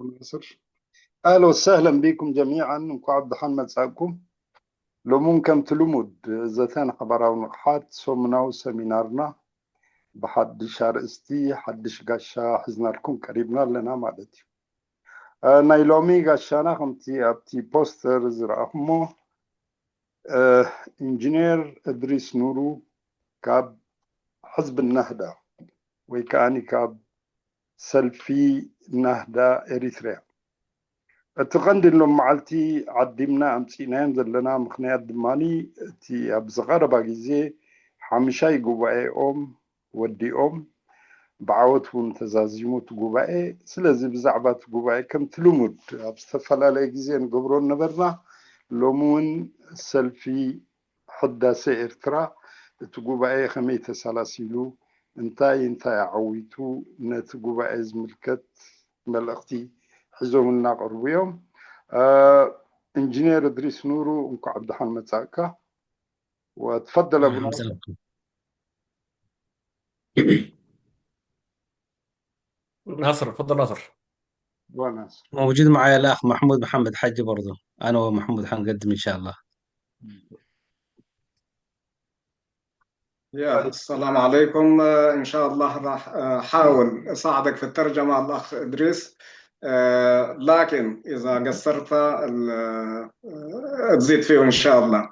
ናስር። ኣህለን ወሰህለን ቢኩም ጀሚዓን፣ እንኳዕ ብደሓን መጻእኩም። ሎሚ እውን ከምቲ ልሙድ ዘተን ሓባራዊ ንቕሓት ሰሙናዊ ሰሚናርና ብሓድሽ ኣርእስቲ ሓድሽ ጋሻ ሒዝናልኩም ቀሪብና ኣለና ማለት እዩ። እ፣ ናይ ሎሚ ጋሻና ከምቲ ኣብቲ ፖስተር ዝረኣኹሞ፣ እ፣ ኢንጂነር እድሪስ ኑሩ ካብ ሕዝቢ ናህዳ ወይ ከኣኒ ካብ ሰልፊ ናህዳ ኤሪትሪያ። እቲ ቀንዲ ሎም መዓልቲ ዓዲምና ኣምጺእናዮም ዘለና ምኽንያት ድማ እቲ ኣብዚ ቀረባ ግዜ ሓምሻይ ጉባኤኦም ወዲኦም ብዓወት እውን ተዛዚሙ እቲ ጉባኤ። ስለዚ ብዛዕባ እቲ ጉባኤ ከምቲ ልሙድ ኣብ ዝተፈላለየ ግዜ ንገብሮ ነበርና። ሎሚ እውን ሰልፊ ሕዳሴ ኤርትራ እቲ ጉባኤ ከመይ ተሰላሲሉ፣ እንታይ እንታይ ኣዓዊቱ፣ ነቲ ጉባኤ ዝምልከት መልእኽቲ ሒዞምልና ቀርቡ እዮም። እ፣ ኢንጂነር እድሪስ ኑሩ እንኳዕ ብደሓን መጻእካ። ወትፈደል ኣቡና። ناصر، تفضل ناصر. وناس. موجود معي الأخ محمود محمد حجي برضو، أنا ومحمود حنقدم إن شاء الله. يا السلام عليكم. آه، إن شاء الله راح، آه، أحاول أساعدك في الترجمة الأخ إدريس. آه، لكن إذا قصرت ال-، آه، تزيد فيه إن شاء الله.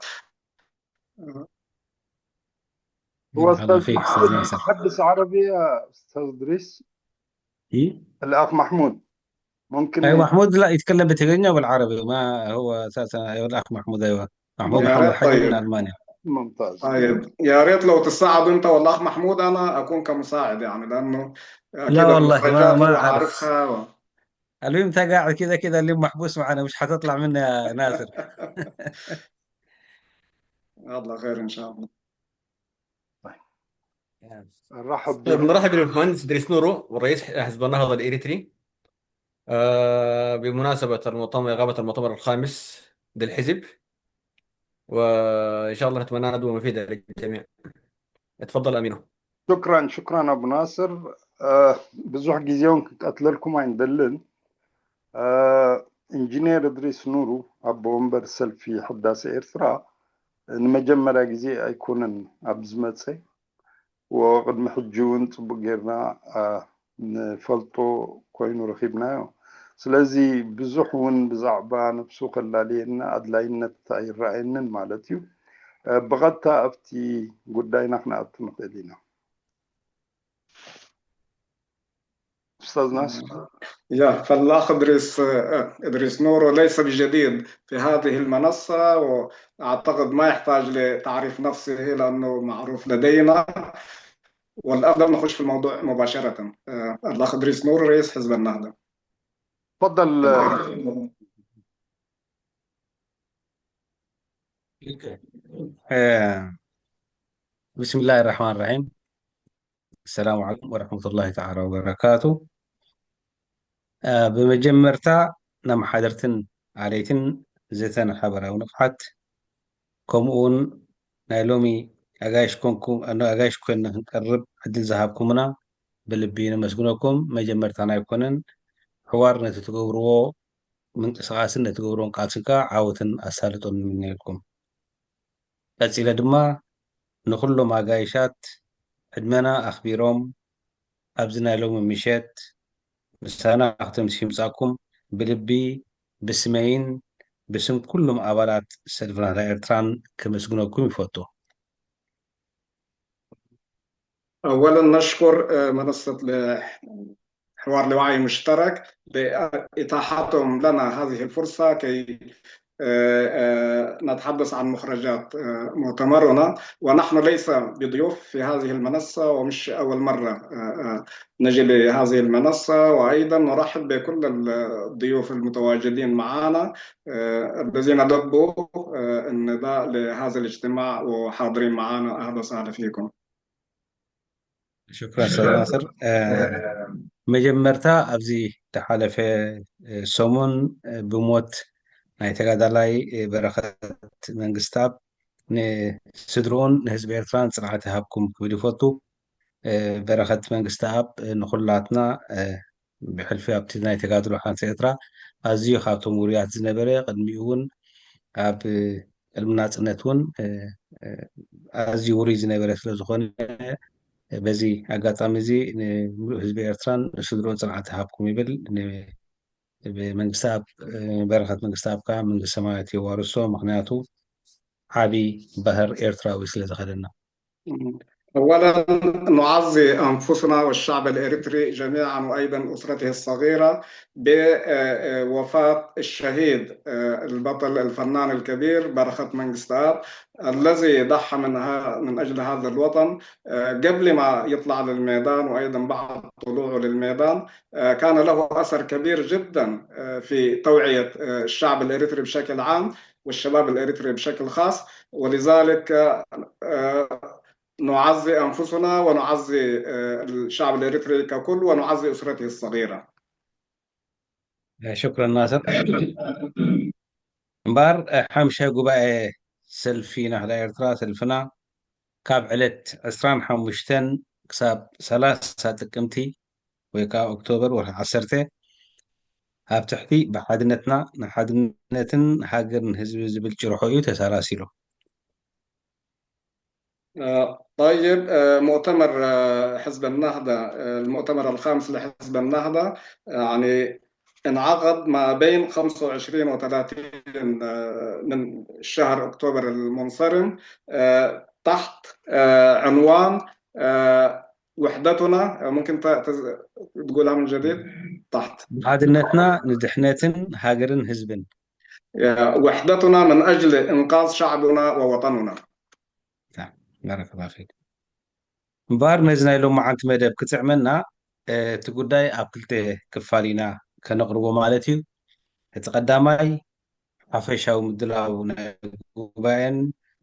هو مرحبا أستاذ فيك أستاذ محمود ناصر. يتحدث عربي يا أستاذ إدريس؟ إيه؟ الأخ محمود ممكن أيوة، محمود لا يتكلم بتقريبا بالعربي، ما هو أساسا، أيوة، الأخ محمود، أيوة، محمود يا محمد ريت. حجي من طيب. ألمانيا. ممتاز. طيب، يا ريت لو تساعد أنت والأخ محمود، أنا أكون كمساعد، يعني، لأنه أكيد لا والله، ما، اللهجات ما هو أعرف. عارفها و- المهم، أنت قاعد كذا كذا، اللي محبوس معنا، مش حتطلع منه يا ناصر. الله خير إن شاء الله. نرحب طيب، بك. نرحب بالمهندس إدريس نورو، رئيس حزب النهضة الإريتري، آه، بمناسبة المؤتمر، إقامة المؤتمر الخامس للحزب. وإن شاء الله نتمنى ندوة مفيدة للجميع. اتفضل أمينو. شكرا، شكرا أبو ناصر. آه، ብዙሕ ግዜ እውን ክንቀትለልኩም ኣይንደልን። እ፣ ኢንጂነር እድሪስ ኑሩ፣ ኣቦ ወንበር ሰልፊ ሕዳሴ ኤርትራ፣ ንመጀመርያ ግዜ ኣይኮነን ኣብ ዝመጸ፣ ወቅድሚ ሕጂ እውን ጽቡቅ ጌርና፣ እ፣ ንፈልጦ ኮይኑ ረኺብናዮ። ስለዚ ብዙሕ እውን ብዛዕባ ነብሱ ከላልየና ኣድላይነት ኣይረኣየንን ማለት እዩ። እ፣ ብቐጥታ ኣብቲ ጉዳይና ክንኣቱ ንኽእል ኢና። أستاذ ناصر. يا، فالأخ إدريس، آه، إدريس نورو ليس بجديد في هذه المنصة، وأعتقد ما يحتاج لتعريف نفسه لأنه معروف لدينا. والأفضل نخش في الموضوع مباشرة. آه، الأخ إدريس نورو، رئيس حزب النهضة. تفضل. آه، بسم الله الرحمن الرحيم. السلام عليكم ورحمة الله تعالى وبركاته. آه، ብመጀመርታ ንኣመሓደርትን ኣለይትን ዘተን ሓበራዊ ንቕሓት፣ ከምኡ እውን ናይ ሎሚ ኣጋይሽ ኮንኩም፣ ኣጋይሽ ኮይንና ክንቀርብ ዕድል ዝሃብኩምና ብልቢ ነመስግነኩም። መጀመርታና ኣይኮነን፣ ሕዋር ነቲ ትገብርዎ ምንቅስቓስን ነቲ ትገብርዎን ቃልስን ከዓ ዓወትን ኣሳልጦን ንምነየልኩም። ቀጺለ ድማ ንኹሎም ኣጋይሻት ዕድመና ኣኽቢሮም ኣብዚ ናይ ሎሚ ምሸት ምሳና ክተምስዩ ምጻእኩም ብልቢ ብስመይን ብስም ኩሎም ኣባላት ሰልፊ ናህዳ ኤርትራን ከመስግነኩም ይፈቱ። أولا نشكر، آه، منصة ل-، حوار لوعي مشترك لإتاحتهم لنا هذه الفرصة كي، آه، آه، نتحدث عن مخرجات، آه، مؤتمرنا. ونحن ليس بضيوف في هذه المنصة، ومش أول مرة، آه، آه، نجي لهذه المنصة. وأيضا نرحب بكل ال-، الضيوف المتواجدين معنا، آه، الذين لبوا، آه، النداء لهذا الاجتماع وحاضرين معنا. أهلا وسهلا فيكم. ሽክራን ኡስታዝ ናስር። እ፣ መጀመርታ ኣብዚ ዝሓለፈ፣ እ፣ ሰሙን፣ እ፣ ብሞት ናይ ተጋዳላይ፣ እ፣ በረኸት መንግስተኣብ ንስድርኡን ንህዝቢ ኤርትራን ጽንዓት ይሃብኩም ክብል ይፈቱ። እ፣ በረኸት መንግስተኣብ፣ እ፣ ንኹላትና፣ እ፣ ብሕልፊ ኣብቲ ናይ ተጋድሎ ሓንሳ ኤርትራ ኣዝዩ ካብቶም ውሩያት ዝነበረ፣ ቅድሚኡ እውን ኣብ ቅድሚ ናጽነት እውን ኣዝዩ ውሩይ ዝነበረ ስለ ዝኾነ፣ በዚ ኣጋጣሚ እዚ ንምሉእ ህዝቢ ኤርትራን ንስድርኡን ጽንዓት ይሃብኩም ይብል። ብመንግስቲ ኣብ በረኸት መንግስቲ ኣብ ከዓ መንግስቲ ሰማያት የዋርሶ። ምክንያቱ ዓቢ ባህር ኤርትራዊ ስለ ዝኸደና። أولا نعزي أنفسنا والشعب الإريتري جميعا وأيضا أسرته الصغيرة بوفاة الشهيد البطل الفنان الكبير برخة منقستاب الذي ضحى من من أجل هذا الوطن قبل ما يطلع للميدان وأيضا بعد طلوعه للميدان كان له أثر كبير جدا في توعية الشعب الإريتري بشكل عام والشباب الإريتري بشكل خاص، ولذلك نعزي أنفسنا ونعزي الشعب الإريتري ككل ونعزي أسرته الصغيرة. شكرا ناصر. እምበኣር ሓምሻይ ጉባኤ ሰልፊ ናህዳ ኤርትራ፣ ሰልፍና ካብ ዕለት ዕስራን ሓሙሽተን ክሳብ ሰላሳ ጥቅምቲ ወይ ከዓ ኦክቶበር ወርሒ ዓሰርተ ኣብ ትሕቲ ብሓድነትና ንሓድነትን ሃገርን ህዝቢ ዝብል ጭርሖ እዩ ተሰላሲሉ። طيب مؤتمر حزب النهضة المؤتمر الخامس لحزب النهضة يعني انعقد ما بين خمسة وعشرين و ثلاثين من شهر أكتوبر المنصرم تحت عنوان وحدتنا ممكن تقولها من جديد تحت ሓድነትና ንድሕነትን ሃገርን ህዝብን وحدتنا من أجل إنقاذ شعبنا ووطننا بارك الله فيك እምበኣር ነዚ ናይ ሎማዓንቲ መደብ ክጥዕመና እቲ ጉዳይ ኣብ ክልተ ክፋል ኢና ከነቕርቦ ማለት እዩ። እቲ ቀዳማይ ሓፈሻዊ ምድላው ናይ ጉባኤን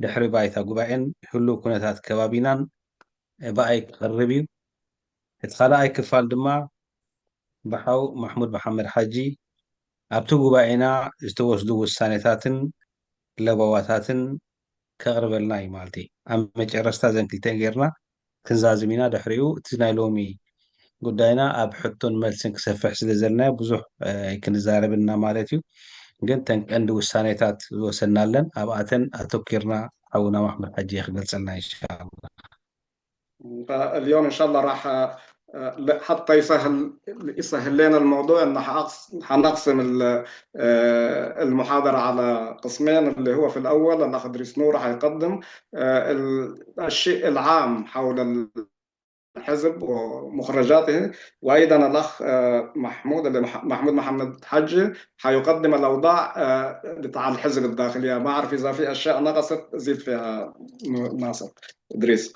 ድሕሪ ባይታ ጉባኤን ህሉው ኩነታት ከባቢናን ብኣይ ክቐርብ እዩ። እቲ ካልኣይ ክፋል ድማ ብሓው ማሕሙድ መሓመድ ሓጂ ኣብቲ ጉባኤና ዝተወስዱ ውሳኔታትን ለበዋታትን ከቕርበልና እዩ ማለት እዩ። ኣብ መጨረስታ ዘን ክልተን ጌርና ክንዛዝም ኢና። ድሕሪኡ እቲ ናይ ሎሚ ጉዳይና ኣብ ሕቶን መልስን ክሰፍሕ ስለ ዘለናዮ ብዙሕ ኣይክንዛረብና ማለት እዩ። ግን ተን ቀንዲ ውሳኔታት ዝወሰናለን ኣብኣተን ኣተኪርና ሓውና ማሕሙድ ሓጂ ክገልጸልና ኢንሻኣላ። اليوم إن شاء الله راح حتى يسهل يسهل لنا الموضوع ان حنقسم المحاضره على قسمين اللي هو في الاول الاخ ادريس نور حيقدم الشيء العام حول الحزب ومخرجاته وايضا الاخ محمود اللي محمود محمد حجي حيقدم الاوضاع بتاع الحزب الداخليه ما اعرف اذا في اشياء نقصت زيد فيها ناصر ادريس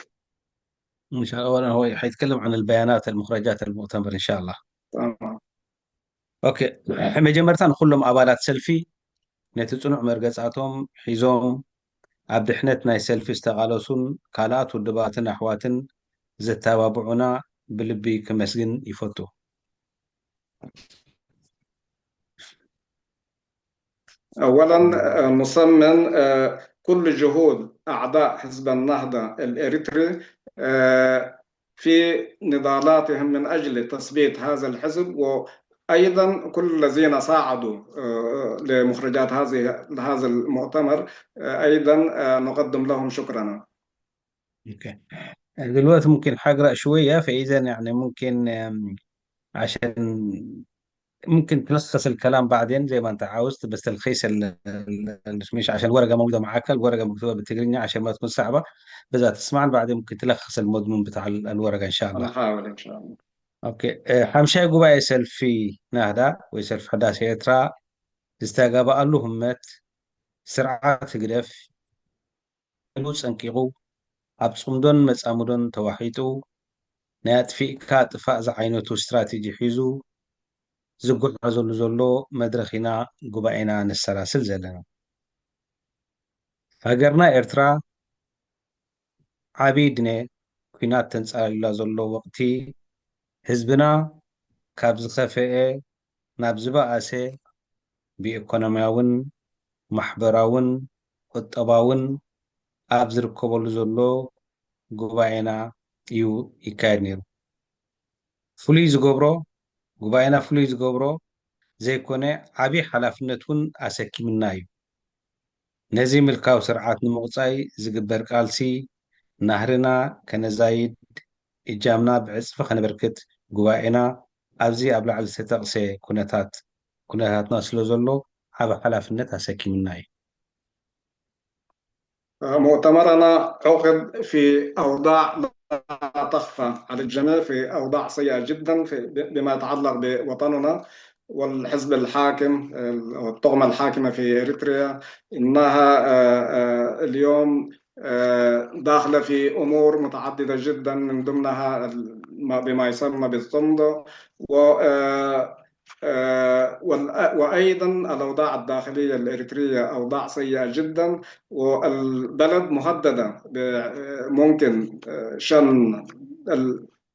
ان شاء الله هو حيتكلم عن البيانات المخرجات المؤتمر ان شاء الله تمام اوكي መጀመርታ ንኩሎም ኣባላት ሰልፊ ነቲ ጽኑዕ መርገጻቶም ሒዞም ኣብ ድሕነት ናይ ሰልፊ ዝተቓለሱን ካልኣት ውድባትን ኣሕዋትን ዘተባብዑና ብልቢ ክመስግን ይፈቱ። أولا نثمن كل جهود أعضاء حزب النهضة الإريتري في نضالاتهم من أجل تثبيت هذا الحزب وأيضا كل الذين ساعدوا لمخرجات هذه هذا المؤتمر أيضا نقدم لهم شكرنا. اوكي دلوقتي ممكن حقرا شويه فاذا يعني ممكن عشان ممكن تلخص الكلام بعدين زي ما انت عاوز بس تلخيص ال... مش عشان الورقه موجوده معاك الورقه مكتوبه بالتقرينيا عشان ما تكون صعبه بس تسمعنا بعدين ممكن تلخص المضمون بتاع الورقه ان شاء الله. نحاول ان شاء الله. اوكي ሓምሻይ ጉባኤ ሰልፊ ናህዳ ወይ ሰልፊ ሕዳሴ ኤርትራ ዝተጋባኣሉ ህመት ስርዓት ህግደፍ ጸንቂቑ ኣብ ጽምዶን መጻምዶን ተዋሒጡ ናይ ኣጥፊእካ ጥፋእ ዝዓይነቱ ስትራቴጂ ሒዙ ዝጓዓዘሉ ዘሎ መድረኽ ኢና ጉባኤና ነሰላስል ዘለና። ሃገርና ኤርትራ ዓቢ ድነ ኲናት ተንጻላሊላ ዘሎ ወቕቲ ህዝብና ካብ ዝኸፈኤ ናብ ዝበኣሰ ብኢኮኖሚያውን ማሕበራውን ቁጠባውን ኣብ ዝርከበሉ ዘሎ ጉባኤና እዩ ይካየድ ነይሩ። ፍሉይ ዝገብሮ ጉባኤና ፍሉይ ዝገብሮ ዘይኮነ፣ ዓቢ ሓላፍነት እውን ኣሰኪምና እዩ። ነዚ ምልካዊ ስርዓት ንምቑጻይ ዝግበር ቃልሲ፣ ናህርና ከነዛይድ፣ እጃምና ብዕጽፊ ከነበርክት፣ ጉባኤና ኣብዚ ኣብ ላዕሊ ዝተጠቕሰ ኩነታት፣ ኩነታትና ስለ ዘሎ ዓቢ ሓላፍነት ኣሰኪምና እዩ። مؤتمرنا عقد في أوضاع لا تخفى على الجميع، في أوضاع سيئة جدا في بما يتعلق بوطننا والحزب الحاكم والطغمة الحاكمة في إريتريا. إنها اليوم داخلة في أمور متعددة جدا، من ضمنها بما يسمى بالصندو و وأيضا الأوضاع الداخلية الإريترية أوضاع سيئة جدا، والبلد مهددة، ممكن شن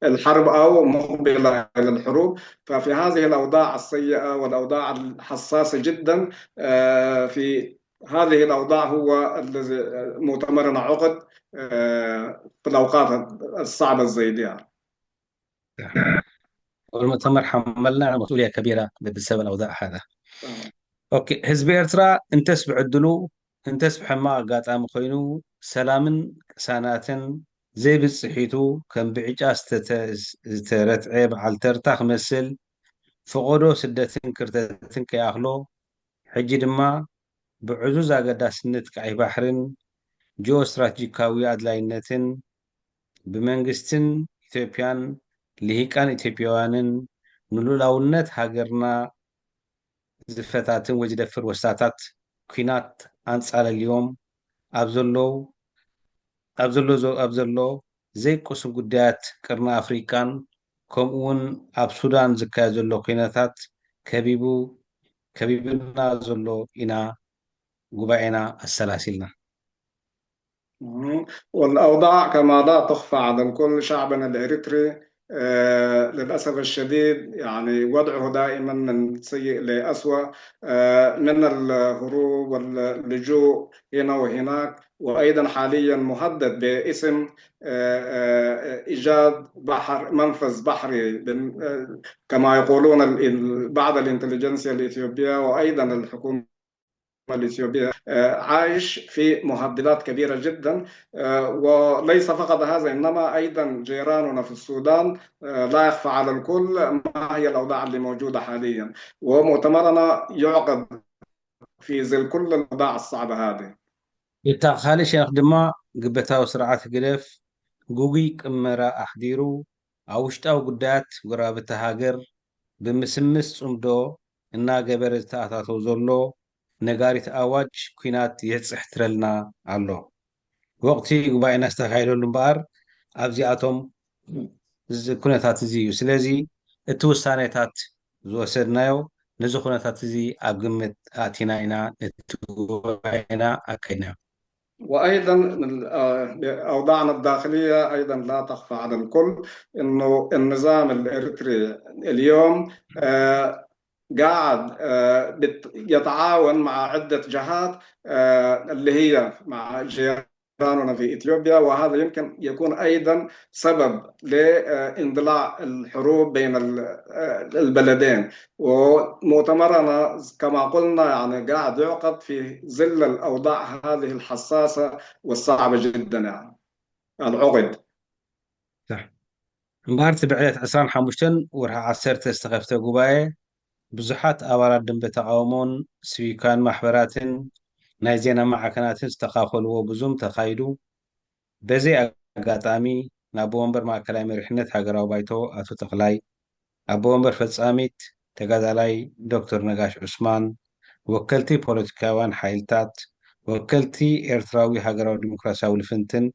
الحرب أو مقبلة إلى الحروب. ففي هذه الأوضاع السيئة والأوضاع الحساسة جدا، في هذه الأوضاع هو الذي مؤتمرنا عقد في الأوقات الصعبة زي دي. والمؤتمر حملنا مسؤولية كبيرة بسبب الأوضاع هذا. ኦኬ፣ ህዝቢ ኤርትራ እንተስ ብዕድሉ እንተስ ብሕማቕ ኣጋጣሚ ኮይኑ ሰላምን ቅሳናትን ዘይብጽሒቱ ከም ብዕጫ ዝተረትዐ በዓል ተርታ ክመስል ፈቐዶ ስደትን ክርተትን ከይኣኽሎ፣ ሕጂ ድማ ብዕዙዝ ኣገዳስነት ቀይሕ ባሕርን ጂኦ ስትራቴጂካዊ ኣድላይነትን ብመንግስትን ኢትዮጵያን ልሂቃን ኢትዮጵያውያንን ንሉላውነት ሃገርና ዝፈታትን ወይ ዝደፍር ወስታታት ኲናት ኣንጻለልዮም ኣብ ዘለዉ ኣብ ዘሎ ኣብ ዘሎ ዘይቅሱን ጉዳያት ቅርኒ ኣፍሪቃን ከምኡ እውን ኣብ ሱዳን ዝካየድ ዘሎ ኲነታት ከቢቡ ከቢብና ዘሎ ኢና ጉባኤና ኣሰላሲልና። والأوضاع كما لا تخفى على الكل، شعبنا الإريتري للأسف الشديد يعني وضعه دائما من سيء لأسوأ، من الهروب واللجوء هنا وهناك، وأيضا حاليا مهدد باسم إيجاد بحر منفذ بحري كما يقولون بعض الانتليجنسيا الإثيوبية وأيضا الحكومة الإثيوبية عايش في مهددات كبيرة جدا. وليس فقط هذا، إنما أيضا جيراننا في السودان لا يخفى على الكل ما هي الأوضاع اللي موجودة حاليا، ومؤتمرنا يعقد في ظل كل الأوضاع الصعبة هذه. ብተኻሊ ሸነኽ ድማ ግበታዊ ስርዓት ህግደፍ ግጉይ ቅመራ ኣሕዲሩ ኣብ ውሽጣዊ ጉዳያት ጎረባብቲ ሃገር ብምስምስ ጽምዶ እናገበረ ዝተኣታተው ዘሎ ነጋሪት ኣዋጅ ኲናት ይሕጽሕትረልና ኣሎ። ወቕቲ ጉባኤና ዝተኻየደሉ እምበኣር ኣብዚኣቶም ኩነታት እዚ እዩ። ስለዚ እቲ ውሳኔታት ዝወሰድናዮ ነዚ ኩነታት እዚ ኣብ ግምት ኣእቲና ኢና ነቲ ጉባኤና ኣካይድናዮ። وأيضا أوضاعنا الداخلية أيضا لا تخفى على الكل، إنه النظام الإريتري اليوم قاعد يتعاون مع عدة جهات اللي هي مع جيراننا في إثيوبيا، وهذا يمكن يكون أيضا سبب لاندلاع الحروب بين البلدين. ومؤتمرنا كما قلنا يعني قاعد يعقد في ظل الأوضاع هذه الحساسة والصعبة جدا يعني العقد. እምበኣር እቲ ብዕለት ዕስራን ሓሙሽተን ወርሒ ዓሰርተ ዝተኸፍተ ጉባኤ ብዙሓት ኣባላት ደንበ ተቓውሞን ሲቪካውያን ማሕበራትን ናይ ዜና ማዕከናትን ዝተኻፈልዎ ብዙም ተኻይዱ። በዚ ኣጋጣሚ ንኣቦ ወንበር ማእከላይ መሪሕነት ሃገራዊ ባይቶ ኣቶ ተኽላይ፣ ኣቦ ወንበር ፈጻሚት ተጋዳላይ ዶክተር ነጋሽ ዑስማን፣ ወከልቲ ፖለቲካውያን ሓይልታት፣ ወከልቲ ኤርትራዊ ሃገራዊ ዲሞክራሲያዊ ልፍንትን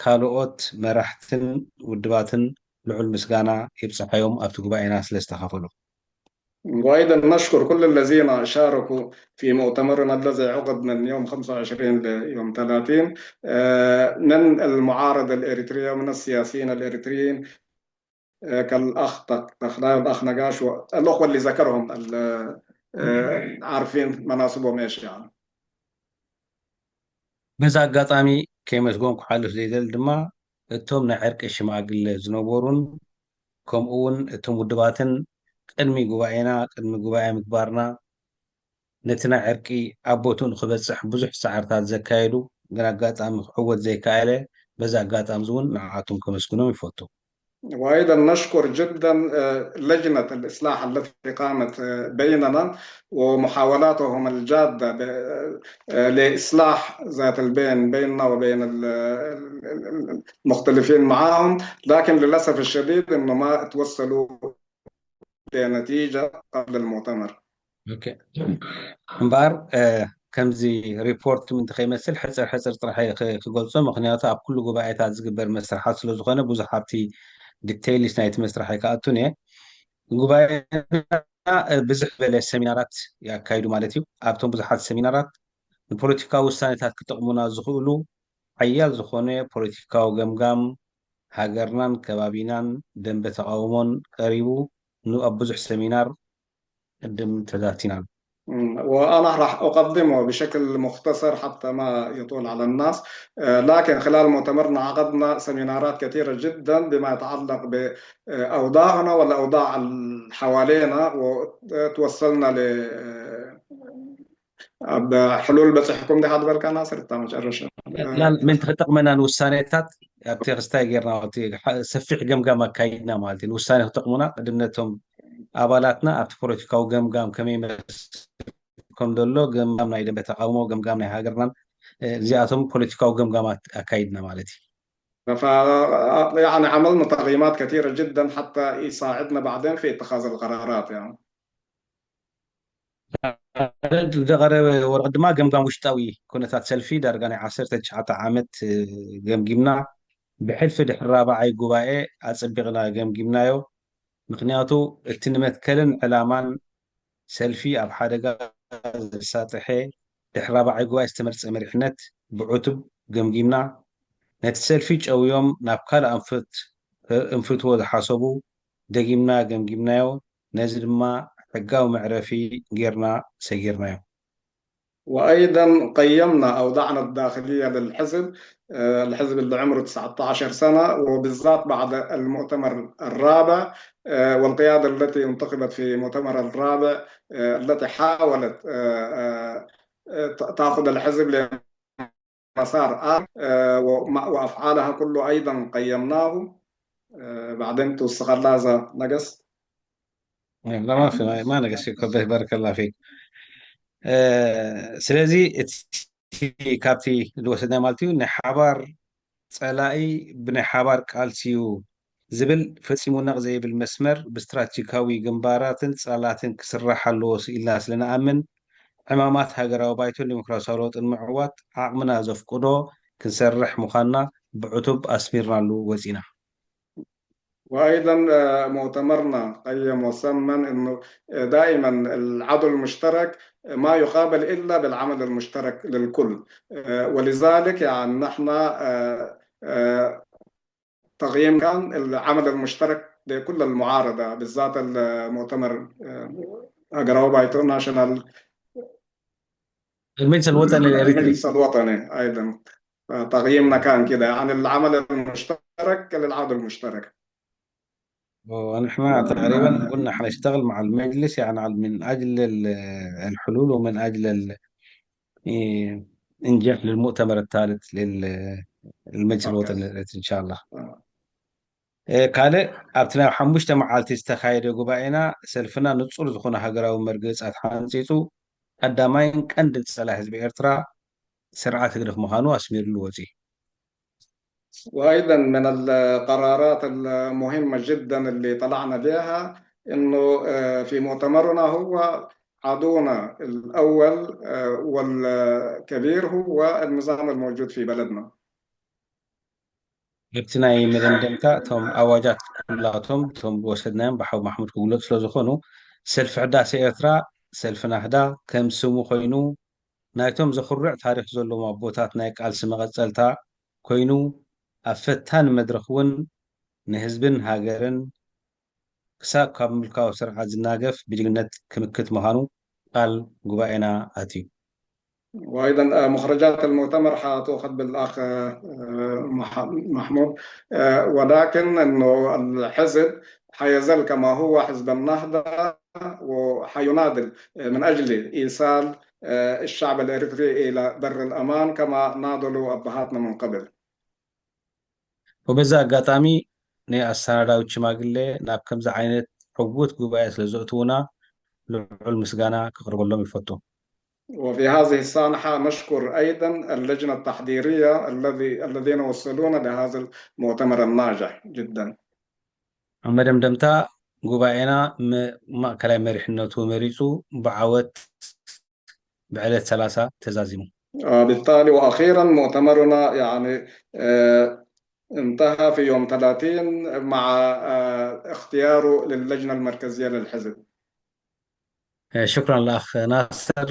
ካልኦት መራሕትን ውድባትን ልዑል ምስጋና ይብጻሓዮም ኣብቲ ጉባኤና ስለ ዝተኻፈሉ። وأيضا نشكر كل الذين شاركوا في مؤتمرنا الذي عقد من يوم خمسة وعشرين ليوم ثلاثين من المعارضة الإريترية ومن السياسيين الإريتريين كالأخ تخلاي والأخ نقاش والأخوة اللي ذكرهم عارفين مناصبهم إيش يعني. በዚ ኣጋጣሚ ከይመስገንኩ ክሓልፍ ዘይደሊ ድማ እቶም ናይ ዕርቂ ሽማግለ ዝነበሩን ከምኡ እውን እቶም ውድባትን ቅድሚ ጉባኤና ቅድሚ ጉባኤ ምግባርና ነቲ ናይ ዕርቂ ኣብ ቦትኡ ንክበፅሕ ብዙሕ ፃዕርታት ዘካየዱ ግን ኣጋጣሚ ክዕወት ዘይከኣለ፣ በዚ ኣጋጣሚ እዚ እውን ንዓኣቶም ከመስግኖም ይፈቱ። وأيضا نشكر جدا لجنة الإصلاح التي قامت بيننا ومحاولاتهم الجادة لإصلاح ذات البين بيننا وبين المختلفين معهم، لكن للأسف الشديد إنه ما توصلوا لنتيجة قبل المؤتمر. እምበኣር ከምዚ ሪፖርት ምንት ከይመስል ሕፅር ሕፅር ጥራሕ ክገልፆ፣ ምክንያቱ ኣብ ኩሉ ጉባኤታት ዝግበር መስርሓት ስለዝኮነ ብዙሕ ኣብቲ ዲቴይልስ ናይቲ መስርሕ ኣይክኣቱን እየ። ጉባኤና ብዝሕ ዝበለ ሰሚናራት ያካይዱ ማለት እዩ። ኣብቶም ብዙሓት ሰሚናራት ንፖለቲካዊ ውሳኔታት ክጠቕሙና ዝኽእሉ ሓያል ዝኾነ ፖለቲካዊ ገምጋም ሃገርናን ከባቢናን ደንበ ተቓውሞን ቀሪቡ ኣብ ብዙሕ ሰሚናር ቅድም ተዛቲና። وأنا راح أقدمه بشكل مختصر حتى ما يطول على الناس، لكن خلال مؤتمرنا عقدنا سيمينارات كثيرة جدا بما يتعلق بأوضاعنا والأوضاع اللي حوالينا، وتوصلنا ل حلول በፂሕኩም ዲኻ ዝበልካ ናስር እታ መጨረሻ ላል ምንት ክጠቕመና ንውሳኔታት ኣብቲ ክስታይ ጌርና ሰፊሕ ገምጋም ኣካይድና ማለት እዩ። ንውሳኔ ክጠቕሙና ቅድም ነቶም ኣባላትና ኣብቲ ፖለቲካዊ ገምጋም ከመይ መስል ከም ዘሎ ገምጋም ናይ ደንበ ተቃውሞ ገምጋም ናይ ሃገርናን እዚኣቶም ፖለቲካዊ ገምጋማት ኣካይድና ማለት እዩ። يعني عملنا تقييمات كثيرة جدا حتى يساعدنا بعدين في اتخاذ القرارات يعني. ዝቐረበ ወረቐት ድማ ገምጋም ውሽጣዊ ኩነታት ሰልፊ ዳርጋ ናይ ዓሰርተ ትሽዓተ ዓመት ገምጊምና። ብሕልፊ ድሕሪ ራብዓይ ጉባኤ ኣጸቢቕና ገምጊምናዮ። ምኽንያቱ እቲ ንመትከልን ዕላማን ሰልፊ ኣብ ሓደጋ ዘሳጥሐ ድሕሪ ራብዓይ ጉባኤ ዝተመርጸ መሪሕነት ብዕቱብ ገምጊምና። ነቲ ሰልፊ ጨውዮም ናብ ካልእ ኣንፈት እንፍትዎ ዝሓሰቡ ደጊምና ገምጊምናዮ። ነዚ ድማ ሕጋዊ መዕረፊ ጌርና ሰጊርናዮ። وأيضا قيمنا أوضاعنا الداخلية للحزب، الحزب اللي عمره تسعة عشر سنة، وبالذات بعد المؤتمر الرابع والقيادة التي انتخبت في مؤتمر الرابع التي حاولت تأخذ الحزب مسار آخر، آه، وما- وأفعالها كله أيضا قيمناه. آه، بعدين توصل لازا نقص. لا، ما في، ما نقص، يكبر، بارك الله فيك. ስለዚ እቲ ካብቲ ዝወሰድና ማለት እዩ ናይ ሓባር ፀላኢ ብናይ ሓባር ቃልሲ እዩ ዝብል ፈፂሙ ነቕ ዘይብል መስመር ብስትራቴጂካዊ ግንባራትን ፅላላትን ክስራሕ ኣለዎ ኢልና ስለንኣምን ዕማማት ሃገራዊ ባይቶን ዲሞክራሲያዊ ለውጥን ምዕዋት ዓቕምና ዘፍቅዶ ክንሰርሕ ምዃንና ብዕቱብ ኣስሚርናሉ ወፂና። وأيضا مؤتمرنا قيم وسمن أنه دائما العدو المشترك ما يقابل إلا بالعمل المشترك للكل. ولذلك يعني نحن تقييم كان العمل المشترك لكل المعارضة، بالذات المؤتمر هاجراوبا انترناشونال المجلس الوطني الإريتري. المجلس الوطني أيضا. تقييمنا كان كده عن العمل المشترك للعدو المشترك. ونحن تقريبا قلنا حنشتغل مع المجلس يعني من أجل الحلول ومن أجل إنجاح للمؤتمر الثالث للمجلس الوطني إن شاء الله. ካልእ ኣብቲ ናይ ሓሙሽተ መዓልቲ ዝተኻየደ ጉባኤና ሰልፍና ንፁር ዝኾነ ሃገራዊ መርገፂታት ሓንፂፁ ቀዳማይን ቀንድን ፀላኢ ህዝቢ ኤርትራ ስርዓት ህግደፍ ምዃኑ ኣስሚርሉ ወፂኡ። وأيضا من القرارات المهمة جدا اللي طلعنا بها إنه في مؤتمرنا هو عدونا الأول والكبير هو النظام الموجود في بلدنا. ኣብቲ ናይ መደምደምታ እቶም ኣዋጃት ኩላቶም እቶም ዝወሰድናዮም ብሓው ማሕሙድ ክግለፁ ስለዝኾኑ ሰልፊ ሕዳሴ ኤርትራ ሰልፊ ናህዳ ከም ስሙ ኮይኑ ናይቶም ዘኹርዕ ታሪኽ ዘለዎም ኣቦታት ናይ ቃልሲ መቐፀልታ ኮይኑ ኣብ ፈታኒ መድረኽ እውን ንህዝብን ሃገርን ክሳብ ካብ ምልካዊ ስርዓት ዝናገፍ ብጅግነት ክምክት ምዃኑ ቃል ጉባኤና ኣትዩ። وأيضا مخرجات المؤتمر حتؤخذ بالأخ محمود، ولكن أنه الحزب حيظل كما هو حزب النهضة، وحيناضل من أجل إيصال الشعب الإريتري إلى بر الأمان كما ناضلوا أبهاتنا من قبل. وبذا أقاطامي ني أسانا داوت شماقلي ناب كمزا عينت عبوت قبائي سلزوتونا لعل مسقانا كقرب اللهم يفتو. وفي هذه السانحة نشكر أيضا اللجنة التحضيرية الذي الذين وصلونا لهذا المؤتمر الناجح جدا. መደምደምታ ጉባኤና ማእከላይ መሪሕነቱ መሪጹ ብዓወት ብዕለት ሰላሳ ተዛዚሙ። بالتالي وأخيرا مؤتمرنا يعني انتهى في يوم ثلاثين مع اختياره للجنة المركزية للحزب. شكرا الأخ ناصر.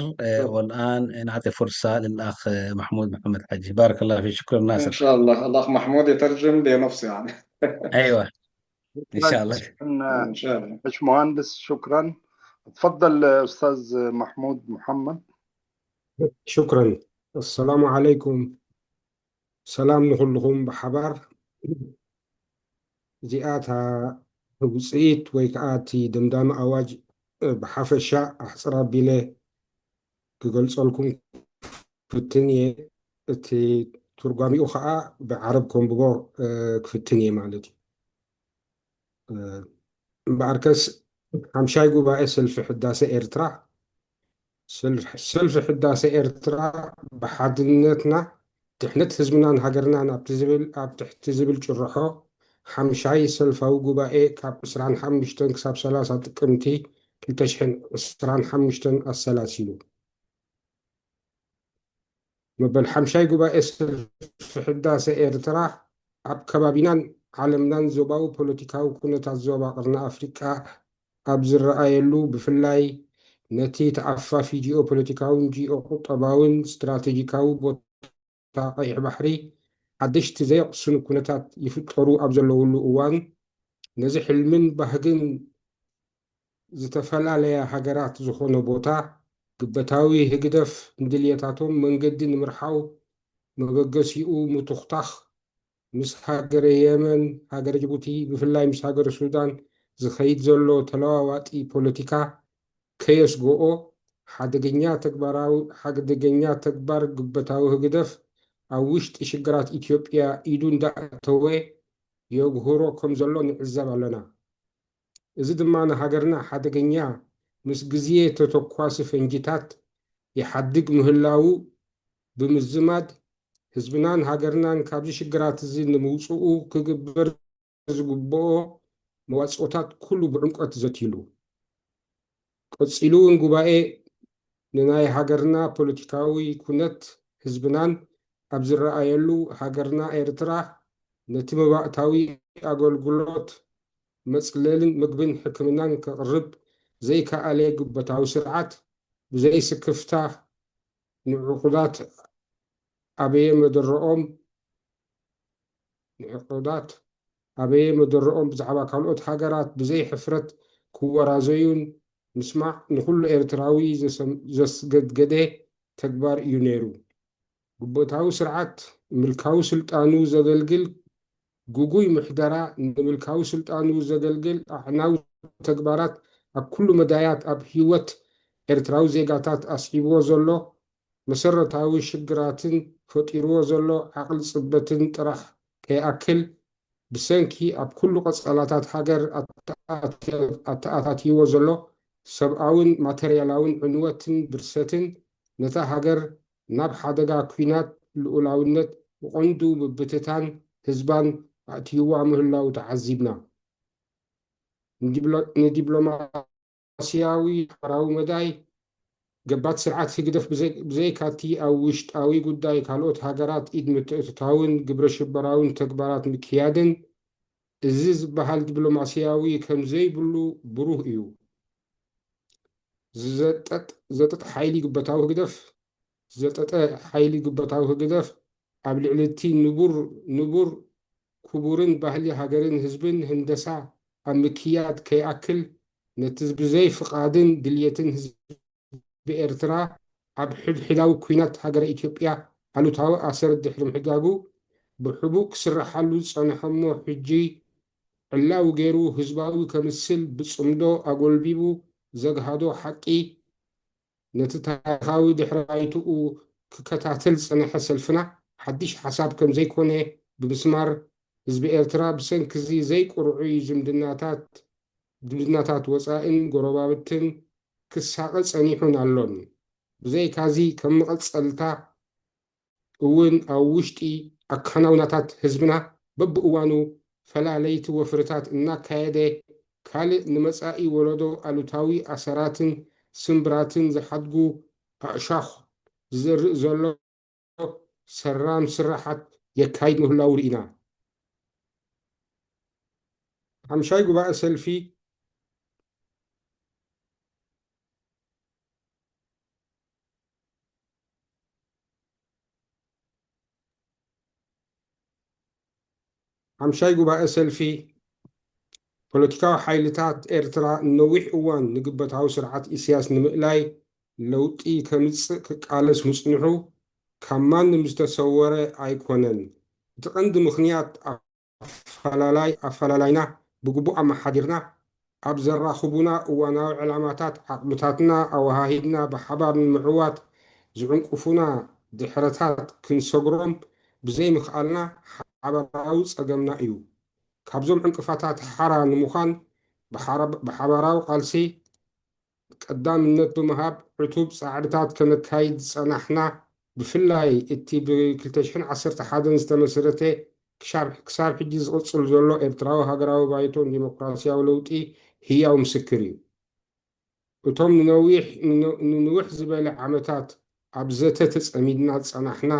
والآن نعطي فرصة للأخ محمود محمد حجي. بارك الله فيك. شكرا ناصر. إن شاء الله الأخ محمود يترجم بنفسه يعني. أيوة إن شاء الله. إن شاء الله. باشمهندس شكرا. تفضل أستاذ محمود محمد. شكرا. السلام عليكم. ሰላም ንኹልኹም ብሓባር። እዚኣ እታ ውፅኢት ወይ ከዓ እቲ ደምዳሚ ኣዋጅ ብሓፈሻ ኣሕፅር ኣቢለ ክገልፀልኩም ክፍትን እየ። እቲ ትርጓሚኡ ከዓ ብዓረብ ከንብቦ ክፍትን እየ ማለት እዩ። እምበኣርከስ ሓምሻይ ጉባኤ ሰልፊ ሕዳሰ ኤርትራ ሰልፊ ሕዳሰ ኤርትራ ብሓድነትና ድሕነት ህዝብናን ሃገርናን ኣብቲ ዝብል ኣብ ትሕቲ ዝብል ጭርሖ ሓምሻይ ሰልፋዊ ጉባኤ ካብ ዕስራን ሓሙሽተን ክሳብ ሰላሳ ጥቅምቲ ክልተ ሽሕን ዕስራን ሓሙሽተን ኣሰላሲሉ። መበል ሓምሻይ ጉባኤ ሰልፊ ሕዳሰ ኤርትራ ኣብ ከባቢናን ዓለምናን ዞባዊ ፖለቲካዊ ኩነታት ዞባ ቀርኒ ኣፍሪቃ ኣብ ዝረኣየሉ ብፍላይ ነቲ ተኣፋፊ ጂኦፖለቲካውን ጂኦቁጠባውን ስትራቴጂካዊ ቦታ ቀይሕ ባሕሪ ሓደሽቲ ዘየቕስኑ ኩነታት ይፍጠሩ ኣብ ዘለውሉ እዋን ነዚ ሕልምን ባህግን ዝተፈላለያ ሃገራት ዝኾነ ቦታ ግበታዊ ህግደፍ ንድልየታቶም መንገዲ ንምርሓው መበገሲኡ ምቱኽታኽ ምስ ሃገረ የመን፣ ሃገረ ጅቡቲ፣ ብፍላይ ምስ ሃገረ ሱዳን ዝኸይድ ዘሎ ተለዋዋጢ ፖለቲካ ከየስግኦ ሓደገኛ ተግባራዊ ሓደገኛ ተግባር ግበታዊ ህግደፍ ኣብ ውሽጢ ሽግራት ኢትዮጵያ ኢዱ እንዳእተወ የጉህሮ ከም ዘሎ ንዕዘብ ኣለና። እዚ ድማ ንሃገርና ሓደገኛ ምስ ግዜ ተተኳሲ ፈንጂታት ይሓድግ ምህላዉ ብምዝማድ ህዝብናን ሃገርናን ካብዚ ሽግራት እዚ ንምውፅኡ ክግበር ዝግብኦ መዋፅኦታት ኩሉ ብዕምቆት ዘትይሉ። ቀፂሉ እውን ጉባኤ ንናይ ሃገርና ፖለቲካዊ ኩነት ህዝብናን ኣብ ዝረኣየሉ ሃገርና ኤርትራ ነቲ መባእታዊ ኣገልግሎት መፅለልን ምግብን ሕክምናን ከቕርብ ዘይከኣለ ግበታዊ ስርዓት ብዘይስክፍታ ንዕቑዳት ኣበየ መደረኦም ንዕቑዳት ኣበየ መደረኦም ብዛዕባ ካልኦት ሃገራት ብዘይ ሕፍረት ክወራዘዩን ምስማዕ ንኹሉ ኤርትራዊ ዘስገድገደ ተግባር እዩ ነይሩ። ግቦታዊ ስርዓት ምልካዊ ስልጣኑ ዘገልግል ግጉይ ምሕደራ ንምልካዊ ስልጣኑ ዘገልግል ኣዕናዊ ተግባራት ኣብ ኩሉ መዳያት ኣብ ህይወት ኤርትራዊ ዜጋታት ኣስዒብዎ ዘሎ መሰረታዊ ሽግራትን ፈጢርዎ ዘሎ ዓቕሊ ጽበትን ጥራሕ ከይኣክል ብሰንኪ ኣብ ኩሉ ቀጸላታት ሃገር ኣተኣታትይዎ ዘሎ ሰብኣውን ማተርያላውን ዕንወትን ብርሰትን ነታ ሃገር ናብ ሓደጋ ኲናት ልኡላውነት ብቐንዱ ምብትታን ህዝባን ኣእትይዋ ምህላዉ ተዓዚብና። ንዲብሎማስያዊ ሓበራዊ መዳይ ገባት ስርዓት ህግደፍ ብዘይካቲ ኣብ ውሽጣዊ ጉዳይ ካልኦት ሃገራት ኢድ ምትእትታውን ግብረ ሽበራውን ተግባራት ምክያድን እዚ ዝበሃል ዲብሎማስያዊ ከምዘይብሉ ብሩህ እዩ። ዝዘጠጥ ዘጠጥ ሓይሊ ግበታዊ ህግደፍ ዝዘጠጠ ሓይሊ ግበታዊ ህግደፍ ኣብ ልዕሊ እቲ ንቡር ንቡር ክቡርን ባህሊ ሃገርን ህዝብን ህንደሳ ኣብ ምክያድ ከይኣክል ነቲ ብዘይ ፍቓድን ድልየትን ህዝቢ ኤርትራ ኣብ ሕድሕዳዊ ኲናት ሃገረ ኢትዮጵያ ኣሉታዊ ኣሰር ድሕሪ ምሕዳጉ ብሕቡእ ክስረሓሉ ዝጸንሐ እሞ ሕጂ ዕላዊ ገይሩ ህዝባዊ ከምስል ብጽምዶ ኣጎልቢቡ ዘግሃዶ ሓቂ፣ ነቲ ታሪኻዊ ድሕረ ባይትኡ ክከታተል ዝጸንሐ ሰልፍና፣ ሓድሽ ሓሳብ ከም ዘይኮነ ብምስማር፣ ህዝቢ ኤርትራ ብሰንኪ እዚ ዘይቅርዑይ ዝምድናታት፣ ዝምድናታት ወጻኢን ጎረባብትን ክሳቐ ጸኒሑን ኣሎን። ብዘይካዚ፣ ከም መቐጸልታ እውን ኣብ ውሽጢ ኣከናውናታት ህዝብና በብእዋኑ ፈላለይቲ ወፍርታት እናካየደ፣ ካልእ ንመጻኢ ወለዶ ኣሉታዊ ኣሰራትን ስምብራትን ዝሓድጉ ኣእሻኽ ዝዘርእ ዘሎ ሰራም ስራሓት የካይድ ምህላዉ ርኢና። ሓምሻይ ጉባኤ ሰልፊ ሓምሻይ ጉባኤ ሰልፊ ፖለቲካዊ ሓይልታት ኤርትራ ንነዊሕ እዋን ንግበታዊ ስርዓት ኢሳያስ ንምእላይ ለውጢ ከምጽእ ክቃለስ ምጽንሑ ካብ ማንም ዝተሰወረ ኣይኮነን። እቲ ቀንዲ ምኽንያት ኣፈላላይ ኣፈላላይና ብግቡእ ኣመሓዲርና ኣብ ዘራኽቡና እዋናዊ ዕላማታት ዓቕምታትና ኣወሃሂድና ብሓባር ንምዕዋት ዝዕንቅፉና ድሕረታት ክንሰግሮም ብዘይምኽኣልና ሓባራዊ ጸገምና እዩ። ካብዞም ዕንቅፋታት ሓራ ንምዃን ብሓራ- ብሓባራዊ ቃልሲ ቀዳምነት ብምሃብ ዕቱብ ጻዕርታት ከነካይድ ዝጸናሕና፣ ብፍላይ እቲ ብ ክልተ ሽሕን ዓሰርተ ሓደን ዝተመስረተ ክሻብ- ክሳብ ሕጂ ዝቕጽል ዘሎ ኤርትራዊ ሃገራዊ ባይቶ ንዲሞክራስያዊ ለውጢ ህያው ምስክር እዩ። እቶም ንነዊሕ- ንነ- ንንውሕ ዝበለ ዓመታት ኣብ ዘተ ተጸሚድና ዝጸናሕና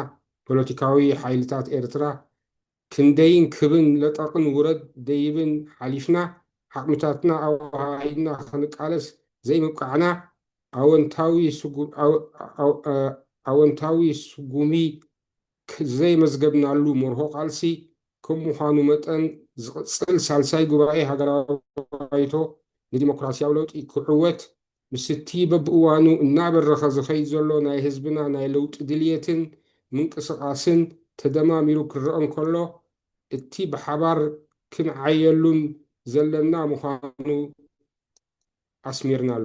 ፖለቲካዊ ሓይልታት ኤርትራ፣ ክንደይን ክብን ለጠቕን ውረድ ደይብን ሓሊፍና፣ ዓቕምታትና ኣወሃሂድና ክንቃለስ ዘይምብቃዕና፣ ኣወንታዊ ስጉ- ኣወ- ኣወ- ኣወንታዊ ስጉሚ ክ- ዘየመዝገብናሉ መርሆ ቃልሲ ከም ምዃኑ መጠን፣ ዝቕጽል ሳልሳይ ጉባኤ ሃገራዊ ባይቶ ንዲሞክራስያዊ ለውጢ ክዕወት፣ ምስቲ በብእዋኑ እናበረኸ ዝኸይድ ዘሎ ናይ ህዝብና ናይ ለውጢ ድልየትን ምንቅስቓስን ተደማሚሩ ክረአ እንከሎ፣ እቲ ብሓባር ክንዓየሉን ዘለና ምዃኑ ኣስሚርናሉ።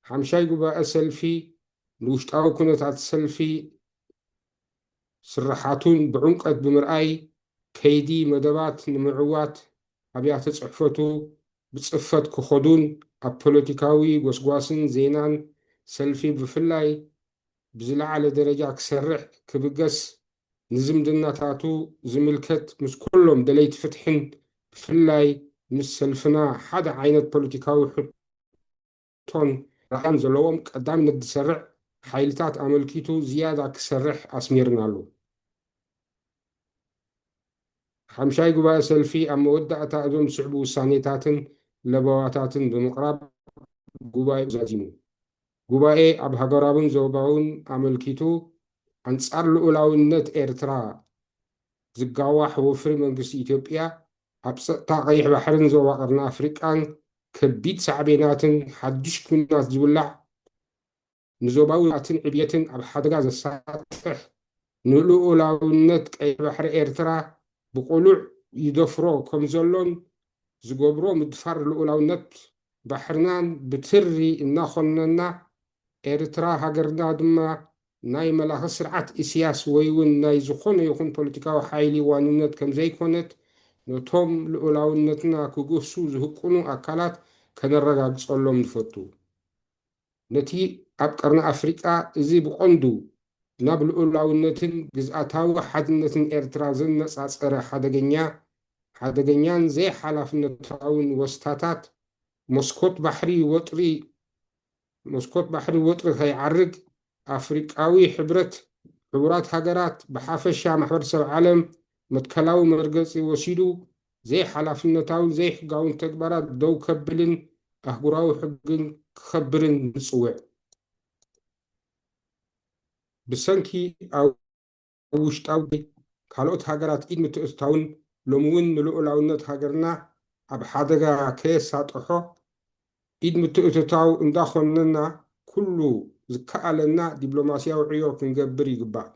ሓምሻይ ጉባኤ ሰልፊ ንውሽጣዊ ኩነታት ሰልፊ ስርሓቱን ብዕምቀት ብምርኣይ፣ ከይዲ መደባት ንምዕዋት ኣብያተ ጽሕፈቱ ብጽፈት ክኸዱን ኣብ ፖለቲካዊ ጎስጓስን ዜናን ሰልፊ ብፍላይ ብዝለዓለ ደረጃ ክሰርሕ ክብገስ፣ ንዝምድናታቱ ዝምልከት ምስ ኩሎም ደለይቲ ፍትሕን ብፍላይ ምስ ሰልፍና ሓደ ዓይነት ፖለቲካዊ ሕቶን ራእይን ዘለዎም ቀዳምነት ዝሰርዕ ሓይልታት ኣመልኪቱ ዝያዳ ክሰርሕ ኣስሚርናሉ። ሓምሻይ ጉባኤ ሰልፊ ኣብ መወዳእታ እዞም ዝስዕቡ ውሳኔታትን ለበዋታትን ብምቕራብ ጉባኤኡ ዛዚሙ። ጉባኤ ኣብ ሃገራውን ዞባውን ኣመልኪቱ ኣንጻር ልኡላውነት ኤርትራ ዝጋዋሕ ወፍሪ መንግስቲ ኢትዮጵያ ኣብ ጸጥታ ቀይሕ ባሕርን ዞባ ቀርኒ ኣፍሪቃን ከቢድ ሳዕቤናትን ሓድሽ ኲናት ዝውላዕ ንዞባዊ ልምዓትን ዕብየትን ኣብ ሓደጋ ዘሳጥሕ ንልኡላውነት ቀይሕ ባሕሪ ኤርትራ ብቕሉዕ ይደፍሮ ከም ዘሎን ዝገብሮ ምድፋር ልኡላውነት ባሕርናን ብትሪ እናኾነና ኤርትራ ሃገርና ድማ ናይ መላኺ ስርዓት ኢሳያስ ወይ እውን ናይ ዝኾነ ይኹን ፖለቲካዊ ሓይሊ ዋንነት ከም ዘይኮነት ነቶም ልኡላውነትና ክግህሱ ዝህቅኑ ኣካላት ከነረጋግጸሎም ንፈቱ። ነቲ ኣብ ቀርኒ ኣፍሪቃ እዚ ብቐንዱ ናብ ልኡላውነትን ግዝኣታዊ ሓድነትን ኤርትራ ዘነጻጸረ ሓደገኛ ሓደገኛን ዘይሓላፍነታውን ወስታታት መስኮት ባሕሪ ወጥሪ መስኮት ባሕሪ ወጥሪ ከይዓርግ ኣፍሪቃዊ ሕብረት ሕቡራት ሃገራት ብሓፈሻ ማሕበረሰብ ዓለም መትከላዊ መርገጺ ወሲዱ ዘይሓላፍነታውን ዘይሕጋውን ተግባራት ደው ከብልን ኣህጉራዊ ሕግን ክኸብርን ንጽውዕ። ብሰንኪ ኣብ ውሽጣዊ ካልኦት ሃገራት ኢድ ምትእትታውን ሎሚ እውን ንልኡላውነት ሃገርና ኣብ ሓደጋ ከየሳጥሖ ኢድ ምትእትታው እንዳኾነና ኩሉ ዝከኣለና ዲፕሎማስያዊ ዕዮ ክንገብር ይግባእ።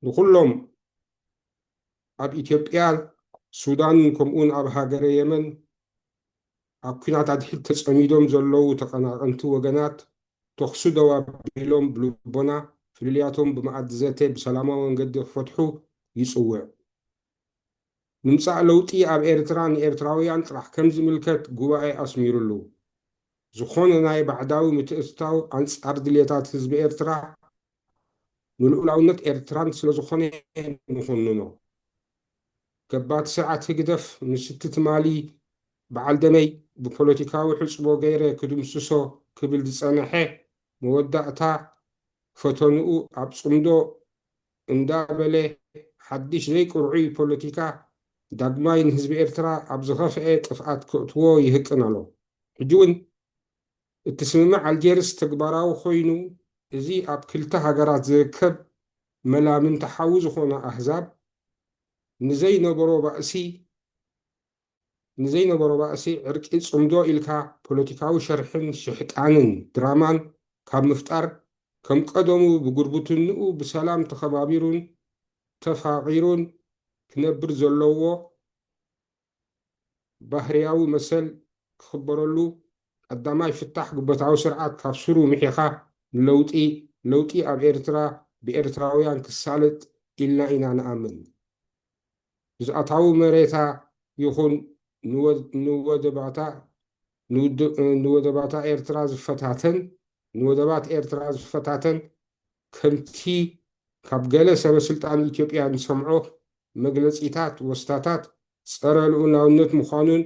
ንኹሎም ኣብ ኢትዮጵያ፣ ሱዳን፣ ከምኡውን ኣብ ሃገረ የመን ኣብ ኲናት ኣድሕድ ተጸሚዶም ዘለዉ ተቐናቐንቲ ወገናት፣ ተኹሲ ደው ኣቢሎም፣ ብልቦና ፍልልያቶም ብመኣዲ ዘተ ብሰላማዊ መንገዲ ክፈትሑ ይጽውዕ። ምምጻእ ለውጢ ኣብ ኤርትራ ንኤርትራውያን ጥራሕ ከም ዝምልከት ጉባኤ ኣስሚሩሉ። ዝኾነ ናይ ባዕዳዊ ምትእትታው ኣንጻር ድልየታት ህዝቢ ኤርትራ፣ ንልኡላውነት ኤርትራን ስለ ዝኾነ ንኹንኖ። ገባቲ ስርዓት ህግደፍ ምስቲ ትማሊ በዓል ደመይ ብፖለቲካዊ ሕጽቦ ገይረ ክድምስሶ ክብል ዝጸንሐ፣ መወዳእታ ፈተንኡ ኣብ ጽምዶ እንዳበለ፣ ሓድሽ ዘይቅርዑይ ፖለቲካ ዳግማይ ንህዝቢ ኤርትራ ኣብ ዝኸፍአ ጥፍኣት ከእትዎ ይህቅን ኣሎ። ሕጂ እውን እቲ ስምምዕ ኣልጀርስ ተግባራዊ ኮይኑ፣ እዚ ኣብ ክልተ ሃገራት ዝርከብ መላምንቲ ሓዊ ዝኾና ኣህዛብ ንዘይነበሮ ባእሲ፣ ንዘይነበሮ ባእሲ ዕርቂ ጽምዶ ኢልካ ፖለቲካዊ ሸርሕን ሽሕጣንን ድራማን ካብ ምፍጣር፣ ከም ቀደሙ ብጉርብትንኡ ብሰላም ተኸባቢሩን ተፋቒሩን ክነብር ዘለዎ ባህርያዊ መሰል ክኽበረሉ፣ ቀዳማይ ፍታሕ ግበታዊ ስርዓት ካብ ስሩ ምሒኻ ንለውጢ፣ ለውጢ ኣብ ኤርትራ ብኤርትራውያን ክሳለጥ ኢልና ኢና ንኣምን። ግዝኣታዊ መሬታ ይኹን ንወ-፣ ንወደባታ፣ ንውድ-፣ ንወደባታ ኤርትራ ዝፈታተን፣ ንወደባት ኤርትራ ዝፈታተን፣ ከምቲ ካብ ገለ ሰበ ስልጣን ኢትዮጵያ ንሰምዖ መግለጺታት ወስታታት ጸረ ልኡላውነት ምዃኑን፣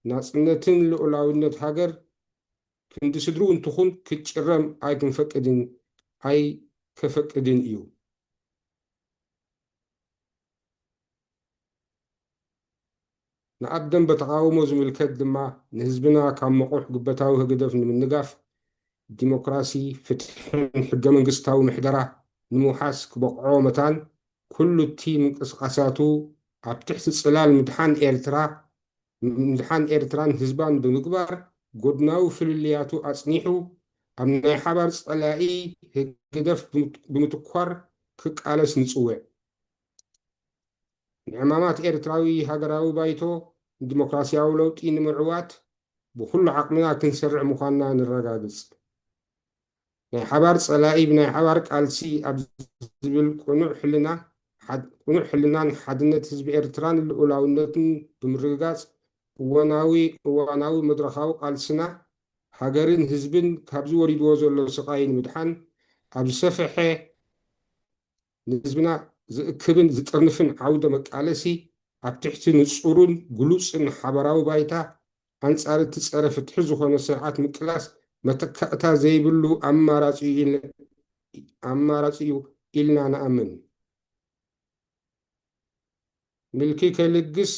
ናጽነትን ልኡላውነት ሃገር ክንዲ ስድሩ እንትኹን ክትጭረም ኣይክንፈቅድን ኣይከፈቅድን እዩ። ንኣብ ደንበ ተቓውሞ ዝምልከት ድማ፣ ንህዝብና ካብ መቑሕ ግበታዊ ህግደፍ ንምንጋፍ፣ ዲሞክራሲ፣ ፍትሕን ሕገ መንግስታዊ ምሕደራ ንምውሓስ ክበቕዖ መታን፣ ኩሉ እቲ ምንቅስቓሳቱ ኣብ ትሕቲ ጽላል ምድሓን ኤርትራ፣ ምድሓን ኤርትራን ህዝባን ብምግባር፣ ጎድናዊ ፍልልያቱ ኣጽኒሑ፣ ኣብ ናይ ሓባር ጸላኢ ህግደፍ ብምት-፣ ብምትኳር ክቃለስ ንጽውዕ። ንዕማማት ኤርትራዊ ሃገራዊ ባይቶ ንዲሞክራሲያዊ ለውጢ ንምዕዋት ብኹሉ ዓቕምና ክንሰርዕ ምዃንና ንረጋግጽ። ናይ ሓባር ጸላኢ ብናይ ሓባር ቃልሲ ኣብ ዝብል ቅኑዕ ሕልና፣ ሓድ-፣ ቅኑዕ ሕልናን ሓድነት ህዝቢ ኤርትራን ልኡላውነትን ብምርግጋጽ፣ እዋናዊ፣ እዋናዊ መድረኻዊ ቃልስና፣ ሃገርን ህዝብን ካብዚ ወሪድዎ ዘሎ ስቓይ ንምድሓን፣ ኣብ ዝሰፍሐ ንህዝብና ዝእክብን ዝጥርንፍን ዓውደ መቃለሲ፣ ኣብ ትሕቲ ንጹርን ግሉጽን ሓባራዊ ባይታ፣ ኣንጻር እቲ ጸረ ፍትሒ ዝኾነ ስርዓት ምቅላስ መተካእታ ዘይብሉ ኣማራጺ እዩ ኢል-፣ ኣማራጺ እዩ ኢልና ንኣምን። ምልኪ ከልግስ፣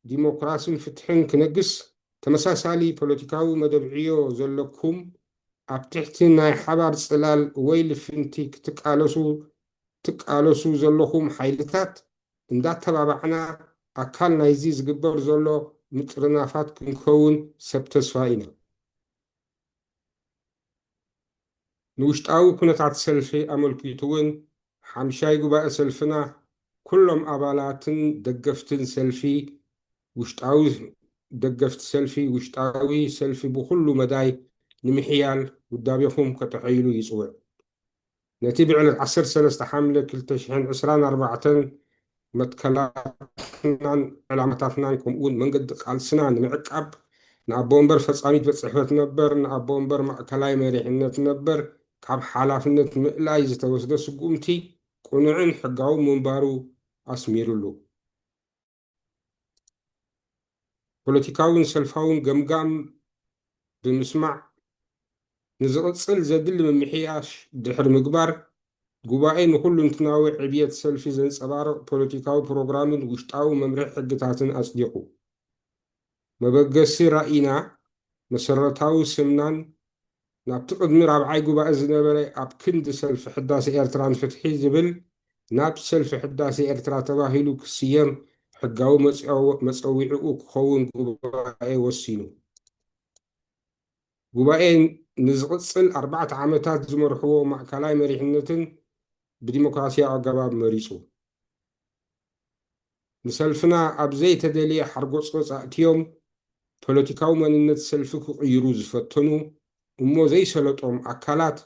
ዲሞክራስን ፍትሕን ክነግስ፣ ተመሳሳሊ ፖለቲካዊ መደብ ዕዮ ዘለኩም፣ ኣብ ትሕቲ ናይ ሓባር ጽላል ወይ ልፍንቲ ክትቃለሱ፣ ትቃለሱ ዘለኹም ሓይልታት እንዳተባባዕና፣ ኣካል ናይዚ ዝግበር ዘሎ ምጥርናፋት ክንከውን ሰብ ተስፋ ኢና። ንውሽጣዊ ኩነታት ሰልፊ ኣመልኪቱ እውን፣ ሓምሻይ ጉባኤ ሰልፍና፣ ኩሎም ኣባላትን ደገፍትን ሰልፊ፣ ውሽጣዊ ደገፍቲ ሰልፊ፣ ውሽጣዊ ሰልፊ ብኹሉ መዳይ ንምሕያል ውዳቤኹም ከተሐይሉ ይጽውዕ። ነቲ ብዕለት ዓሰርተ ሰለስተ ሓምለ ክልተ ሽሕን ዕስራን ኣርባዕተን መትከላትናን ዕላማታትናን፣ ከምኡውን መንገዲ ቃልስና ንምዕቃብ፣ ንኣቦ ወንበር ፈጻሚት ቤት ጽሕፈት ነበር፣ ንኣቦ ወንበር ማእከላይ መሪሕነት ነበር፣ ካብ ሓላፍነት ምእላይ ዝተወስደ ስጉምቲ ቅኑዕን ሕጋዊ ምንባሩ ኣስሚሩሉ። ፖለቲካውን ሰልፋውን ገምጋም ብምስማዕ፣ ንዝቕጽል ዘድሊ ምምሕያሽ ድሕሪ ምግባር፣ ጉባኤ ንኹሉንትናዊ ዕብየት ሰልፊ ዘንጸባርቕ ፖለቲካዊ ፕሮግራምን ውሽጣዊ መምርሒ ሕግታትን ኣጽዲቑ። መበገሲ ራኢና፣ መሰረታዊ ስምናን ናብቲ ቅድሚ ራብዓይ ጉባኤ ዝነበረ ኣብ ክንዲ ሰልፊ ሕዳሴ ኤርትራን ፍትሒ ዝብል ናብ ሰልፊ ሕዳሴ ኤርትራ ተባሂሉ ክስየም ሕጋዊ መጸው- መጸዊዕኡ ክኸውን ጉባኤ ወሲኑ። ጉባኤ ንዝቕጽል ኣርባዕተ ዓመታት ዝመርሕዎ ማእከላይ መሪሕነትን ብዲሞክራሲያዊ ኣገባብ መሪጹ። ንሰልፍና ኣብ ዘይተደልየ ሓርጎጽጎጽ ኣእትዮም፣ ፖለቲካዊ መንነት ሰልፊ ክቕይሩ ዝፈተኑ እሞ ዘይሰለጦም ኣካላት፣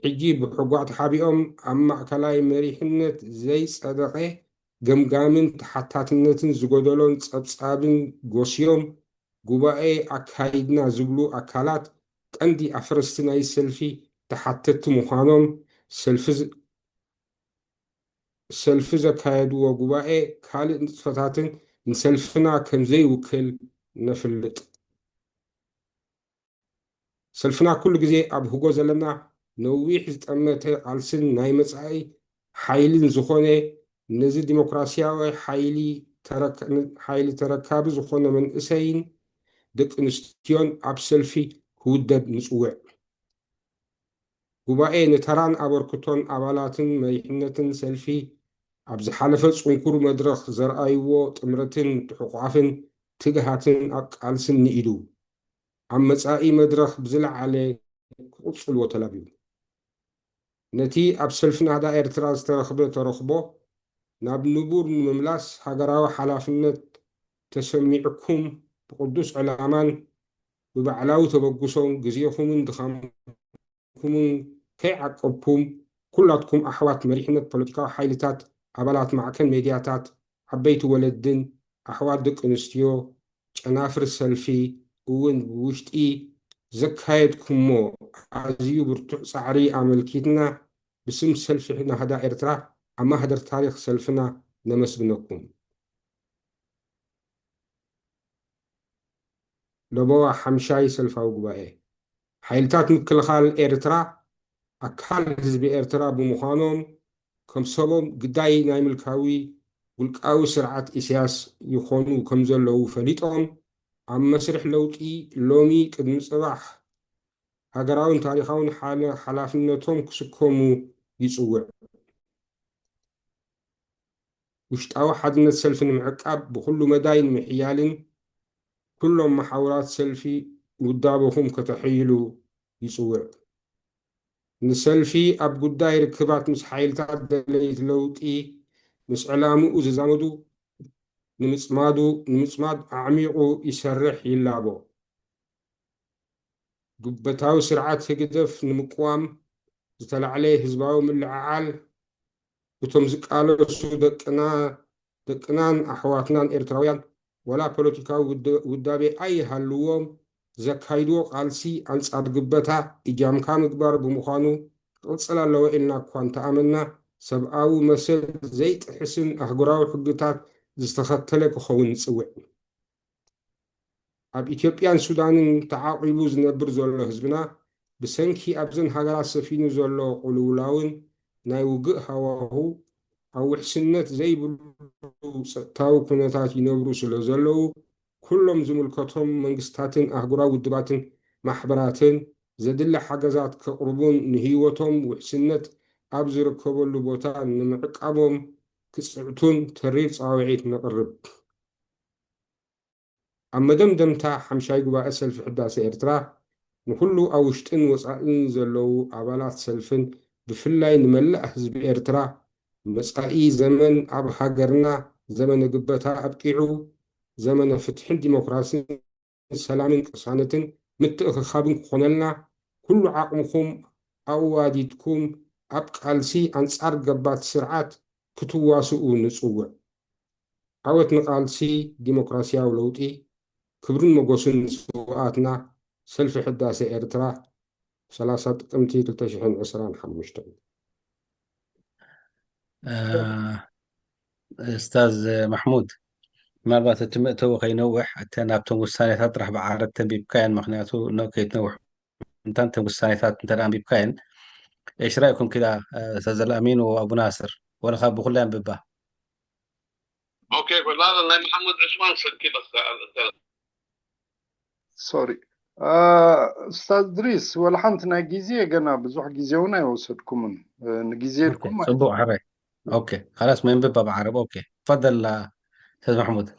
ሕጂ ብሕጓ ተሓቢኦም ኣብ ማእከላይ መሪሕነት ዘይጸደቐ ገምጋምን ተሓታትነትን ዝጎደሎን ጸብጻብን ጎስዮም፣ ጉባኤ ኣካይድና ዝብሉ ኣካላት ቀንዲ ኣፍረስቲ ናይ ሰልፊ ተሓተትቲ ምዃኖም፣ ሰልፊ ዝ- ሰልፊ ዘካየድዎ ጉባኤ ካልእ ንጥፈታትን ንሰልፍና ከም ዘይውክል ነፍልጥ። ሰልፍና ኩሉ ግዜ ኣብ ህጎ ዘለና ነዊሕ ዝጠመተ ቃልስን ናይ መጻኢ ሓይልን ዝኾነ፣ ነዚ ዲሞክራሲያዊ ሓይሊ ተረክ- ሓይሊ ተረካቢ ዝኾነ መንእሰይን ደቂ ኣንስትዮን ኣብ ሰልፊ ክውደብ ንጽውዕ። ጉባኤ ንተራን ኣበርክቶን ኣባላትን መሪሕነትን ሰልፊ ኣብ ዝሓለፈ ጽንኩር መድረኽ ዘርኣይዎ ጥምረትን ትሕቋፍን ትግሃትን ኣብ ቃልስን ንኢዱ፣ ኣብ መጻኢ መድረኽ ብዝለዓለ ክቕጽልዎ ተላብዩ። ነቲ ኣብ ሰልፊ ናህዳ ኤርትራ ዝተረኽበ ተረኽቦ ናብ ንቡር ንምምላስ ሃገራዊ ሓላፍነት ተሰሚዕኩም ብቕዱስ ዕላማን ብባዕላዊ ተበግሶን ግዜኹምን ድኻምኩምን ከይዓቀብኩም ኩላትኩም ኣሕዋት መሪሕነት ፖለቲካዊ ሓይልታት፣ ኣባላት ማዕከን ሜድያታት፣ ዓበይቲ ወለድን ኣሕዋት ደቂ ኣንስትዮ ጨናፍር ሰልፊ እውን ብውሽጢ ዘካየድኩሞ ኣዝዩ ብርቱዕ ጻዕሪ ኣመልኪትና ብስም ሰልፊ ናህዳ ኤርትራ ኣብ ማህደር ታሪኽ ሰልፍና ነመስግነኩም። ለበዋ ሓምሻይ ሰልፋዊ ጉባኤ ሓይልታት ምክልኻል ኤርትራ ኣካል ህዝቢ ኤርትራ ብምዃኖም ከም ሰቦም ግዳይ ናይ ምልካዊ ውልቃዊ ስርዓት ኢሳያስ ይኾኑ ከም ዘለዉ ፈሊጦም ኣብ መስርሕ ለውጢ ሎሚ ቅድሚ ጽባሕ ሃገራውን ታሪኻውን ሓለ- ሓላፍነቶም ክስከሙ ይጽውዕ። ውሽጣዊ ሓድነት ሰልፊ ንምዕቃብ ብኹሉ መዳይ ንምሕያልን ኩሎም መሓውራት ሰልፊ ውዳበኹም ከተሐይሉ ይጽውዕ። ንሰልፊ ኣብ ጉዳይ ርክባት ምስ ሓይልታት ደለይቲ ለውጢ ምስ ዕላምኡ ዝዛመዱ ንምጽማዱ ንምጽማድ ኣዕሚቑ ይሰርሕ ይላቦ። ጉበታዊ ስርዓት ህግደፍ ንምቅዋም ዝተላዕለ ህዝባዊ ምልዕዓል እቶም ዝቃለሱ ደቅና ደቅናን ኣሕዋትናን ኤርትራውያን ዋላ ፖለቲካዊ ውድ- ውዳቤ ኣይሃልዎም ዘካይድዎ ቃልሲ ኣንጻር ግበታ እጃምካ ምግባር ብምዃኑ ክቕጽል ኣለዎ ኢልና እኳ እንተኣመና ሰብኣዊ መሰል ዘይጥሕስን ኣህጉራዊ ሕግታት ዝተኸተለ ክኸውን ንጽውዕ። ኣብ ኢትዮጵያን ሱዳንን ተዓቒቡ ዝነብር ዘሎ ህዝብና ብሰንኪ ኣብዘን ሃገራት ሰፊኑ ዘሎ ቅልውላውን ናይ ውግእ ሃዋሁ ኣብ ውሕስነት ዘይብሉ ጸጥታዊ ኩነታት ይነብሩ ስለ ዘለዉ ኩሎም ዝምልከቶም መንግስታትን ኣህጉራዊ ውድባትን ማሕበራትን ዘድሊ ሓገዛት ከቕርቡን ንህይወቶም ውሕስነት ኣብ ዝርከበሉ ቦታ ንምዕቃቦም ክጽዕቱን ተሪር ጻውዒት ነቕርብ። ኣብ መደምደምታ ሓምሻይ ጉባኤ ሰልፊ ሕዳሰ ኤርትራ ንኹሉ ኣብ ውሽጥን ወጻእን ዘለዉ ኣባላት ሰልፍን ብፍላይ ንመላእ ህዝቢ ኤርትራ መጻኢ ዘመን ኣብ ሃገርና ዘመነ ግበታ ኣብቂዑ ዘመነ ፍትሕን ዲሞክራሲን ሰላምን ቅሳነትን ምትእኽኻብን ክኾነልና ኩሉ ዓቕምኹም ኣዋዲድኩም ኣብ ቃልሲ ኣንጻር ገባቲ ስርዓት ክትዋስኡ ንጽውዕ። ዓወት ንቃልሲ ዲሞክራሲያዊ ለውጢ፣ ክብርን ሞጎስን ንስውኣትና። ሰልፊ ሕዳሰ ኤርትራ፣ ሰላሳ ጥቅምቲ ክልተ ሽሕን ዕስራን ሓሙሽተን። ኡስታዝ ማሕሙድ፣ ምናልባት እቲ መእተዊ ከይነውሕ እተን ኣብቶም ውሳኔታት ጥራሕ ብዓረብ ተንቢብካየን፣ ምክንያቱ ኖ ከይትነውሕ እንታን እተን ውሳኔታት እንተ ኣንቢብካየን እሽራይኩም ኪዳ ኡስታዝ ኣልኣሚን ወኣቡ ናስር ወለኻ ብኩላይ ኣንብባ። ኦኬ ላላ ናይ መሓሙድ ዑስማን ስልኪ በስኣል ሶሪ ኡስታዝ ድሪስ ወላ ሓንቲ ናይ ግዜ ገና ብዙሕ ግዜ እውን ኣይወሰድኩምን ንግዜ ኢልኩም ፅቡቅ ሕራይ اوكي، خلاص ما ينبب بعرب. اوكي، تفضل استاذ محمود.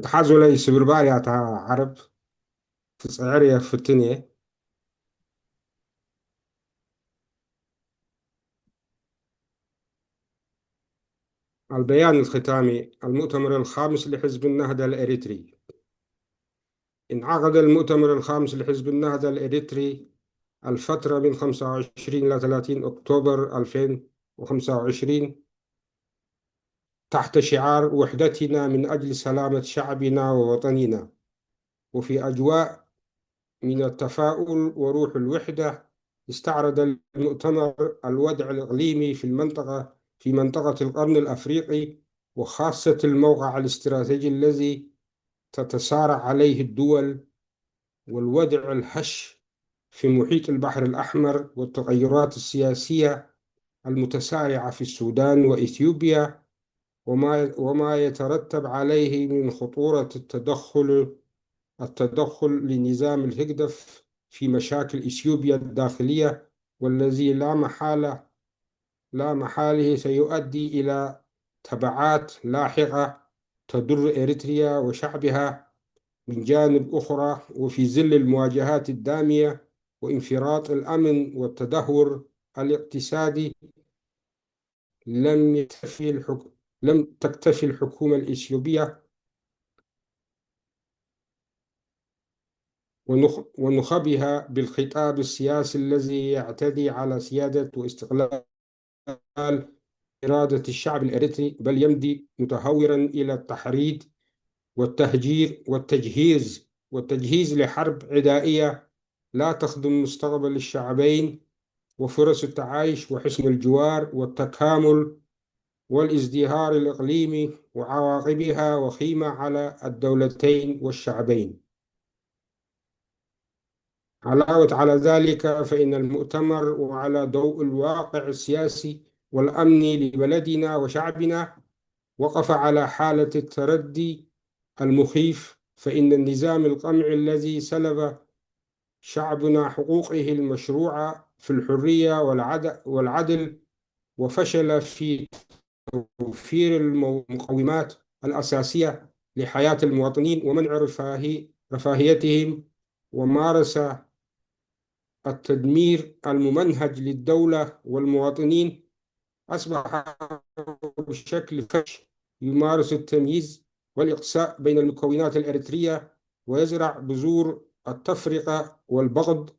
ተሓዙለይ ስብርባር እያ እታ ዓረብ። ክፅዕር እየ፣ ክፍትን እየ። البيان الختامي: المؤتمر الخامس لحزب النهضة الإريتري. انعقد المؤتمر الخامس لحزب النهضة الإريتري الفترة من خمسة وعشرين إلى ثلاثين أكتوبر ألفين وخمسة وعشرين تحت شعار وحدتنا من أجل سلامة شعبنا ووطننا. وفي أجواء من التفاؤل وروح الوحدة، استعرض المؤتمر الوضع الإقليمي في المنطقة، في منطقة القرن الأفريقي، وخاصة الموقع الاستراتيجي الذي تتصارع عليه الدول، والوضع الهش في محيط البحر الأحمر، والتغيرات السياسية المتسارعة في السودان وإثيوبيا، وما، وما يترتب عليه من خطورة التدخل، التدخل لنظام الهجدف في مشاكل إثيوبيا الداخلية، والذي لا محالة، لا محالة سيؤدي إلى تبعات لاحقة تضر إريتريا وشعبها. من جانب أخرى، وفي ظل المواجهات الدامية وانفراط الأمن والتدهور الاقتصادي، لم يكتفي الحك-، لم تكتفي الحكومة الإثيوبية ونخ-، ونخبها بالخطاب السياسي الذي يعتدي على سيادة واستقلال إرادة الشعب الإريتري، بل يمضي متهورا إلى التحريض والتهجير والتجهيز، والتجهيز لحرب عدائية لا تخدم مستقبل الشعبين وفرص التعايش وحسن الجوار والتكامل والازدهار الإقليمي وعواقبها وخيمة على الدولتين والشعبين. علاوة على ذلك، فإن المؤتمر، وعلى ضوء الواقع السياسي والأمني لبلدنا وشعبنا، وقف على حالة التردي المخيف، فإن النظام القمعي الذي سلب شعبنا حقوقه المشروعة في الحرية والعد-، والعدل، وفشل في توفير المو-، المقومات الأساسية لحياة المواطنين ومنع رفاهي-، رفاهيتهم، ومارس التدمير الممنهج للدولة والمواطنين، أصبح بشكل فج يمارس التمييز والإقصاء بين المكونات الإريترية، ويزرع بذور التفرقة والبغض،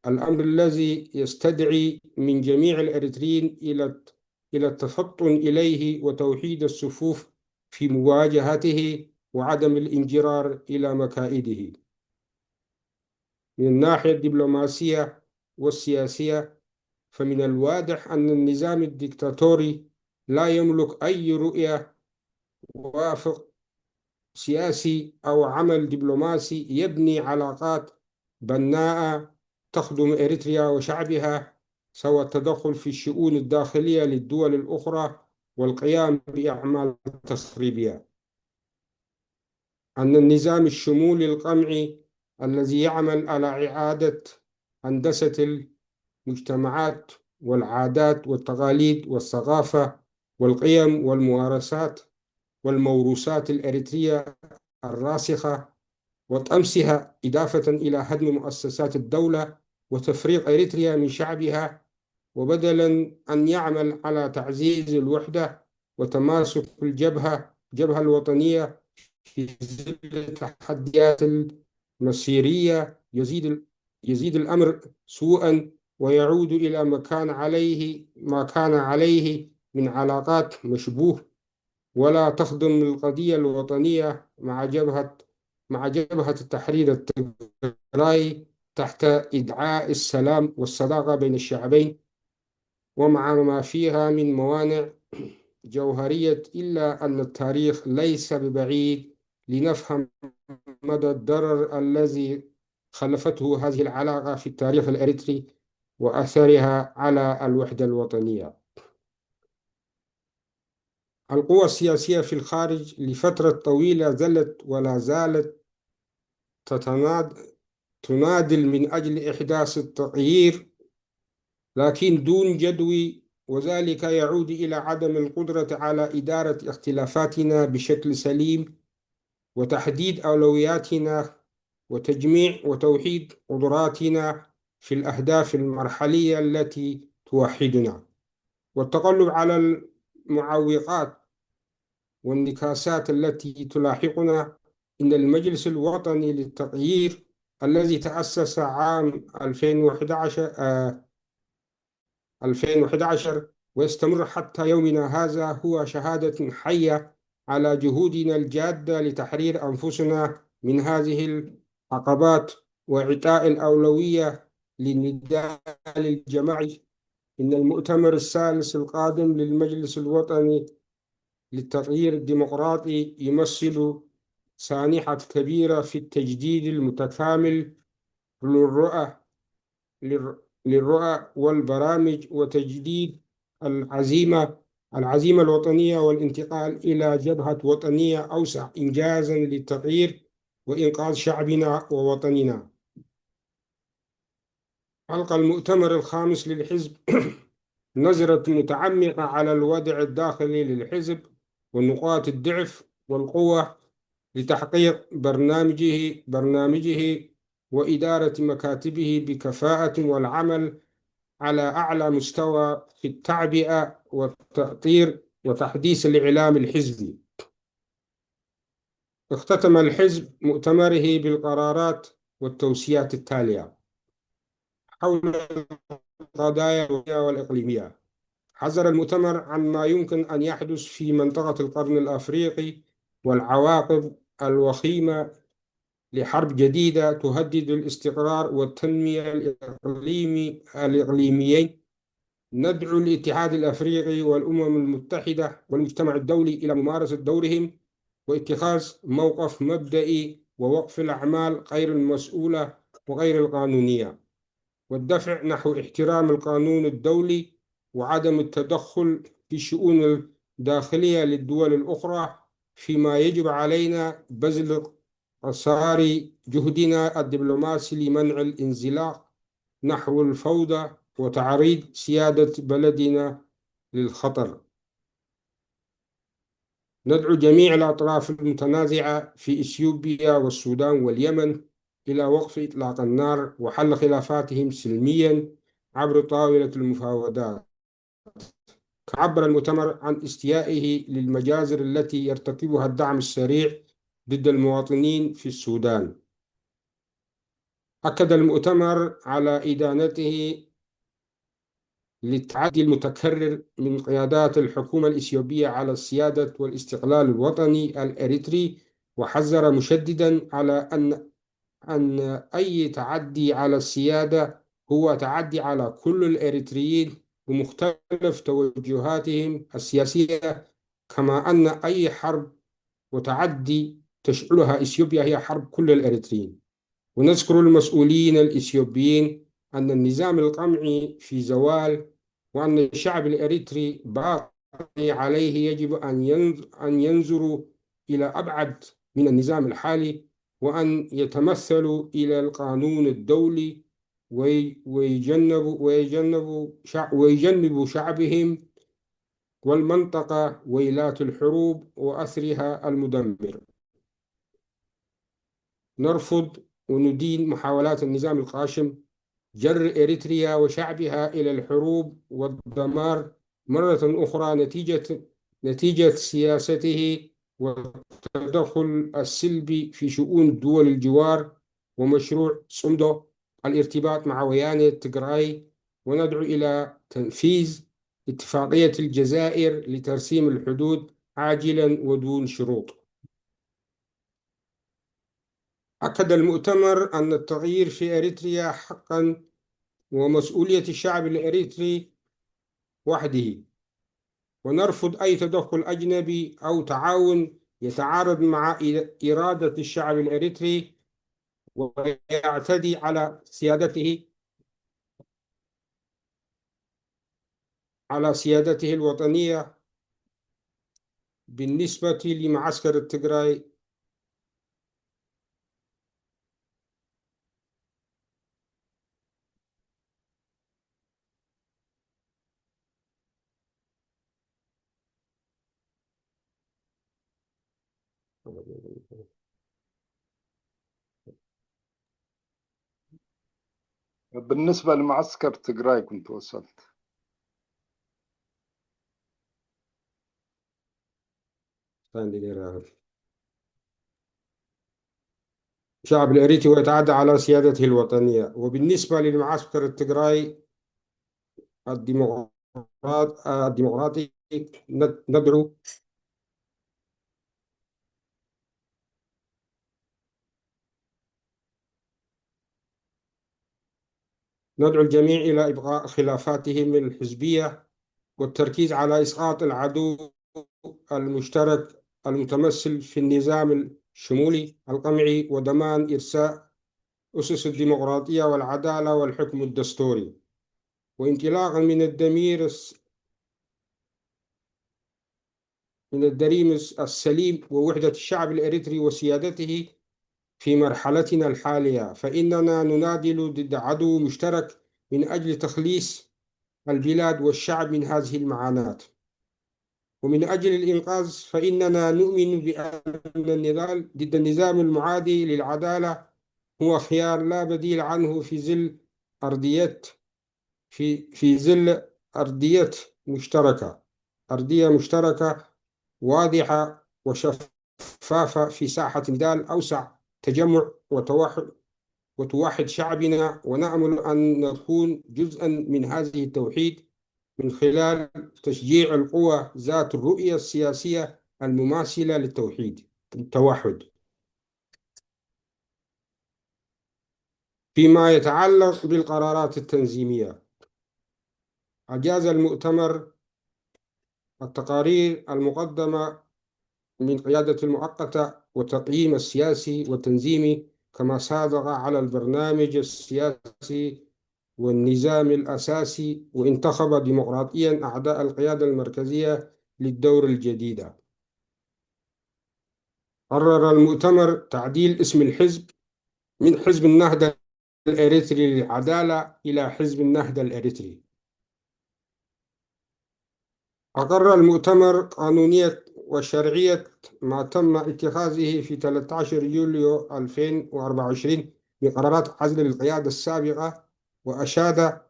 الأمر الذي يستدعي من جميع الإريتريين إلى الت-، إلى التفطن إليه وتوحيد الصفوف في مواجهته وعدم الانجرار إلى مكائده. من الناحية الدبلوماسية والسياسية، فمن الواضح أن النظام الدكتاتوري لا يملك أي رؤية وافق سياسي أو عمل دبلوماسي يبني علاقات بناءة تخدم إريتريا وشعبها، سوى التدخل في الشؤون الداخلية للدول الأخرى والقيام بأعمال تخريبية. أن النظام الشمولي القمعي الذي يعمل على إعادة هندسة المجتمعات والعادات والتقاليد والثقافة والقيم والممارسات والموروثات الإريترية الراسخة وطمسها، إضافة إلى هدم مؤسسات الدولة وتفريق إريتريا من شعبها، وبدلا أن يعمل على تعزيز الوحدة وتماسك الجبهة، الجبهة الوطنية، في ظل التحديات المصيرية، يزيد ال-، يزيد الأمر سوءا، ويعود إلى ما كان عليه، ما كان عليه من علاقات مشبوه، ولا تخدم القضية الوطنية مع جبهة، مع جبهة التحرير التجراي تحت إدعاء السلام والصداقة بين الشعبين، ومع ما فيها من موانع جوهرية، إلا أن التاريخ ليس ببعيد لنفهم مدى الضرر الذي خلفته هذه العلاقة في التاريخ الإريتري وأثرها على الوحدة الوطنية. القوى السياسية في الخارج لفترة طويلة ظلت ولا زالت تتناض-، تناضل من أجل إحداث التغيير، لكن دون جدوى وذلك يعود إلى عدم القدرة على إدارة اختلافاتنا بشكل سليم وتحديد أولوياتنا وتجميع وتوحيد قدراتنا في الأهداف المرحلية التي توحدنا، والتغلب على المعوقات والانتكاسات التي تلاحقنا. إن المجلس الوطني للتغيير الذي تأسس عام ألفين وحدعش، آه، ألفين وحدعش ويستمر حتى يومنا هذا هو شهادة حية على جهودنا الجادة لتحرير أنفسنا من هذه العقبات وإعطاء الأولوية للنضال الجماعي. إن المؤتمر الثالث القادم للمجلس الوطني للتغيير الديمقراطي يمثل سانحة كبيرة في التجديد المتكامل للرؤى، للر-، للرؤى والبرامج وتجديد العزيمة، العزيمة الوطنية والانتقال إلى جبهة وطنية أوسع إنجازا للتغيير وإنقاذ شعبنا ووطننا. ألقى المؤتمر الخامس للحزب نظرة متعمقة على الوضع الداخلي للحزب ونقاط الضعف والقوة لتحقيق برنامجه، برنامجه وإدارة مكاتبه بكفاءة والعمل على أعلى مستوى في التعبئة والتأطير وتحديث الإعلام الحزبي. اختتم الحزب مؤتمره بالقرارات والتوصيات التالية حول القضايا الدولية والإقليمية. حذر المؤتمر عن ما يمكن أن يحدث في منطقة القرن الأفريقي والعواقب الوخيمة لحرب جديدة تهدد الاستقرار والتنمية الإقليمي، الإقليميين. ندعو الاتحاد الأفريقي والأمم المتحدة والمجتمع الدولي إلى ممارسة دورهم واتخاذ موقف مبدئي ووقف الأعمال غير المسؤولة وغير القانونية، والدفع نحو احترام القانون الدولي وعدم التدخل في الشؤون الداخلية للدول الأخرى، فيما يجب علينا بذل قصارى جهدنا الدبلوماسي لمنع الانزلاق نحو الفوضى وتعريض سيادة بلدنا للخطر. ندعو جميع الأطراف المتنازعة في إثيوبيا والسودان واليمن إلى وقف إطلاق النار وحل خلافاتهم سلميا عبر طاولة المفاوضات. عبر المؤتمر عن استيائه للمجازر التي يرتكبها الدعم السريع ضد المواطنين في السودان. أكد المؤتمر على إدانته للتعدي المتكرر من قيادات الحكومة الإثيوبية على السيادة والاستقلال الوطني الإريتري، وحذر مشددا على أن أن أي تعدي على السيادة هو تعدي على كل الإريتريين بمختلف توجهاتهم السياسية، كما أن أي حرب وتعدي تشعلها إثيوبيا هي حرب كل الإريتريين. ونذكر المسؤولين الإثيوبيين أن النظام القمعي في زوال، وأن الشعب الإريتري باقي عليه يجب أن ينظ-، أن ينظروا إلى أبعد من النظام الحالي، وأن يتمثلوا إلى القانون الدولي وي-، ويجنبوا، ويجنبوا شع-، ويجنبوا شعبهم والمنطقة ويلات الحروب وأثرها المدمر. نرفض وندين محاولات النظام القاشم جر إريتريا وشعبها إلى الحروب والدمار مرة أخرى نتيجة، نتيجة سياسته والتدخل السلبي في شؤون دول الجوار ومشروع صمدو الارتباط مع ويانة تجراي، وندعو إلى تنفيذ اتفاقية الجزائر لترسيم الحدود عاجلا ودون شروط. أكد المؤتمر أن التغيير في إريتريا حقا ومسؤولية الشعب الإريتري وحده، ونرفض أي تدخل أجنبي أو تعاون يتعارض مع إرادة الشعب الإريتري ويعتدي على سيادته، على سيادته الوطنية. بالنسبة لمعسكر التجراي، بالنسبة لمعسكر تجراي كنت وصلت. شعب الإريتري ويتعدى على سيادته الوطنية. وبالنسبة للمعسكر التجراي الديمقراط-، الديمقراطي ند-، ندعو ندعو الجميع إلى إبقاء خلافاتهم الحزبية والتركيز على إسقاط العدو المشترك المتمثل في النظام الشمولي القمعي وضمان إرساء أسس الديمقراطية والعدالة والحكم الدستوري، وانطلاقا من الدمير الس-، من الدريم السليم ووحدة الشعب الإريتري وسيادته في مرحلتنا الحالية، فإننا نناضل ضد عدو مشترك من أجل تخليص البلاد والشعب من هذه المعاناة. ومن أجل الإنقاذ، فإننا نؤمن بأن النضال ضد النظام المعادي للعدالة هو خيار لا بديل عنه في ظل أرضية، في، في ظل أرضية مشتركة، أرضية مشتركة واضحة وشفافة في ساحة نضال أوسع تجمع وتوحد، وتوحد شعبنا، ونأمل أن نكون جزءا من هذه التوحيد من خلال تشجيع القوى ذات الرؤية السياسية المماثلة للتوحيد، التوحد. فيما يتعلق بالقرارات التنظيمية، أجاز المؤتمر التقارير المقدمة من قيادة المؤقتة وتقييم السياسي والتنظيمي، كما صادق على البرنامج السياسي والنظام الأساسي، وانتخب ديمقراطيا أعضاء القيادة المركزية للدور الجديدة. قرر المؤتمر تعديل اسم الحزب من حزب النهضة الإريتري للعدالة إلى حزب النهضة الإريتري. أقر المؤتمر قانونية وشرعية ما تم اتخاذه في ثلاثة عشر يوليو ألفين وأربعة وعشرين من قرارات عزل للقيادة السابقة، وأشاد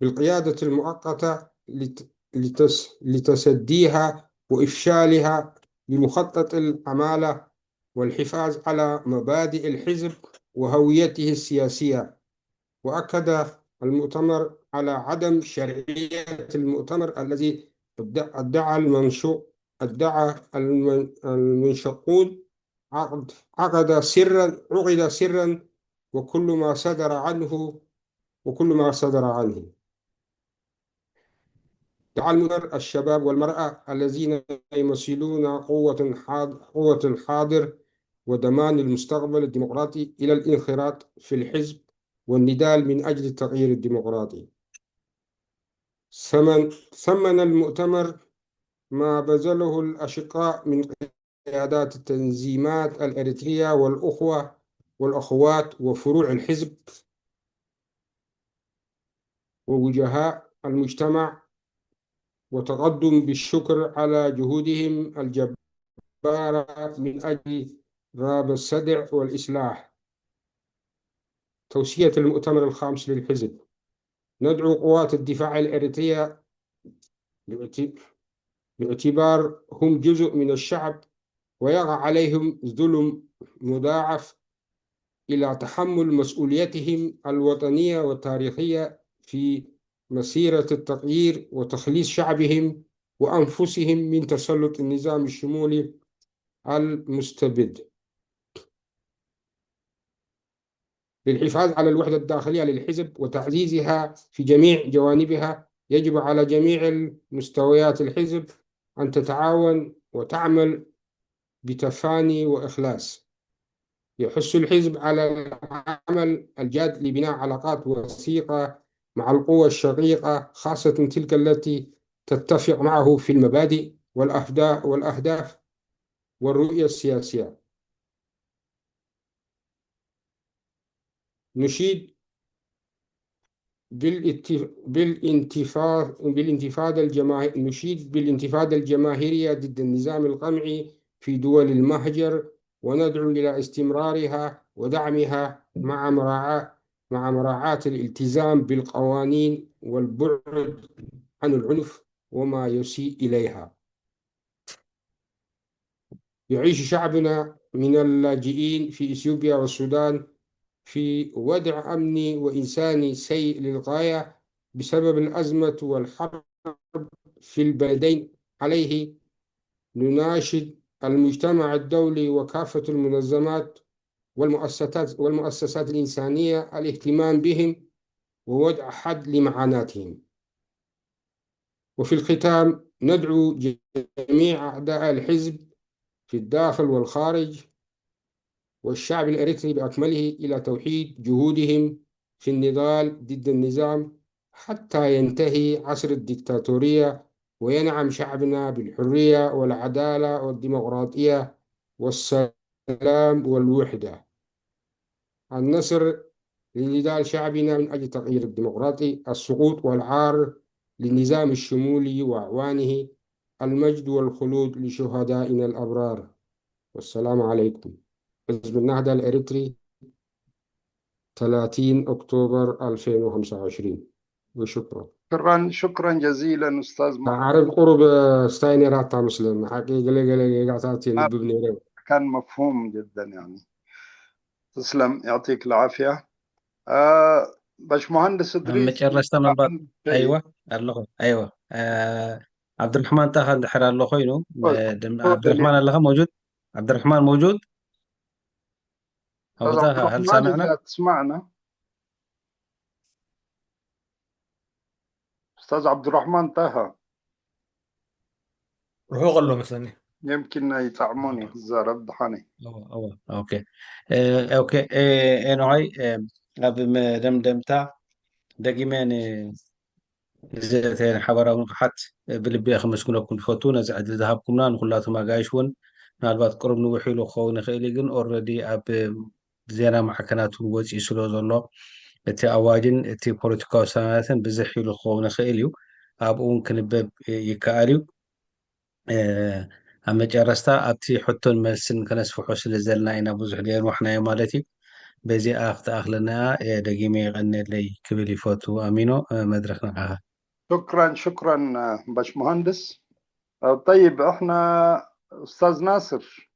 بالقيادة المؤقتة لت-، لتس-، لتسديها وإفشالها بمخطط العمالة والحفاظ على مبادئ الحزب وهويته السياسية. وأكد المؤتمر على عدم شرعية المؤتمر الذي ادع-، ادعى المنشو-، ادعى المن-، المنشقون عقد، عقد سرا، عقد سرا، وكل ما صدر عنه، وكل ما صدر عنه. دعا المؤتمر الشباب والمرأة الذين يمثلون قوة حاض-، قوة الحاضر وضمان المستقبل الديمقراطي إلى الانخراط في الحزب والنضال من أجل التغيير الديمقراطي. ثمن-، ثمن المؤتمر ما بذله الأشقاء من قيادات التنظيمات الإريترية والأخوة والأخوات وفروع الحزب ووجهاء المجتمع، وتقدم بالشكر على جهودهم الجبارة من أجل راب الصدع والإصلاح. توصية المؤتمر الخامس للحزب: ندعو قوات الدفاع الإريترية باعت-، باعتبار هم جزء من الشعب ويقع عليهم ظلم مضاعف إلى تحمل مسؤوليتهم الوطنية والتاريخية في مسيرة التغيير وتخليص شعبهم وأنفسهم من تسلط النظام الشمولي المستبد. للحفاظ على الوحدة الداخلية للحزب وتعزيزها في جميع جوانبها، يجب على جميع المستويات الحزب أن تتعاون وتعمل بتفاني وإخلاص. يحث الحزب على العمل الجاد لبناء علاقات وثيقة مع القوى الشقيقة، خاصة تلك التي تتفق معه في المبادئ والأهدا-، والأهداف والرؤية السياسية. نشيد بالاتف-، بالانتفا-، بالانتفاضة الجماهير-، نشيد بالانتفاضة الجماهيرية ضد النظام القمعي في دول المهجر، وندعو إلى استمرارها ودعمها مع مراعاة مع مراعاة الالتزام بالقوانين والبعد عن العنف وما يسيء إليها. يعيش شعبنا من اللاجئين في إثيوبيا والسودان في وضع أمني وإنساني سيء للغاية بسبب الأزمة والحرب في البلدين. عليه نناشد المجتمع الدولي وكافة المنظمات والمؤسسات والمؤسسات الإنسانية الاهتمام بهم ووضع حد لمعاناتهم. وفي الختام، ندعو جميع أعضاء الحزب في الداخل والخارج والشعب الإريتري بأكمله إلى توحيد جهودهم في النضال ضد النظام حتى ينتهي عصر الدكتاتورية وينعم شعبنا بالحرية والعدالة والديمقراطية والسلام والوحدة. النصر لنضال شعبنا من أجل التغيير الديمقراطي، السقوط والعار للنظام الشمولي وأعوانه، المجد والخلود لشهدائنا الأبرار. والسلام عليكم. حزب النهضة الإريتري، ثلاثين أكتوبر ألفين وخمسة وعشرين. وشكرا. شكرا شكرا جزيلا استاذ محمد. ዓርብ ቁሩብ ስታይ ነይራታ መስለኒ ሓቂ ገለ ገለ ጌጋታት የንብብ ነይረ። كان مفهوم جدا يعني. تسلم يعطيك العافية. آه باش مهندس ኣብ ادريس መጨረሽታ ምናልባት ኣይዋ ኣለኹ ኣይዋ ዓብድራሕማን ጣኻ እንድሕር ኣሎ ኮይኑ تفضل. ዓብድራሕማን ኣለኻ መውጁድ ዓብድራሕማን መውጁድ استاذ ኣቦታ عبد هل الرحمن سامعنا اذا تسمعنا استاذ عبد الرحمن طه. ርሑቕ ኣሎ መስለኒ። يمكن يطعموني الزرب دحاني. እወ እወ ኦኬ ኦኬ ኤኖሃይ ኣብ መደምደምታ ደጊመ ንዘተ ሓበራዊ ንቕሓት ብልቢ ከመስግነኩም ዝፈቱ ነዚ ዕድል ዝሃብኩምና ንኩላቶም ኣጋይሽ እውን ምናልባት ቅሩብ ንውሕ ኢሉ ክኸውን ይኽእል እዩ ግን ኦረዲ ኣብ ዜና ማዕከናት እውን ወፂኡ ስለ ዘሎ እቲ ኣዋጅን እቲ ፖለቲካዊ ውሳነታትን ብዝሕ ኢሉ ክኸውን ይኽእል እዩ ኣብኡ እውን ክንበብ ይከኣል እዩ ኣብ መጨረስታ ኣብቲ ሕቶን መልስን ከነስፍሖ ስለ ዘለና ኢና ብዙሕ ደየንዋሕናዮ ማለት እዩ በዚኣ ክትኣኽለና ደጊመ ይቐነለይ ክብል ይፈቱ ኣሚኖ መድረክ ንዓኻ شكرا شكرا باش مهندس. طيب احنا استاذ ناصر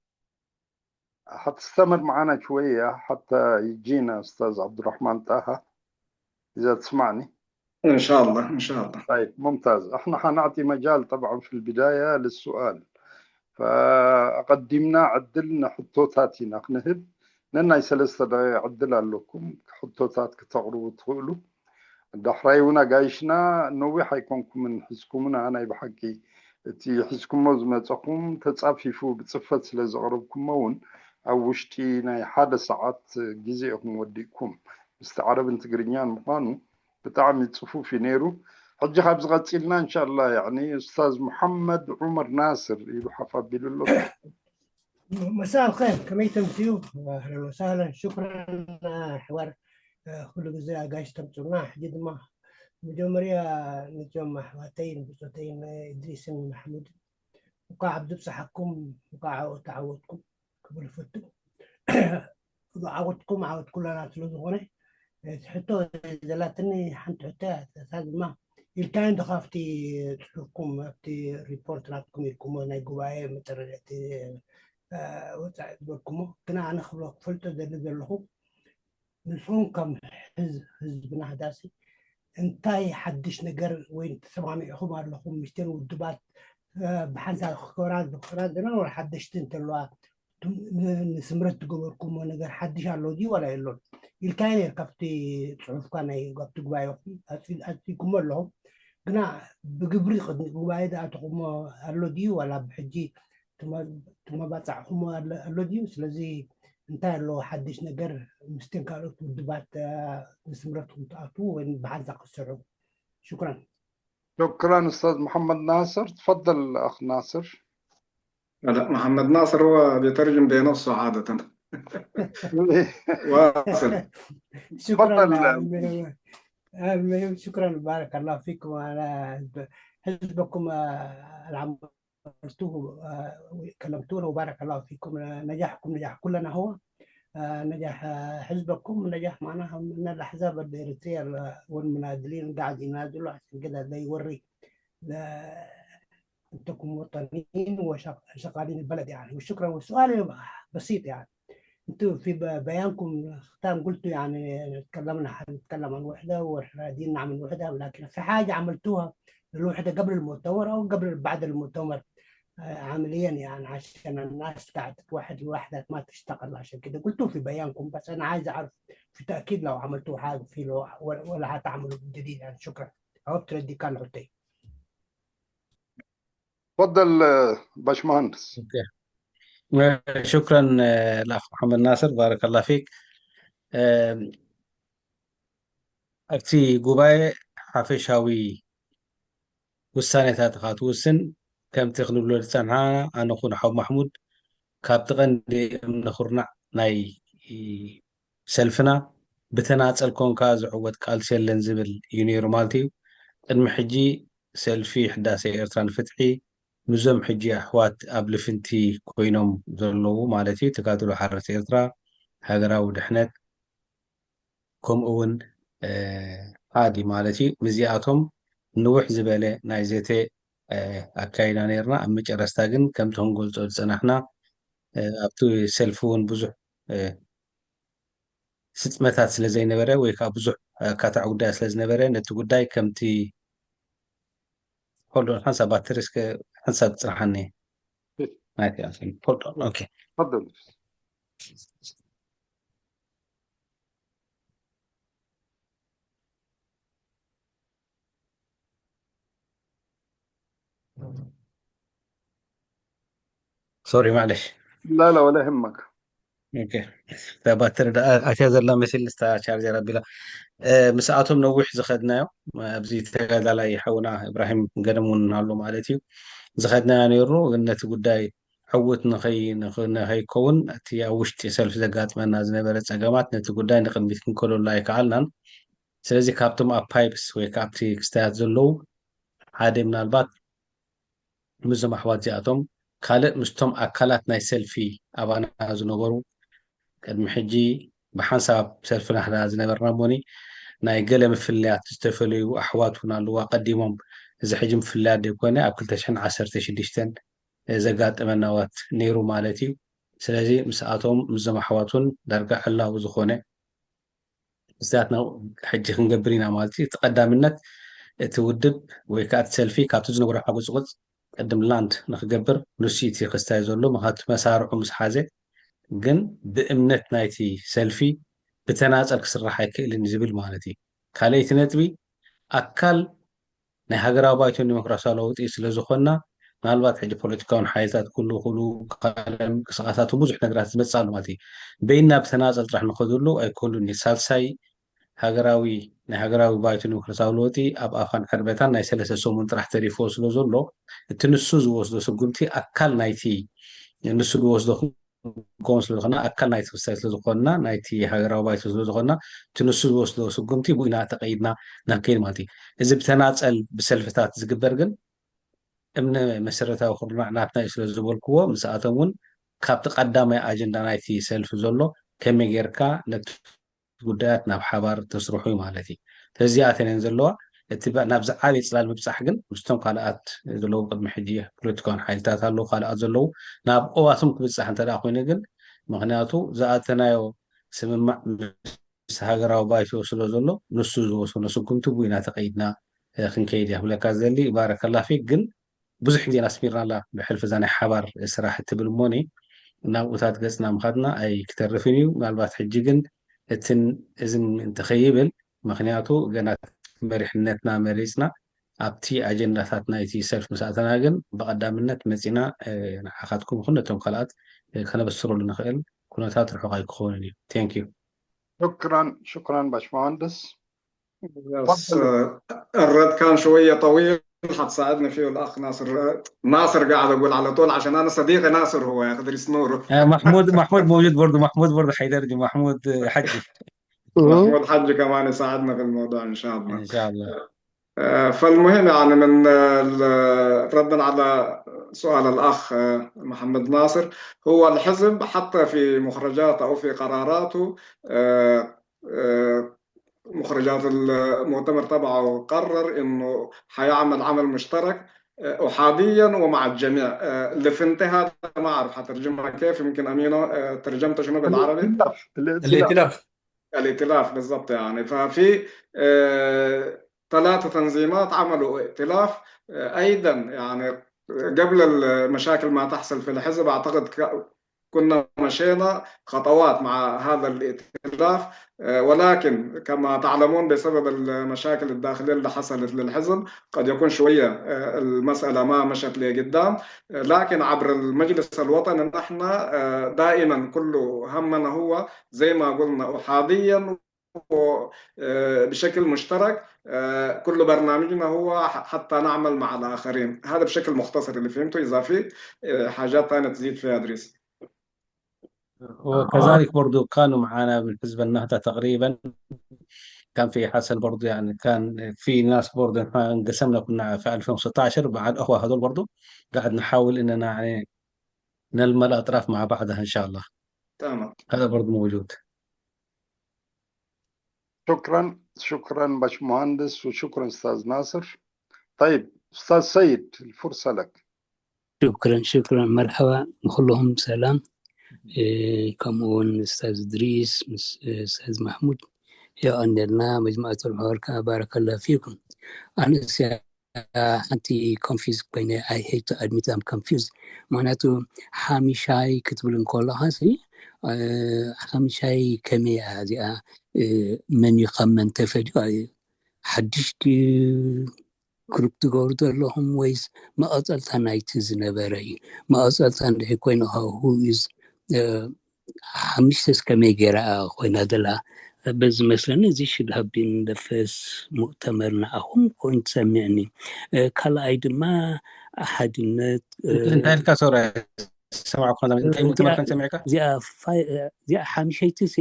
حتستمر معنا شوية حتى يجينا استاذ عبد الرحمن طه اذا تسمعني. ان شاء الله ان شاء الله. طيب ممتاز احنا حنعطي مجال طبعا في البداية للسؤال. فأقدمنا عدلنا حطوتاتنا نهب ነናይ ሰለስተ ደቂቕ ዕድል ኣለኩም ሕቶታት ክተቕርቡ ትኽእሉ ዳሕራይ እውን ኣጋይሽና ነዊሕ ኣይኮንኩምን ሒዝኩምና ናይ ብሓቂ እቲ ሒዝኩሞ ዝመፀኹም ተፃፊፉ ብፅፈት ስለ ዘቕረብኩሞ እውን ኣብ ውሽጢ ናይ ሓደ ሰዓት ግዜ ኢኹም ወዲእኩም ምስቲ ዓረብን ትግርኛን ምዃኑ ብጣዕሚ ፅፉፍ እዩ ነይሩ ሕጂ ካብ ዝቐፂልና እንሻላ ያኒ ኡስታዝ ሙሓመድ ዑመር ናስር ኢሉ ሓፍ ኣቢሉ ኣሎ مساء الخير كمية تمسيو اهلا وسهلا شكرا حوار ኩሉ ግዜ ኣጋይሽ ተምፅኡልና ሕጂ ድማ መጀመርያ ነዞም ኣሕዋተይን ብፆተይን እድሪስን ማሕሙድን እንኳዕ ኣብ ዝብፅሓኩም እንኳዕ ኣብኡ ተዓወትኩም ክብል ፈቱ ዓወትኩም ዓወት ኩለና ስለ ዝኾነ እቲ ሕቶ ዘላትኒ ሓንቲ ሕቶ እያ እታ ድማ ኢልካዮም ዶ ካብቲ ፅሑፍኩም ኣብቲ ሪፖርት ናትኩም ኢልኩሞ ናይ ጉባኤ መጠረቲ ወፃኢ ዝበልኩሞ ግና ኣነ ክብሎ ክፈልጦ ዘሊ ዘለኹ ንስኹም ከም ህዝብና ህዳሲ እንታይ ሓድሽ ነገር ወይ ተሰማሚዕኹም ኣለኹም ምስትን ውድባት ብሓንሳብ ክከራ ዝኽራ ዝነበሩ ሓደሽቲ እንተለዋ ንስምረት ዝገበርኩሞ ነገር ሓድሽ ኣሎ ድዩ ዋላ የሎን ኢልካዮ ነር ካብቲ ፅሑፍካ ናይ ኣብቲ ጉባኤኹም ኣፅጉሞ ኣለኹም ግና ብግብሪ ቅድሚ ጉባኤ ዝኣተኹሞ ኣሎ ድዩ ዋላ ብሕጂ ተመባፃዕኹሞ ኣሎ ድዩ ስለዚ እንታይ ኣሎ ሓድሽ ነገር ምስትን ካልኦት ውድባት ንስምረትኩም ትኣትዉ ወይ ብሓንሳ ክትሰርሑ ሽኩራን شكرا استاذ محمد ناصر تفضل اخ ناصر. لا محمد ناصر هو بيترجم بنفسه عادة. واصل. شكرا شكرا بارك الله فيكم على حزبكم العم عملتوه، آه، كلمتونا، وبارك الله فيكم. آه، نجاحكم نجاح كلنا هو، آه، نجاح، آه، حزبكم، نجاح معناها من الأحزاب الإريترية والمناضلين قاعد يناضلوا، عشان كده ده يوري ل-، أنتم وطنيين وشغالين البلد يعني. وشكرًا. وسؤالي بسيط يعني، أنتوا في ب-، بيانكم الختام قلتوا يعني تكلمنا، حنتكلم عن وحدة وإحنا رايدين نعمل وحدة، لكن في حاجة عملتوها للوحدة قبل المؤتمر أو قبل بعد المؤتمر؟ آه، عمليًا يعني عشان الناس قاعدة تتوحد لوحدها ما تشتغل. عشان كده قلتوا في بيانكم، بس أنا عايز أعرف في تأكيد لو عملتوا حاجة في لو-، ولا، ولا هتعملوا جديد يعني. شكرًا. عوضت ردي كان عطي. تفضل، آه، باشمهندس. أوكي. آه، شكرًا، آه، الأخ محمد ناصر، بارك الله فيك. آه، ኣብቲ ጉባኤ ሓፈሻዊ ውሳኔታት ኢኻ ትውስን። ከምቲ ክንብሎ ዝጸንሓና፣ ኣነ ኹን ሓው ማሕሙድ፣ ካብቲ ቀንዲ እምነ ኩርናዕ ናይ ሰልፍና፣ ብተናጸል ኮንካ ዝዕወት ቃልሲ የለን ዝብል እዩ ነይሩ ማለት እዩ። ቅድሚ ሕጂ ሰልፊ ሕዳሴ ኤርትራ ንፍትሒ፣ ምስዞም ሕጂ ኣሕዋት ኣብ ልፍንቲ ኮይኖም ዘለዉ ማለት እዩ፣ ተጋድሎ ሓርነት ኤርትራ፣ ሃገራዊ ድሕነት፣ ከምኡ እውን፣ እ፣ ሓዲ ማለት እዩ። ምስዚኣቶም ንውሕ ዝበለ ናይ ዘተ፣ እ፣ ኣካይዳ ነይርና። ኣብ መጨረስታ ግን ከምቲ ክንገልጾ ዝጸናሕና፣ እ፣ ኣብቲ ሰልፊ እውን ብዙሕ፣ እ፣ ስጥመታት ስለ ዘይነበረ ወይ ከዓ ብዙሕ፣ እ፣ ኣካታዒ ጉዳያት ስለ ዝነበረ፣ ነቲ ጉዳይ ከምቲ፣ hold on፣ ሓንሳብ ባትሪ እስከ ሓንሳብ ጽንሓኒ። ናይቲ ኣሰን፣ hold on። ኦኬ። تفضل. ሶሪ፣ ማዕለሽ። لا، لا، ولا يهمك. ኦኬ። እታ ባትሪ ደኣ ኣትያ ዘላ መሲል፣ ስታ ቻርጀር ኣቢላ። እ፣ ምስኣቶም ነዊሕ ዝኸድናዮ፣ ኣብዚ ተጋዳላይ ሓውና እብራሂም ገደም እውን ኣሎ ማለት እዩ። ዝኸድናዮ ነይሩ፣ ግን ነቲ ጉዳይ ዕዉት ንኸይ-፣ ንኸ-፣ ንኸይከውን፣ እቲ ኣብ ውሽጢ ሰልፊ ዘጋጥመና ዝነበረ ጸገማት ነቲ ጉዳይ ንቕድሚት ክንከደሉ ኣይከኣልናን። ስለዚ ካብቶም ኣብ ፓይፕስ ወይ ካብቲ ክስታያት ዘለዉ ሓደ ምናልባት ምስዞም ኣሕዋት እዚኣቶም ካልእ ምስቶም ኣካላት ናይ ሰልፊ ኣባና ዝነበሩ ቅድሚ ሕጂ ብሓንሳብ ሰልፊ ናህዳ ዝነበርና እሞኒ ናይ ገለ ምፍልያት ዝተፈለዩ ኣሕዋት እውን ኣለዉ። ኣቐዲሞም እዚ ሕጂ ምፍልያት ዘይኮነ ኣብ ክልተ ሽሕን ዓሰርተ ሽዱሽተን ዘጋጠመና እዋት ነይሩ ማለት እዩ። ስለዚ ምስኣቶም ምስዞም ኣሕዋት እውን ዳርጋ ዕላዊ ዝኾነ ክስታያትና ሕጂ ክንገብር ኢና ማለት እዩ። እቲ ቀዳምነት እቲ ውድብ ወይ ከዓ እቲ ሰልፊ ካብቲ ዝነበሮ ሓጎጽጎጽ ቅድም ላንድ ንክገብር ንሱ እቲ ክስታይ ዘሎ፣ ምኽንያቱ መሳርዑ ምስ ሓዘ ግን ብእምነት ናይቲ ሰልፊ ብተናጸል ክስራሕ ኣይክእልን እዩ ዝብል ማለት እዩ። ካልኣይቲ ነጥቢ ኣካል ናይ ሃገራዊ ባይቶ ዲሞክራሲያዊ ለውጢ ስለ ዝኾንና፣ ምናልባት ሕጂ ፖለቲካውን ሓይልታት ኩሉ ኩሉ ካልእ ምንቅስቃሳት ብዙሕ ነገራት ዝመጽእ ኣሎ ማለት እዩ። በይንና ብተናጸል ጥራሕ ንኸደሉ ኣይክእሉን እዩ። ሳልሳይ ሃገራዊ፣ ናይ ሃገራዊ ባይቶ ዲሞክራሲያዊ ለውጢ ኣብ ኣፋን ዕርበታን ናይ ሰለስተ ሰሙን ጥራሕ ተሪፎ ስለ ዘሎ፣ እቲ ንሱ ዝወስዶ ስጉምቲ ኣካል ናይቲ ንሱ ዝወስዶ ክንከውን ስለ ዝኾንና፣ ኣካል ናይቲ ክስታይ ስለ ዝኾንና፣ ናይቲ ሃገራዊ ባይቶ ስለ ዝኾንና፣ እቲ ንሱ ዝወስዶ ስጉምቲ ብኡ ኢና ተቐይድና ናብ ከይድ ማለት እዩ። እዚ ብተናጸል ብሰልፍታት ዝግበር ግን እምነ መሰረታዊ ኩርናዕ ናትና እዩ ስለ ዝበልክዎ፣ ምስኣቶም እውን ካብቲ ቀዳማይ ኣጀንዳ ናይቲ ሰልፊ ዘሎ ከመይ ጌርካ ነቲ ጉዳያት ናብ ሓባር ተስርሑ እዩ ማለት እዩ። ስለዚ እዚኣተን እየን ዘለዋ። እቲ ባ-፣ ናብዚ ዓብዪ ጽላል ምብጻሕ ግን ምስቶም ካልኣት ዘለዉ ቅድሚ ሕጂ ፖለቲካውን ሓይልታት ኣለዉ፣ ካልኣት ዘለዉ፣ ናብ ኦባቶም ክብጻሕ እንተ ደኣ ኮይኑ ግን፣ ምኽንያቱ ዝኣተናዮ ስምማዕ ምስ ሃገራዊ ባይቶ ስለ ዘሎ፣ ንሱ ዝወሰኖ ስጉምቲ ብኡ ኢና ተቐይድና፣ እ፣ ክንከይድ እያ ክብለካ ዝደሊ። ባረከላ ፊክ። ግን ብዙሕ ግዜና ኣስሚርናላ ብሕልፊ እዛ ናይ ሓባር ስራሕ እትብል እሞኒ፣ ናብኡታት ገጽና ምኻድና ኣይክተርፍን እዩ። ምናልባት ሕጂ ግን እትን እዝን እንተኸይብል፣ ምኽንያቱ ገና መሪሕነትና መሪጽና ኣብቲ ኣጀንዳታት ናይቲ ሰልፍ ምስ ኣተና ግን ብቐዳምነት መጺና፣ እ፣ ንዓኻትኩም ይኹን ነቶም ካልኣት፣ እ፣ ከነበስረሉ ንኽእል ኩነታት ርሑቕ ኣይክኸውንን እዩ። Thank you። شكرًا، شكرًا باشمهندس. بس، آه، الرد كان شوية طويل، حتساعدني فيه الأخ ناصر. ناصر قاعد أقول على طول عشان أنا صديقي ناصر هو يا أخي إدريس نور. آه، محمود، محمود موجود برضو، محمود برضو حيدرجي، محمود، آه، حجي. محمود حجي كمان يساعدنا في الموضوع إن شاء الله. إن شاء الله. آه، فالمهم يعني من، آه، ال-، ردا على سؤال الأخ محمد ناصر، هو الحزب حتى في مخرجاته أو في قراراته، مخرجات المؤتمر تبعه، قرر إنه حيعمل عمل مشترك أحاديا ومع الجميع. اللي فهمته هذا، ما أعرف حترجمها كيف، يمكن أمينة ترجمته شنو بالعربي؟ الائتلاف. الائتلاف بالضبط. يعني ففي ثلاثة تنظيمات عملوا ائتلاف أيضا، يعني قبل المشاكل ما تحصل في الحزب. أعتقد كنا مشينا خطوات مع هذا الائتلاف، ولكن كما تعلمون بسبب المشاكل الداخلية اللي حصلت للحزب قد يكون شوية المسألة ما مشت لقدام. لكن عبر المجلس الوطني نحن دائما كل همنا هو زي ما قلنا أحاديا بشكل مشترك. كل برنامجنا هو حتى نعمل مع الآخرين. هذا بشكل مختصر اللي فهمته، إذا في حاجات ثانية تزيد فيها إدريس. وكذلك برضو كانوا معنا من حزب النهضة تقريبا، كان في حسن برضو، يعني كان في ناس برضو، احنا انقسمنا كنا في ألفين وستاشر مع الأخوة هذول برضو، قاعد نحاول إننا يعني نلم الأطراف مع بعضها إن شاء الله. تمام. هذا برضو موجود. شكرا، شكرا باشمهندس، وشكرا أستاذ ناصر. طيب أستاذ سيد، الفرصة لك. شكرا، شكرا، مرحبا بكلهم، سلام. إيه، كمون أستاذ إدريس، مس-، أستاذ محمود، يا أندرنا مجموعة الحركة، بارك الله فيكم. أنا سيا-، ሓንቲ ኮንፊዝ ኮይነ፣ I hate to admit I'm confused። ምክንያቱ ሓሚሻይ ክትብል እንከለኻ ሲ፣ እ፣ ሓሚሻይ ከመይ እያ እዚኣ? እ፣ መን እዩ ካብ መን ተፈልዩ? እ፣ ሓድሽ ድዩ ግሩፕ ትገብሩ ዘለኹም ወይስ መቐጸልታ ናይቲ ዝነበረ እዩ? መቐጸልታ እንድሕር ኮይኑ፣ who is፣ እ፣ ሓሙሽተስ ከመይ ገይራ ኮይና ዘላ? በዚ መስለኒ እዚ should have been the first ሙእተመር ንዓኹም ኮይኑ ተሰሚዕኒ። እ፣ ካልኣይ ድማ ሓድነት፣ እ፣ እንታይ ኢልካ? ሶሪ፣ ሰማዕኩ። እንታይ ሙእተመር ከም ሰሚዕካ? እዚኣ ፋይ-፣ እዚኣ ሓምሸይቲ ሲ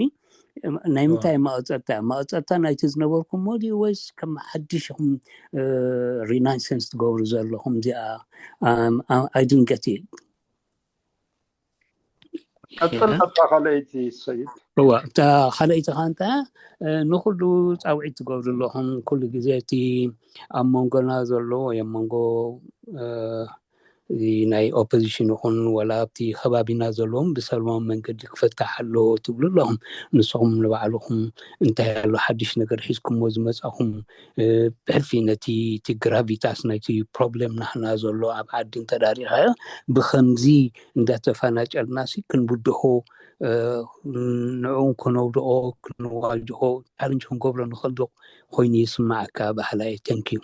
ናይ ምንታይ መቐጸልታ? መቐጸልታ ናይቲ ዝነበርኩሞ ድዩ ወይስ ከም ሓድሽ ኢኹም፣ እ፣ ሪናይሰንስ ትገብሩ ዘለኹም? እዚኣ፣ ኣም፣ ኣ-፣ I didn't get it። ቀጽል ነታ ካልኣይቲ ሰይድ። እዋ፣ እታ ካልኣይቲ ኸዓ እንታይ እያ? እ፣ ንኹሉ ጻውዒት ትገብሩ ኣለኹም። ኩሉ ግዜ እቲ ኣብ መንጎና ዘሎ ወይ ኣብ መንጎ፣ እ፣ እዚ ናይ ኦፖዚሽን ይኹን ወላ ኣብቲ ከባቢና ዘለዎም ብሰላማዊ መንገዲ ክፈታሕ ኣለዎ ትብሉ ኣለኹም። ንስኹም ንባዕልኹም እንታይ ኣሎ ሓድሽ ነገር ሒዝኩምዎ ዝመጻኹም? እ፣ ብሕልፊ ነቲ፣ እቲ ግራቪታስ ናይቲ ፕሮብሌም ናህና ዘሎ ኣብ ዓዲ እንተዳሪኻዮ ብኸምዚ እንዳተፈናጨልናሲ ክንብድሆ፣ እ፣ ንዕኡ ከነውድኦ፣ ክንዋጅሆ፣ ቻለንጅ ክንገብሮ ንኽእል ዶ ኮይኑ ይስማዓካ? በሃላይ። Thank you።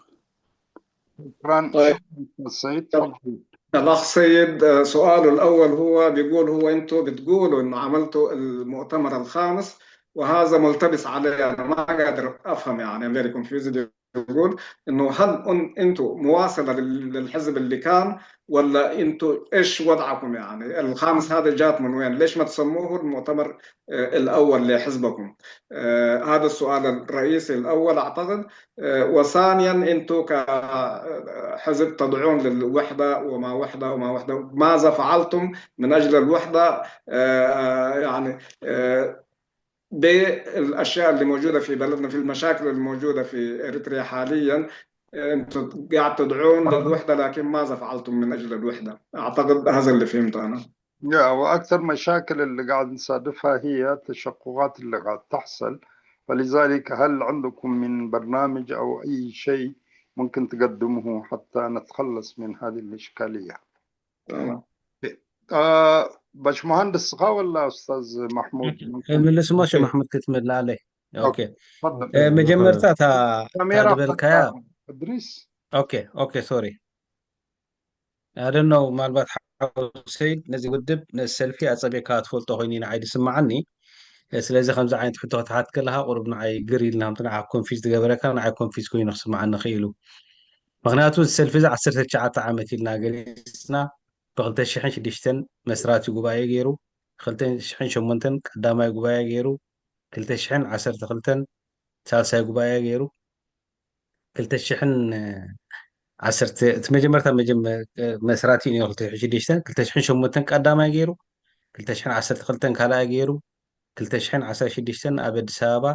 شكرا. طيب. شكرا أستاذ سيد. الأخ سيد، آه، سؤاله الأول هو بيقول، هو أنتوا بتقولوا إنه عملتوا المؤتمر الخامس، وهذا ملتبس علي، أنا ما قادر أفهم، يعني I'm very confused. بيقول إنه هل أن-، أنتوا مواصلة لل-، للحزب اللي كان، ولا أنتوا إيش وضعكم؟ يعني الخامس هذا جات من وين؟ ليش ما تسموه المؤتمر، آه، الأول لحزبكم؟ آه، هذا السؤال الرئيسي الأول أعتقد. آه، وثانيا، أنتوا كحزب تدعون للوحدة وما وحدة وما وحدة، ماذا فعلتم من أجل الوحدة؟ آه، يعني، آه، بالأشياء اللي موجودة في بلدنا، في المشاكل الموجودة في إريتريا حاليا، آه، أنتوا قاعد تدعون للوحدة، لكن ماذا فعلتم من أجل الوحدة؟ أعتقد هذا اللي فهمته أنا. يا، وأكثر مشاكل اللي قاعد نصادفها هي التشققات اللي قاعد تحصل، فلذلك هل عندكم من برنامج أو أي شيء ممكن تقدمه حتى نتخلص من هذه الإشكالية؟ تمام. آه، باش مهندس سخا ولا أستاذ محمود؟ ممكن؟ ምልስ ሞ ሸ መሕሙድ ክትምልእ ኣለይ። ኦኬ። تفضل. እ፣ መጀመርታ እታ ካሜራ እታ ዝበልካያ إدريس. ኦኬ ኦኬ ሶሪ። I don't know፣ ምናልባት ሓው ሰይድ ነዚ ውድብ ነዚ ሰልፊ ኣጸቢቕካ ትፈልጦ ኮይኑ ንዓይ ዝስምዓኒ። ስለዚ ከምዚ ዓይነት ሕቶ ክትሓት ከለኻ ቁሩብ ንዓይ ግር ኢልና፣ ከምቲ ንዓኻ ኮንፊዝ ዝገበረካ ንዓይ ኮንፊዝ ኮይኑ ክስምዓኒ ክኢሉ። ምኽንያቱ እዚ ሰልፊ እዚ ዓሰርተ ትሽዓተ ዓመት ኢልና ገሊጽና፣ ብኽልተ ሽሕን ሽዱሽተን መስራቲ ጉባኤ ገይሩ፣ ክልተ ሽሕን ሸሞንተን ቀዳማይ ጉባኤ ገይሩ፣ ክልተ ሽሕን ዓሰርተ ክልተን ሳልሳይ ጉባኤ ገይሩ፣ ክልተ ሽሕን ዓሰርተ እቲ መጀመርታ መጀመ- መስራቲ እዩ ነይሩ። ክልተ ሽሕን ሽዱሽተን፣ ክልተ ሽሕን ሸሞንተን ቀዳማይ ገይሩ፣ ክልተ ሽሕን ዓሰርተ ክልተን ካልኣይ ገይሩ፣ ክልተ ሽሕን ዓሰርተ ሽዱሽተን ኣብ ኣዲስ ኣበባ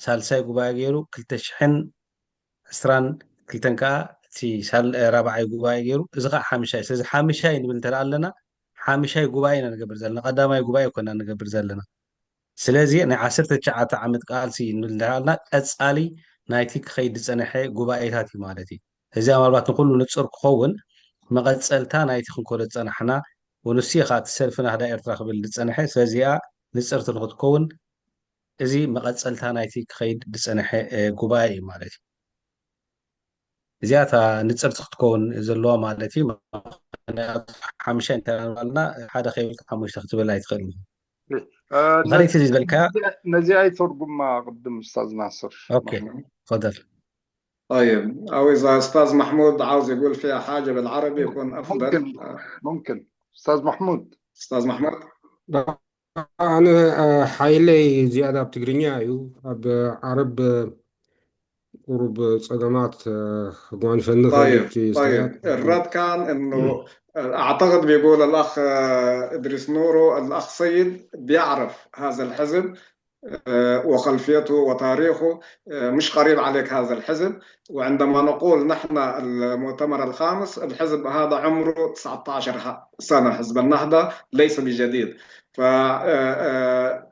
ሳልሳይ ጉባኤ ገይሩ፣ ክልተ ሽሕን ዕስራን ክልተን ከዓ እቲ ሳል- ራብዓይ ጉባኤ ገይሩ፣ እዚ ከዓ ሓምሻይ። ስለዚ ሓምሻይ ንብል እንተ ኣለና ሓምሻይ ጉባኤ ኢና ንገብር ዘለና፣ ቀዳማይ ጉባኤ ኮና ንገብር ዘለና። ስለዚ ናይ ዓሰርተ ትሽዓተ ዓመት ቃልሲ ንብል እንተ ኣለና ቀፃሊ ናይቲ ክኸይድ ዝፀንሐ ጉባኤታት እዩ ማለት እዩ። እዚኣ ምናልባት ንኩሉ ንፁር ክኸውን መቐፀልታ ናይቲ ክንኮዶ ዝፀናሕና፣ ወንሱ ከዓ እቲ ሰልፊ ናህዳ ኤርትራ ክብል ዝፀንሐ። ስለዚኣ ንፅርቲ ንክትከውን እዚ መቐፀልታ ናይቲ ክኸይድ ዝፀንሐ እ፣ ጉባኤ እዩ ማለት እዩ። እዚኣ እታ ንፅርቲ ክትከውን ዘለዋ ማለት እዩ። ምኽንያቱ ሓምሻይ እንተናባልና ሓደ ከይብልካ ሓሙሽተ ክትብል ኣይትኽእል። እ፣ ካልኣይቲ እዚ ዝበልካ ነዚ- ነዚኣ ይተርጉማ ቅድም ኡስታዝ ናስር ኦኬ፣ ማሕሙድ። ተፈضل። طيب، أو إذا أستاذ محمود عاوز يقول فيها حاجة بالعربي يكون أفضل. ممكن، ممكن. أستاذ محمود. أستاذ محمود. ኣነ እ፣ ሓይለይ ዝያዳ ኣብ ትግርኛ እዩ። ኣብ ዓረብ እ፣ ቁሩብ ጸገማት እ፣ ክጓንፈኒ ይኽእል እዩ طيب እቲ طيب ስርዓት። الرد كان انه اعتقد بيقول الاخ آه، ادريس نورو، الاخ سيد بيعرف هذا الحزب آه، وخلفيته وتاريخه، آه، مش قريب عليك هذا الحزب. وعندما نقول نحن المؤتمر الخامس، الحزب هذا عمره تسعتاشر ه- سنة، حزب النهضة ليس بجديد. ف آه، آه،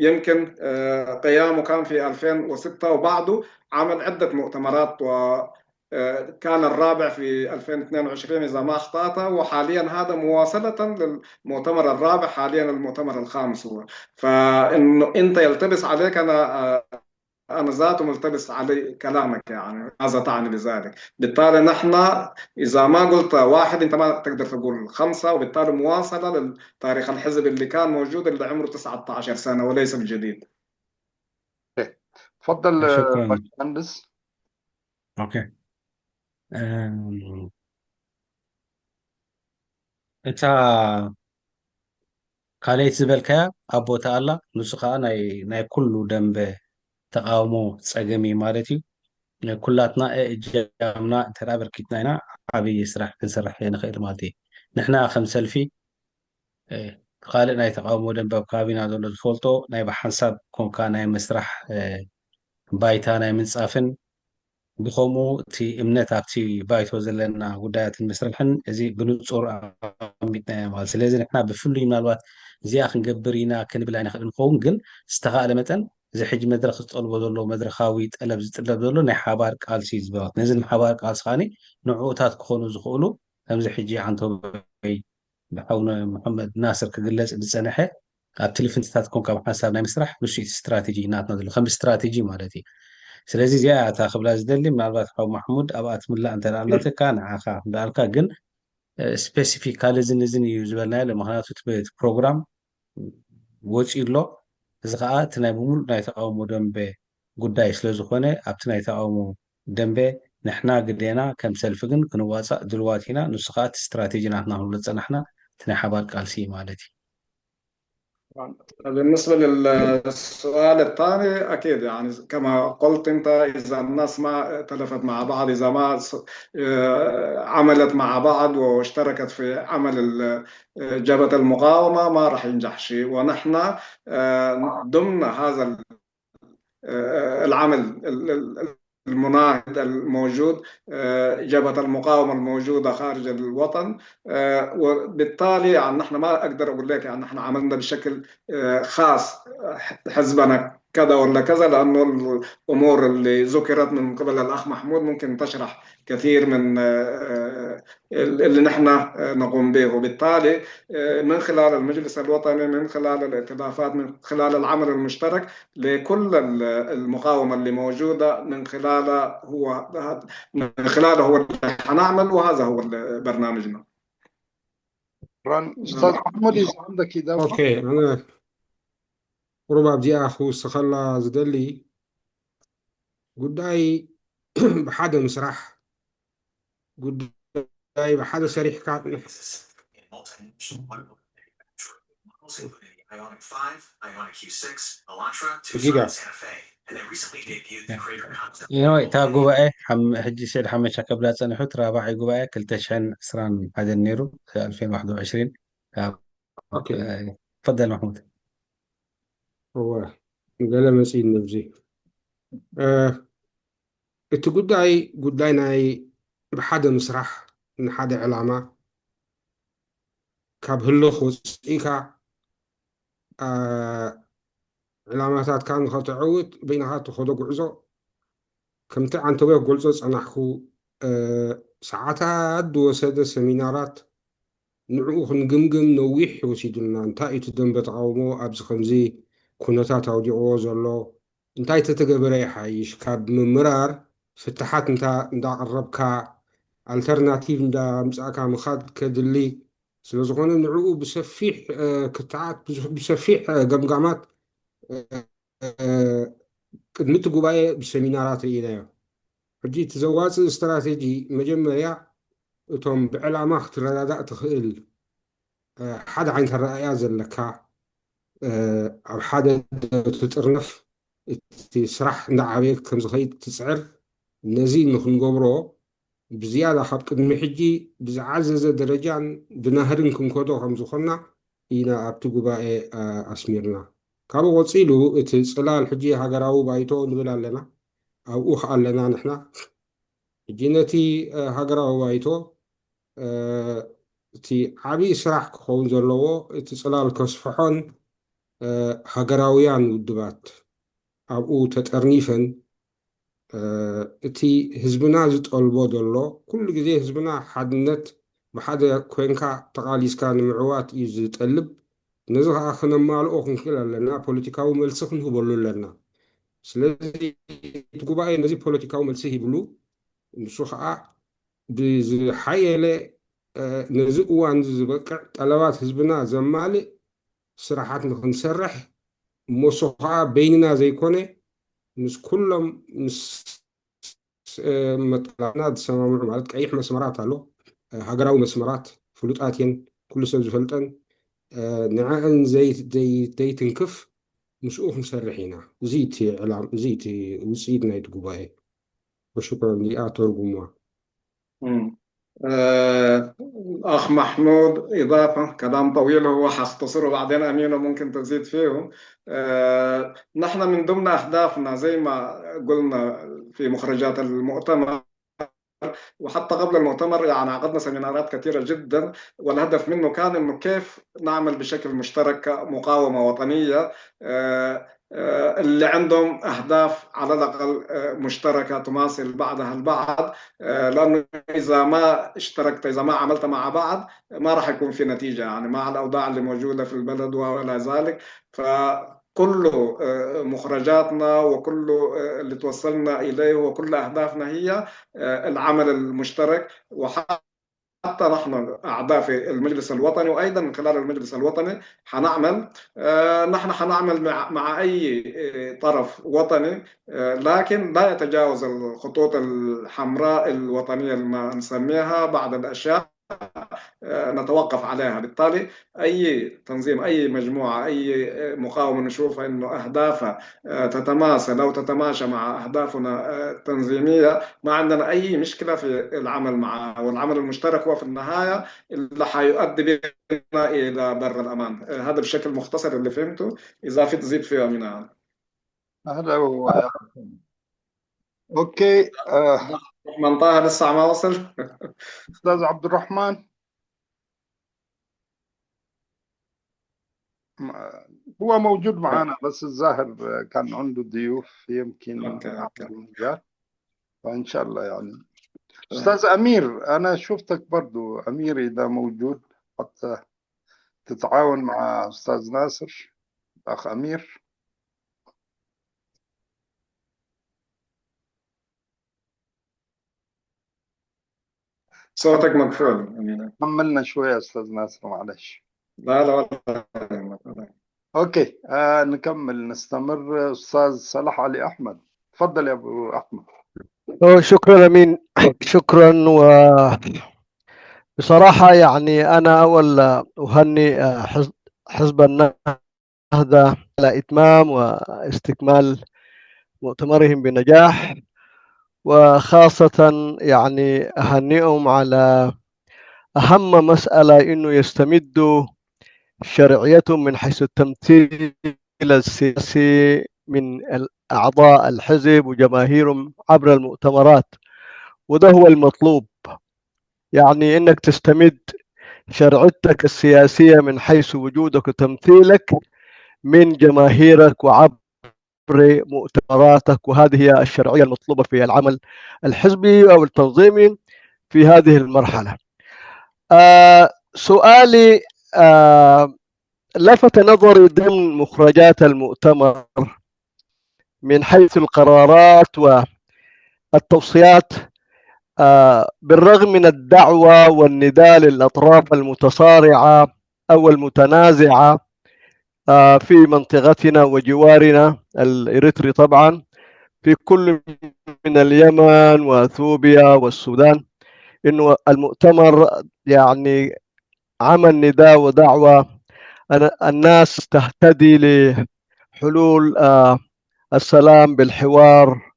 يمكن آه، قيامه كان في ألفين وستة وبعده عمل عدة مؤتمرات و آه، كان الرابع في ألفين واثنين وعشرين إذا ما أخطأت، وحاليا هذا مواصلة للمؤتمر الرابع، حاليا المؤتمر الخامس هو. فإنه أنت يلتبس عليك، أنا آه، أنا ذاته ملتبس علي كلامك، يعني ماذا تعني بذلك؟ بالتالي نحن إذا ما قلت واحد، أنت ما تقدر تقول خمسة، وبالتالي مواصلة لتاريخ الحزب اللي كان موجود، اللي عمره تسعتاشر سنة وليس بجديد. تفضل شكرا. باشمهندس. ኦኬ። እም፣ እታ ካልኣይቲ ዝበልካያ ኣብ ቦታ ኣላ። ንሱ ከዓ ናይ ናይ ኩሉ ደንበ ተቃውሞ ጸገም እዩ ማለት እዩ። ኩላትና እጃምና እንተ ደኣ ኣበርኪትና ኢና ዓብዪ ስራሕ ክንሰርሕ ንኽእል ማለት እዩ። ንሕና ከም ሰልፊ እ፣ ካልእ ናይ ተቃውሞ ደንበ ኣብ ከባቢና ዘሎ ዝፈልጦ ናይ ብሓንሳብ ኮንካ ናይ ምስራሕ እ፣ ባይታ ናይ ምንጻፍን ብኸምኡ እቲ እምነት ኣብቲ ባይቶ ዘለና ጉዳያትን ምስርሕን እዚ ብንጹር ኣቐሚጥናዮ ማለት። ስለዚ ንሕና ብፍሉይ ምናልባት እዚኣ ክንገብር ኢና ክንብል ኣይንኽእል ንኸውን፣ ግን ዝተኻእለ መጠን እዚ ሕጂ መድረኽ ዝጠልቦ ዘሎ መድረኻዊ ጠለብ ዝጥለብ ዘሎ ናይ ሓባር ቃልሲ እዩ ዝበለት። ነዚ ናይ ሓባር ቃልሲ ከዓኒ ንዕኡታት ክኾኑ ዝኽእሉ ከምዚ ሕጂ ዓንተቦይ ብሓውና መሐመድ ናስር ክግለጽ ዝጸንሐ ኣብቲ ልፍንትታት ኮንካ ብሓንሳብ ናይ ምስራሕ ንሱ እቲ ስትራቴጂ ናትና ዘሎ ከም ስትራቴጂ ማለት እዩ። ስለዚ እዚኣ እታ ክብላ ዝደሊ ምናልባት ሓው ማሕሙድ ኣብኣ ትምላእ እንተ ደኣ ኣለትካ ንዓኻ እንዳልካ ግን ስፔሲፊካሊ እዝን እዝን እዩ ዝበልናዮ ኣሎ። ምክንያቱ እቲ ፕሮግራም ወፂኡ ኣሎ። እዚ ከዓ እቲ ናይ ብምሉእ ናይ ተቃውሞ ደንበ ጉዳይ ስለ ዝኾነ ኣብቲ ናይ ተቃውሞ ደንበ ንሕና ግዴና ከም ሰልፊ ግን ክንዋፃእ ድልዋት ኢና። ንሱ ከዓ እቲ ስትራቴጂ ናትና ክንብሎ ዝፀናሕና እቲ ናይ ሓባር ቃልሲ እዩ ማለት እዩ። بالنسبة للسؤال الثاني، أكيد يعني كما قلت أنت، إذا الناس ما ائتلفت مع بعض، إذا ما س- آه، عملت مع بعض واشتركت في عمل ال- آه، جبهة المقاومة ما راح ينجح شيء. ونحن آه، ضمن هذا ال- آه، العمل ال- ال- المناهض الموجود، آه، جبهة المقاومة الموجودة خارج الوطن. آه، وبالتالي يعني نحن ما أقدر أقول لك يعني نحن عملنا بشكل آه، خاص حزبنا كذا ولا كذا، لأنه الأمور اللي ذكرت من قبل الأخ محمود ممكن تشرح كثير من آه، آه، اللي نحن آه، نقوم به. وبالتالي آه، من خلال المجلس الوطني، من خلال الائتلافات، من خلال العمل المشترك لكل ال- المقاومة اللي موجودة، من خلال هو من خلال هو اللي حنعمل، وهذا هو ال- برنامجنا. شكرا. أستاذ محمود، إذا عندك إضافة. ኦኬ፣ ኣነ ቁሩብ ኣብዚኣ ክውስኸላ ዝደሊ ጉዳይ ብሓደ ምስራሕ፣ ጉዳይ ብሓደ ሰሪሕካ Ioniq five, Ioniq Q six, Elantra, ደቂቃ። Tucson, and Santa Fe, and they recently debuted the Crater concept. ይነወይ እታ ጉባኤ ሓም- ሕጂ ስዒድ ሓመሻ ከብላ ፀኒሑ እቲ ራብዓይ ጉባኤ ክልተ ሽሕን ዕስራን ሓደን ነይሩ። ኣልፌን ዋሕድ ወዕስሪን ካብ ኦኬ ፈደል ማሕሙድ እወ ገለ መፅእ ነብዚ እ፣ እቲ ጉዳይ ጉዳይ ናይ ብሓደ ምስራሕ ንሓደ ዕላማ ካብ ህልኽ ወፂእካ እ፣ ዕላማታትካ ንኸተዕውት በይንኻ ትኸዶ ጉዕዞ ከምቲ ዓንተወ ክገልፆ ዝፀናሕኩ እ፣ ሰዓታት ዝወሰደ ሰሚናራት ንዕኡ ክንግምግም ነዊሕ ወሲዱልና። እንታይ እዩ እቲ ደንበ ተቓውሞ ኣብዚ ከምዚ ኩነታት ኣውዲቕዎ ዘሎ? እንታይ ተተገበረ ይሓይሽ? ካብ ምምራር ፍትሓት እንዳ እንዳቕረብካ ኣልተርናቲቭ እንዳምጻእካ ምኻድ ከድሊ ስለ ዝኾነ ንዕኡ ብሰፊሕ እ፣ ክትዓት ብዙሕ ብሰፊሕ እ፣ ገምጋማት እ፣ እ፣ ቅድሚ እቲ ጉባኤ ብሰሚናራት ርኢናዮ። ሕጂ እቲ ዘዋፅእ ስትራቴጂ መጀመርያ እቶም ብዕላማ ክትረዳዳእ ትኽእል እ፣ ሓደ ዓይነት ኣረኣእያ ዘለካ እ፣ ኣብ ሓደ ትጥርነፍ እቲ ስራሕ እንዳዓበየ ከም ዝኸይድ ትፅዕር ነዚ ንክንገብሮ ብዝያዳ ካብ ቅድሚ ሕጂ ብዝዓዘዘ ደረጃን ብናህርን ክንከዶ ከም ዝኾንና ኢና ኣብቲ ጉባኤ እ፣ ኣስሚርና። ካብኡ ቀፂሉ እቲ ፅላል ሕጂ ሃገራዊ ባይቶ ንብል ኣለና። ኣብኡ ከዓ ኣለና ንሕና ሕጂ ነቲ እ፣ ሃገራዊ ባይቶ እ፣ እቲ ዓብዪ ስራሕ ክኸውን ዘለዎ እቲ ፅላል ከስፍሖን እ፣ ሃገራውያን ውድባት ኣብኡ ተጠርኒፈን እ፣ እቲ ህዝብና ዝጠልቦ ዘሎ ኩሉ ግዜ ህዝብና ሓድነት ብሓደ ኮንካ ተቓሊስካ ንምዕዋት እዩ ዝጠልብ። ነዚ ከዓ ክነማልኦ ክንክእል ኣለና፣ ፖለቲካዊ መልሲ ክንህበሉ ኣለና። ስለዚ እቲ ጉባኤ ነዚ ፖለቲካዊ መልሲ ሂብሉ ንሱ ከዓ ብዝሓየለ እ፣ ነዚ እዋን እዚ ዝበቅዕ ጠለባት ህዝብና ዘማልእ ስራሓት ንክንሰርሕ እሞ እሱ ከዓ በይንና ዘይኮነ ምስ ኩሎም ምስ እ፣ መጠላትና ዝሰማምዑ ማለት ቀይሕ መስመራት ኣሎ እ፣ ሃገራዊ መስመራት ፍሉጣት እየን ኩሉ ሰብ ዝፈልጠን እ፣ ንዐአን ዘይ- ዘይ- ዘይትንክፍ ምስኡ ክንሰርሕ ኢና። እዚ እቲ ዕላም እዚ እቲ ውፅኢት ናይቲ ጉባኤ። ወሽኩረን እዚኣ ተርጉምዋ። مم. آه، الأخ محمود، إضافة، كلام طويل هو حختصره بعدين أمينة ممكن تزيد فيه. آه، نحن من ضمن أهدافنا زي ما قلنا في مخرجات المؤتمر وحتى قبل المؤتمر، يعني عقدنا سيمينارات كثيرة جدا، والهدف منه كان إنه كيف نعمل بشكل مشترك كمقاومة وطنية، آه، آه، اللي عندهم أهداف على الأقل آه، مشتركة تماثل بعضها البعض، آه، لأنه إذا ما اشتركت، إذا ما عملت مع بعض، ما راح يكون في نتيجة، يعني مع الأوضاع اللي موجودة في البلد وإلى ذلك. فكل آه، مخرجاتنا وكل آه، اللي توصلنا إليه وكل أهدافنا هي آه، العمل المشترك، وحتى نحن أعضاء في المجلس الوطني، وأيضًا من خلال المجلس الوطني حنعمل، آه، نحن حنعمل مع، مع أي آه، طرف وطني، آه، لكن لا يتجاوز الخطوط الحمراء الوطنية اللي ما نسميها بعض الأشياء، آه، نتوقف عليها. بالتالي أي تنظيم، أي مجموعة، أي آه، مقاومة نشوفها إنه أهدافها آه، تتماثل أو تتماشى مع أهدافنا آه، التنظيمية، ما عندنا أي مشكلة في العمل معها، والعمل المشترك هو في النهاية اللي حيؤدي بنا إلى بر الأمان. آه، هذا بشكل مختصر اللي فهمته، إذا في تزيد فيه أمينة. هلا و اوكي آه. من طه لسه ما وصل. استاذ عبد الرحمن، هو موجود معنا بس الظاهر كان عنده ضيوف يمكن. أوكي، أوكي. فان شاء الله يعني. استاذ امير، انا شفتك برضو امير، اذا موجود حتى تتعاون مع استاذ ناصر، الاخ امير. صوتك مقفول أمينة. كملنا شوية استاذ ناصر، معلش. لا لا ولا يهمك، ولا يهمك. اوكي آه نكمل نستمر. استاذ صلاح علي احمد، تفضل يا ابو احمد. أوه، شكرا أمين. شكرا. و بصراحة يعني أنا أول أهني آه، حزب حزب النهضة المناهضة على إتمام واستكمال مؤتمرهم بنجاح، وخاصة يعني أهنئهم على أهم مسألة، إنه يستمدوا شرعيتهم من حيث التمثيل السياسي من أعضاء الحزب وجماهيرهم عبر المؤتمرات، وده هو المطلوب. يعني إنك تستمد شرعيتك السياسية من حيث وجودك وتمثيلك من جماهيرك وعبر مؤتمراتك، وهذه هي الشرعية المطلوبة في العمل الحزبي أو التنظيمي في هذه المرحلة. آه سؤالي، آه لفت نظري ضمن مخرجات المؤتمر من حيث القرارات والتوصيات، آه بالرغم من الدعوة والنداء للأطراف المتصارعة أو المتنازعة آه في منطقتنا وجوارنا الإريتري طبعا، في كل من اليمن وأثيوبيا والسودان، إنه المؤتمر يعني عمل نداء ودعوة أن الناس تهتدي لحلول آه السلام بالحوار،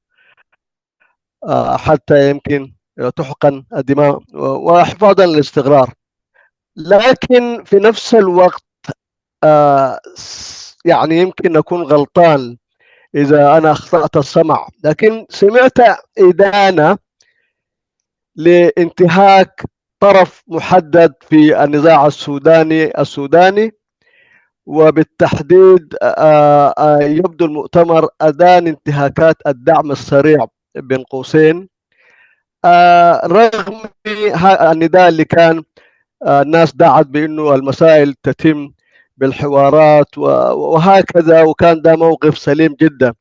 آه حتى يمكن تحقن الدماء وحفاظا للاستقرار. لكن في نفس الوقت، آه يعني يمكن أكون غلطان إذا أنا أخطأت السمع، لكن سمعت إدانة لانتهاك طرف محدد في النزاع السوداني السوداني، وبالتحديد آه، آه، يبدو المؤتمر أدان انتهاكات الدعم السريع بين قوسين، آه، رغم النداء اللي كان آه، الناس دعت بأنه المسائل تتم بالحوارات وهكذا، وكان ده موقف سليم جدا.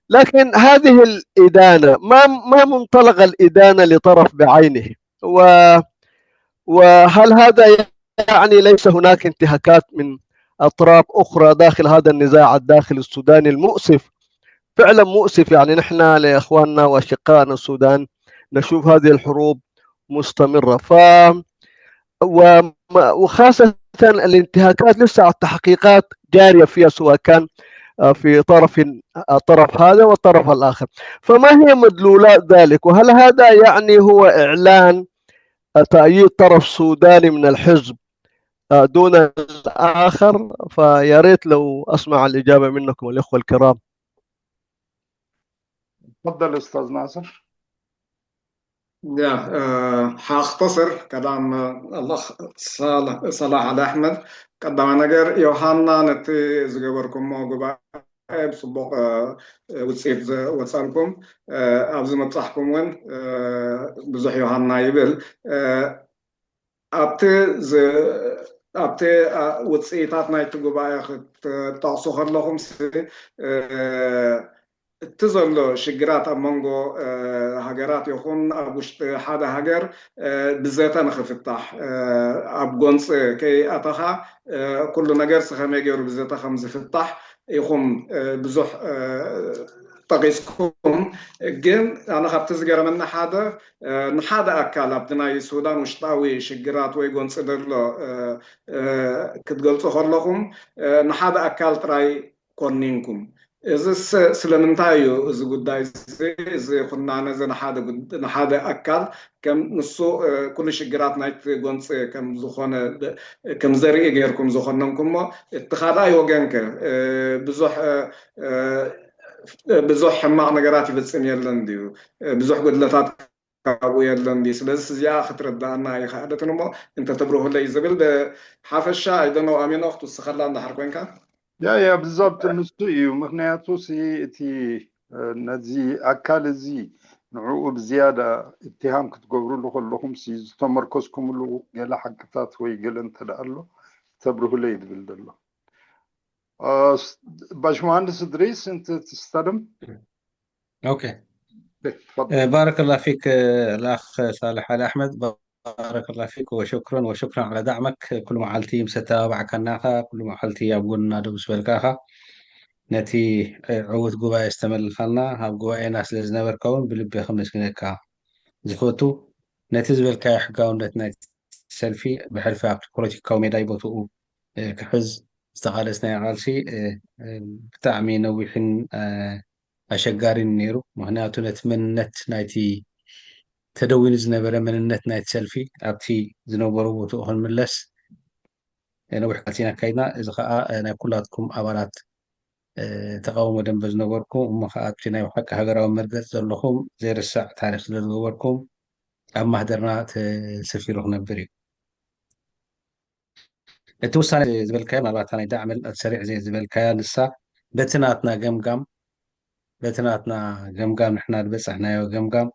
لكن هذه الإدانة ما ما منطلق الإدانة لطرف بعينه، و وهل هذا يعني ليس هناك انتهاكات من أطراف أخرى داخل هذا النزاع الداخلي السوداني المؤسف؟ فعلا مؤسف. يعني نحن لإخواننا وأشقائنا السودان نشوف هذه الحروب مستمرة. ف وخاصة الانتهاكات لسه التحقيقات جارية فيها، سواء كان آه، في طرف الطرف هذا والطرف الآخر. فما هي مدلولات ذلك؟ وهل هذا يعني هو إعلان تأييد طرف سوداني من الحزب آه، دون الآخر؟ فيا ريت لو أسمع الإجابة منكم الإخوة الكرام. تفضل أستاذ ناصر. يا آه، حاختصر كلام الأخ صالح صلاح علي أحمد. ቀዳማይ ነገር ዮሃና ነቲ ዝገበርኩሞ ጉባኤ ብፅቡቕ ውፅኢት ዝወፃልኩም፣ ኣብዚ ምብፃሕኩም እውን ብዙሕ ዮሃና ይብል። ኣብቲ ኣብቲ ውፅኢታት ናይቲ ጉባኤ ክትጠቕሱ ከለኹም እቲ ዘሎ ሽግራት ኣብ መንጎ ሃገራት ይኹን ኣብ ውሽጢ ሓደ ሃገር ብዘተ ንኽፍታሕ፣ ኣብ ጎንፂ ከይኣተኻ ኩሉ ነገር ከመይ ገይሩ ብዘተ ከም ዝፍታሕ ኢኹም ብዙሕ ጠቒስኩም። ግን ኣነ ካብቲ ዝገረመኒ ሓደ ንሓደ ኣካል ኣብቲ ናይ ሱዳን ውሽጣዊ ሽግራት ወይ ጎንፂ ዘሎ ክትገልፁ ከለኹም ንሓደ ኣካል ጥራይ ኮኒንኩም። እዚ ስለምንታይ እዩ እዚ ጉዳይ እዚ እዚ ኩናነ እዚ ንሓደ ኣካል ከም ንሱ ኩሉ ሽግራት ናይቲ ጎንፂ ከም ዝኾነ ከም ዘርኢ ገይርኩም ዝኾነንኩሞ እቲ ካልኣይ ወገንከ ብዙሕ ብዙሕ ሕማቕ ነገራት ይፍፅም የለን ድዩ? ብዙሕ ጉድለታት ካብኡ የለን ድዩ? ስለዚ እዚኣ ክትርዳእና ኣይኸኣለትን እሞ እንተተብርሁለይ ዝብል ብሓፈሻ ኣይደኖ ኣሚኖ ክትውስኸላ እንዳሓር ኮንካ ያ ያ ብዛብቲ ንሱ እዩ። ምክንያቱ እቲ ነዚ ኣካል እዚ ንዕኡ ብዝያዳ እትሃም ክትገብርሉ ከለኹም ዝተመርኮዝኩምሉ ገለ ሓቅታት ወይ ገለ እንተ ኣሎ ተብርሁለይ ዝብል ዘሎ ባሽመሃንድስ እድሪስ እንተ ትስተድም ኦኬ ባረከላ ፊክ ላኽ ሳልሕ ዓሊ ኣሕመድ ባረከላ ፊክ ወሽክረን ወሽክረን ዓላ ዳዕመክ ኩሉ መዓልቲ ምስ ኣተባባዕካና ኢኻ ኩሉ መዓልቲ ኣብ ጎንና ደው ምስ በልካ ኢኻ ነቲ ዕውት ጉባኤ ዝተመልኻልና ኣብ ጉባኤና ስለ ዝነበርካ እውን ብልቢ ከመስግነካ ዝፈቱ ነቲ ዝበልካዮ ሕጋውነት ናይ ሰልፊ ብሕልፊ ኣብቲ ፖለቲካዊ ሜዳ ቦትኡ ክሕዝ ዝተቓለስናዮ ቃልሲ ብጣዕሚ ነዊሕን ኣሸጋሪን ነይሩ። ምክንያቱ ነቲ መንነት ናይቲ ተደዊኑ ዝነበረ መንነት ናይቲ ሰልፊ ኣብቲ ዝነበሩ ቦትኡ ክንምለስ ነዊሕ ቃልሲ ኢና ኣካይድና። እዚ ከዓ ናይ ኩላትኩም ኣባላት ተቃውሞ ደንበ ዝነበርኩም እሞ ከዓ ኣብቲ ናይ ብሓቂ ሃገራዊ መርገፂ ዘለኹም ዘይርሳዕ ታሪክ ስለዝገበርኩም ኣብ ማህደርና ተሰፊሩ ክነብር እዩ። እቲ ውሳነ ዝበልካዮ ናባታ ናይ ዳዕመ ልዕል ሰሪዕ ዝበልካያ ንሳ በቲ ናትና ገምጋም በቲ ናትና ገምጋም ንሕና ዝበፃሕናዮ ገምጋም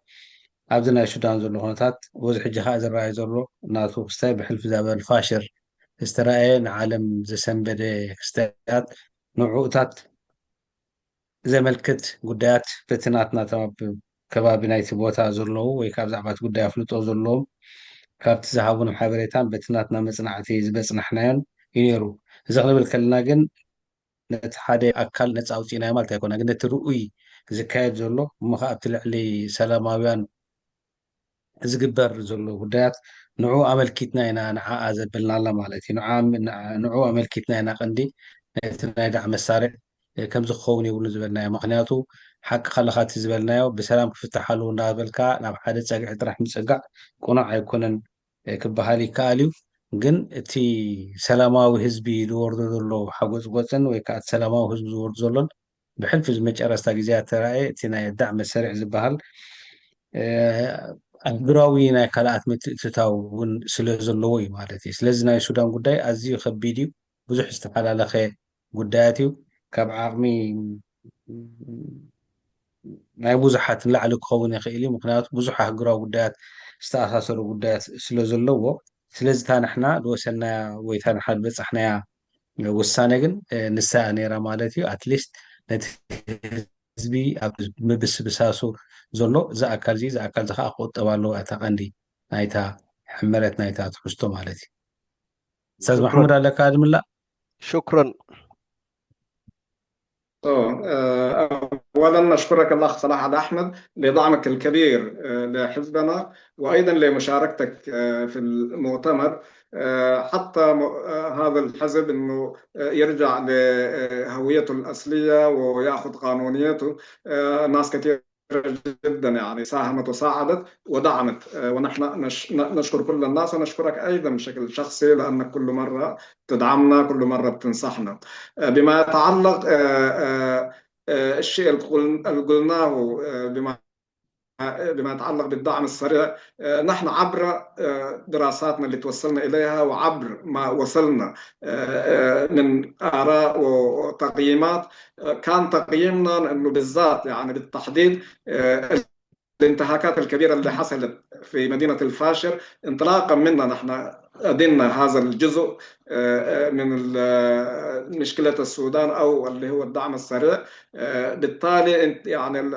ኣብዚ ናይ ሱዳን ዘሎ ኩነታት እዚ ሕጂ ከዓ ዝረኣይ ዘሎ ናቱ ክስታይ ብሕልፊ ዛበል ፋሽር ዝተረኣየ ንዓለም ዘሰንበደ ክስተያት ንዕኡታት ዘመልክት ጉዳያት በቲ ናትና ከባቢ ናይቲ ቦታ ዘለዉ ወይ ከዓ ብዛዕባ እቲ ጉዳይ ኣፍልጦ ዘለዎም ካብቲ ዝሃቡን ሓበሬታን በቲ ናትና መፅናዕቲ ዝበፅናሕናዮን እዩ ነይሩ። እዚ ክንብል ከለና ግን ነቲ ሓደ ኣካል ነፃ ኣውፂእናዮ ማለት ኣይኮነ፣ ግን ነቲ ርኡይ ዝካየድ ዘሎ እሞ ከዓ ኣብቲ ልዕሊ ሰላማውያን ዝግበር ዘሎ ጉዳያት ንዑ ኣመልኪትና ኢና ንዓኣ ዘበልናላ ማለት እዩ። ንዑ ኣመልኪትና ኢና ቀንዲ ነቲ ናይ ዳዕ መሳርዕ ከምዚ ክኸውን የብሉ ዝበልናዮ። ምክንያቱ ሓቂ ከለካ እቲ ዝበልናዮ ብሰላም ክፍትሓሉ እንዳበልካ ናብ ሓደ ፀግዒ ጥራሕ ምፅጋዕ ቁኑዕ ኣይኮነን ክበሃል ይከኣል እዩ። ግን እቲ ሰላማዊ ህዝቢ ዝወርዶ ዘሎ ሓጎፅጎፅን ወይ ከዓ እቲ ሰላማዊ ህዝቢ ዝወርዶ ዘሎን ብሕልፊ ዝመጨረስታ ግዜያት ተራእየ እቲ ናይ ዳዕ መሰሪዕ ዝበሃል ኣህግራዊ ናይ ካልኣት ምትእትታው እውን ስለ ዘለዎ እዩ ማለት እዩ። ስለዚ ናይ ሱዳን ጉዳይ ኣዝዩ ከቢድ እዩ። ብዙሕ ዝተሓላለኸ ጉዳያት እዩ። ካብ ዓቕሚ ናይ ብዙሓት ንላዕሊ ክኸውን ይኽእል እዩ። ምክንያቱ ብዙሕ ኣህግራዊ ጉዳያት ዝተኣሳሰሩ ጉዳያት ስለ ዘለዎ ስለዚ እታ ንሕና ዝወሰናያ ወይ እታ ንሓ ዝበፃሕናያ ውሳነ ግን ንሳ እያ ነይራ ማለት እዩ። ኣትሊስት ነቲ ህዝቢ ኣብ ምብስብሳሱ ዘሎ እዚ ኣካል እዚ እዚ ኣካል እዚ ከዓ ክቁጠብ ኣለዎ እታ ቀንዲ ናይታ ሕመረት ናይታ ትሕዝቶ ማለት እዩ። استاذ محمود ኣለካ ድምላእ شكرا أولا نشكرك الأخ صلاح علي أحمد لدعمك الكبير لحزبنا وأيضا لمشاركتك في المؤتمر حتى هذا الحزب أنه يرجع لهويته الأصلية ويأخذ قانونيته ناس كثير جدا يعني ساهمت وساعدت ودعمت ونحن نشكر كل الناس ونشكرك ايضا بشكل شخصي لانك كل مره تدعمنا كل مره بتنصحنا بما يتعلق الشيء اللي قلناه بما بما يتعلق بالدعم السريع نحن عبر دراساتنا اللي توصلنا اليها وعبر ما وصلنا من اراء وتقييمات كان تقييمنا انه بالذات يعني بالتحديد الانتهاكات الكبيره اللي حصلت في مدينه الفاشر انطلاقا منا نحن أدنا هذا الجزء من مشكلة السودان أو اللي هو الدعم السريع بالتالي يعني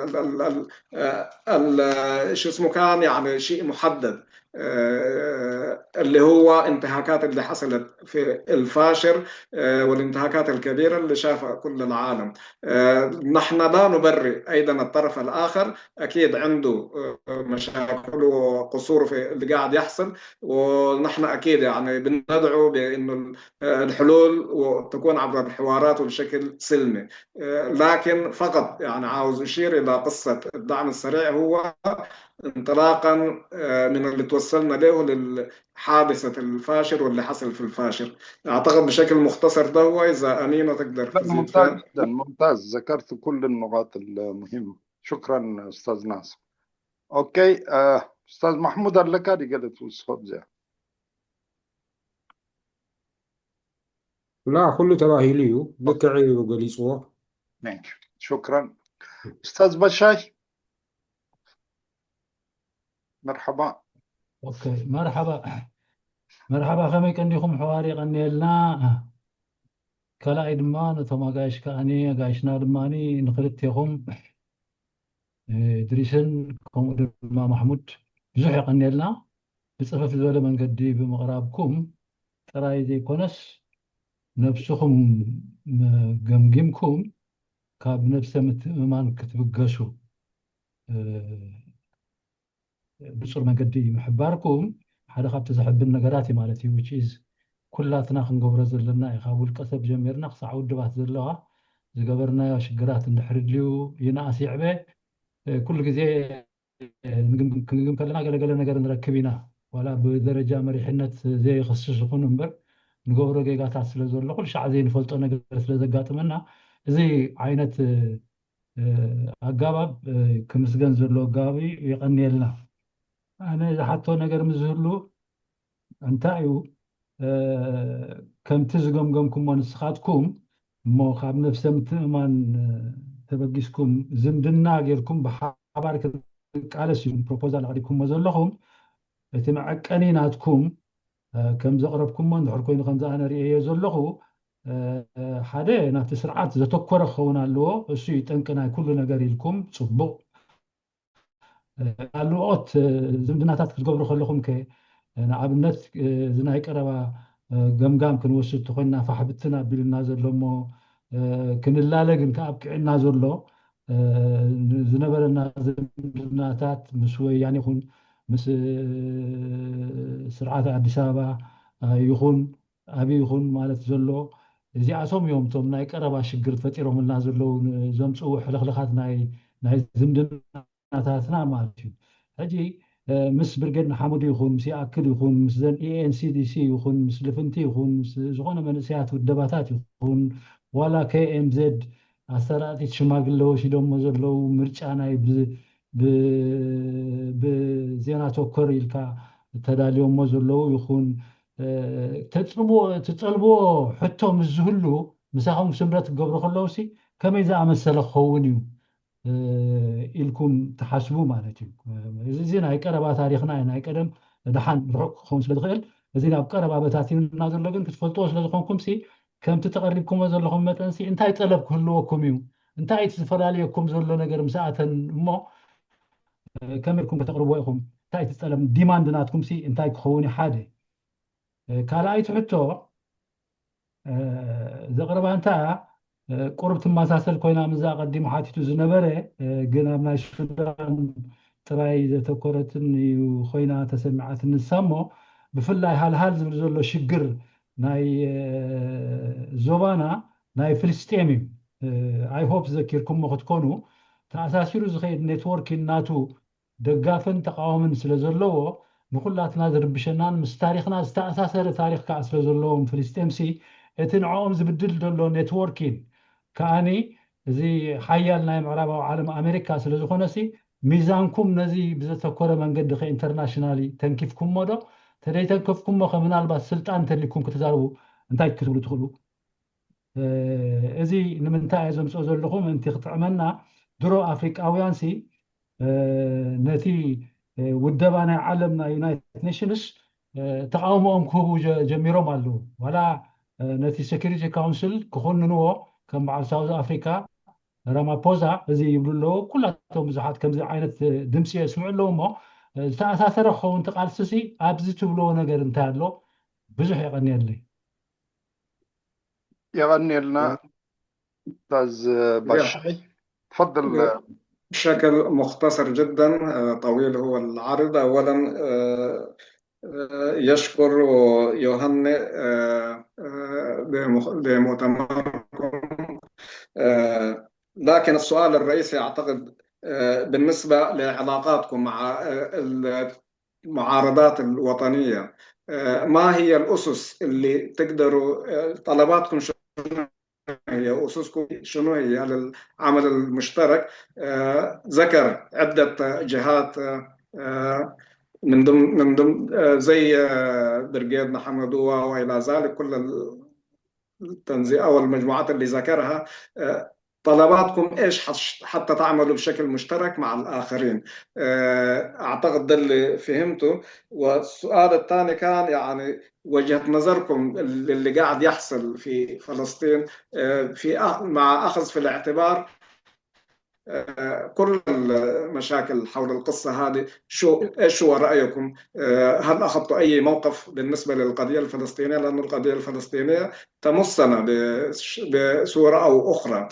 شو اسمه كان يعني شيء محدد اللي هو انتهاكات اللي حصلت في الفاشر والانتهاكات الكبيرة اللي شافها كل العالم نحن لا نبرئ أيضا الطرف الآخر أكيد عنده مشاكل وقصور في اللي قاعد يحصل ونحن أكيد يعني بندعو بأنه الحلول تكون عبر الحوارات وبشكل سلمي لكن فقط يعني عاوز أشير إلى قصة الدعم السريع هو انطلاقا من اللي توصلنا له للحادثة الفاشر واللي حصل في الفاشر أعتقد بشكل مختصر ده هو إذا أمينة تقدر ممتاز جدا ممتاز ذكرت كل النقاط المهمة شكرا أستاذ ناصر أوكي أستاذ محمود ኣለካ ድዩ ገለ ትውስኾ ብዚኣ لا ኩሉ ተባሂሉ እዩ ልክዕ እዩ ገሊፅዎ شكرا أستاذ بشاي مرحبا ኦኬ መርሓባ መርሓባ ከመይ ቀንዲኹም ሕዋር የቐንየልና ካልኣይ ድማ ነቶም ኣጋይሽ ከኣኒ ኣጋይሽና ድማ ንክልቴኹም ድሪስን ከምኡ ድማ ማሕሙድ ብዙሕ የቐንየልና ብፅፍፍ ዝበለ መንገዲ ብምቕራብኩም ጥራይ ዘይኮነስ ነብስኹም ገምጊምኩም ካብ ነብሰ ምትእምማን ክትብገሱ ብፁር መንገዲ ምሕባርኩም ሓደ ካብቲ ዘሕብን ነገራት እዩ ማለት እዩ which is ኩላትና ክንገብሮ ዘለና እዩ። ካብ ውልቀ ሰብ ጀሚርና ክሳዕ ውድባት ዘለዋ ዝገበርናዮ ሽግራት እንድሕር ድልዩ ይንኣስ ይዕበ፣ ኩሉ ግዜ ክንግም ከለና ገለገለ ነገር ንረክብ ኢና። ዋላ ብደረጃ መሪሕነት ዘይኸስስ ይኹን እምበር ንገብሮ ጌጋታት ስለ ዘሎ ኩሉ ሻዕ ዘይንፈልጦ ነገር ስለ ዘጋጥመና እዚ ዓይነት ኣጋባብ ክምስገን ዘሎ ኣጋባብ እዩ። የቐንየልና። ኣነ ዝሓቶ ነገር ምስ ዝህሉ እንታይ እዩ ከምቲ ዝገምገምኩሞ ንስኻትኩም እሞ ካብ ነፍሰ ምትእማን ተበጊስኩም ዝምድና ጌርኩም ብሓባር ክንቃለስ እዩ ፕሮፖዛል ኣቕሪብኩሞ ዘለኹም። እቲ መዐቀኒ ናትኩም ከም ዘቕረብኩሞ እንድሕር ኮይኑ ከምዚ ኣነ ርእየዮ ዘለኹ ሓደ ናብቲ ስርዓት ዘተኮረ ክኸውን ኣለዎ። እሱ እዩ ጠንቂ ናይ ኩሉ ነገር ኢልኩም ጽቡቕ ካልኦት ዝምድናታት ክትገብሩ ከለኹም ከ ንኣብነት እዚ ናይ ቀረባ ገምጋም ክንወስድ ተኮይና ፋሕብትን ኣቢልና ዘሎ እሞ ክንላለ ግን ከኣብቅዕና ዘሎ ዝነበረና ዝምድናታት ምስ ወያኔ ይኹን ምስ ስርዓት ኣዲስ ኣበባ ይኹን ኣበይ ይኹን ማለት ዘሎ እዚኣቶም እዮም እቶም ናይ ቀረባ ሽግር ፈጢሮምልና ዘለዉ ዘምፅኡ ሕልኽልኻት ናይ ዝምድናታትና ማለት እዩ። ሕጂ ምስ ብርጌድ ንሓመዱ ይኹን ምስ ይኣክል ይኹን ምስ ዘን ኤኤንሲዲሲ ይኹን ምስ ልፍንቲ ይኹን ምስ ዝኾነ መንእሰያት ውደባታት ይኹን ዋላ ከኤምዜድ ኣሰራጢት ሽማግለ ወሲዶሞ ዘለዉ ምርጫ ናይ ብዜና ተኮር ኢልካ ተዳልዮሞ ዘለዉ ይኹን ትጠልብዎ ሕቶ ምስ ዝህሉ ምሳኹም ስምረት ክገብሩ ከለውሲ ከመይ ዝኣመሰለ ክኸውን እዩ ኢልኩም ትሓስቡ ማለት እዩ። እዚ ናይ ቀረባ ታሪኽና ናይ ቀደም ደሓን ርሑቕ ክኸውን ስለ ዝኽእል እዚ ናብ ቀረባ በታቲኑና ዘሎ ግን ክትፈልጥዎ ስለ ዝኾንኩም ሲ ከምቲ ተቐሪብኩሞ ዘለኹም መጠን ሲ እንታይ ጠለብ ክህልወኩም እዩ? እንታይ እቲ ዝፈላለየኩም ዘሎ ነገር ምስ ኣተን እሞ ከመይ ኢልኩም ከተቕርብዎ ኢኹም? እንታይ እቲ ጸለም ዲማንድ ናትኩም ሲ እንታይ ክኸውን እዩ? ሓደ ካልኣይቲ ሕቶ ዘቕርባ እንታ ቁሩብ ትመሳሰል ኮይና ምዛ ቀዲሙ ሓቲቱ ዝነበረ ግን ኣብ ናይ ሱዳን ጥራይ ዘተኮረትን እዩ ኮይና ተሰሚዓትኒ ንሳ እሞ ብፍላይ ሃልሃል ዝብል ዘሎ ሽግር ናይ ዞባና ናይ ፍልስጤም እዩ። I hope ዘኪርኩሞ ክትኮኑ ተኣሳሲሩ ዝኸይድ ኔትወርኪን ናቱ ደጋፍን ተቃዋምን ስለ ዘለዎ ንኩላትና ዝርብሸናን ምስ ታሪኽና ዝተኣሳሰረ ታሪኽ ከዓ ስለ ዘለዎም ፍልስጤምሲ እቲ ንዕኦም ዝብድል ዘሎ ኔትወርኪን ከዓኒ እዚ ሓያል ናይ ምዕራባዊ ዓለም ኣሜሪካ ስለ ዝኾነሲ ሚዛንኩም ነዚ ብዘተኮረ መንገዲ ከ ኢንተርናሽናሊ ተንኪፍኩሞ ዶ? ተደይተንከፍኩሞ ከ ምናልባት ስልጣን እንተሊኩም ክትዛረቡ እንታይ ክትብሉ ትኽእሉ? እዚ ንምንታይ እየ ዘምፅኦ ዘለኹ ምእንቲ ክጥዕመና ድሮ ኣፍሪቃውያን ሲ ነቲ ውደባ ናይ ዓለም ናይ ዩናይትድ ኔሽንስ ተቃውሞኦም ክህቡ ጀሚሮም ኣለዉ። ዋላ ነቲ ሴኪሪቲ ካውንስል ክኮንንዎ ከም በዓል ሳውዝ ኣፍሪካ ራማፖዛ እዚ ይብሉ ኣለዉ። ኩላቶም ብዙሓት ከምዚ ዓይነት ድምፂ የስምዑ ኣለዉ እሞ ዝተኣሳሰረ ክኸውን ትቃልስሲ ኣብዚ ትብልዎ ነገር እንታይ ኣሎ? ብዙሕ የቐንየለይ። يغني لنا أستاذ بشار. تفضل. بشكل مختصر جدا، طويل هو العرض. أولا يشكر ويهنئ لمؤتمركم، لكن السؤال الرئيسي أعتقد بالنسبة لعلاقاتكم مع المعارضات الوطنية، ما هي الأسس اللي تقدروا طلباتكم شنو هي؟ أسسكم شنو هي للعمل المشترك؟ ذكر عدة جهات من ضمن من ضمن زي برقيد محمد والى ذلك كل التنظيم او المجموعات اللي ذكرها، طلباتكم ايش حتى تعملوا بشكل مشترك مع الاخرين؟ اعتقد ده اللي فهمته. والسؤال الثاني كان يعني وجهة نظركم اللي قاعد يحصل في فلسطين في مع اخذ في الاعتبار كل المشاكل حول القصة هذه، شو ايش هو رأيكم؟ هل اخذتوا اي موقف بالنسبة للقضية الفلسطينية؟ لأن القضية الفلسطينية تمسنا بصورة او اخرى.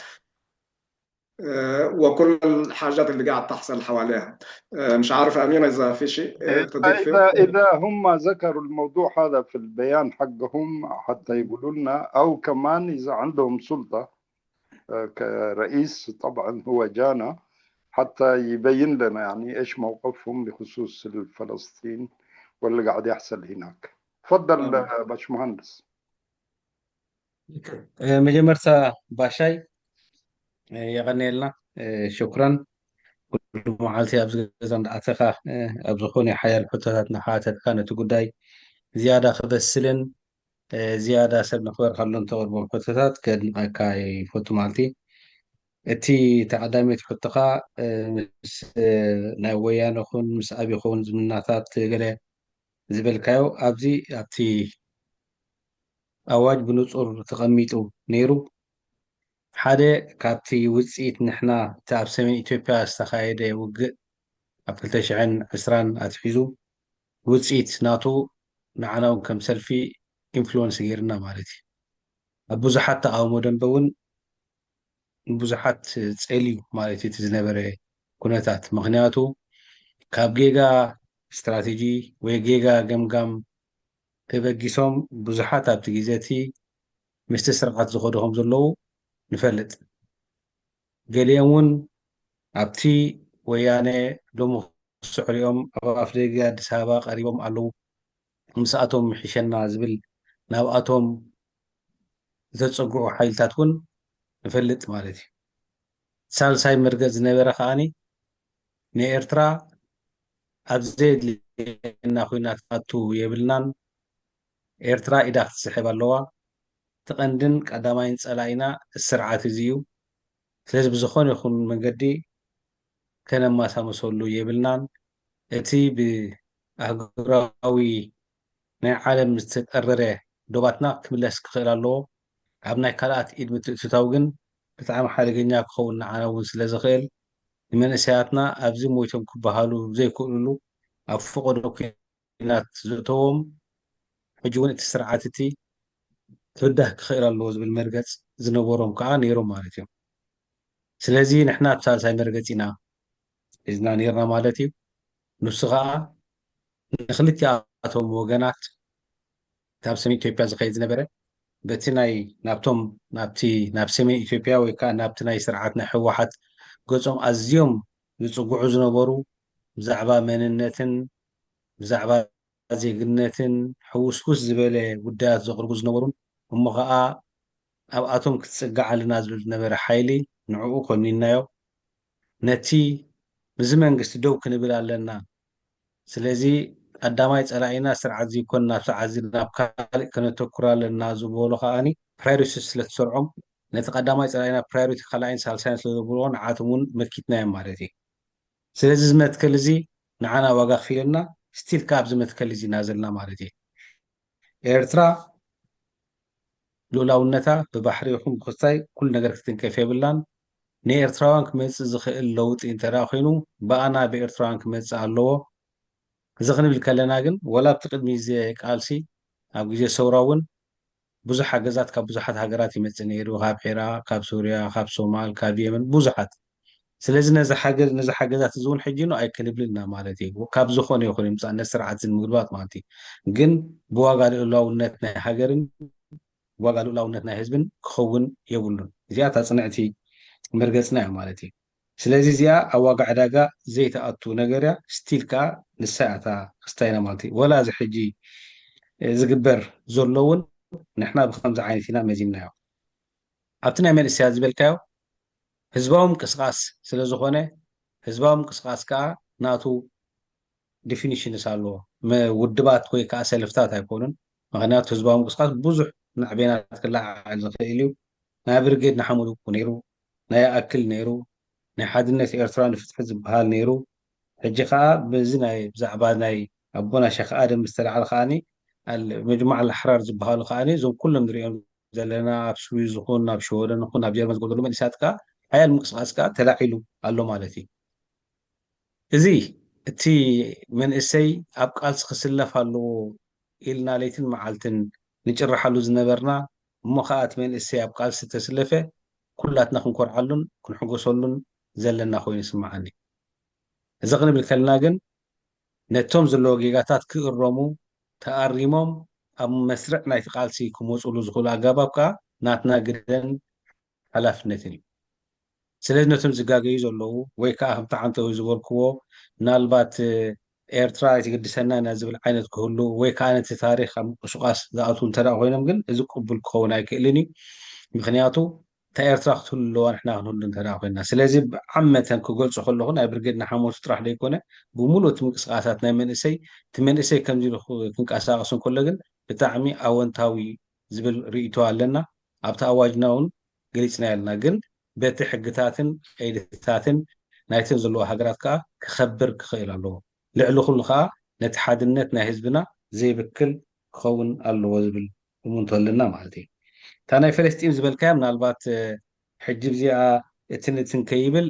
آه، وكل الحاجات اللي قاعد تحصل حواليها. آه، مش عارف أمينة إذا في شيء آه، تضيف فيه. إذا إذا هم ذكروا الموضوع هذا في البيان حقهم حتى يقولوا لنا، أو كمان إذا عندهم سلطة آه، كرئيس، طبعا هو جانا حتى يبين لنا يعني إيش موقفهم بخصوص فلسطين واللي قاعد يحصل هناك. تفضل آه، باشمهندس. መጀመርታ ባሻይ የቐንየልና፣ ሽኩራን። ኩሉ መዓልቲ ኣብዚ ገዛ እንዳኣተኻ ኣብ ዝኾነ ሓያል ሕቶታት እናሓተትካ ነቲ ጉዳይ ዝያዳ ክበስልን ዝያዳ ሰብ ንክበርካሉ እንተቕርቦም ሕቶታት ከድንቐካ ይፈቱ። ማለት እቲ ተቐዳሚት ሕቶኻ ምስ ናይ ወያነ ኹን ምስ ኣብ ይኸውን ዝምናታት ገለ ዝበልካዮ ኣብዚ ኣብቲ ኣዋጅ ብንጹር ተቐሚጡ ነይሩ። ሓደ ካብቲ ውፅኢት ንሕና እቲ ኣብ ሰሜን ኢትዮጵያ ዝተኻየደ ውግእ ኣብ ክልተ ሽሕን ዕስራን ኣትሒዙ ውፅኢት ናቱ ንዓና እውን ከም ሰልፊ ኢንፍሉወንስ ገይርና ማለት እዩ። ኣብ ብዙሓት ተቃውሞ ደንበ እውን ብዙሓት ፀልዩ ማለት እዩ እቲ ዝነበረ ኩነታት። ምክንያቱ ካብ ጌጋ ስትራቴጂ ወይ ጌጋ ገምጋም ተበጊሶም ብዙሓት ኣብቲ ግዜ እቲ ምስቲ ስርዓት ዝኸዱ ከም ዘለዉ ንፈልጥ። ገሊኦም እውን ኣብቲ ወያነ ሎሚ ክስዕሩ እዮም፣ ኣብ ኣፍደገ ኣዲስ ኣበባ ቀሪቦም ኣለዉ፣ ምስኣቶም ይሕሸና ዝብል ናብኣቶም ዘፀግዑ ሓይልታት እውን ንፈልጥ ማለት እዩ። ሳልሳይ መርገፅ ዝነበረ ከዓኒ ንኤርትራ ኣብ ዘየድልየና ኩናት ክትኣቱ የብልናን፣ ኤርትራ ኢዳ ክትስሕብ ኣለዋ፣ እቲ ቀንድን ቀዳማይን ፀላኢና እዚ ስርዓት እዚ እዩ። ስለዚ ብዝኾነ ይኹን መንገዲ ከነማሳምሰሉ የብልናን። እቲ ብኣህጉራዊ ናይ ዓለም ዝተጠረረ ዶባትና ክምለስ ክኽእል ኣለዎ። ኣብ ናይ ካልኣት ኢድ ምትእትታው ግን ብጣዕሚ ሓደገኛ ክኸውን ንዓና እውን ስለ ዝኽእል ንመንእሰያትና ኣብዚ ሞይቶም ክበሃሉ ዘይክእሉሉ ኣብ ፈቐዶ ኩናት ዘእተዎም ሕጂ እውን እቲ ስርዓት እቲ ክብዳህ ክኽእል ኣለዎ ዝብል መርገፅ ዝነበሮም ከዓ ነይሮም ማለት እዮም። ስለዚ ንሕና እቲ ሳልሳይ መርገፂ ኢና ሒዝና ነይርና ማለት እዩ። ንሱ ከዓ ንክልቲኣቶም ወገናት ካብ ሰሜን ኢትዮጵያ ዝኸይድ ዝነበረ በቲ ናይ ናብቶም ናብቲ ናብ ሰሜን ኢትዮጵያ ወይ ከዓ ናብቲ ናይ ስርዓት ናይ ህወሓት ገፆም ኣዝዮም ዝፅግዑ ዝነበሩ ብዛዕባ መንነትን ብዛዕባ ዜግነትን ሕውስውስ ዝበለ ጉዳያት ዘቕርቡ ዝነበሩን እሞ ከዓ ኣብኣቶም ክትፅጋዕ ኣለና ዝብል ዝነበረ ሓይሊ ንዕኡ ኮኒናዮ። ነቲ ምስዚ መንግስቲ ደው ክንብል ኣለና፣ ስለዚ ቀዳማይ ፀላኢና ስርዓት ዘይኮን ናብ ስርዓት እዚ ናብ ካልእ ከነተኩር ኣለና ዝበሉ ከዓኒ ፕራዮሪቲ ስለትሰርዖም ነቲ ቀዳማይ ፀላኢና ፕራዮሪቲ ካልኣይን ሳልሳይን ስለዘብልዎ ንዓቶም እውን መኪትናዮም ማለት እዩ። ስለዚ እዚ መትከል እዚ ንዓና ዋጋ ክፊለና ስቲል ካብ እዚ መትከል እዚ ኢና ዘለና ማለት እዩ። ኤርትራ ልኡላውነታ ብባሕሪ ይኹን ብክስታይ ኩሉ ነገር ክትንከፍ የብላን። ንኤርትራውያን ክመፅእ ዝኽእል ለውጢ እንተ ደኣ ኮይኑ ብኣና ብኤርትራውያን ክመፅእ ኣለዎ። እዚ ክንብል ከለና ግን ወላ ኣብቲ ቅድሚ እዚ ቃልሲ ኣብ ግዜ ሰውራ እውን ብዙሕ ሓገዛት ካብ ብዙሓት ሃገራት ይመፅእ ነይሩ፣ ካብ ዒራቅ፣ ካብ ሱርያ፣ ካብ ሶማል፣ ካብ የመን ብዙሓት። ስለዚ ነዚ ሓገዝ ነዚ ሓገዛት እዚ እውን ሕጂ ኑ ኣይክንብልና ማለት እዩ። ካብ ዝኾነ ይኹን ይምፃእ ነቲ ስርዓት እዚ ንምግልባጥ ማለት እዩ። ግን ብዋጋ ልኡላውነት ናይ ሃገርን ብዋጋ ልኡላውነት ናይ ህዝብን ክኸውን የብሉን። እዚኣ እታ ፅንዕቲ መርገፅና እያ ማለት እዩ። ስለዚ እዚኣ ኣብ ዋጋ ዕዳጋ ዘይተኣቱ ነገር እያ። ስቲል ከዓ ንሳ እያ እታ ክስታይና ማለት እዩ። ወላ እዚ ሕጂ ዝግበር ዘሎ እውን ንሕና ብከምዚ ዓይነት ኢና መዚንናዮ። ኣብቲ ናይ መንእሰያት ዝበልካዮ ህዝባዊ ምንቅስቃስ ስለ ዝኾነ ህዝባዊ ምንቅስቃስ ከዓ ናቱ ዲፊኒሽንስ ኣለዎ። ውድባት ወይ ከዓ ሰልፍታት ኣይኮኑን። ምክንያቱ ህዝባዊ ምንቅስቃስ ብዙሕ ናዕቤናት ክለዓል ዝኽእል እዩ። ናይ ብርጌድ ንሓመዱ ነይሩ፣ ናይ ኣክል ነይሩ፣ ናይ ሓድነት ኤርትራ ንፍትሒ ዝበሃል ነይሩ። ሕጂ ከዓ በዚ ናይ ብዛዕባ ናይ ኣቦና ሸኽ ኣደም ዝተላዕለ ከዓኒ መጅማዕ ኣልኣሕራር ዝበሃሉ ከዓኒ እዞም ኩሎም ንሪኦም ዘለና ኣብ ስዊዝ ይኹን ኣብ ሽወደን ይኹን ኣብ ጀርመን ዝገብሩ መንእሰያት ከዓ ሓያል ምንቅስቃስ ከዓ ተላዒሉ ኣሎ ማለት እዩ። እዚ እቲ መንእሰይ ኣብ ቃልሲ ክስለፍ ኣለዎ ኢልና ለይትን መዓልትን ንጭርሓሉ ዝነበርና እሞ ከዓ እቲ መንእሰይ ኣብ ቃልሲ ተስለፈ ኩላትና ክንኮርዓሉን ክንሕጎሰሉን ዘለና ኮይኑ ይስምዓኒ። እዚ ክንብል ከለና ግን ነቶም ዘለዉ ጌጋታት ክእረሙ፣ ተኣሪሞም ኣብ መስርዕ ናይቲ ቃልሲ ክመፁሉ ዝኽእሉ ኣገባብ ከዓ ናትና ግደን ሓላፍነትን እዩ። ስለዚ ነቶም ዝጋገዩ ዘለዉ ወይ ከዓ ከምቲ ዓንተዊ ዝበልክዎ ምናልባት ኤርትራ ኣይትግድሰና ኢና ዝብል ዓይነት ክህሉ ወይ ከዓ ነቲ ታሪኽ ኣብ ምንቅስቃስ ዝኣትዉ እንተ ኮይኖም ግን እዚ ቅቡል ክኸውን ኣይክእልን እዩ። ምክንያቱ እታ ኤርትራ ክትህሉ ኣለዋ ንሕና ክንህሉ እንተ ኮይንና። ስለዚ ብዓመተን ክገልጾ ከለኹ ናይ ብርጌድ ንሓመቱ ጥራሕ ዘይኮነ ብምሉእ እቲ ምንቅስቃሳት ናይ መንእሰይ እቲ መንእሰይ ከምዚ ክንቀሳቀስ እንከሎ ግን ብጣዕሚ ኣወንታዊ ዝብል ርእይቶ ኣለና። ኣብቲ ኣዋጅና እውን ገሊጽና ኣለና። ግን በቲ ሕግታትን ቀይድታትን ናይተን ዘለዎ ሃገራት ከዓ ክኸብር ክኽእል ኣለዎ። ልዕሊ ኩሉ ከዓ ነቲ ሓድነት ናይ ህዝብና ዘይብክል ክኸውን ኣለዎ ዝብል እሙንቶ ኣለና ማለት እዩ። እታ ናይ ፈለስጢን ዝበልካያ ምናልባት ሕጂ እዚኣ እትን እትን ከይብል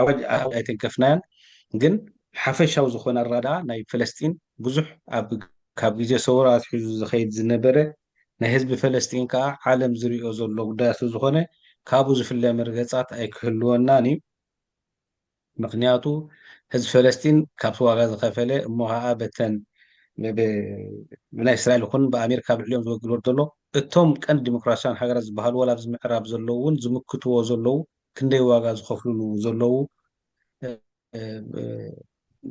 ኣዋጅ ኣይተንከፍናያን፣ ግን ሓፈሻዊ ዝኾነ ኣረዳድኣ ናይ ፈለስጢን ብዙሕ ኣብ ካብ ግዜ ሰውራ ኣትሒዙ ዝኸይድ ዝነበረ ናይ ህዝቢ ፈለስጢን ከዓ ዓለም ዝሪኦ ዘሎ ጉዳያት ዝኾነ ካብኡ ዝፍለ መርገፃት ኣይክህልወናን እዩ። ምክንያቱ ህዝቢ ፈለስጢን ካብቲ ዋጋ ዝኸፈለ እሞ ከዓ በተን ብናይ እስራኤል ይኹን ብኣሜሪካ ብልዕሊኦም ዝወግልዎ ዘሎ እቶም ቀንዲ ዲሞክራሲያን ሃገራት ዝበሃሉ ዋላ ኣብዚ ምዕራብ ዘለዉ እውን ዝምክትዎ ዘለዉ ክንደይ ዋጋ ዝኸፍሉሉ ዘለዉ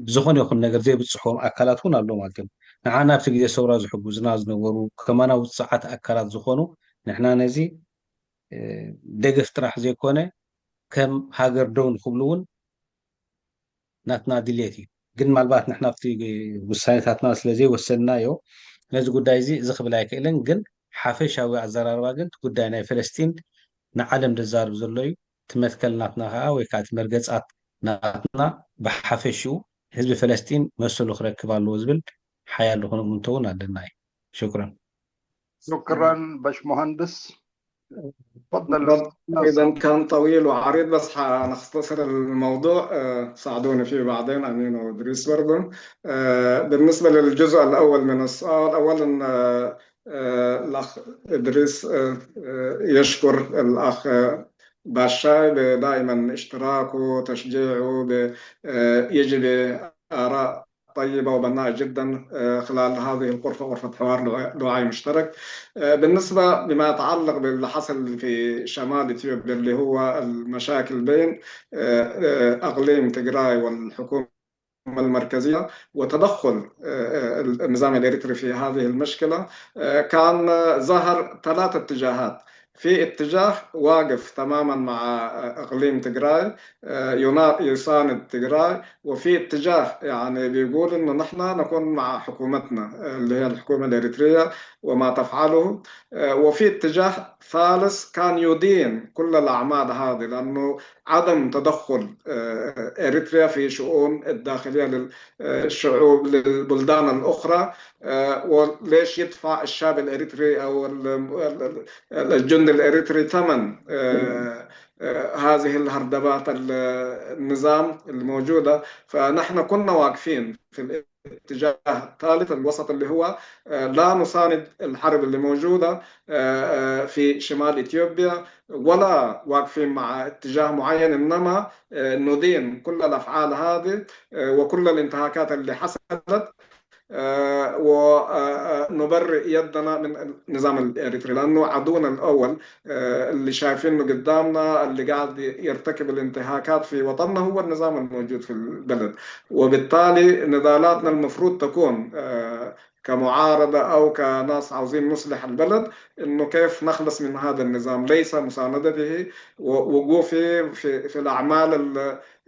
ብዝኾነ ይኹን ነገር ዘይብፅሖም ኣካላት እውን ኣሎ ማለት እዮም። ንዓና ኣብቲ ግዜ ሰውራ ዝሕጉዝና ዝነበሩ ከማና ውፅዓት ኣካላት ዝኾኑ ንሕና ነዚ ደገፍ ጥራሕ ዘይኮነ ከም ሃገር ደው ንክብሉ እውን ናትና ድሌት እዩ። ግን ምናልባት ንሕና ኣብቲ ውሳኔታትና ስለ ዘይወሰንናዮ ነዚ ጉዳይ እዚ እዚ ክብል ኣይክእልን። ግን ሓፈሻዊ ኣዘራርባ ግን እቲ ጉዳይ ናይ ፈለስጢን ንዓለም ዘዛርብ ዘሎ እዩ። እቲ መትከል ናትና ከዓ ወይ ከዓ እቲ መርገፃት ናትና ብሓፈሽኡ ህዝቢ ፈለስጢን መሰሉ ክረክብ ኣለዎ ዝብል ሓያል ዝኾነ እምንቶ እውን ኣለና እዩ። ሽኩረን። شكرا باش مهندس. تفضل. إذا كان طويل وعريض، بس حنختصر الموضوع. آه، ساعدوني فيه بعدين، أمين وإدريس برضو. آه، بالنسبة للجزء الأول من السؤال، أولا، آه، آه، الأخ إدريس، آه، آه، يشكر الأخ، آه، باشاي دائما اشتراكه، تشجيعه، ب-، آه، يجي بآراء طيبة وبناءة جدا، آه، خلال هذه الغرفة، غرفة حوار دعاء مشترك. آه، بالنسبة بما يتعلق باللي حصل في شمال إثيوبيا، اللي هو المشاكل بين، آه، آه، أقليم تجراي والحكومة المركزية وتدخل، آه، آه، النظام الإريتري في هذه المشكلة، آه، كان ظهر ثلاث اتجاهات. في اتجاه واقف تماما مع، آه، إقليم تجراي، آه، ينا-، يساند تجراي، وفي اتجاه يعني بيقول إنه نحن نكون مع حكومتنا، آه، اللي هي الحكومة الإريترية وما تفعله. آه، وفي اتجاه ثالث كان يدين كل الأعمال هذه، لأنه عدم تدخل، آه، إريتريا في شؤون الداخلية لل-، آه، الشعوب، للبلدان الأخرى، آه، وليش يدفع الشاب الإريتري أو ال-، ال-، ال-، الجندي الإريتري ثمن، آه، آه، هذه الهردبات ال-، النظام الموجودة. فنحن كنا واقفين في الاتجاه الثالث، الوسط، اللي هو، آه، لا نساند الحرب اللي موجودة، آه، آه، في شمال إثيوبيا، ولا واقفين مع اتجاه معين، إنما، آه، ندين كل الأفعال هذه، آه، وكل الانتهاكات اللي حصلت، آه، و-، آه، آه، نبرئ يدنا من النظام الإريتري، لأنه عدونا الأول، آه، اللي شايفينه قدامنا، اللي قاعد يرتكب الانتهاكات في وطننا، هو النظام الموجود في البلد. وبالتالي نضالاتنا المفروض تكون، آه، كمعارضة أو كناس عاوزين نصلح البلد، إنه كيف نخلص من هذا النظام، ليس مساندته ووقوفه في، في الأعمال ال-،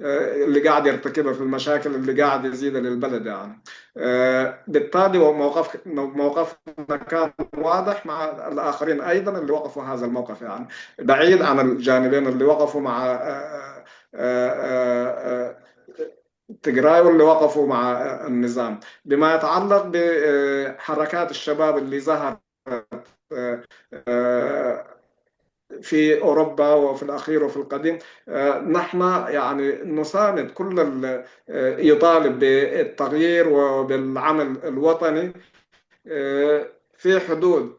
آه، اللي قاعد يرتكبها، في المشاكل اللي قاعد يزيدها للبلد يعني. آه، بالتالي وموقف-، موقفنا كان واضح مع الآخرين أيضًا اللي وقفوا هذا الموقف، يعني بعيد عن الجانبين اللي وقفوا مع، آه، آه، آه، آه، تجراي واللي وقفوا مع، آه، النظام. بما يتعلق بحركات الشباب اللي ظهرت، آه، آه، في أوروبا وفي الأخير وفي القديم، آه، نحن يعني نساند كل ال-، آه، يطالب بالتغيير وبالعمل الوطني، آه، في حدود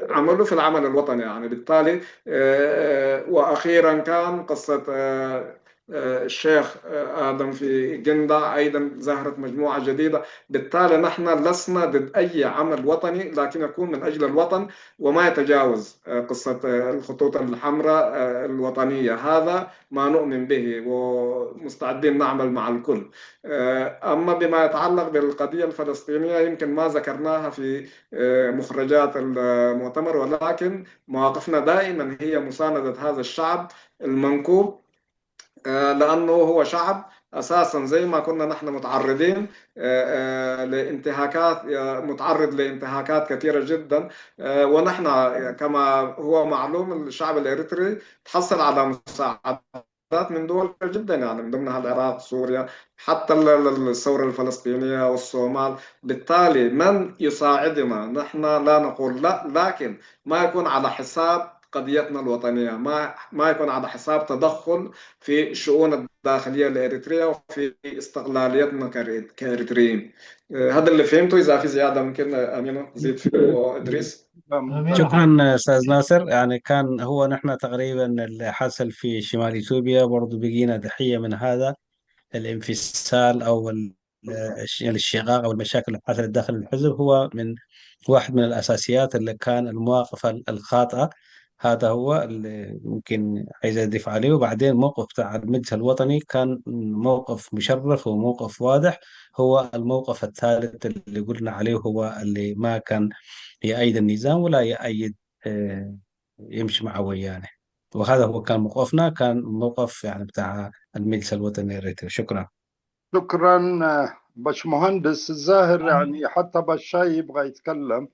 عمله في العمل الوطني. يعني بالتالي، آه، وأخيرا كان قصة، آه، آه، الشيخ، آه، آدم في جندة أيضا ظهرت مجموعة جديدة. بالتالي نحن لسنا ضد أي عمل وطني، لكن يكون من أجل الوطن وما يتجاوز، آه، قصة، آه، الخطوط الحمراء، آه، الوطنية. هذا ما نؤمن به ومستعدين نعمل مع الكل. آه، أما بما يتعلق بالقضية الفلسطينية، يمكن ما ذكرناها في، آه، مخرجات المؤتمر، ولكن مواقفنا دائما هي مساندة هذا الشعب المنكوب، آه، لأنه هو شعب أساسا زي ما كنا نحن متعرضين، آه، آه، لانتهاكات، آه، متعرض لانتهاكات كثيرة جدا. آه، ونحن كما هو معلوم الشعب الإريتري تحصل على مساعدات من دول جدا، يعني من ضمنها العراق، سوريا، حتى ال-، ال-، الثورة الفلسطينية والصومال. بالتالي من يساعدنا؟ نحن لا نقول لا، لكن ما يكون على حساب قضيتنا الوطنية، ما، ما يكون على حساب تدخل في الشؤون الداخلية الإريترية وفي استقلاليتنا كإريت-، كإريتريين. آه، هذا اللي فهمته. إذا في زيادة ممكن، آه، أمينة تزيد فيه وإدريس. شكرا أستاذ ناصر. يعني كان هو نحن تقريبا اللي حصل في شمال إثيوبيا برضو بقينا ضحية من هذا الانفصال أو ال-، الش-، الشقاق أو المشاكل اللي حصلت داخل الحزب هو من واحد من الأساسيات اللي كان المواقف ال-، الخاطئة. هذا هو اللي ممكن عايز أضيف عليه. وبعدين الموقف بتاع المجلس الوطني كان موقف مشرف وموقف واضح، هو الموقف الثالث اللي قلنا عليه، هو اللي ما كان يأيد النظام ولا يأيد، آه، يمشي مع ويانه. وهذا هو كان موقفنا، كان موقف يعني بتاع المجلس الوطني الإريتري. شكرا. شكرا، آه، باش مهندس الزاهر. يعني حتى باشاي يبغى يتكلم.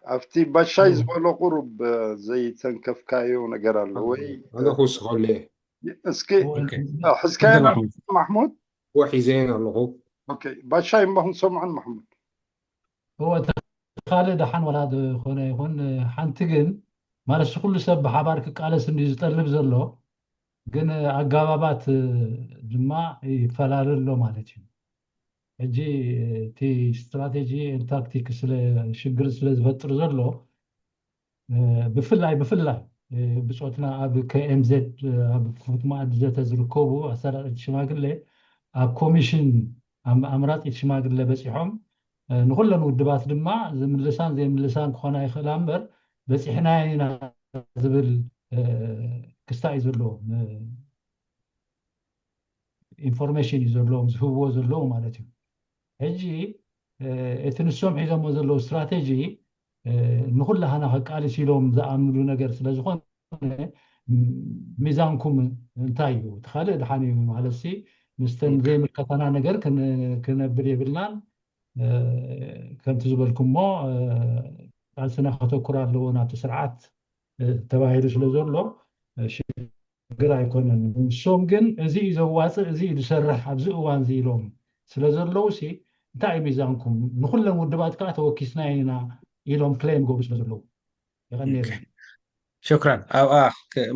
أفتي باشاي زبالو قرب، آه، زي تنكف كايو نقر له. وي. أنا خوش خليه. اسكي. أوكي. آه، حسكاية أنت محمود. محمود. وحي زين الله. أوكي. باشاي ما هم سمعا محمود. هو ካልእ ደሓን ዋላ ዝኾነ ይኹን፣ ሓንቲ ግን ማለት ኩሉ ሰብ ብሓባር ክቃለስ እንዲ ዝጠልብ ዘሎ፣ ግን ኣጋባባት ድማ ይፈላለ ኣሎ ማለት እዩ። ሕጂ እቲ ስትራቴጂ ታክቲክ ስለ ሽግር ስለ ዝፈጥር ዘሎ፣ ብፍላይ ብፍላይ ብፆትና ኣብ KMZ ኣብ ክፉት መኣዲ ዘተ ዝርከቡ ኣሰራርሕቲ ሽማግሌ ኣብ ኮሚሽን ኣምራፂት ሽማግሌ በፂሖም፣ ንኩለን ውድባት ድማ ዝምልሳን ዘይምልሳን ክኾና ይኽእላ እምበር በፂሕናዮ ኢና ዝብል ክስታይ እዩ ዘለዎም። ኢንፎርሜሽን እዩ ዘለዎም ዝህብዎ ዘለዉ ማለት እዩ። ሕጂ እቲ ንሶም ሒዞሞ ዘለዉ ስትራቴጂ ንኩላህና ከቃልስ ኢሎም ዝኣምንሉ ነገር ስለ ዝኾነ ሚዛንኩም እንታይ እዩ? እቲ ካልእ ድሓን እዩ ማለት ሲ ምስተን ዘይምልከተና ነገር ክነብር የብልናን። ከምቲ ዝበልኩሞ ቃልስና ከተኩር ኣለዎ ናብቲ ስርዓት ተባሂሉ ስለ ዘሎ ሽግር ኣይኮነን። ንሶም ግን እዚ እዩ ዘዋፅእ፣ እዚ እዩ ዝሰርሕ ኣብዚ እዋን እዚ ኢሎም ስለ ዘለዉ ሲ እንታይ እዩ ሚዛንኩም? ንኩለን ውድባት ከዓ ተወኪስና ኢና ኢሎም ክሌም ይገብሩ ስለ ዘለዉ። የቐንየልና። ሽክራን ኣብኣ።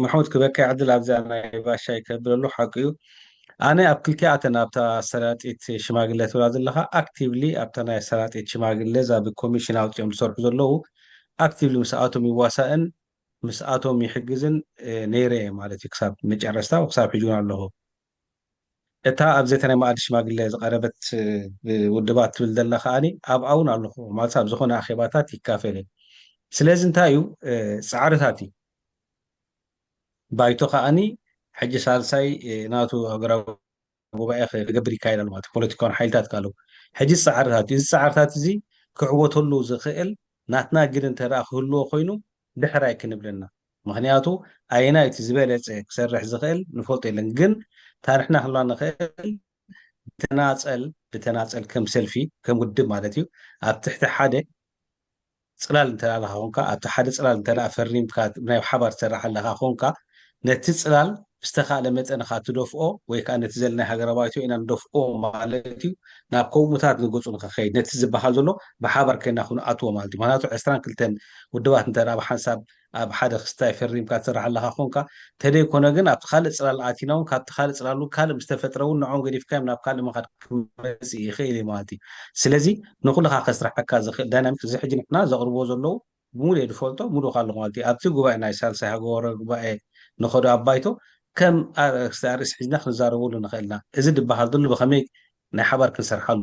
መሕሙድ ክበካ ዕድል ኣብዛ ናይ ባሻይ ከብለሉ ሓቂ እዩ። ኣነ ኣብ ክልቲኣተን ኣብታ ኣሰላጢት ሽማግለ ትብላ ዘለካ ኣክቲቭሊ ኣብታ ናይ ኣሰላጢት ሽማግለ እዛ ብኮሚሽን ኣውፂኦም ዝሰርሑ ዘለዉ ኣክቲቭሊ ምስኣቶም ይዋሳእን ምስኣቶም ይሕግዝን ነይረ ማለት እዩ። ክሳብ መጨረስታ ክሳብ ሕጂ እውን ኣለኹ። እታ ኣብ ዘተ ናይ መኣዲ ሽማግለ ዝቐረበት ውድባት ትብል ዘላ ከኣ ኣብኣ እውን ኣለኹ ማለት ኣብ ዝኾነ ኣኼባታት ይካፈል እየ። ስለዚ እንታይ እዩ ፃዕርታት እዩ። ባይቶ ከኣ ሕጂ ሳልሳይ ናቱ ሃገራዊ ጉባኤ ክገብር ይካየድ ኣሎ ማለት ፖለቲካውን ሓይልታት ኣለዉ። ሕጂ ፃዕርታት እዩ። እዚ ፃዕርታት እዚ ክዕወተሉ ዝኽእል ናትና ግድ እንተ ክህልዎ ኮይኑ ድሕር ኣይክንብልና። ምኽንያቱ ኣየናይ እቲ ዝበለፀ ክሰርሕ ዝኽእል ንፈልጦ የለን። ግን ታሪሕና ክህልዋ ንኽእል ብተናፀል ብተናፀል ከም ሰልፊ ከም ውድብ ማለት እዩ ኣብ ትሕቲ ሓደ ፅላል እንተ ኣለኻ ኮንካ ኣብቲ ሓደ ፅላል እንተ ፈሪምካ ናይ ሓባር ትሰርሕ ኣለኻ ኮንካ ነቲ ፅላል ብዝተኻእለ መጠን ኻ ትደፍኦ ወይ ከዓ ነቲ ዘለና ሃገረ ባይቶ ኢና ንደፍኦ ማለት እዩ። ናብ ከምኡታት ንገፁ ንክኸይድ ነቲ ዝበሃል ዘሎ ብሓባር ኮይና ክንኣትዎ ማለት እዩ። ምክንያቱ ዕስራን ክልተን ውድባት እንተ ብሓንሳብ ኣብ ሓደ ክስታይ ፈሪምካ ትሰርሕ ኣለኻ ኮንካ ተደይኮነ ግን ኣብቲ ካልእ ፅላል ኣቲና እውን ካብቲ ካልእ ፅላል እውን ካልእ ምስተፈጥረ እውን ንዖም ገዲፍካ ናብ ካልእ ምኻድ ክመፅእ ይኽእል እዩ ማለት እዩ። ስለዚ ንኩልኻ ከስርሐካ ዝኽእል ዳይናሚክ እዚ ሕጂ ንሕና ዘቕርብዎ ዘለዉ ብሙሉእ እየ ዝፈልጦ፣ ምሉእ ኣለኹ ማለት እዩ። ኣብቲ ጉባኤ ናይ ሳልሳይ ሃገራዊ ጉባኤ ንኸዶ ኣብ ባይቶ ከም ኣርእስቲ ኣርእስቲ ሒዝና ክንዛረበሉ ንኽእል ኢና። እዚ ዝበሃል ዘሎ ብኸመይ ናይ ሓባር ክንሰርሓሉ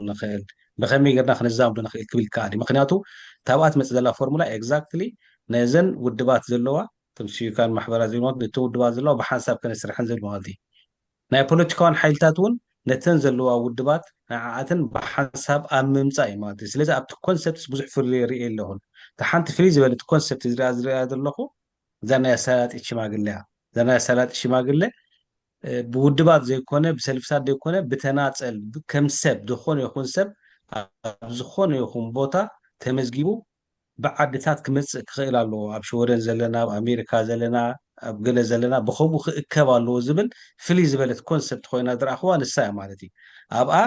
ንኽእል፣ ብኸመይ ጌርና ክንዛምዶ ንኽእል ክብል ይከኣል እዩ። ምኽንያቱ እታ ኣብኣ ትመጽእ ዘላ ፎርሙላ ኤግዛክትሊ ነዘን ውድባት ዘለዋ፣ እቶም ስዩካን ማሕበራት ዘይኮኑ፣ ነቲ ውድባት ዘለዋ ብሓንሳብ ከነስርሐን ዝብል ማለት እዩ። ናይ ፖለቲካውያን ሓይልታት እውን ነተን ዘለዋ ውድባት ንዓኣተን ብሓንሳብ ኣብ ምምጻእ እዩ ማለት እዩ። ስለዚ ኣብቲ ኮንሰፕትስ ብዙሕ ፍልልይ ርኢ ኣለኹን። እታ ሓንቲ ፍልይ ዝበለት ኮንሰፕት ዝሪኣ ዝሪኣ ዘለኹ እዛ ናይ ኣሳላጢት ሽማግለ እያ። እዛ ናይ ኣሳላጢት ሽማግለ እ፣ ብውድባት ዘይኮነ፣ ብሰልፍታት ዘይኮነ፣ ብተናጸል፣ ብ-፣ ከም ሰብ፣ ዝኾነ ይኹን ሰብ ኣብ ዝኾነ ይኹን ቦታ ተመዝጊቡ ብዓድታት ክመጽእ ክኽእል ኣለዎ። ኣብ ሽወደን ዘለና፣ ኣብ ኣሜሪካ ዘለና፣ ኣብ ገለ ዘለና ብኸምኡ ክእከብ ኣለዎ ዝብል ፍልይ ዝበለት ኮንሰፕት ኮይና ዝረኣኽዋ ንሳ እያ ማለት እዩ። ኣብኣ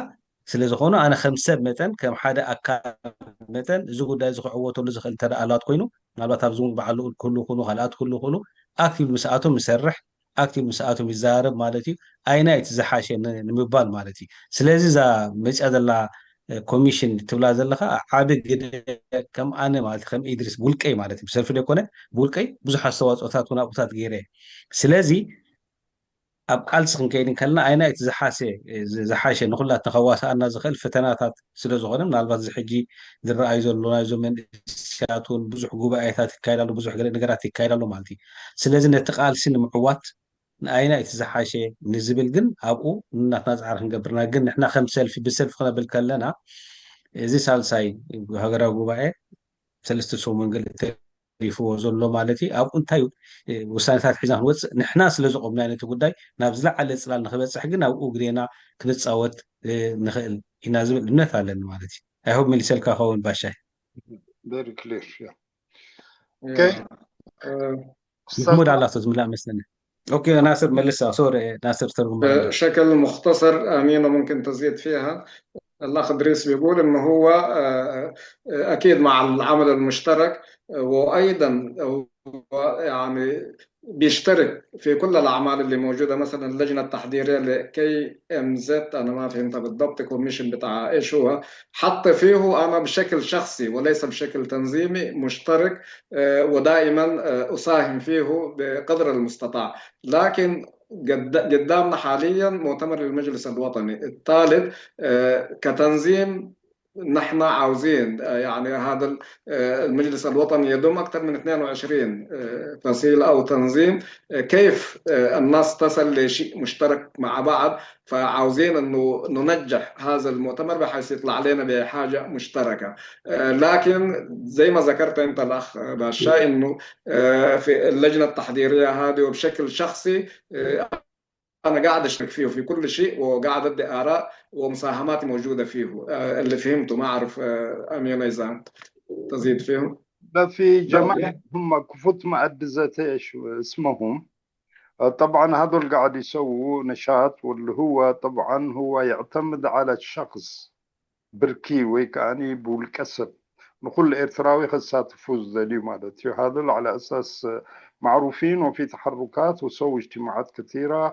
ስለ ዝኾኑ ኣነ ከም ሰብ መጠን፣ ከም ሓደ ኣካል መጠን እዚ ጉዳይ እዚ ክዕወተሉ ዝኽእል እንተ ደኣ ኣላት ኮይኑ፣ ምናልባት ኣብዚ እውን በዓል ልኡል ክህሉ ይኽእሉ፣ ካልኣት ክህሉ ይኽእሉ፣ ኣክቲቭ ምስኣቶም ይሰርሕ፣ ኣክቲቭ ምስኣቶም ይዘራረብ ማለት እዩ። ኣይናይ እቲ ዝሓሸ ን-፣ ንምባል ማለት እዩ። ስለዚ እዛ መፅያ ዘላ፣ እ፣ ኮሚሽን ትብላ ዘለኻ ዓቢ ግደ ከም ኣነ ማለት ከም ኢድሪስ ብውልቀይ ማለት እዩ። ብሰልፊ ዘይኮነ ብውልቀይ ብዙሕ ኣስተዋፅኦታት እውን ኣብኡታት ገይረ እየ። ስለዚ ኣብ ቃልሲ ክንከይድ እንከለና ኣይናይ እቲ ዝሓሸ፣ እ፣ ዝ-፣ ዝሓሸ ንኹላትና ከዋስኣና ዝኽእል ፈተናታት ስለ ዝኾነ ምናልባት እዚ ሕጂ ዝረኣዩ ዘሎ ናይዞም መንእሰያት እውን ብዙሕ ጉባኤታት ይካየድ ኣሎ፣ ብዙሕ ገለ ነገራት ይካየድ ኣሎ ማለት እዩ። ስለዚ ነቲ ቃልሲ ንምዕዋት ንኣይና እቲ ዝሓሸ ንዝብል ግን ኣብኡ ናትና ጻዕሪ ክንገብርና ግን ንሕና ከም ሰልፊ ብሰልፊ ክነብል ከለና እዚ ሳልሳይ ሃገራዊ ጉባኤ ሰለስተ ሰሙን ገለ ተሪፍዎ ዘሎ ማለት እዩ። ኣብኡ እንታይ እዩ፣ እ፣ ውሳኔታት ሒዝና ክንወጽእ ንሕና ስለ ዝቆምና ነቲ ጉዳይ ናብ ዝለዓለ ጽላል ንክበጽሕ ግን ኣብኡ ግዴና ክንጻወት፣ እ፣ ንኽእል ኢና ዝብል እምነት ኣለኒ ማለት እዩ። ኣይሆብ መሊሰልካ ኸውን ባሻይ። Very clear. Yeah. Okay. آه، أستاذ محمود على أساس لا مسلمة. أوكي، ناصر ملسا، سوري، ناصر ترجم. بشكل مختصر، أمينة ممكن تزيد فيها. الأخ إدريس بيقول إنه هو، آه، آه، أكيد مع العمل المشترك، آه، وأيضا هو يعني بيشترك في كل الأعمال اللي موجودة، مثلا اللجنة التحضيرية ل K M Z، أنا ما فهمتها بالضبط، كوميشن بتاع إيش هو، حط فيه أنا بشكل شخصي وليس بشكل تنظيمي مشترك، آه، ودائما، آه، أساهم فيه بقدر المستطاع. لكن قد-، قدامنا حاليا مؤتمر للمجلس الوطني الثالث، آه، كتنظيم نحن عاوزين، آه، يعني هذا ال-، آه، المجلس الوطني يضم أكثر من اثنين وعشرين، آه، فصيلة أو تنظيم. آه، كيف، آه، الناس تصل لشيء مشترك مع بعض؟ فعاوزين إنه ننجح هذا المؤتمر بحيث يطلع علينا بحاجة مشتركة. آه، لكن زي ما ذكرت أنت الأخ باشا، إنه، آه، في اللجنة التحضيرية هذه وبشكل شخصي، آه، أنا قاعد أشترك فيه في كل شيء، وقاعد أدي آراء ومساهماتي موجودة فيه. آه، اللي فهمته، ما أعرف، آه، أمين إذا تزيد فيه. በፊ ጀማዓ ህማ ክፉት መኣዲ ዘተ እሽ እስመሁም طبعا هذول قاعد يسووا نشاط واللي هو طبعا هو يعتمد على الشخص ብርኪ ወይ ከኣኒ ብውልቀ ሰብ ንኹሉ ኤርትራዊ ከሳትፉ ዝደልዩ ማለት እዩ። هذول على أساس معروفين وفي تحركات وسووا اجتماعات كثيرة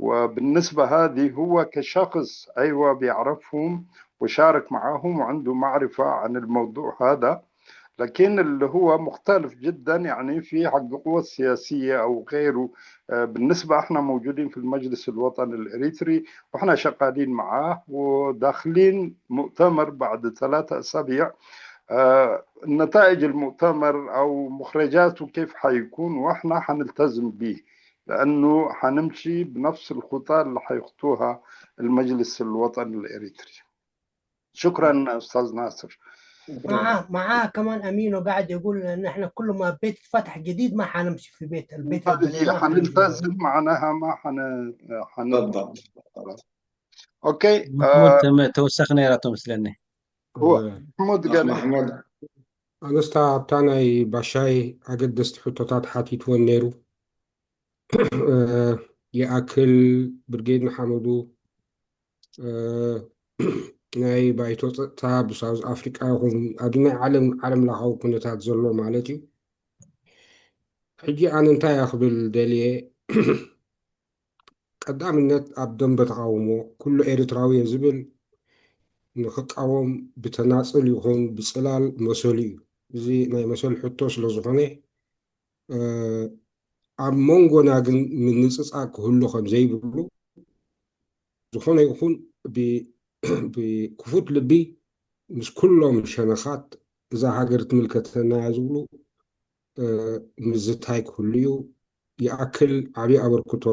وبالنسبة هذه هو كشخص أيوة بيعرفهم وشارك معهم وعنده معرفة عن الموضوع هذا لكن اللي هو مختلف جدا يعني في حق قوى سياسية أو غيره بالنسبة احنا موجودين في المجلس الوطني الإريتري واحنا شغالين معاه وداخلين مؤتمر بعد ثلاثة أسابيع نتائج المؤتمر أو مخرجاته كيف حيكون واحنا حنلتزم به لأنه حنمشي بنفس الخطى اللي حيخطوها المجلس الوطني الإريتري شكرا أستاذ ناصر معاه معاه كمان امينو قاعد يقول ان احنا كل ما بيت فتح جديد ما حنمشي في بيت البيت هذه حنلتزم معناها ما حن حن بالضبط. اوكي محمود تم- توسخ نيرته مسلني هو محمود قال محمود. ኣነስታ ኣብታ ናይ ባሻይ ኣገደስቲ ሕቶታት ሓቲትወን ነይሩ። ይኣክል ብርጌድ ንሓመዱ ናይ ባይቶ ፀጥታ ብሳውዝ ኣፍሪቃ ይኹን ኣብ ናይ ዓለም ዓለም ለኻዊ ኩነታት ዘሎ ማለት እዩ። ሕጂ ኣነ እንታይ እያ ክብል ደልየ ቀዳምነት ኣብ ደንበ ተቃውሞ ኩሉ ኤርትራዊ እየ ዝብል ንክቃወም ብተናፅል ይኹን ብፅላል መሰሉ እዩ። እዚ ናይ መሰል ሕቶ ስለ ዝኾነ ኣብ መንጎና ግን ምንፅፃግ ክህሉ ከም ዘይብሉ ዝኾነ ይኹን ብክፉት ልቢ ምስ ኩሎም ሸነኻት እዛ ሃገር ትምልከተና እያ ዝብሉ ምዝታይ ክህሉ እዩ። ይኣክል ዓብዪ ኣበርክቶ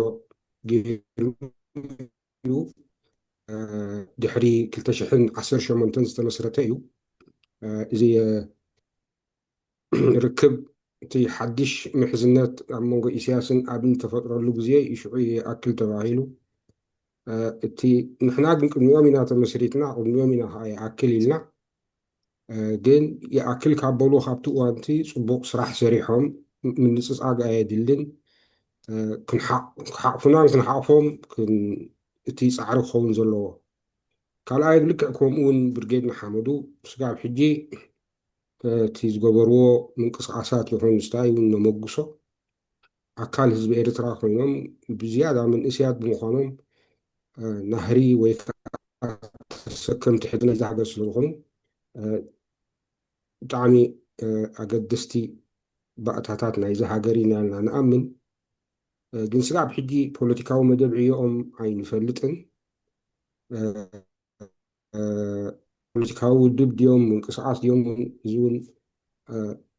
ገይሩ እዩ። ድሕሪ ክልተ ሽሕን ዓሰርተ ሸሞንተን ዝተመስረተ እዩ። እዚ ርክብ እቲ ሓድሽ ምሕዝነት ኣብ መንጎ ኢሳያስን ኣብን ዝተፈጥረሉ ግዜ ሽዑ ይኣክል ተባሂሉ። እቲ ንሕና ግን ቅድሚኦም ኢና ተመስሪትና፣ ቅድሚኦም ኢና ከዓ ይኣክል ኢልና። ግን ይኣክል ካብ በሉ ካብቲ እዋንቲ ፅቡቕ ስራሕ ሰሪሖም ምንፅፃግ ኣየድልን። ክሓቑፉናን ክንሓቑፎም እቲ ፃዕሪ ክኸውን ዘለዎ። ካልኣይ ብልክዕ ከምኡ እውን ብርጌድ ንሓመዱ ስጋብ ሕጂ እቲ ዝገበርዎ ምንቅስቃሳት ይኹን ስታይ እውን ነመጉሶ። ኣካል ህዝቢ ኤርትራ ኮይኖም ብዝያዳ መንእስያት ብምዃኖም ናህሪ ወይ ከዓ ተሰከምቲ ሕድሪ ናይዛ ሃገር ስለዝኾኑ ብጣዕሚ ኣገደስቲ ባእታታት ናይዛ ሃገር ኢና ኢልና ንኣምን። ግን ስጋብ ሕጂ ፖለቲካዊ መደብ ዕዮኦም ኣይንፈልጥን። ፖለቲካዊ ውድብ ድዮም ምንቅስቃስ ድዮም እዚ እውን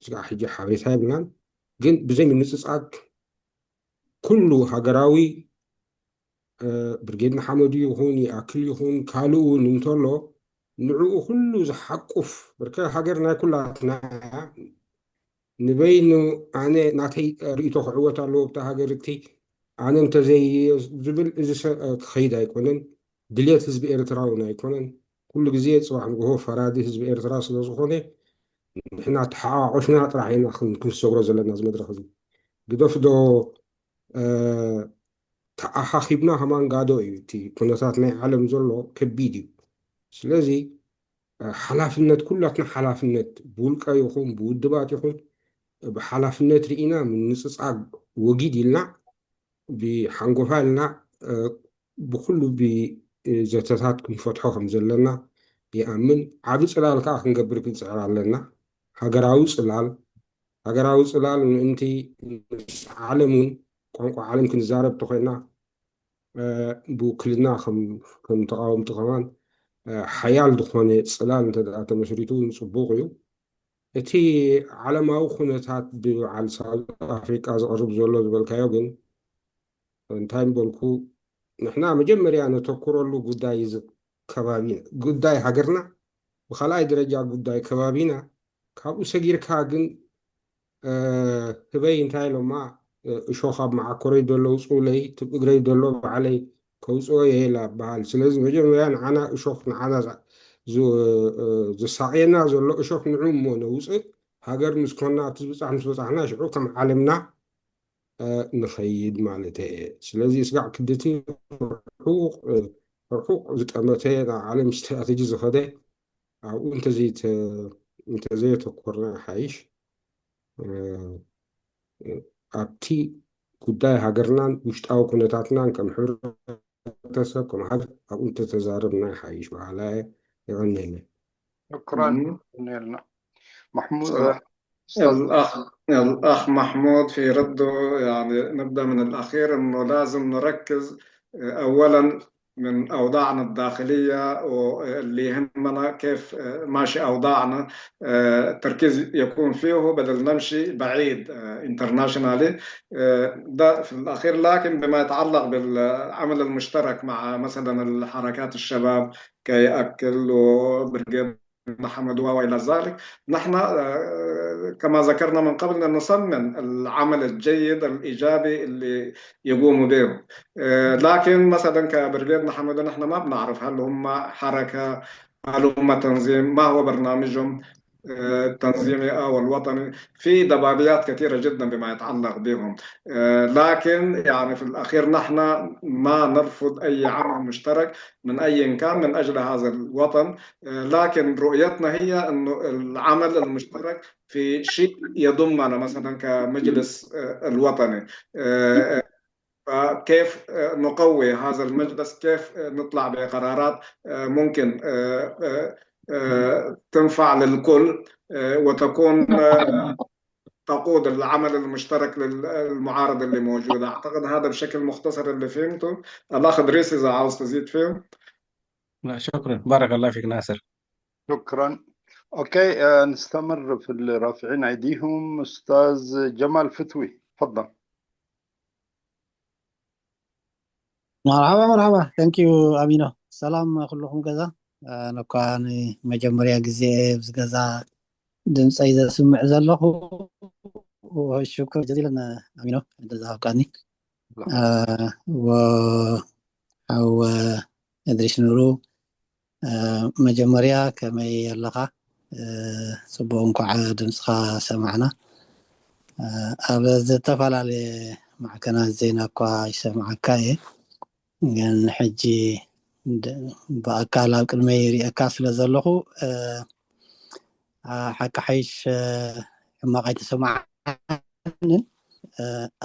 ስጋዕ ሕጂ ሓበሬታ የብልናን። ግን ብዘይ ምንፅፃግ ኩሉ ሃገራዊ ብርጌድ ንሓመዱ ይኹን ይኣክል ይኹን ካልእ እውን እንተሎ ንዕኡ ኩሉ ዝሓቁፍ ብርከ ሃገር ናይ ኩላትና እያ። ንበይኑ ኣነ ናተይ ርእይቶ ክዕወት ኣለዎ ብታ ሃገር እቲ ኣነ እንተዘይ ዝብል እዚ ሰብ ክኸይድ ኣይኮነን። ድልየት ህዝቢ ኤርትራ እውን ኣይኮነን። ኩሉ ግዜ ፅባሕ ንግሆ ፈራዲ ህዝቢ ኤርትራ ስለዝኾነ ንሕና ተሓቋቆፍና ጥራሕ ኢና ክንሰግሮ ዘለና እዚ መድረክ እዚ። ግደፍ ዶ ተኣኻኺብና ከማን ጋዶ እዩ። እቲ ኩነታት ናይ ዓለም ዘሎ ከቢድ እዩ። ስለዚ ሓላፍነት ኩላትና ሓላፍነት ብውልቀ ይኹን ብውድባት ይኹን ብሓላፍነት ርኢና ምንፅፃግ ወጊድ ኢልና ብሓንጎፋ ኢልና ብኩሉ ብዘተታት ክንፈትሖ ከም ዘለና ይኣምን። ዓቢ ፅላል ከዓ ክንገብር ክንፅዕር ኣለና። ሃገራዊ ፅላል ሃገራዊ ፅላል ምእንቲ ምስ ዓለም እውን ቋንቋ ዓለም ክንዛረብ ተኮይና ብውክልና ከም ተቃወምቲ ከማን ሓያል ዝኾነ ፅላል እንተ ተመስሪቱ እውን ፅቡቅ እዩ። እቲ ዓለማዊ ኩነታት ብበዓል ሳውዝ ኣፍሪቃ ዝቐርብ ዘሎ ዝበልካዮ ግን እንታይ ምበልኩ ንሕና መጀመርያ ነተኩረሉ ጉዳይ እዚ ከባቢና ጉዳይ ሃገርና ብካልኣይ ደረጃ ጉዳይ ከባቢና ካብኡ ሰጊርካ ግን ህበይ እንታይ ኢሎማ እሾኽ ኣብ መዓኮረይ ዘሎ ውፅኡለይ ትብ እግረይ ዘሎ ባዕለይ ከውፅኦ የላ በሃል። ስለዚ መጀመርያ ንዓና እሾኽ ንዓና ዘሳቅየና ዘሎ እሾኽ ንዑ እሞ ነውፅእ ሃገር ምስ ኮና ኣብቲ ዝበፃሕ ምስ በፃሕና ሽዑ ከም ዓለምና ንኸይድ ማለት እየ። ስለዚ ስጋዕ ክድቲ ርሑቕ ዝጠመተ ናብ ዓለም ስትራተጂ ዝኸደ ኣብኡ እንተዘየተኮርና ይሓይሽ። ኣብቲ ጉዳይ ሃገርናን ውሽጣዊ ኩነታትናን ከም ሕብረተሰብ ከም ሃገር ኣብኡ እንተተዛረብና ይሓይሽ በሃላ እየ። የቐንየለይ። شكرا. نيلنا محمود الأخ الأخ محمود في رده، يعني نبدأ من الأخير، إنه لازم نركز أولا من أوضاعنا الداخلية واللي يهمنا كيف ماشي أوضاعنا. التركيز يكون فيه بدل نمشي بعيد internationally. ده في الأخير، لكن بما يتعلق بالعمل المشترك مع مثلا الحركات الشباب كي أكل وبرقيد محمد وإلى ذلك، نحن كما ذكرنا من قبل نسمن العمل الجيد الإيجابي اللي يقوموا به. لكن مثلا كبرقيد محمد نحن ما بنعرف هل هم حركة، هل هم تنظيم، ما هو برنامجهم التنظيمي أو الوطني. في ضبابيات كثيرة جدا بما يتعلق بهم. لكن يعني في الأخير نحن ما نرفض أي عمل مشترك من أي كان من أجل هذا الوطن. لكن رؤيتنا هي أنه العمل المشترك في شيء يضمنا مثلا كمجلس الوطني، فكيف نقوي هذا المجلس، كيف نطلع بقرارات ممكن تنفع للكل. آه، وتكون آه، تقود العمل المشترك للمعارضة اللي موجودة. أعتقد هذا بشكل مختصر اللي فهمته. الأخ إدريس، إذا عاوز تزيد فيه. لا، شكرا، بارك الله فيك ناصر. شكرا. أوكي، آه، نستمر في الرافعين أيديهم. أستاذ جمال فتوي، تفضل. መርሓባ መርሓባ። Thank you ኣሚኖ። ሰላም ኩልኹም ገዛ። ነኳ ንመጀመርያ ግዜ ኣብዚ ገዛ ድምፀይ ዘስምዕ ዘለኹ። ሽኩር ጀዚለን ኣሚኖ፣ ዕድል ዝሃብካኒ። ወሓው እድሪስ ኑሩ፣ መጀመርያ ከመይ ኣለኻ? ጽቡቕ፣ እንኳዕ ድምፅኻ ሰማዕና። ኣብ ዝተፈላለየ ማዕከናት ዜና እኳ ይሰምዓካ እየ፣ ግን ሕጂ ብኣካል ኣብ ቅድመይ ይሪእካ ስለ ዘለኹ ሓቂ ሓይሽ ሕማቕ ኣይተሰማዓንን።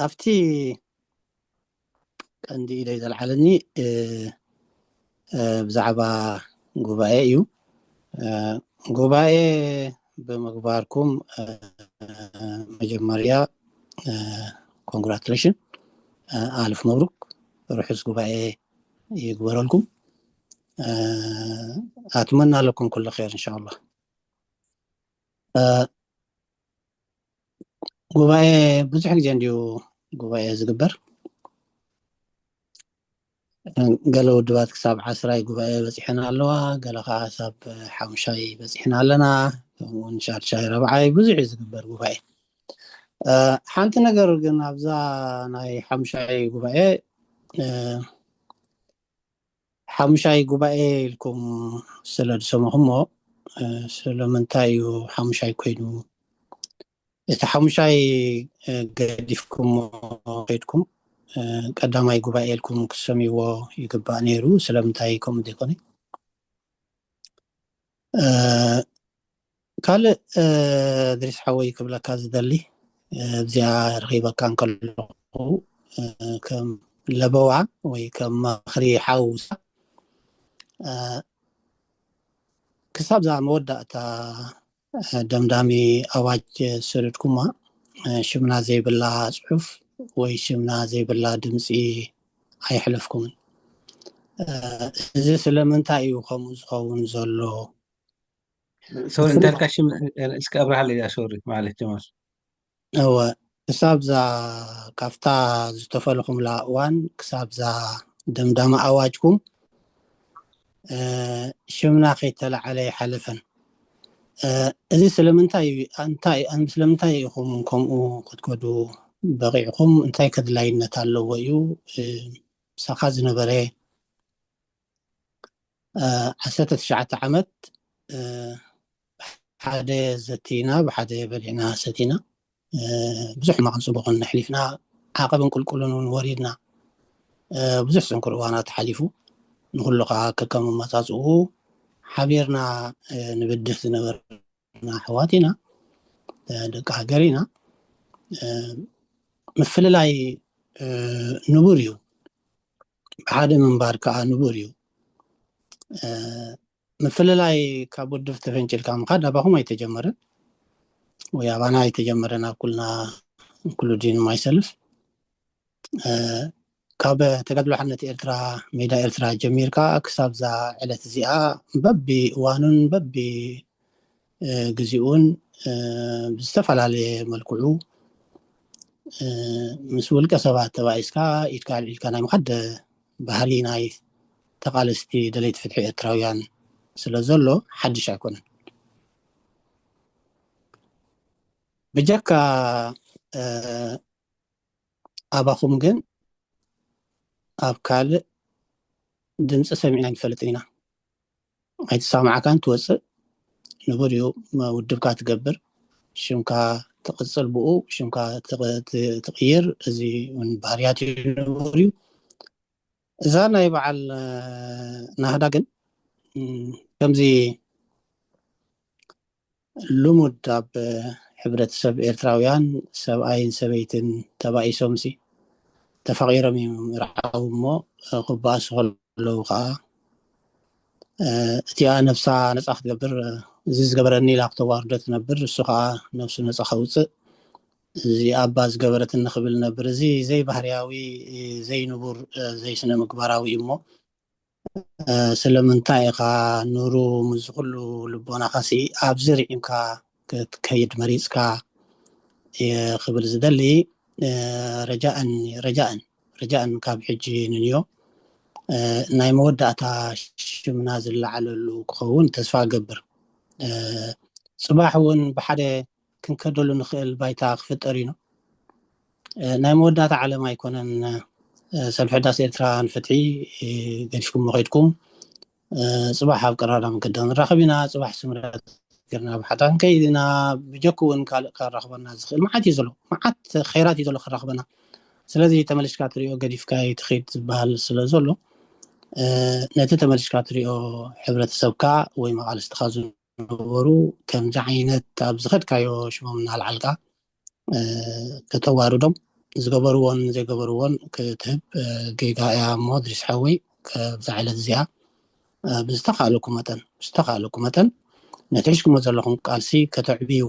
ኣብቲ ቀንዲ ኢደይ ዘልዓለኒ ብዛዕባ ጉባኤ እዩ። ጉባኤ ብምግባርኩም መጀመርያ ኮንግራቱሌሽን፣ ኣልፍ መብሩክ፣ ርሑስ ጉባኤ ይግበረልኩም። ኣትመና ኣለኩም ኩሉ ኸይር እንሻላ። ጉባኤ ብዙሕ ግዜ እንድዩ ጉባኤ ዝግበር። ገለ ውድባት ክሳብ ዓስራይ ጉባኤ በፂሐን ኣለዋ፣ ገለ ከዓ ክሳብ ሓሙሻይ በፂሕን ኣለና፣ ከምኡውን ሻድሻይ፣ ረብዓይ ብዙሕ እዩ ዝግበር ጉባኤ። ሓንቲ ነገር ግን ኣብዛ ናይ ሓሙሻይ ጉባኤ ሓሙሻይ ጉባኤ ኢልኩም ስለ ዝሰማኹሞ፣ ስለምንታይ እዩ ሓሙሻይ ኮይኑ? እቲ ሓሙሻይ ገዲፍኩሞ ከይድኩም ቀዳማይ ጉባኤ ኢልኩም ክሰምይዎ ይግባእ ነይሩ። ስለምንታይ ከምኡ ዘይኮነ? ካልእ ድሪስ ሓወይ ክብለካ ዝደሊ፣ ኣብዚኣ ረኺበካ እንከለኹ ከም ለበዋ ወይ ከም መኽሪ ሓውሳ ክሳብ እዛ መወዳእታ ደምዳሚ ኣዋጅ ሰደድኩማ ሽምና ዘይብላ ጽሑፍ ወይ ሽምና ዘይብላ ድምፂ ኣይሕለፍኩምን። እዚ ስለምንታይ እዩ ከምኡ ዝኸውን ዘሎ? ሶሪ እንተልካ ሽም እስኪ ኣብርሃለይ። ሶሪ ማለት ጀማል። እወ፣ ክሳብ እዛ ካብታ ዝተፈለኹምላ እዋን ክሳብ እዛ ደምዳሚ ኣዋጅኩም ሽምና ከይተላዓለ ይሓለፈን። እዚ ስለምንታይ እንታይ ስለምንታይ ኢኹም ከምኡ ክትከዱ በቂዕኩም? እንታይ ከድላይነት ኣለዎ እዩ? ምሳኻ ዝነበረ ዓሰርተ ትሽዓተ ዓመት ሓደ ዘቲና ብሓደ በሊዕና ሰቲና ብዙሕ ሕማቕን ፅቡቕን ኣሕሊፍና፣ ዓቐብን ቁልቁልን እውን ወሪድና። ብዙሕ ስንኩር እዋናት ሓሊፉ፣ ንኩሉ ከዓ ከከም ኣመፃፅኡ ሓቢርና ንብድህ ዝነበርና ኣሕዋት ኢና፣ ደቂ ሃገር ኢና። ምፍልላይ ንቡር እዩ፣ ብሓደ ምንባር ከዓ ንቡር እዩ። ምፍልላይ ካብ ውድብ ተፈንጭልካ ምኻድ ኣባኹም ኣይተጀመረን ወይ ኣባና ኣይተጀመረን፣ ኣብ ኩልና including myself። ካብ ተጋድሎ ሓርነት ኤርትራ፣ ሜዳ ኤርትራ ጀሚርካ ክሳብ እዛ ዕለት እዚኣ በቢ እዋኑን በቢ ግዜኡን ብዝተፈላለየ መልክዑ ምስ ውልቀ ሰባት ተባኢስካ ኢድካ ኣልዒልካ ናይ ምኻድ ባህሊ ናይ ተቓለስቲ ደለይቲ ፍትሒ ኤርትራውያን ስለ ዘሎ ሓድሽ ኣይኮነን። ብጀካ ኣባኹም ግን ኣብ ካልእ ድምፂ ሰሚዕና ኣይንፈልጥን ኢና። ኣይተሰማዕካን ትወፅእ፣ ንቡር እዩ። ውድብካ ትገብር፣ ሽምካ ትቕፅል፣ ብኡ ሽምካ ትቕይር፣ እዚ እውን ባህርያት እዩ፣ ንቡር እዩ። እዛ ናይ በዓል ናህዳ ግን ከምዚ ልሙድ ኣብ ሕብረተሰብ ኤርትራውያን ሰብኣይን ሰበይትን ተባኢሶምሲ ተፋቒሮም እዮም ይርዓው እሞ ክበኣሱ ከለዉ ከዓ እቲኣ ነብሳ ነፃ ክትገብር እዚ ዝገበረኒ ኢላ ክተዋርዶ ትነብር፣ እሱ ከዓ ነብሱ ነፃ ከውፅእ። እዚ ኣባ ዝገበረትኒ ክብል ነብር። እዚ ዘይባህርያዊ፣ ዘይንቡር፣ ዘይስነ ምግባራዊ እዩ። እሞ ስለምንታይ ኢኻ ኑሩ፣ ምስ ኩሉ ልቦናኻሲ ኣብዚ ርዒምካ ክትከይድ መሪፅካ? እየ ክብል ዝደሊ። ረጃእን ረጃእን ረጃእን ካብ ሕጂ ንንዮ ናይ መወዳእታ ሽምና ዝለዓለሉ ክኸውን ተስፋ እገብር። ፅባሕ እውን ብሓደ ክንከደሉ ንኽእል ባይታ ክፍጠር እዩ። ናይ መወዳእታ ዓለም ኣይኮነን። ሰልፊ ሕዳስ ኤርትራ ንፍትሒ ገዲፍኩም ከይድኩም፣ ፅባሕ ኣብ ቀራራ መገዲ ንራኸብ ኢና። ፅባሕ ስምረት ገርና ብሓታ ክንከይድ ኢና። ብጀኩ እውን ካልእ ከራኽበና ዝኽእል መዓት እዩ ዘሎ። መዓት ኸይራት እዩ ዘሎ ከራኽበና። ስለዚ ተመልሽካ ትሪኦ ገዲፍካ ትኸይድ ዝበሃል ስለ ዘሎ፣ ነቲ ተመልሽካ ትሪኦ ሕብረተሰብካ ወይ መቓልስትኻ ዝነበሩ ከምዚ ዓይነት ኣብ ዝኸድካዮ ሽሞም እናልዓልካ ከተዋርዶም፣ ዝገበርዎን ዘይገበርዎን ክትህብ ጌጋ እያ። እሞ ድሪስ ሓወይ፣ ካብዛ ዕለት እዚኣ ብዝተኻእለኩ መጠን ብዝተኻእለኩ መጠን ነቲ ሒዝኩሞ ዘለኹም ቃልሲ ከተዕብዩ፣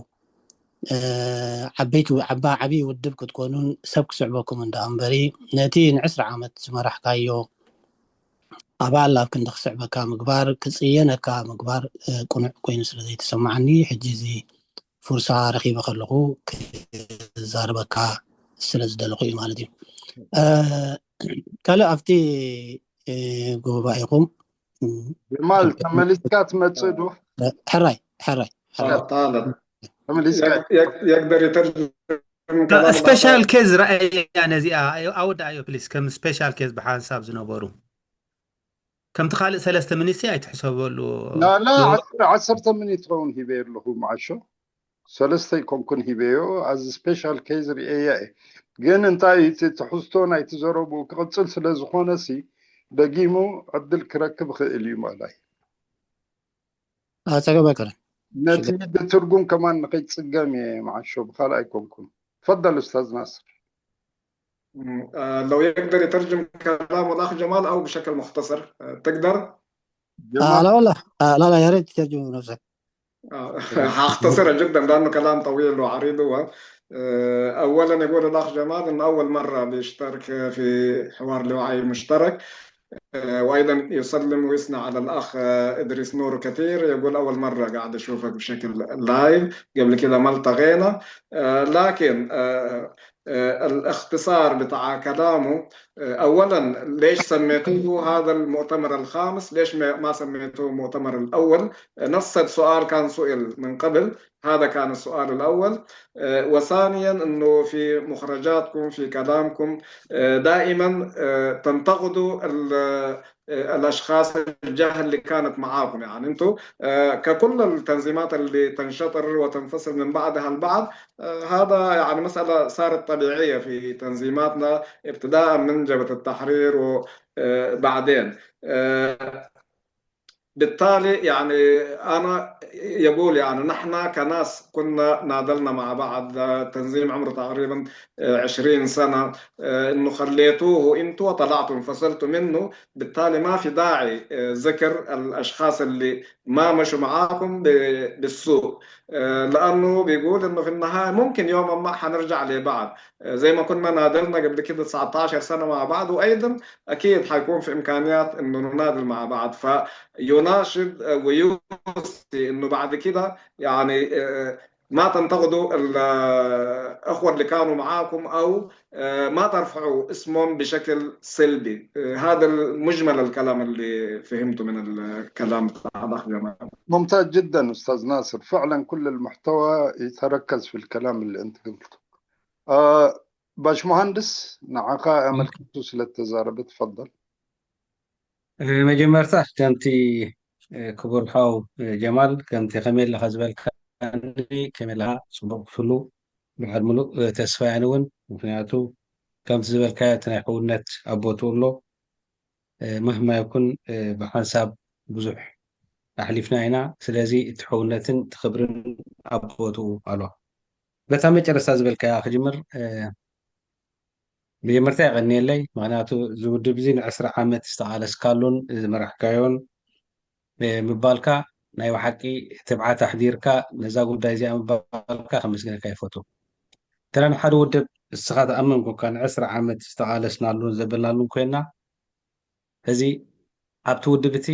ዓበይቲ ዓባ ዓብዪ ውድብ ክትኮኑን ሰብ ክስዕበኩም እንዳ እምበሪ፣ ነቲ ንዕስራ ዓመት ዝመራሕካዮ ኣባል ኣብ ክንዲ ክስዕበካ ምግባር፣ ክጽየነካ ምግባር ቅኑዕ ኮይኑ ስለ ዘይተሰማዓኒ፣ ሕጂ እዚ ፉርሳ ረኺበ ከለኹ ክዛረበካ ስለ ዝደለኹ እዩ ማለት እዩ። ካልእ ኣብቲ ጉባኤኹም ጀማል ተመሊስካ ትመጽእ ዶ? ሕራይ ሕራይ ሕራይ تعال تعال ተመሊስካ يق- يق- يقدر يترجم كلام ስፔሻል ኬዝ ረኣያ ነዚኣ። ኣወዳኣዮ ፕሊስ። ከም ስፔሻል ኬዝ ብሓንሳብ ዝነበሩ ከምቲ ካልእ ሰለስተ ሚኒትሲ ኣይትሕሰበሉ። لا لا ዓሰርተ ሚኒት ኸውን ሂበ ኣለኹ መዓሾ። ሰለስተ ኣይኮንኩን ሂበዮ። ኣዚ ስፔሻል ኬዝ ርእየ እየ። ግን እንታይ እቲ ትሕዝቶ ናይቲ ዘረቡ ክቕጽል ስለ ዝኾነ ሲ ደጊሙ ዕድል ክረክብ ይኽእል እዩ ምእላይ። ጸገም ኣይኮነን። ነቲ ብትርጉም ከማን ንኸይጽገም እየ መዓሾ፣ ብኻልእ ኣይኮንኩን። تفضل أستاذ ناصر. مم. آه، لو يقدر يترجم كلامه الأخ جمال أو بشكل مختصر، آه، تقدر؟ آه، لا والله. آه، لا، لا، يا ريت تترجمه بنفسك. آه، هختصرها جدا لأنه كلام طويل وعريض هو. آه، أولا يقول الأخ جمال إنه أول مرة بيشترك في حوار لوعي مشترك. آه، وأيضا يسلم ويثني على الأخ، آه، إدريس نور كثير، يقول: "أول مرة قاعد أشوفك بشكل لايف، قبل كده ما التقينا." آه، لكن، آه، آه، الاختصار بتاع كلامه، آه، أولا ليش سميتوه هذا المؤتمر الخامس؟ ليش ما ما سميتوه المؤتمر الأول؟ آه، نفس السؤال كان سئل من قبل، هذا كان السؤال الأول. آه، وثانيا إنه في مخرجاتكم، في كلامكم، آه، دائما، آه، تنتقدوا ال- آه، الأشخاص الجهة اللي كانت معاكم. يعني أنتوا، آه، ككل التنظيمات اللي تنشطر وتنفصل من بعضها البعض، آه، هذا يعني مسألة صارت طبيعية في تنظيماتنا ابتداء من جبهة التحرير وبعدين. بالتالي يعني أنا يقول يعني نحن كناس كنا ناضلنا مع بعض، آه، تنظيم عمره تقريبا، آه، عشرين سنة، آه، إنه خليتوه أنتوا وطلعتوا انفصلتوا منه، بالتالي ما في داعي، آه، ذكر الأشخاص اللي ما مشوا معاكم ب- بالسوء، آه، لأنه بيقول إنه في النهاية ممكن يوما ما حنرجع لبعض، آه، زي ما كنا ناضلنا قبل كده تسعتاشر سنة مع بعض، وأيضا أكيد حيكون في إمكانيات إنه نناضل مع بعض. فيناشد، آه، ويوصي إنه بعد كده يعني، آه، ما تنتقدوا الأخوة اللي كانوا معاكم أو، آه، ما ترفعوا اسمهم بشكل سلبي. آه، هذا المجمل الكلام اللي فهمته من الكلام بتاع الأخ جمال. ممتاز جدا أستاذ ناصر، فعلا كل المحتوى يتركز في الكلام اللي أنت قلته. آه، باش مهندس نعاقا أمل كنتو سلت تزارب، تفضل. መጀመርታ ከምቲ ክቡር ሓው ጀማል ከምቲ ከመይ ኣለኻ ዝበልካኒ፣ ከመይ ኣለኻ፣ ጽቡቕ ክፍሉ በዓል ሙሉእ ተስፋ እያን እውን። ምክንያቱ ከምቲ ዝበልካዮ እቲ ናይ ሕውነት ኣብ ቦትኡ ኣሎ። መህማ ይኩን ብሓንሳብ ብዙሕ ኣሕሊፍና ኢና። ስለዚ እቲ ሕውነትን እቲ ክብርን ኣብ ቦትኡ ኣሎ። በታ መጨረስታ ዝበልካያ ክጅምር፣ መጀመርታ የቐንየለይ። ምክንያቱ እዚ ውድብ እዚ ንዕስራ ዓመት ዝተቓለስካሉን ዝመራሕካዮን ምባልካ ናይ ብሓቂ ትብዓት ኣሕዲርካ ነዛ ጉዳይ እዚኣ ምባልካ ከመስግነካ ይፈቱ። ተራ ንሓደ ውድብ እስኻ ተኣመን ኮንካ ንዕስራ ዓመት ዝተቓለስናሉን ዘበልናሉን ኮይና፣ እዚ ኣብቲ ውድብ እቲ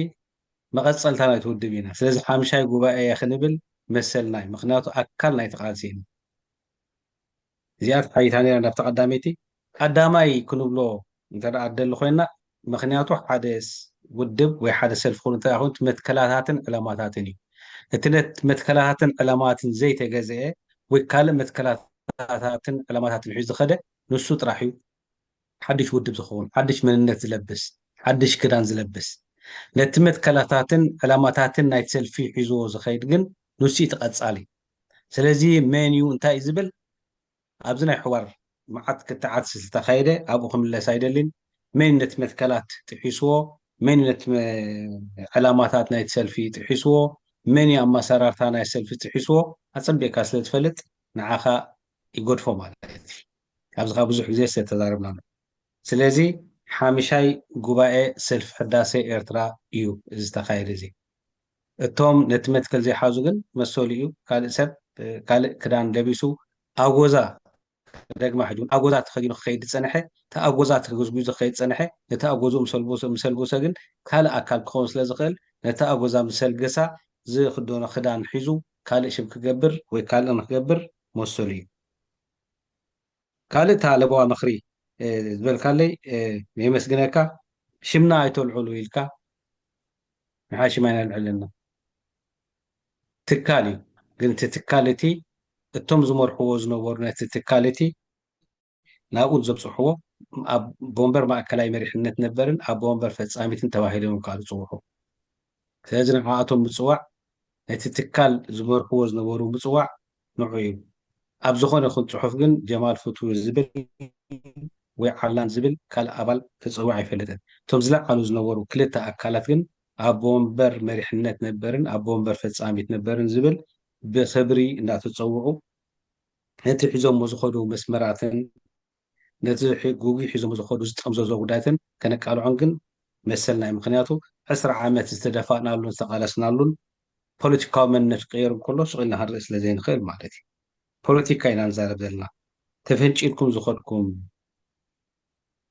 መቐጸልታ ናይቲ ውድብ ኢና። ስለዚ ሓምሻይ ጉባኤ ክንብል መሰልና እዩ። ምኽንያቱ ኣካል ናይቲ ቃልሲ ኢና። እዚኣ ተሓይታ ነይራ ናብቲ ቀዳመይቲ። ቀዳማይ ክንብሎ እንተ ደኣ ደሊ ኮይና፣ ምኽንያቱ ሓደ ስ-፣ ውድብ ወይ ሓደ ሰልፊ ክኑ እንተ ደኣ ኮይኑ፣ እቲ መትከላታትን ዕላማታትን እዩ። እቲ ነት-፣ መትከላታትን ዕላማትን ዘይተገዝአ ወይ ካልእ መትከላታትን ዕላማታትን ሒዙ ዝኸደ፣ ንሱ ጥራሕ እዩ ሓድሽ ውድብ ዝኸውን፣ ሓድሽ መንነት ዝለብስ፣ ሓድሽ ክዳን ዝለብስ። ነቲ መትከላታትን ዕላማታትን ናይቲ ሰልፊ ሒዝዎ ዝኸይድ ግን ንሱ እዩ እቲ ቀጻሊ። ስለዚ መን እዩ እንታይ እዩ ዝብል ኣብዚ ናይ ሕዋር መዓት ክትዓት ዝተኻየደ ኣብኡ ክምለስ ኣይደልን። መን ነቲ መትከላት ጥሒስዎ፣ መን ነቲ መ-፣ ዕላማታት ናይቲ ሰልፊ ጥሒስዎ፣ መን እዩ ኣመሰራርታ ናይ ሰልፊ ጥሒስዎ ኣጸቢቕካ ስለ ትፈልጥ ንዓኻ ይገድፎ ማለት እዩ። ኣብዚ ኸኣ ብዙሕ ግዜ ዝተዛረብና ኣሎ። ስለዚ ሓምሻይ ጉባኤ ሰልፊ ሕዳሴ ኤርትራ እዩ እዚ ዝተኻየደ እዚ። እቶም ነቲ መትከል ዘይሓዙ ግን መሰሉ እዩ። ካልእ ሰብ፣ እ፣ ካልእ ክዳን ለቢሱ ኣጎዛ፣ ደግማ ሕጂ እውን ኣጎዛ ተኸዲኑ ክኸይድ ዝጸንሐ፣ እቲ ኣጎዛ ተጎዝጒዙ ክኸይድ ዝጸንሐ፣ ነቲ ኣጎዝኡ ምስ ኣልበሶ፣ ምስ ኣልበሶ ግን ካልእ ኣካል ክኸውን ስለ ዝኽእል፣ ነቲ ኣጎዛ ምስ ኣልገሳ ዝኽደኖ ክዳን ሒዙ ካልእ ሽም ክገብር ወይ ካልእ ንክገብር መሰሉ እዩ። ካልእ እታ ለበዋ ምኽሪ፣ እ፣ ዝበልካለይ፣ እ፣ የመስግነካ። ሽምና ኣይተልዕሉ ኢልካ፣ ንሓ ሽም ኣይነልዕልና። ትካል እዩ። ግን እቲ ትካል እቲ እቶም ዝመርሕዎ ዝነበሩ ነቲ ትካል እቲ ናብኡ ዘብጽሕዎ ኣብ ወንበር ማእከላይ መሪሕነት ነበርን ኣብ ወንበር ፈጻሚትን ተባሂሎም እዮም ካልእ ዝጽውዑ። ስለዚ ንዓኣቶም ምጽዋዕ ነቲ ትካል ዝመርሕዎ ዝነበሩ ምጽዋዕ ንዑ እዩ። ኣብ ዝኾነ ይኹን ጽሑፍ ግን ጀማል ፍትዊ ዝብል ወይ ዓላን ዝብል ካልእ ኣባል ተጸዊዑ ኣይፈልጥን። እቶም ዝለዓሉ ዝነበሩ ክልተ ኣካላት ግን ኣቦ ወንበር መሪሕነት ነበርን ኣቦ ወንበር ፈጻሚት ነበርን ዝብል ብኽብሪ እንዳተጸውዑ ነቲ ሒዞሞ ዝኸዱ መስመራትን ነቲ ሒ-፣ ጉጉይ ሒዞሞ ዝኸዱ ዝጠምዘዞ ጉዳያትን ከነቃልዖን ግን መሰልና እዩ። ምኽንያቱ ዕስራ ዓመት ዝተደፋእናሉን ዝተቓለስናሉን ፖለቲካዊ መንነት ክቕየር እንከሎ ስቕ ኢልና ክንርኢ ስለ ዘይንኽእል ማለት እዩ። ፖለቲካ ኢና ንዛረብ ዘለና። ተፈንጪልኩም ዝኸድኩም፣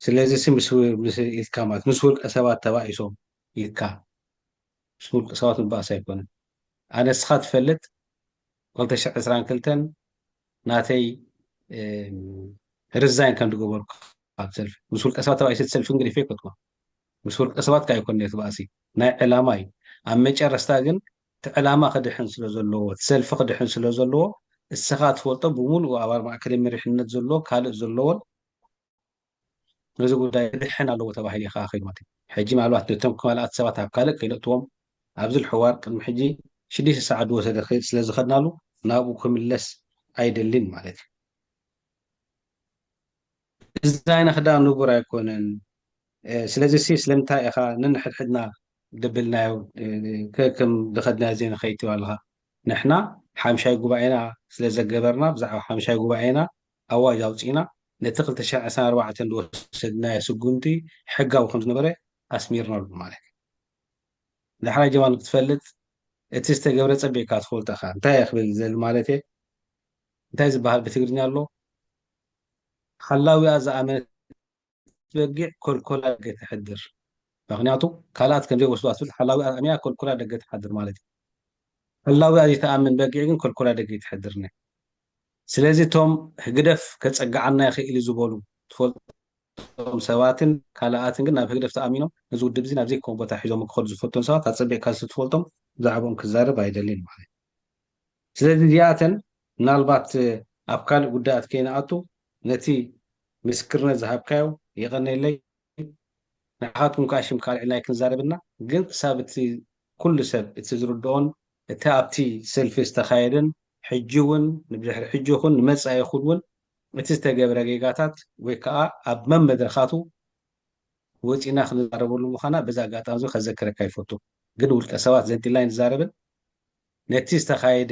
ስለዚ ሲ ምስ፣ ምስ ኢልካ ማለት ምስ ውልቀ ሰባት ተባኢሶም ኢልካ ምስ ውልቀ ሰባት ምባእስ ኣይኮነን። ኣነ እስኻ ትፈልጥ ክልተ ሽሕ ዕስራን ክልተን ናተይ፣ እም፣ ርዛይን ከም ዝገበርኩ ኣብ ሰልፊ ምስ ውልቀ ሰባት ተባኢሰ ሰልፊ እንግዲህ ፈይኮትኩ ምስ ውልቀ ሰባት ከ ኣይኮነ እቲ ባእሲ ናይ ዕላማ እዩ። ኣብ መጨረስታ ግን እቲ ዕላማ ክድሕን ስለ ዘለዎ፣ እቲ ሰልፊ ክድሕን ስለ ዘለዎ፣ እስኻ ትፈልጦ ብምሉእ ኣባል ማእከላይ መሪሕነት ዘለዎ ካልእ ዘለዎን ነዚ ጉዳይ ክድሕን ኣለዎ ተባሂሉ እዩ ከኣ ከይዱ ማለት እዩ። ሕጂ ምናልባት ነቶም ካልኣት ሰባት ኣብ ካልእ ከይለእትዎም ኣብዚ ሕዋር ቅድሚ ሕጂ ሽዱሽተ ሰዓት ዝወሰደ ከይድ ስለ ዝኸድናሉ ናብኡ ክምለስ ኣይደልን ማለት እዩ። ዲዛይን ክዳን ንቡር ኣይኮነን። እ፣ ስለዚ ሲ ስለምንታይ ኢኻ ነንሕድሕድና ደበልናዮ፣ እ፣ ከ-፣ ከም ዝኸድናዮ ዘይንኸይድ ትብል ኣለኻ? ንሕና ሓምሻይ ጉባኤና ስለ ዘገበርና ብዛዕባ ሓምሻይ ጉባኤና ኣዋጅ ኣውጺእና ነቲ ክልተ ሽሕን ዕስራን ኣርባዕተን ዝወሰድናዮ ስጉምቲ ሕጋዊ ከም ዝነበረ ኣስሚርናሉ ማለት እዩ። ዳሕራይ ጀማል ክትፈልጥ እቲ ዝተገብረ ጸቢቕካ ትፈልጦ ኢኻ። እንታይ እየ ክብል ዝደሊ ማለት እየ? እንታይ ዝበሃል ብትግርኛ ኣሎ? ሓላዊኣ ዝኣመነት በጊዕ ኮልኮላ ደገ ተሕድር። ምኽንያቱ ካልኣት ከም ዘይወስድዋ ትብል ሓላዊኣ ኣሚና ኮልኮላ ደገ ትሓድር ማለት እዩ። ሓላዊኣ ዘይትኣምን በጊዕ ግን ኮልኮላ ደገ ትሕድር። ስለዚ እቶም ህግደፍ ከጸግዓና ይኽእል እዩ ዝበሉ ትፈልጦም ሰባትን ካልኣትን ግን ናብ ህግደፍ ተኣሚኖም ነዚ ውድብ እዚ ናብ ዘይከውን ቦታ ሒዞም ክኸዱ ዝፈተኑ ሰባት ኣጸቢቕካ ስለ ትፈልጦም ብዛዕባኦም ክዛረብ ኣይደልን ማለት እዩ። ስለዚ እዚኣተን ምናልባት ኣብ ካልእ ጉዳያት ከይንኣቱ ነቲ ምስክርነት ዝሃብካዮ የቐነየለይ። ንዓኻትኩም ከዓ ሽም ካልዕልና ኣይክንዛረብና፣ ግን ክሳብ እቲ ኩሉ ሰብ እቲ ዝርድኦን እቲ ኣብቲ ሰልፊ ዝተኻየደን ሕጂ እውን ንድሕሪ ሕጂ ይኹን ንመጻኢ ይኹን እውን እቲ ዝተገብረ ጌጋታት ወይ ከዓ ኣብ መመድረኻቱ ወፂና ክንዛረበሉ ምዃና በዚ ኣጋጣሚ እዚ ከዘክረካ ይፈቱ። ግን ውልቀ ሰባት ዘንጢልና ኣይንዛረብን። ነቲ ዝተኻየደ፣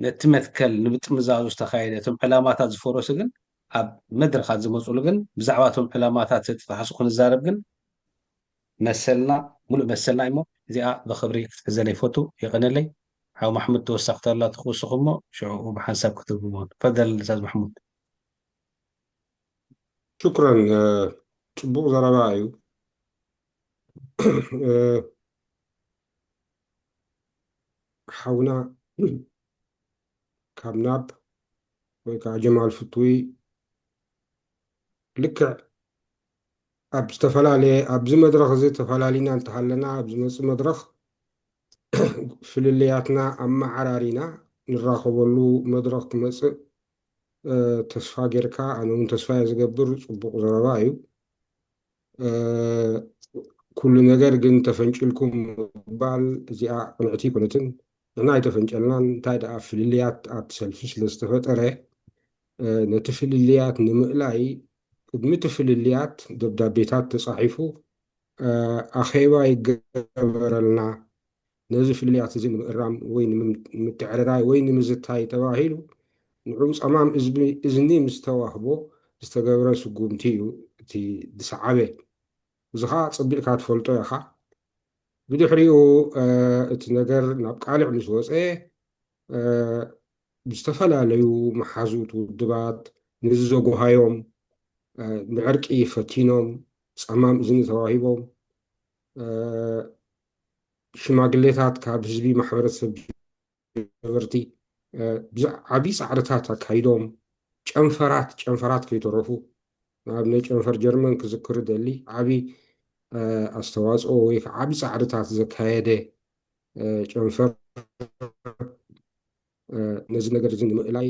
ነቲ መትከል ንምጥምዛዙ ዝተኻየደ፣ እቶም ዕላማታት ዝፈረሱ ግን ኣብ መድረኻት ዝመፁሉ ግን ብዛዕባ እቶም ዕላማታት ተጥፋሕሱ ክንዛረብ ግን መሰልና፣ ሙሉእ መሰልና እሞ እዚኣ ብኽብሪ ክትሕዘለይ ይፈቱ። የቐነለይ። ሓው ማሕሙድ ተወሳኽቲ ኣላ ትኽእሱ እሞ ሽዑ ብሓንሳብ ክትብዎ። ተፈደል ኣስታዝ ማሕሙድ። ሽኩረን። ጽቡቕ ዘረባ እዩ። ሓውና ካብ ናብ ወይ ከዓ ጀማል ፍትዊ ልክዕ ኣብ ዝተፈላለየ ኣብዚ መድረኽ እዚ ተፈላሊና እንተሃለና ኣብ ዝመፅእ መድረኽ ፍልልያትና ኣመዓራሪና ንራኸበሉ መድረኽ ክመፅእ ተስፋ ጌርካ ኣነ እውን ተስፋ እየ ዝገብር። ፅቡቕ ዘረባ እዩ። ኩሉ ነገር ግን ተፈንጭልኩም ምባል እዚኣ ቅንዕቲ ኣይኮነትን። ንሕና ኣይተፈንጨልናን። እንታይ ደኣ ፍልልያት ኣብቲ ሰልፊ ስለ ዝተፈጠረ ነቲ ፍልልያት ንምእላይ ቅድሚ እቲ ፍልልያት ደብዳቤታት ተፃሒፉ ኣኼባ ይገበረልና። ነዚ ፍልልያት እዚ ንምእራም ወይ ንምትዕርራይ ወይ ንምዝታይ ተባሂሉ ንዑ ፀማም እዝኒ ምስ ተዋህቦ ዝተገብረ ስጉምቲ እዩ እቲ ዝሰዓበ። እዚ ከዓ ፀቢቕካ ትፈልጦ ኢኻ። ብድሕሪኡ እቲ ነገር ናብ ቃልዕ ምስ ወፀ ብዝተፈላለዩ መሓዙት ውድባት ንዝዘጉሃዮም ንዕርቂ ፈቲኖም ፀማም እዝኒ ተዋሂቦም ሽማግሌታት ካብ ህዝቢ ማሕበረሰብ ነበርቲ ዓብዪ ፃዕርታት ኣካይዶም ጨንፈራት ጨንፈራት ከይተረፉ ንኣብነት ጨንፈር ጀርመን ክዝክር ደሊ ዓብዪ ኣስተዋፅኦ ወይ ከዓ ዓብዪ ፃዕርታት ዘካየደ ጨንፈር ነዚ ነገር እዚ ንምእላይ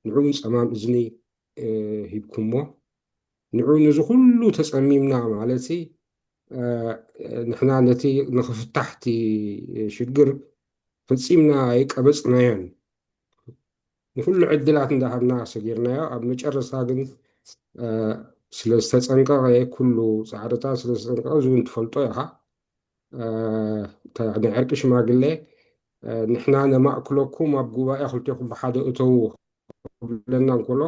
ንዑ እውን ፀማም እዝኒ ሂብኩሞ። ንዑ ነዚ ኩሉ ተፀሚምና ማለት ንሕና ነቲ ንኽፍታሕቲ ሽግር ፈፂምና ኣይቀበፅናዮን። ንኩሉ ዕድላት እንዳሃብና ሰጊርናዮ። ኣብ መጨረስታ ግን ስለ ዝተፀንቀቐ ኩሉ ፃዕርታት ስለ ዝተፀንቀቐ እዚ እውን ትፈልጦ ኢኻ። ናይ ዕርቂ ሽማግሌ ንሕና ነማእክለኩም ኣብ ጉባኤ ክልቴኹም ብሓደ እተዉ ክብለና እንከሎ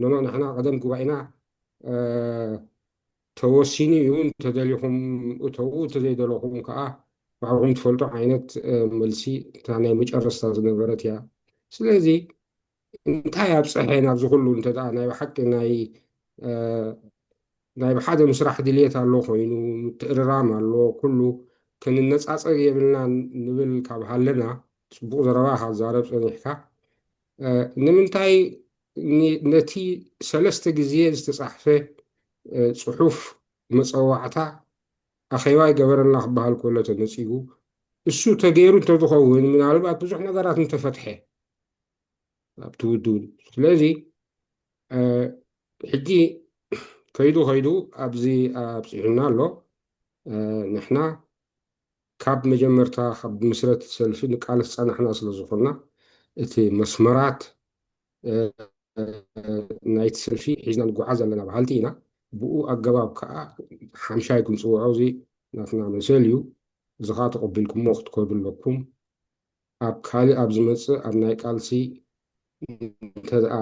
ኖኖ ንሕና ቀደም ጉባኤና ተወሲኑ እዩ፣ እንተደሊኹም እተዉ፣ እንተዘይደለኹም ከዓ ባዕልኹም ትፈልጡ ዓይነት መልሲ እታ ናይ መጨረስታ ዝነበረት እያ። ስለዚ እንታይ ኣብፀሐ ናብዚ ኩሉ እንተ ደኣ ናይ ብሓቂ ናይ ናይ ብሓደ ምስራሕ ድልየት ኣሎ ኮይኑ ምትእርራም ኣሎ ኩሉ ክንነፃፀግ የብልና ንብል ካብ ሃለና ፅቡቕ ዘረባ ካብ ዛረብ ፀኒሕካ ንምንታይ ነቲ ሰለስተ ግዜ ዝተፃሕፈ ፅሑፍ መፀዋዕታ ኣኼባ ይገበረልና ክበሃል ከሎ ተነፂጉ እሱ ተገይሩ እንተዝኸውን ምናልባት ብዙሕ ነገራት እንተፈትሐ ኣብቲ ውድብ። ስለዚ ሕጂ ከይዱ ከይዱ ኣብዚ ኣብፂሑና ኣሎ። ንሕና ካብ መጀመርታ ካብ ምስረት ሰልፊ ንቃለስ ዝፀናሕና ስለ ዝኾንና እቲ መስመራት ናይቲ ሰልፊ ሒዝና ንጓዓዝ ኣለና በሃልቲ ኢና። ብኡ ኣገባብ ከዓ ሓምሻይ ክንፅውዖ እዚ ናትና መሰል እዩ። እዚ ከዓ ተቐቢልኩሞ ክትከዱ ኣለኩም። ኣብ ካልእ ኣብ ዝመፅእ ኣብ ናይ ቃልሲ እንተደኣ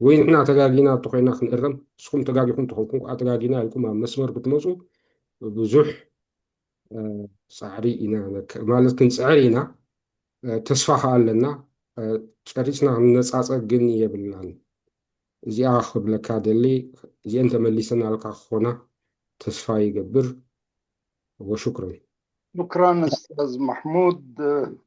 ወይ ንሕና ተጋጊና እንተኮይና ክንእረም፣ ንስኹም ተጋጊኹም እንተኾንኩም ከዓ ተጋጊና ኢልኩም ኣብ መስመር ክትመፁ ብዙሕ ፃዕሪ ኢና ማለት ክንፅዕር ኢና። ተስፋ ከዓ ኣለና። ጨሪስና ክንነፃፀግ ግን የብልናን። እዚኣ ክብለካ ደሊ እዚአን ተመሊሰናልካ ክኾና ተስፋ ይገብር። ወሽክረን። شكرا أستاذ محمود.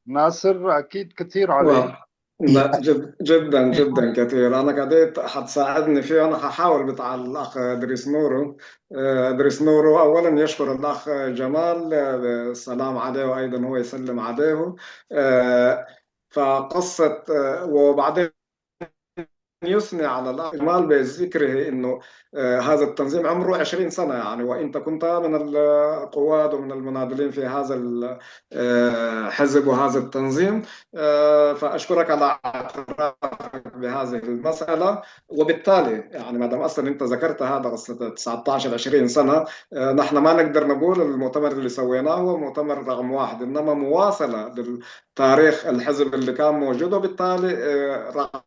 ناصر، أكيد كثير عليك. لا، جد جدا جدا كثير. انا قضيت حتساعدني فيه، انا ححاول بتاع الاخ ادريس نورو. آه، ادريس نورو اولا يشكر الاخ جمال، آه، السلام عليه، وايضا هو يسلم عليه. آه، فقصه، آه، وبعدين يثني على الاخ جمال بذكره انه آه، هذا التنظيم عمره عشرين سنة، يعني، وأنت كنت من القواد ومن المناضلين في هذا الحزب وهذا التنظيم. آه، فأشكرك على اعترافك بهذه المسألة. وبالتالي، يعني، ما دام أصلًا أنت ذكرت هذا قصة تسعتاشر عشرين سنة، آه، نحن ما نقدر نقول المؤتمر اللي سويناه هو مؤتمر رقم واحد، إنما مواصلة للتاريخ الحزب اللي كان موجود، وبالتالي، آه، رقم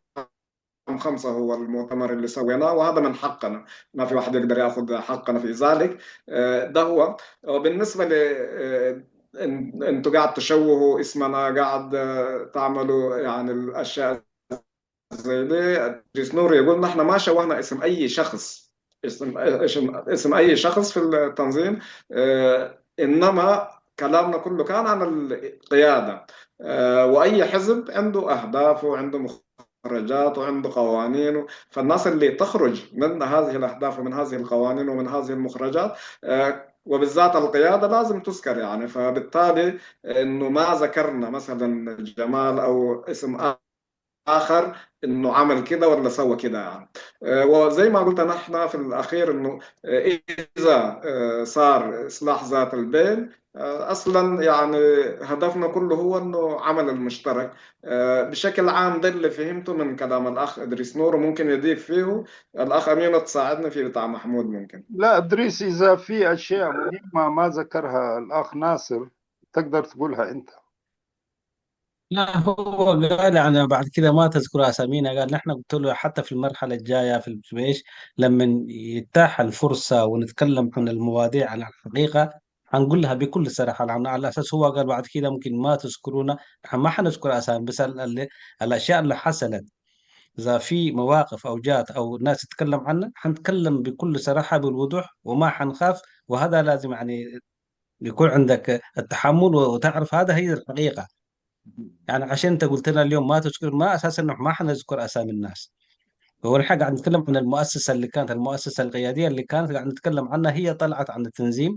خمسة هو المؤتمر اللي سويناه، وهذا من حقنا، ما في واحد يقدر ياخذ حقنا في ذلك. آه، ده هو. وبالنسبة ل، آه، انتوا قاعد تشوهوا اسمنا، قاعد تعملوا يعني الاشياء زي دي. ادريس نور يقول: نحن ما شوهنا اسم اي شخص، اسم اسم اسم اي شخص في التنظيم، انما كلامنا كله كان عن القياده. واي حزب عنده اهدافه وعنده مخرجات وعنده قوانين، فالناس اللي تخرج من هذه الاهداف ومن هذه القوانين ومن هذه المخرجات، وبالذات القياده، لازم تذكر يعني. فبالتالي انه ما ذكرنا مثلا جمال او اسم اخر انه عمل كده ولا سوى كده يعني. وزي ما قلت نحن في الاخير انه اذا صار اصلاح ذات البين، اصلا يعني هدفنا كله هو انه عمل المشترك. بشكل عام ده اللي فهمته من كلام الاخ ادريس نور، وممكن يضيف فيه الاخ امين وتساعدنا فيه بتاع محمود ممكن. لا ادريس، اذا في اشياء مهمه ما ذكرها الاخ ناصر تقدر تقولها انت. لا، هو قال يعني بعد كده ما تذكر اسامينا، قال نحن قلت له حتى في المرحله الجايه في الجيش لما يتاح الفرصه ونتكلم عن المواضيع على الحقيقه هنقول لها بكل صراحه، لان على اساس هو قال بعد كده ممكن ما تذكرونا، نحن ما حنذكر اسامي، بس ال- ال- الاشياء اللي حصلت، اذا في مواقف او جات او ناس تتكلم عنها حنتكلم بكل صراحه بالوضوح وما حنخاف. وهذا لازم يعني يكون عندك التحمل وتعرف هذا هي الحقيقه. يعني عشان انت قلت لنا اليوم ما تذكر، ما اساس انه ما حنذكر اسامي الناس. هو نحن قاعد نتكلم عن المؤسسه اللي كانت، المؤسسه القياديه اللي كانت قاعد نتكلم عنها، هي طلعت عن التنظيم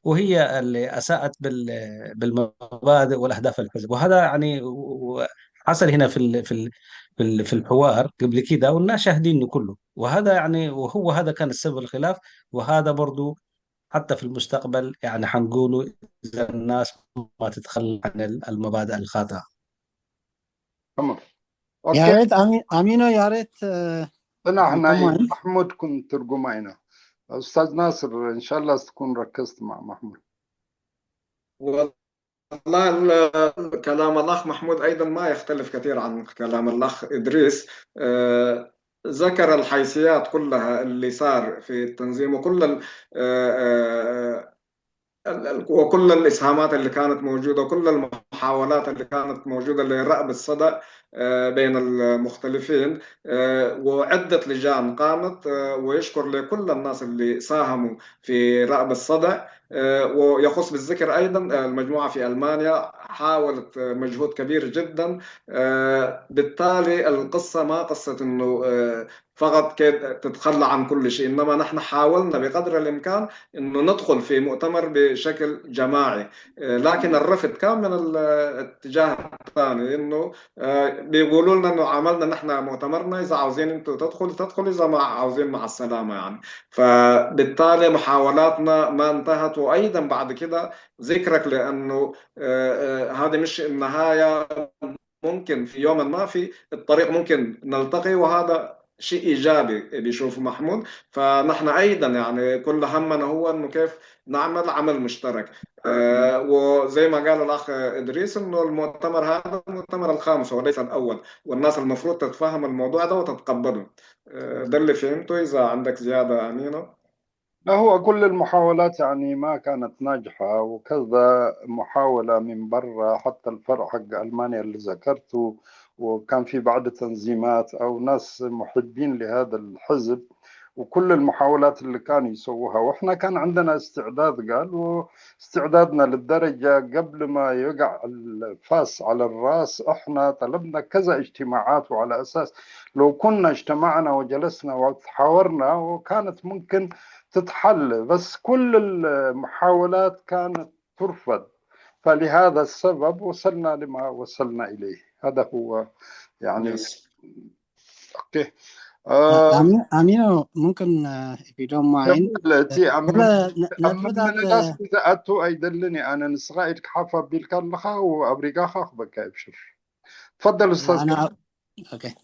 وهي اللي اساءت بال- بالمبادئ والاهداف الحزب. وهذا يعني و- حصل هنا في ال- في ال- في ال- في الحوار قبل كده، والناس شاهدين كله. وهذا يعني وهو هذا كان السبب الخلاف. وهذا برضو حتى في المستقبل يعني حنقوله اذا الناس ما تتخلى عن ال- المبادئ الخاطئه. تمام. يا ريت أمي- امينه، يا ريت آه، انا احنا ترجمة. محمود كنت ترجمة هنا. استاذ ناصر، ان شاء الله تكون ركزت مع محمود. والله ال- كلام الاخ محمود ايضا ما يختلف كثير عن كلام الاخ ادريس. آه، ذكر الحيثيات كلها اللي صار في التنظيم، وكل ال- آه، آه، ال- ال- وكل الاسهامات اللي كانت موجوده وكل المحاولات اللي كانت موجوده لرأب الصدع آه، بين المختلفين. آه، وعده لجان قامت، آه، ويشكر لكل الناس اللي ساهموا في رأب الصدع. آه، ويخص بالذكر ايضا آه، المجموعه في المانيا حاولت آه، مجهود كبير جدا. آه، بالتالي القصه ما قصه انه آه، فقط كده تتخلى عن كل شيء، انما نحن حاولنا بقدر الامكان انه ندخل في مؤتمر بشكل جماعي. آه، لكن الرفض كان من الاتجاه الثاني، انه آه، بيقولوا لنا انه عملنا نحن مؤتمرنا، اذا عاوزين انتوا تدخلوا تدخلوا، اذا ما عاوزين مع السلامه يعني. فبالتالي محاولاتنا ما انتهت، وايضا بعد كده ذكرك لانه آه، آه، هذه مش النهايه، ممكن في يوم ما في الطريق ممكن نلتقي، وهذا شيء ايجابي بيشوفه محمود. فنحن ايضا يعني كل همنا هو انه كيف نعمل عمل مشترك. آه وزي ما قال الاخ ادريس انه المؤتمر هذا المؤتمر الخامس وليس الاول، والناس المفروض تتفهم الموضوع ده وتتقبله. آه ده اللي فهمته، اذا عندك زياده امينه. لا، هو كل المحاولات يعني ما كانت ناجحة، وكذا محاولة من برا، حتى الفرع حق ألمانيا اللي ذكرته، وكان في بعض التنظيمات أو ناس محبين لهذا الحزب، وكل المحاولات اللي كانوا يسووها، وإحنا كان عندنا استعداد، قال، واستعدادنا للدرجة قبل ما يقع الفاس على الراس، إحنا طلبنا كذا اجتماعات، وعلى أساس لو كنا اجتمعنا وجلسنا وتحاورنا وكانت ممكن تتحل، بس كل المحاولات كانت ترفض، فلهذا السبب وصلنا لما وصلنا إليه. هذا هو يعني Yes. اوكي. آه أمين أمينو، ممكن آه، if you don't mind. كمل تي أمين. لا، لا، أمين لا، من الناس إذا أتوا أيدلني أنا نسغا إلك حافة بيلك اللخا وأبريقا خاخ بك أبشر. تفضل أستاذ أنا كمال. أوكي.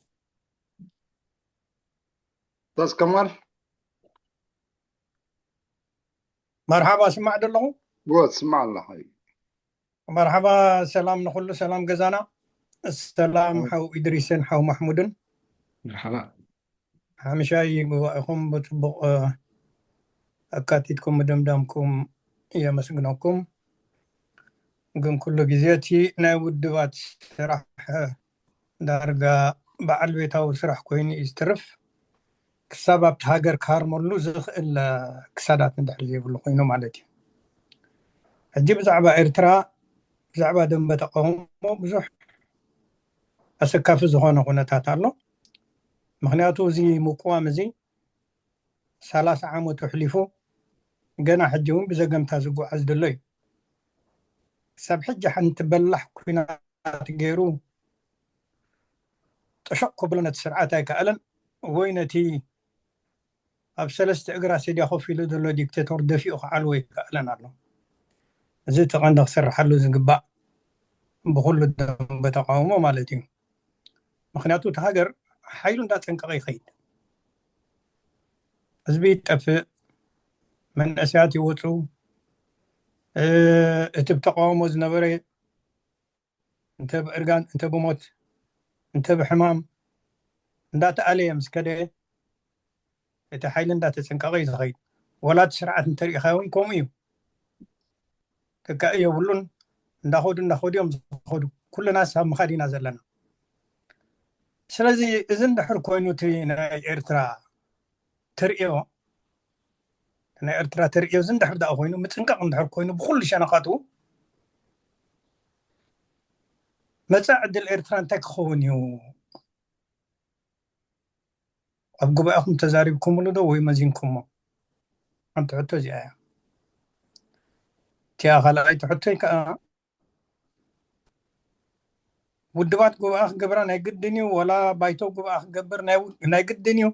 أستاذ كمال. መርሓባ፣ ስማዕ ደለኹ። قوة سمع الله هاي. መርሓባ፣ ሰላም ንኹሉ፣ ሰላም ገዛና፣ ሰላም ሓው ኢድሪስን ሓው ማሕሙድን። መርሓባ። ሓምሻይ ጉባኤኹም ብጽቡቕ እ፣ ኣካቲትኩም ምድምዳምኩም የመስግነኩም። ግን ኩሉ ግዜ እቲ ናይ ውድባት ስራሕ ዳርጋ በዓል ቤታዊ ስራሕ ኮይኑ እዩ ዝትርፍ። ክሳብ ኣብቲ ሃገር ክሃርመሉ ዝኽእል ክሳዳት እንድሕር ዘይብሉ ኮይኑ ማለት እዩ። ሕጂ ብዛዕባ ኤርትራ፣ ብዛዕባ ደንበ ተቃውሞ ብዙሕ ኣሰካፊ ዝኾነ ኩነታት ኣሎ። ምኽንያቱ እዚ ምቁዋም እዚ ሰላሳ ዓመቱ ኣሕሊፉ፣ ገና ሕጂ እውን ብዘገምታ ዝጓዓዝ ዘሎ እዩ። ክሳብ ሕጂ ሓንቲ በላሕ ኩናት ገይሩ ጠሸቕ ከብሎ ነቲ ስርዓት ኣይከኣለን፣ ወይ ነቲ ኣብ ሰለስተ እግራ ሰድያ ኮፍ ኢሉ ዘሎ ዲክቴቶር ደፊኡ ክዓልዎ ኣይከኣለን ኣሎ። እዚ እቲ ቀንዲ ክስርሓሉ ዝግባእ ብኩሉ ደንበ ተቃውሞ ማለት እዩ። ምኽንያቱ እቲ ሃገር ሓይሉ እንዳጸንቀቐ ይኸይድ። ህዝቢ ይጠፍእ፣ መንእሰያት ይወፁ፣ እ፣ እቲ ብተቃውሞ ዝነበረ እንተ ብእርጋን፣ እንተ ብሞት፣ እንተ ብሕማም እንዳተኣለየ ምስ ከደ፣ እቲ ሓይሊ እንዳተጸንቀቐ እዩ ዝኸይድ። ወላ እቲ ስርዓት እንተሪኢኻ እውን ከምኡ እዩ። ተካኢ የብሉን። እንዳኸዱ፣ እንዳኸዱ እዮም ዝኸዱ። ኩልና ሳብ ምኻድ ኢና ዘለና። ስለዚ እዚ እንድሕር ኮይኑ እቲ ናይ ኤርትራ ተርእዮ፣ ናይ ኤርትራ ተርእዮ እዚ እንድሕር ደኣ ኮይኑ፣ ምጽንቃቕ እንድሕር ኮይኑ ብኹሉ ሸነኻቱ፣ መጻኢ ዕድል ኤርትራ እንታይ ክኸውን እዩ? ኣብ ጉባኤኹም ተዛሪብኩምሉ ዶ ወይ መዚንኩሞ? ሓንቲ ሕቶ እዚኣ እያ። እቲኣ ካልኣይቲ ሕቶይ ከኣ፣ ውድባት ጉባኤ ክገብራ ናይ ግድን እዩ፣ ወላ ባይቶ ጉባኤ ክገብር ናይ ው-፣ ናይ ግድን እዩ?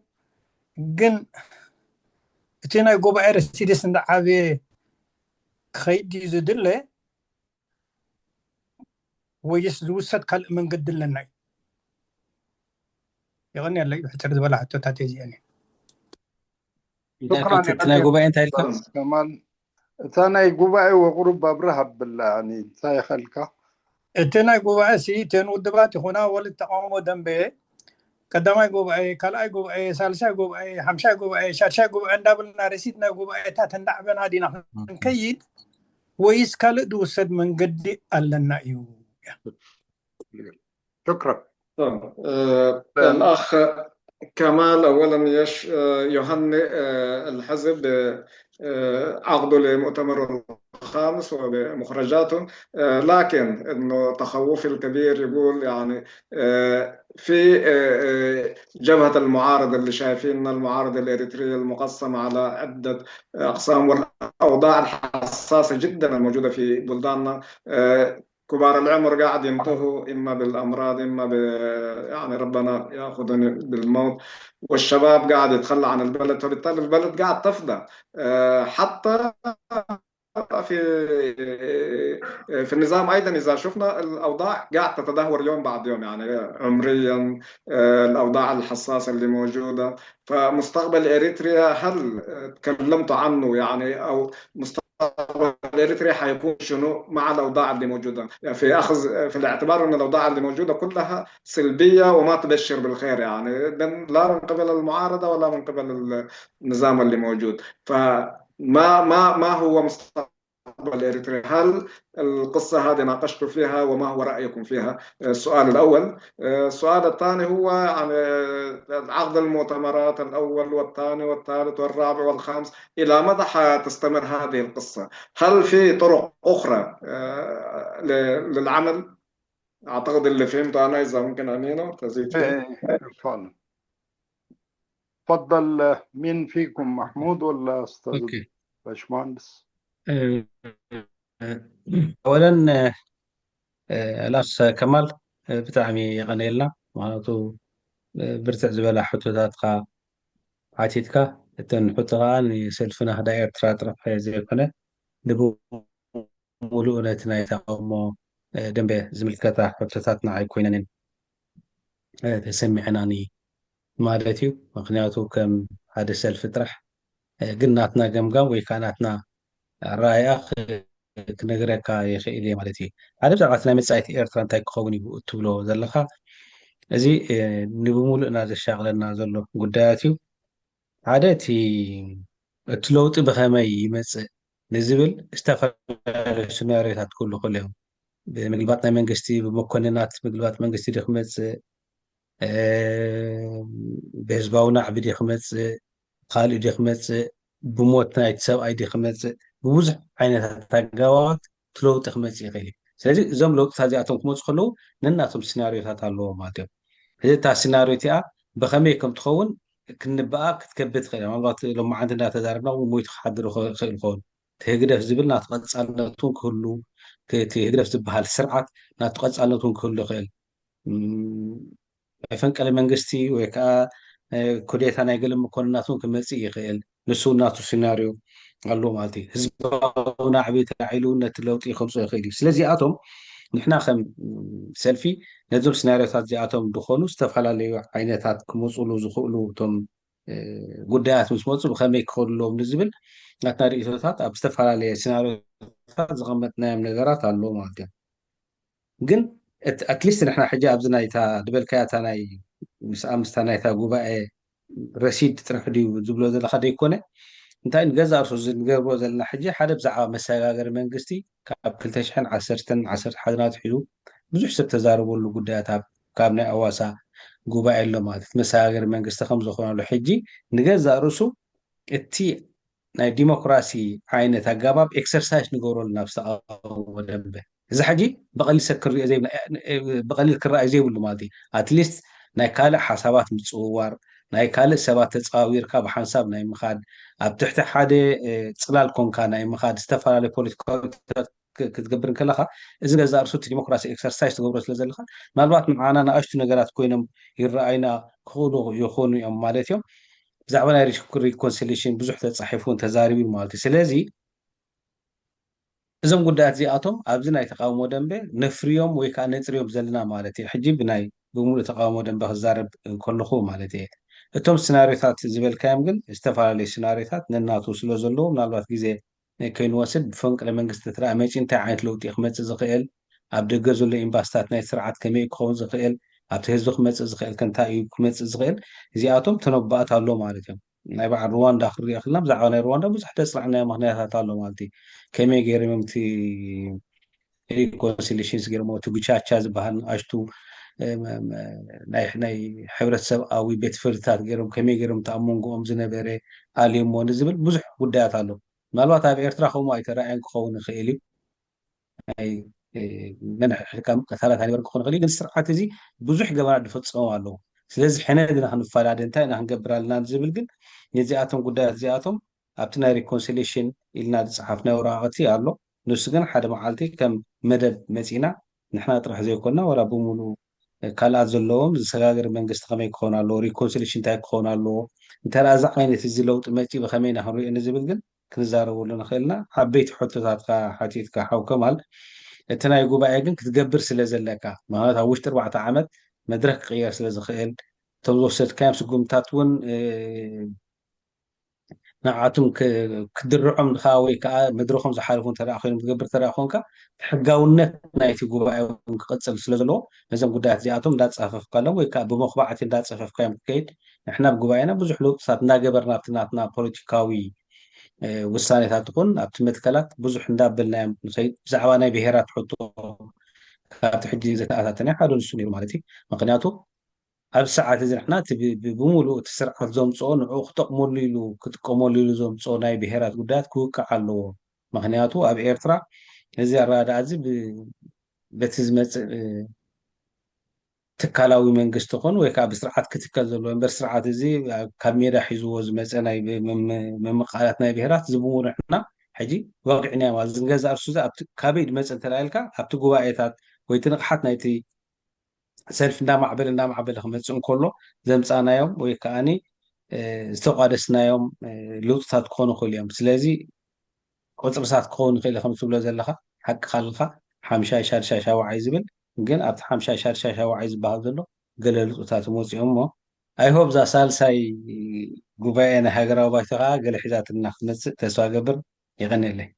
ግን እቲ ናይ ጉባኤ ረሲድስ እንዳዓበየ ክኸይድ ድዩ ዝድለ፣ ወይስ ዝውሰድ ካልእ መንገዲ ኣለና እዩ? የቐንየለይ፣ ብሕጽር ዝበላ ሕቶታት እዚአን እየን። እንታይ ሹክራን እቲ ናይ ጉባኤ እንታይ ኢልካ? ከማል፣ እታ ናይ ጉባኤ ወቁሩብ ኣብርህ ኣብላ፣ ያኒ እንታይ ይኸልካ? እቲ ናይ ጉባኤ ሲ፣ እተን ውድባት ይኹና ወልድ ተቃውሞ ደንበ፣ ቀዳማይ ጉባኤ፣ ካልኣይ ጉባኤ፣ ሳልሳይ ጉባኤ፣ ሓምሻይ ጉባኤ፣ ሻድሻይ ጉባኤ እንዳበልና ረሲት ናይ ጉባኤታት እንዳዕበና ዲና ክንከይድ፣ ወይስ ካልእ ዝውሰድ መንገዲ ኣለና እዩ? ሹክራን። طب، آه، الأخ كمال أولا يش آه، يهنئ آه، الحزب بعقده لمؤتمره الخامس وبمخرجاته، آه، لكن إنه تخوفي الكبير يقول يعني آه، في آه، آه، جبهة المعارضة اللي شايفيننا، المعارضة الإريترية المقسمة على عدة أقسام، والأوضاع الحساسة جدا الموجودة في بلداننا، آه، كبار العمر قاعد ينتهوا إما بالأمراض، إما ب... يعني ربنا يأخذهم بالموت، والشباب قاعد يتخلى عن البلد، فبالتالي البلد قاعد تفضى. آه، حتى في في النظام أيضا، إذا شفنا الأوضاع قاعد تتدهور يوم بعد يوم، يعني عمريا، آه، الأوضاع الحساسة اللي موجودة، فمستقبل إريتريا هل تكلمتوا عنه، يعني، أو مستقبل إريتريا حيكون شنو مع الأوضاع اللي موجودة؟ يعني في أخذ في الاعتبار أن الأوضاع اللي موجودة كلها سلبية وما تبشر بالخير، يعني، من، لا من قبل المعارضة ولا من قبل النظام اللي موجود. فما ما ما هو مستقبل إريتريا؟ هل القصة هذه ناقشتوا فيها وما هو رأيكم فيها؟ السؤال الأول. السؤال الثاني هو عن عقد المؤتمرات الأول والثاني والثالث والرابع والخامس، إلى متى حتستمر هذه القصة؟ هل في طرق أخرى، آه، ل-، للعمل؟ أعتقد اللي فهمته أنا، إذا ممكن أمينة تزيد فيه. إيه، فعلا. تفضل، مين فيكم، محمود ولا أستاذ ኦኬ። باشمهندس؟ እ፣ ኣወለን፣ እ፣ እ፣ ላስ ከማል፣ እ፣ ብጣዕሚ የቐነየልና። ምኽንያቱ፣ እ፣ ብርትዕ ዝበላ ሕቶታትካ ሓቲትካ፣ እተን ሕቶ ከዓ ንሰልፊ ናህዳ ኤርትራ ጥራሕ ዘይኮነ፣ ንብምሉኡ ነቲ ናይ ተቃውሞ፣ እ፣ ደንበ ዝምልከታ ሕቶታት ንዓይ ኮይነን፣ እ፣ ተሰሚዐናኒ ማለት እዩ። ምኽንያቱ ከም ሓደ ሰልፊ ጥራሕ፣ እ፣ ግን ናትና ገምጋም ወይ ከዓ ናትና ኣረኣእያ ክ-፣ ክነግረካ ይኽእል እየ ማለት እዩ። ሓደ ብዛዕባ እቲ ናይ መጻኢት ኤርትራ እንታይ ክኸውን እዩ እትብሎ ዘለኻ፣ እዚ፣ እ፣ ንብምሉእና ዘሻቕለና ዘሎ ጉዳያት እዩ። ሓደ እቲ፣ እቲ ለውጢ ብኸመይ ይመጽእ ንዝብል ዝተፈላለዩ ስናሪዮታት ክህሉ ይኽእሉ እዮም። ብምግልባጥ ናይ መንግስቲ፣ ብመኮንናት ምግልባጥ መንግስቲ ድዩ ክመፅእ፣ ብህዝባዊ ናዕቢ ድዩ ክመፅእ፣ ካልእ ድዩ ክመፅእ፣ ብሞት ናይቲ ሰብኣይ ድዩ ክመፅእ፣ ብብዙሕ ዓይነታት ኣገባባት እቲ ለውጢ ክመፅእ ይኽእል እዩ። ስለዚ እዞም ለውጥታት እዚኣቶም ክመፁ ከለዉ ነናቶም ሲናሪዮታት ኣለዎም ማለት እዮም። እዚ እታ ሲናሪዮ እቲኣ ብኸመይ ከም ትኸውን ክንበኣ ክትከብድ ትኽእል እያ። ምናልባት ሎማዓንቲ እንዳተዛረብና እውን ሞይቱ ክሓድር ይኽእል ይኸውን። እቲ ህግደፍ ዝብል ናቱ ቀጻልነት እውን ክህሉ፣ እቲ ህግደፍ ዝበሃል ስርዓት ናቱ ቀጻልነት እውን ክህሉ ይኽእል። ናይ ፈንቀለ መንግስቲ ወይ ከዓ ኩዴታ ናይ ገለ መኮንናት እውን ክመፅእ ይኽእል። ንሱ እውን ናቱ ሲናርዮ ኣሎ ማለት እዩ። ህዝባዊ ናዕቢ ተላዒሉ ነቲ ለውጢ ከምፅኦ ይኽእል እዩ። ስለዚኣቶም ንሕና ከም ሰልፊ ነዞም ሲናርዮታት እዚኣቶም ዝኾኑ ዝተፈላለዩ ዓይነታት ክመፁሉ ዝኽእሉ እቶም ጉዳያት ምስ መፁ ብኸመይ ክኸዱ ኣለዎም ንዝብል ናትና ርእይቶታት ኣብ ዝተፈላለየ ሲናርዮታት ዘቐመጥናዮም ነገራት ኣለዉ ማለት እዮም። ግን ኣትሊስት ንሕና ሕጂ ኣብዚ ናይታ ዝበልካያ እታ ናይ ምስ ኣምስታ ናይታ ጉባኤ ረሲድ ጥራሕ ድዩ ዝብሎ ዘለካ ደይኮነ፣ እንታይ ንገዛ እርሱ እዚ ንገብሮ ዘለና ሕጂ ሓደ ብዛዕባ መሰጋገሪ መንግስቲ ካብ ክልተ ሽሕን ዓሰርተን ዓሰርተ ሓደን ኣትሒዙ ብዙሕ ሰብ ተዛረበሉ ጉዳያት ኣብ ካብ ናይ ኣዋሳ ጉባኤ ኣሎ ማለት እቲ መሰጋገሪ መንግስቲ ከም ዝኾነሉ ሕጂ ንገዛ ርእሱ እቲ ናይ ዲሞክራሲ ዓይነት ኣገባብ ኤክሰርሳይዝ ንገብረሉ ናብ ዝተቃወሞ ደንበ እዚ ሕጂ ብቐሊል ሰብ ክርኦ ብቐሊል ክረኣዩ ዘይብሉ ማለት እዩ። ኣትሊስት ናይ ካልእ ሓሳባት ምፅውዋር ናይ ካልእ ሰባት ተፃዊርካ ብሓንሳብ ናይ ምኻድ ኣብ ትሕቲ ሓደ ፅላል ኮንካ ናይ ምኻድ ዝተፈላለዩ ፖለቲካዊ ክትገብር እንከለካ እዚ ገዛ ርእሱ እቲ ዲሞክራሲ ኤክሰርሳይዝ ትገብሮ ስለ ዘለካ ምናልባት ንዓና ንኣሽቱ ነገራት ኮይኖም ይረኣዩና ክኽእሉ ይኾኑ እዮም ማለት እዮም። ብዛዕባ ናይ ሪኮንሲሌሽን ብዙሕ ተፃሒፉን ተዛሪቡን ማለት እዩ። ስለዚ እዞም ጉዳያት እዚኣቶም ኣብዚ ናይ ተቃውሞ ደንበ ነፍርዮም ወይ ከዓ ነፅርዮም ዘለና ማለት እየ። ሕጂ ብናይ ብምሉእ ተቃውሞ ደንበ ክዛረብ ከለኹ ማለት እየ። እቶም ስናሪዮታት ዝበልካዮም ግን ዝተፈላለዩ ስናሪዮታት ነናቱ ስለ ዘለዎ ምናልባት ግዜ ከይንወስድ ብፈንቅለ መንግስቲ ትረኣ መፂ እንታይ ዓይነት ለውጢ ክመፅእ ዝኽእል ኣብ ደገ ዘሎ ኤምባስታት ናይ ስርዓት ከመይ ክኸውን ዝኽእል ኣብቲ ህዝቢ ክመፅእ ዝኽእል ከንታይ እዩ ክመፅእ ዝኽእል እዚኣቶም ተነባእት ኣሎ ማለት እዮም። ናይ በዓል ሩዋንዳ ክንሪኦ ከለና ብዛዕባ ናይ ሩዋንዳ ብዙሕ ተፅናዕናዮ ምክንያታት ኣሎ ማለት እዩ። ከመይ ገይሮም እዮም እቲ ሪኮንሲሌሽንስ ገይሮም እቲ ጉቻቻ ዝበሃል ንኣሽቱ ናይ ሕብረተሰብኣዊ ቤት ፍርድታት ገይሮም ከመይ ገይሮም እቲ ኣብ መንጎኦም ዝነበረ ኣልዮሞ ንዝብል ብዙሕ ጉዳያት ኣሎ። ምናልባት ኣብ ኤርትራ ከምኡ ኣይተረኣየን ክኸውን ይኽእል እዩ። ናይ መን ሕልካ ምቅታላት ኣይነበርን ክኾን ይኽእል ግን ስርዓት እዚ ብዙሕ ገበናት ዝፈፀሙ ኣለዉ። ስለዚ ሕነ ድና ክንፈላለ እንታይ ኢና ክንገብር ኣለና ዝብል ግን ነዚኣቶም ጉዳያት እዚኣቶም ኣብቲ ናይ ሪኮንሲሌሽን ኢልና ዝፀሓፍናዮ ወረቃቅቲ ኣሎ። ንሱ ግን ሓደ መዓልቲ ከም መደብ መፂና ንሕና ጥራሕ ዘይኮንና ወላ ብምሉእ ካልኣት ዘለዎም ዝሰጋገር መንግስቲ ከመይ ክኾን ኣለዎ፣ ሪኮንሲሌሽን እንታይ ክኾን ኣለዎ፣ እንተ እዚ ዓይነት እዚ ለውጢ መፂ ብከመይ ኢና ክንሪኦ ንዝብል ግን ክንዛረበሉ ንኽእልና ዓበይቲ ሕቶታት ሓቲትካ ሓው ከማል። እቲ ናይ ጉባኤ ግን ክትገብር ስለ ዘለካ ማለት ኣብ ውሽጢ ኣርባዕተ ዓመት መድረክ ክቅየር ስለ ዝኽእል እቶም ዝወሰድካዮም ስጉምታት እውን ንዓቱም ክድርዖም ድኻ ወይ ከዓ መድረኾም ዝሓለፉ እንተ ኮይኖም ትገብር እንተ ኮንካ ሕጋውነት ናይቲ ጉባኤ እውን ክቅፅል ስለ ዘለዎ ነዞም ጉዳያት እዚኣቶም እንዳፃፈፍካሎም ወይ ከዓ ብመኽባዕቲ እንዳፀፈፍካዮም ክትከይድ ንሕና ብጉባኤና ብዙሕ ለውጥታት እንዳገበርና ኣብቲ ናትና ፖለቲካዊ ውሳኔታት ይኹን ኣብቲ መትከላት ብዙሕ እንዳበልናዮም ንኸይድ ብዛዕባ ናይ ብሄራት ሕቶ ካብቲ ሕጂ ዝተኣታተነ ሓደ ንሱ ነይሩ ማለት እዩ። ምክንያቱ ኣብዚ ሰዓት እዚ ንሕና እቲ ብ- ብ- ብምሉእ እቲ ስርዓት ዘምፅኦ ንዕኡ ክጠቕመሉ ኢሉ ክጥቀመሉ ኢሉ ዘምፅኦ ናይ ብሄራት ጉዳያት ክውቃዕ ኣለዎ። ምክንያቱ ኣብ ኤርትራ እዚ ኣረዳድኣ እዚ ብ- በቲ ዝመፅእ እ፣ ትካላዊ መንግስቲ ኮን ወይ ከዓ ብስርዓት ክትከል ዘለዎ እምበር ስርዓት እዚ ኣብ- ካብ ሜዳ ሒዝዎ ዝመፀ ናይ ብ- ምም- ምምቃላት ናይ ብሄራት እዚ ብምሉእ ንሕና ሕጂ ወቂዕናዮ ማለት እዚ ንገዛእ ርእሱ እዚ ኣብቲ- ካበይ ዝመፀ እንተ ኢልካ ኣብቲ ጉባኤታት ወይ እቲ ንቕሓት ናይቲ ሰልፊ እንዳማዕበለ እንዳማዕበለ ክመፅእ እንከሎ ዘምፃናዮም ወይ ከዓኒ ዝተቋደስናዮም ለውጥታት ክኾኑ ይኽእሉ እዮም። ስለዚ ቁፅርታት ክኸውን ይኽእል ከም ትብሎ ዘለካ ሓቂ ካልካ ሓምሻይ ሻድሻይ ሻውዓይ ዝብል ግን ኣብቲ ሓምሻይ ሻድሻይ ሻውዓይ ዝበሃል ዘሎ ገለ ለውጥታት ይመፅኡ እሞ ኣይሆብ እዛ ሳልሳይ ጉባኤ ናይ ሃገራዊ ባይቶ ከዓ ገለ ሒዛትና ክትመፅእ ተስፋ ገብር። የቐንየለይ።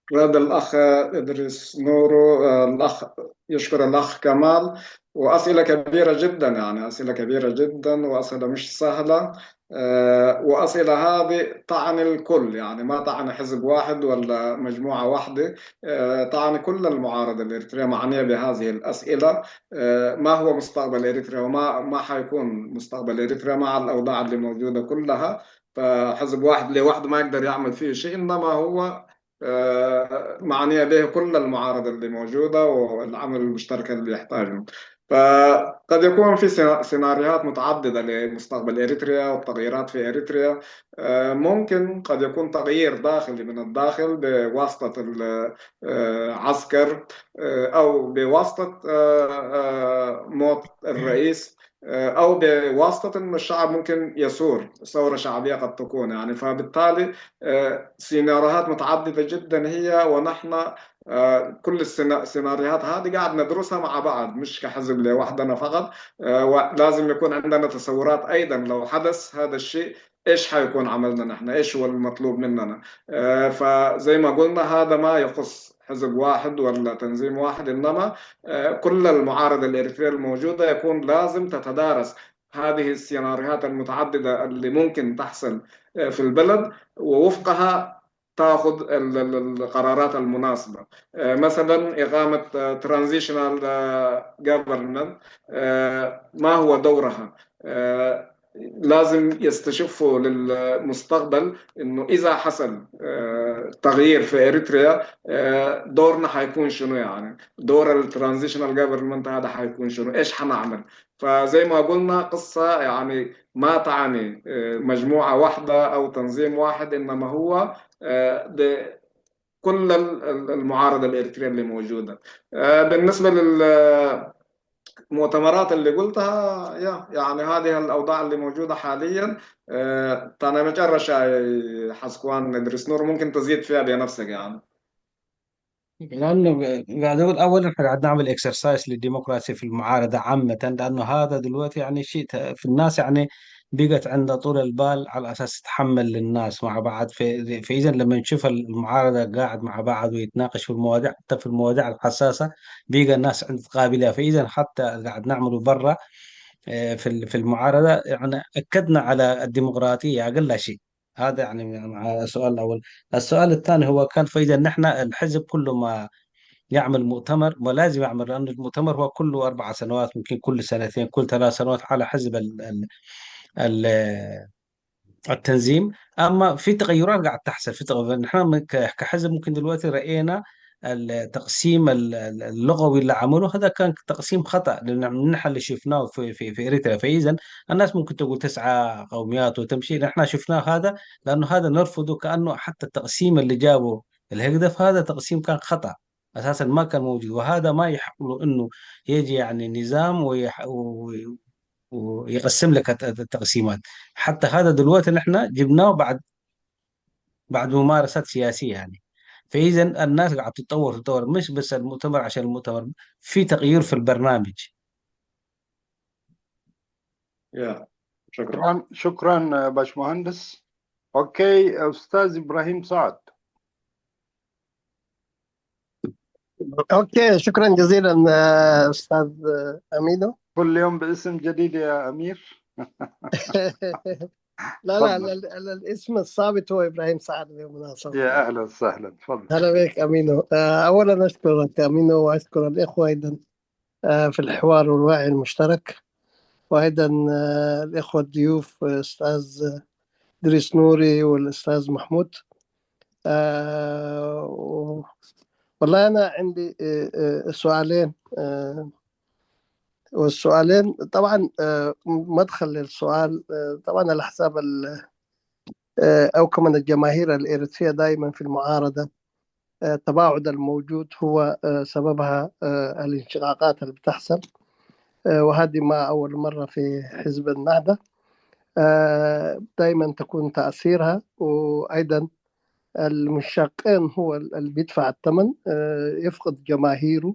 ያ رد الأخ إدريس نورو، آه، الأخ يشكر الأخ كمال، وأسئلة كبيرة جدا، يعني أسئلة كبيرة جدا وأسئلة مش سهلة. آه، وأسئلة هذه تعني الكل، يعني ما تعني حزب واحد ولا مجموعة واحدة. آه، تعني كل المعارضة الإريترية معنية بهذه الأسئلة. آه، ما هو مستقبل إريتريا وما ما حيكون مستقبل إريتريا مع الأوضاع اللي موجودة كلها؟ فحزب واحد لوحده ما يقدر يعمل فيه شيء، إنما هو آه، معنية به كل المعارضة اللي موجودة والعمل المشترك اللي يحتاجه. فقد يكون في سينا- سيناريوهات متعددة لمستقبل إريتريا والتغييرات في إريتريا. آه، ممكن قد يكون تغيير داخلي من الداخل بواسطة العسكر، آه، أو بواسطة آه، آه، موت الرئيس، آه، أو بواسطة إنه الشعب ممكن يثور ثورة شعبية قد تكون، يعني. فبالتالي آه، سيناريوهات متعددة جدا هي، ونحن آه، كل السينا- السيناريوهات هذه قاعد ندرسها مع بعض، مش كحزب لوحدنا فقط. آه، ولازم يكون عندنا تصورات أيضا لو حدث هذا الشيء، إيش حيكون عملنا نحن؟ إيش هو المطلوب مننا؟ آه، فزي ما قلنا، هذا ما يخص حزب واحد ولا تنظيم واحد، إنما آه، كل المعارضة الإريترية الموجودة يكون لازم تتدارس هذه السيناريوهات المتعددة اللي ممكن تحصل آه، في البلد، ووفقها تاخذ القرارات المناسبه. آه، مثلا اقامه transitional government، ما هو دورها؟ آه، لازم يستشفوا للمستقبل انه اذا حصل آه، تغيير في اريتريا، آه، دورنا حيكون شنو؟ يعني دور ال transitional government هذا حيكون شنو؟ ايش حنعمل؟ فزي ما قلنا، قصه يعني ما تعني آه، مجموعه واحده او تنظيم واحد، انما هو آه، كل المعارضه الاريتريه اللي موجوده. آه، بالنسبه للمؤتمرات اللي قلتها، يعني هذه الاوضاع اللي موجوده حاليا، آه، تانا مجرد شاي حسكوان ندرس نور، ممكن تزيد فيها بنفسك يعني. لانه قاعد اقول اولا احنا قاعد نعمل exercise للديمقراطي في المعارضه عامه، لانه هذا دلوقتي يعني شيء في الناس يعني بقت عندها طول البال على اساس تتحمل للناس مع بعض. فاذا لما نشوف المعارضه قاعد مع بعض ويتناقش في المواضيع، حتى في المواضيع الحساسه بقى الناس عندها قابليه. فاذا حتى قاعد نعمله برا آه، في في المعارضه يعني اكدنا على الديمقراطيه اقل شيء. هذا يعني مع السؤال الاول. السؤال الثاني هو كان فاذا نحن الحزب كله ما يعمل مؤتمر، ولازم يعمل، لأن المؤتمر هو كله أربع سنوات، ممكن كل سنتين، كل ثلاث سنوات، على حسب ال ال ال التنظيم. أما في تغيرات قاعد تحصل في تغير. نحن كحزب ممكن دلوقتي رأينا التقسيم اللغوي اللي عمله، هذا كان تقسيم خطأ، لأن نحن اللي شفناه في في في إريتريا. فإذا الناس ممكن تقول تسعى قوميات وتمشي، نحن شفناه هذا، لأنه هذا نرفضه، كأنه حتى التقسيم اللي جابه الهجدف هذا تقسيم كان خطأ. اساسا ما كان موجود، وهذا ما يحق له انه يجي يعني نظام ويح... ويقسم لك التقسيمات. حتى هذا دلوقتي نحن جبناه بعد بعد ممارسات سياسيه يعني. فاذا الناس قاعد تتطور تتطور، مش بس المؤتمر عشان المؤتمر، في تغيير في البرنامج. يا شكرا. شكرا باشمهندس. اوكي، استاذ ابراهيم سعد. اوكي، شكرا جزيلا استاذ امينو. كل يوم باسم جديد يا امير. لا لا، الاسم الثابت هو ابراهيم سعد بالمناسبه. يا اهلا وسهلا، تفضل. هلا بك امينو. اولا اشكرك امينو، واشكر الاخوه ايضا في الحوار والوعي المشترك، وايضا الاخوه الضيوف استاذ ادريس نوري والاستاذ محمود. والله انا عندي سؤالين، والسؤالين طبعا مدخل للسؤال، طبعا على حساب او كمان الجماهير الاريتريه دائما في المعارضه، التباعد الموجود هو سببها الانشقاقات اللي بتحصل، وهذه ما اول مره في حزب النهضه. دائما تكون تاثيرها، وايضا المنشقين هو اللي بيدفع الثمن، يفقد جماهيره،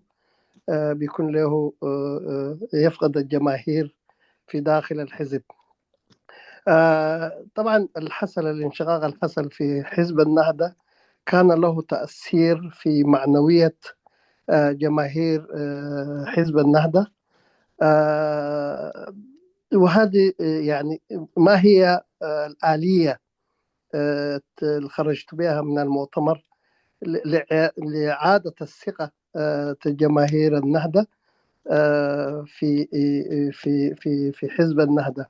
بيكون له يفقد الجماهير في داخل الحزب. طبعا الحصل الانشقاق الحصل في حزب النهضه كان له تأثير في معنوية، آه، جماهير، آه، حزب النهضة. آه، وهذه، آه، يعني، ما هي، آه، الآلية، آه، اللي خرجت بها من المؤتمر ل-، لإع-، لإعادة الثقة، آه، جماهير النهضة، آه، في، في، في، في حزب النهضة؟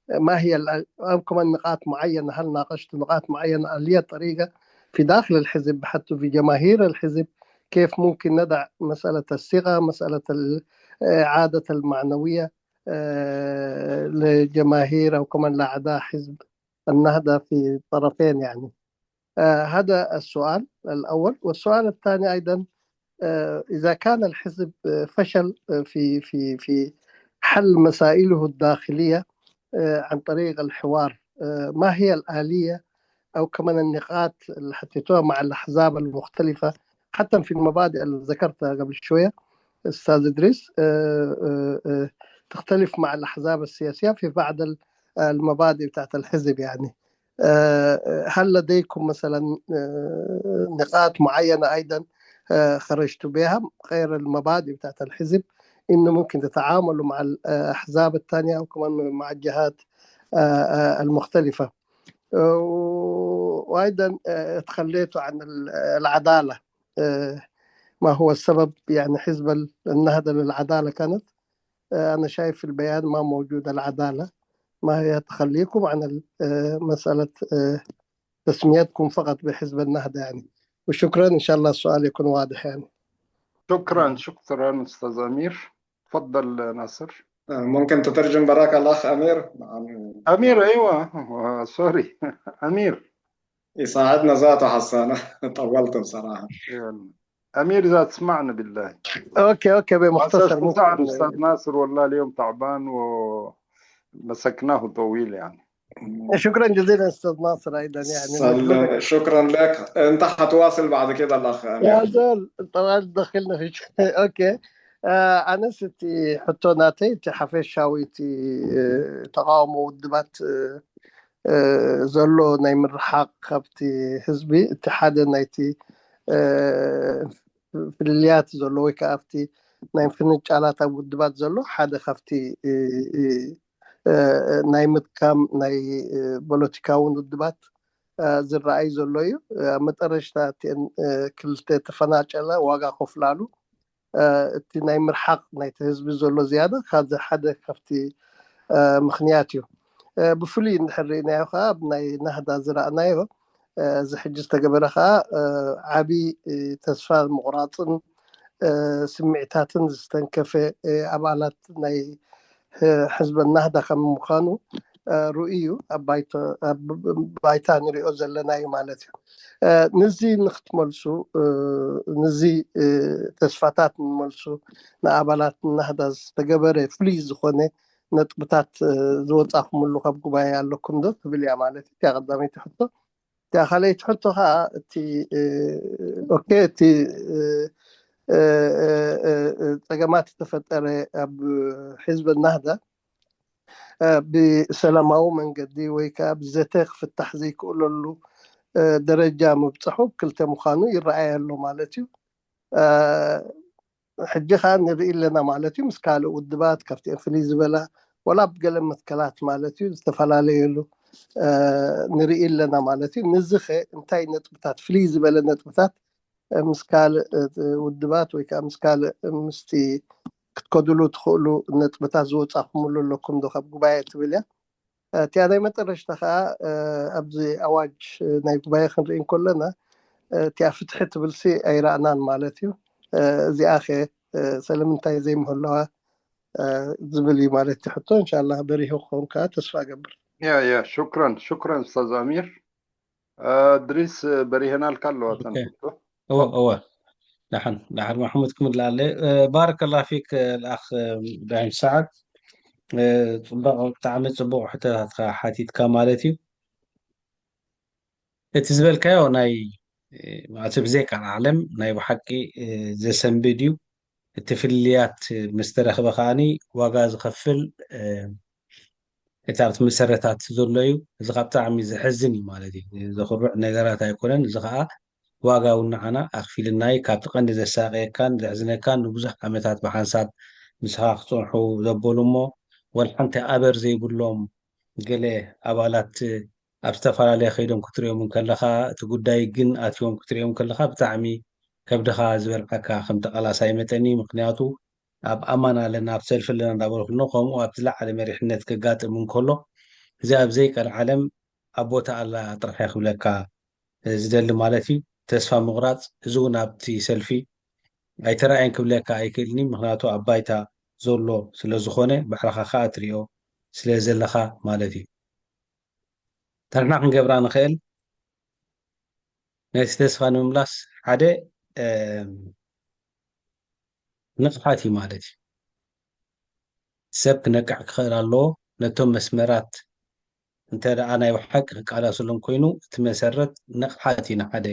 ما هي ال-، أو كمان نقاط معينة، هل ناقشت نقاط معينة، هل هي طريقة في داخل الحزب، حتى في جماهير الحزب، كيف ممكن نضع مسألة الثقة، مسألة ال-، إعادة المعنوية، آه، لجماهير أو كمان لأعضاء حزب النهضة في طرفين، يعني. آه، هذا السؤال الأول. والسؤال الثاني أيضًا، آه، إذا كان الحزب، آه، فشل، آه، في، في، في حل مسائله الداخلية، آه، عن طريق الحوار، آه، ما هي الآلية أو كمان النقاط اللي حطيتوها مع الأحزاب المختلفة، حتى في المبادئ اللي ذكرتها قبل شوية، أستاذ إدريس، آه، آه، آه، تختلف مع الأحزاب السياسية في بعض ال-، المبادئ بتاعت الحزب، يعني. آه، هل لديكم مثلًا، آه، نقاط معينة أيضًا، آه، خرجتوا بها غير المبادئ بتاعت الحزب، إنه ممكن تتعاملوا مع الأحزاب التانية أو كمان مع الجهات، آه، آه، المختلفة؟ آه، وأيضًا، آه، تخليتوا عن ال-، العدالة. آه، ما هو السبب، يعني، حزب ال-، النهضة للعدالة كانت؟ آه، أنا شايف في البيان ما موجود العدالة. ما هي تخليكم عن ال-، آه، مسألة، آه، تسميتكم فقط بحزب النهضة، يعني؟ وشكرًا، إن شاء الله السؤال يكون واضح، يعني. شكرًا، شكرًا أستاذ أمير. تفضل ناصر. ممكن تترجم براك الأخ أمير؟ أمير، أيوة، سوري. أمير. يساعدنا ذاته حسانة. طولت بصراحة. أمير، إذا تسمعنا بالله. أوكي، أوكي، بمختصر. ممكن أستاذ ناصر، والله اليوم تعبان ومسكناه طويل، يعني. شكرًا جزيلًا أستاذ ناصر، أيضًا، يعني. شكرًا لك. أنت حتواصل بعد كده الأخ أمير. يا زول، طبعًا دخلنا في شيء. أوكي. ኣነስ እቲ ሕቶ ናተይ፣ እቲ ሓፈሻዊ፣ እቲ ተቃውሞ ውድባት ዘሎ ናይ ምርሓቅ ካብቲ ህዝቢ፣ እቲ ሓደ ናይቲ ፍልልያት ዘሎ ወይ ከዓ ኣብቲ ናይ ፍንጫላት ኣብ ውድባት ዘሎ ሓደ ካብቲ ናይ ምጥቃም ናይ ፖለቲካውን ውድባት ዝረኣይ ዘሎ እዩ። ኣብ መጠረሽታ እቲአን ክልተ ተፈናጨላ ዋጋ ከፍላሉ እቲ ናይ ምርሓቅ ናይቲ ህዝቢ ዘሎ ዝያዳ ካብዚ ሓደ ካብቲ ምክንያት እዩ። ብፍሉይ እንድሕር ርኢናዮ ከዓ ኣብ ናይ ናህዳ ዝረኣናዮ እዚ ሕጂ ዝተገበረ ከዓ ዓብይ ተስፋ ምቁራፅን ስምዒታትን ዝተንከፈ ኣባላት ናይ ሕዝበ ናህዳ ከም ምዃኑ ርኡይ እዩ። ኣብ ባይታ ንሪኦ ዘለና እዩ ማለት እዩ። ንዚ ንክትመልሱ፣ ንዚ ተስፋታት ንመልሱ፣ ንኣባላት ናህዳ ዝተገበረ ፍሉይ ዝኾነ ነጥብታት ዝወፃኹምሉ ካብ ጉባኤ ኣለኩም ዶ ትብል እያ ማለት እዩ። እቲያ ቀዳመይቲ ሕቶ። እቲያ ካልኣይቲ ሕቶ ከዓ እቲ ኦኬ፣ እቲ ፀገማት ዝተፈጠረ ኣብ ሕዝበ ናህዳ ብሰላማዊ መንገዲ ወይ ከዓ ብዘተ ክፍታሕ ዘይክእለሉ ደረጃ ምብፅሑ ክልተ ምዃኑ ይረኣይ ኣሎ ማለት እዩ። ሕጂ ከዓ ንርኢ ኣለና ማለት እዩ። ምስ ካልእ ውድባት ካብቲአን ፍልይ ዝበላ ዋላ ብገለ መትከላት ማለት እዩ ዝተፈላለየሉ ንርኢ ኣለና ማለት እዩ። ንዚ ኸ እንታይ ነጥብታት፣ ፍልይ ዝበለ ነጥብታት ምስ ካልእ ውድባት ወይ ከዓ ምስ ካልእ ምስቲ ክትከድሉ ትኽእሉ ነጥብታት ዝወፃኹምሉ ኣለኩም ዶ ካብ ጉባኤ ትብል እያ። እቲያ ናይ መጠረሽታ ከዓ ኣብዚ ኣዋጅ ናይ ጉባኤ ክንርኢ እንከለና እቲያ ፍትሒ ትብልሲ ኣይረኣናን ማለት እዩ። እዚኣ ኸ ስለምንታይ ዘይምህለዋ ዝብል እዩ ማለት እዩ ሕቶ። እንሻላ በሪሁ ክኸውን ከዓ ተስፋ እገብር። ያ ያ ሽክረን ሽክረን ኡስታዝ ኣሚር። ድሪስ በሪህናልካ ኣለዋ ተንቶ። እወ እወ ዳሓን ዳሓን ማሕሙድ ክምልኣለ። ባረከላ ፊክ ልኣኽ ብራሂም ሰዓድ። ፅቡቅ ብጣዕሚ ፅቡቅ ሕቶታትካ ሓቲትካ ማለት እዩ። እቲ ዝበልካዮ ናይ ማለት ብዘይ ቃል ዓለም ናይ ብሓቂ ዘሰንብድ እዩ። እቲ ፍልልያት ምስ ተረኽበ ከዓኒ ዋጋ ዝኸፍል እቲ ኣብቲ መሰረታት ዘሎ እዩ። እዚ ከዓ ብጣዕሚ ዘሕዝን እዩ ማለት እዩ። ዘኹርዕ ነገራት ኣይኮነን። እዚ ከዓ ዋጋ እውን ንዓና ኣኽፊልናይ። ካብቲ ቀንዲ ዘሳቀየካን ዘሕዝነካን ንብዙሕ ዓመታት ብሓንሳብ ምሳኻ ክጸንሑ ዘበሉ እሞ ወላ ሓንቲ ኣበር ዘይብሎም ገለ ኣባላት ኣብ ዝተፈላለየ ከይዶም ክትሪኦም እንከለኻ፣ እቲ ጉዳይ ግን ኣትዮም ክትሪኦም እንከለኻ ብጣዕሚ ከብድኻ ዝበልዓካ ከም ተቓላሳይ መጠን እዩ። ምክንያቱ ኣብ ኣማን ኣለና፣ ኣብ ሰልፊ ኣለና እንዳበልኩ ኣለኹ። ከምኡ ኣብ ዝለዓለ መሪሕነት ከጋጥም እንከሎ፣ እዚ ኣብ ዘይቀልዓለም ኣብ ቦታ ኣላ ጥራሕ እየ ክብለካ ዝደሊ ማለት እዩ። ተስፋ ምቑራጽ፣ እዚ እውን ኣብቲ ሰልፊ ኣይተራእየን ክብለካ ኣይክእልኒ። ምክንያቱ ኣብ ባይታ ዘሎ ስለ ዝኾነ፣ ባዕልኻ ከኣ ትሪኦ ስለ ዘለኻ ማለት እዩ። እንተ ንሕና ክንገብራ ንኽእል፣ ነቲ ተስፋ ንምምላስ ሓደ፣ እም፣ ንቕሓት እዩ ማለት እዩ። ሰብ ክነቅሕ ክኽእል ኣለዎ። ነቶም መስመራት እንተ ደኣ ናይ ብሓቂ ክቃለሰሎም ኮይኑ፣ እቲ መሰረት ንቕሓት እዩ ንሓደ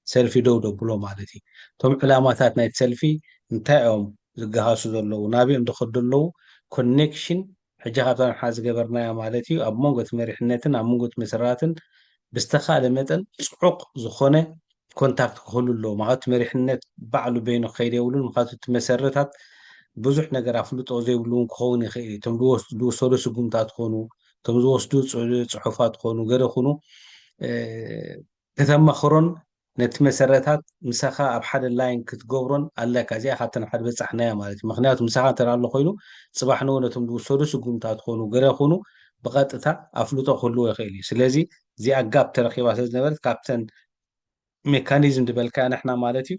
ሰልፊ ደው ደብሎ ማለት እዩ። እቶም ዕላማታት ናይቲ ሰልፊ እንታይ እዮም ዝገሃሱ ዘለዉ? ናበይ እዮም ዝኸዱ ዘለዉ? ኮኔክሽን ሕጂ ካብታ ንሓ ዝገበርናያ ማለት እዩ። ኣብ መንጎ እቲ መሪሕነትን ኣብ መንጎ እቲ መሰረታትን ብዝተኻእለ መጠን ጽዑቕ ዝኾነ ኮንታክት ክህሉ ኣለዎ። ምኽንያቱ እቲ መሪሕነት ባዕሉ በይኑ ክኸይድ የብሉን። ምኽንያቱ እቲ መሰረታት ብዙሕ ነገር ኣፍልጦ ዘይብሉ እውን ክኸውን ይኽእል እዩ። እቶም ዝወስ-፣ ዝወሰዱ ስጉምታት ክኾኑ፣ እቶም ዝወስዱ ጽ-፣ ጽሑፋት ክኾኑ፣ ገለ ክኾኑ፣ እ፣ ከተማኽሮን ነቲ መሰረታት ምሳኻ ኣብ ሓደ ላይን ክትገብሮን ኣለካ። እዚኣ ካብተን ሓደ በጻሕናያ ማለት እዩ። ምኽንያቱ ምሳኻ እንተ ኣሎ ኮይኑ፣ ጽባሕ ንግሆ ነቶም ዝወሰዱ ስጉምታት ክኾኑ፣ ገለ ክኾኑ፣ ብቐጥታ ኣፍልጦ ክህልዎ ይኽእል እዩ። ስለዚ እዚኣ ጋፕ ተረኺባ ስለ ዝነበረት፣ ካብተን ሜካኒዝም ዝበልካያ ንሕና ማለት እዩ፣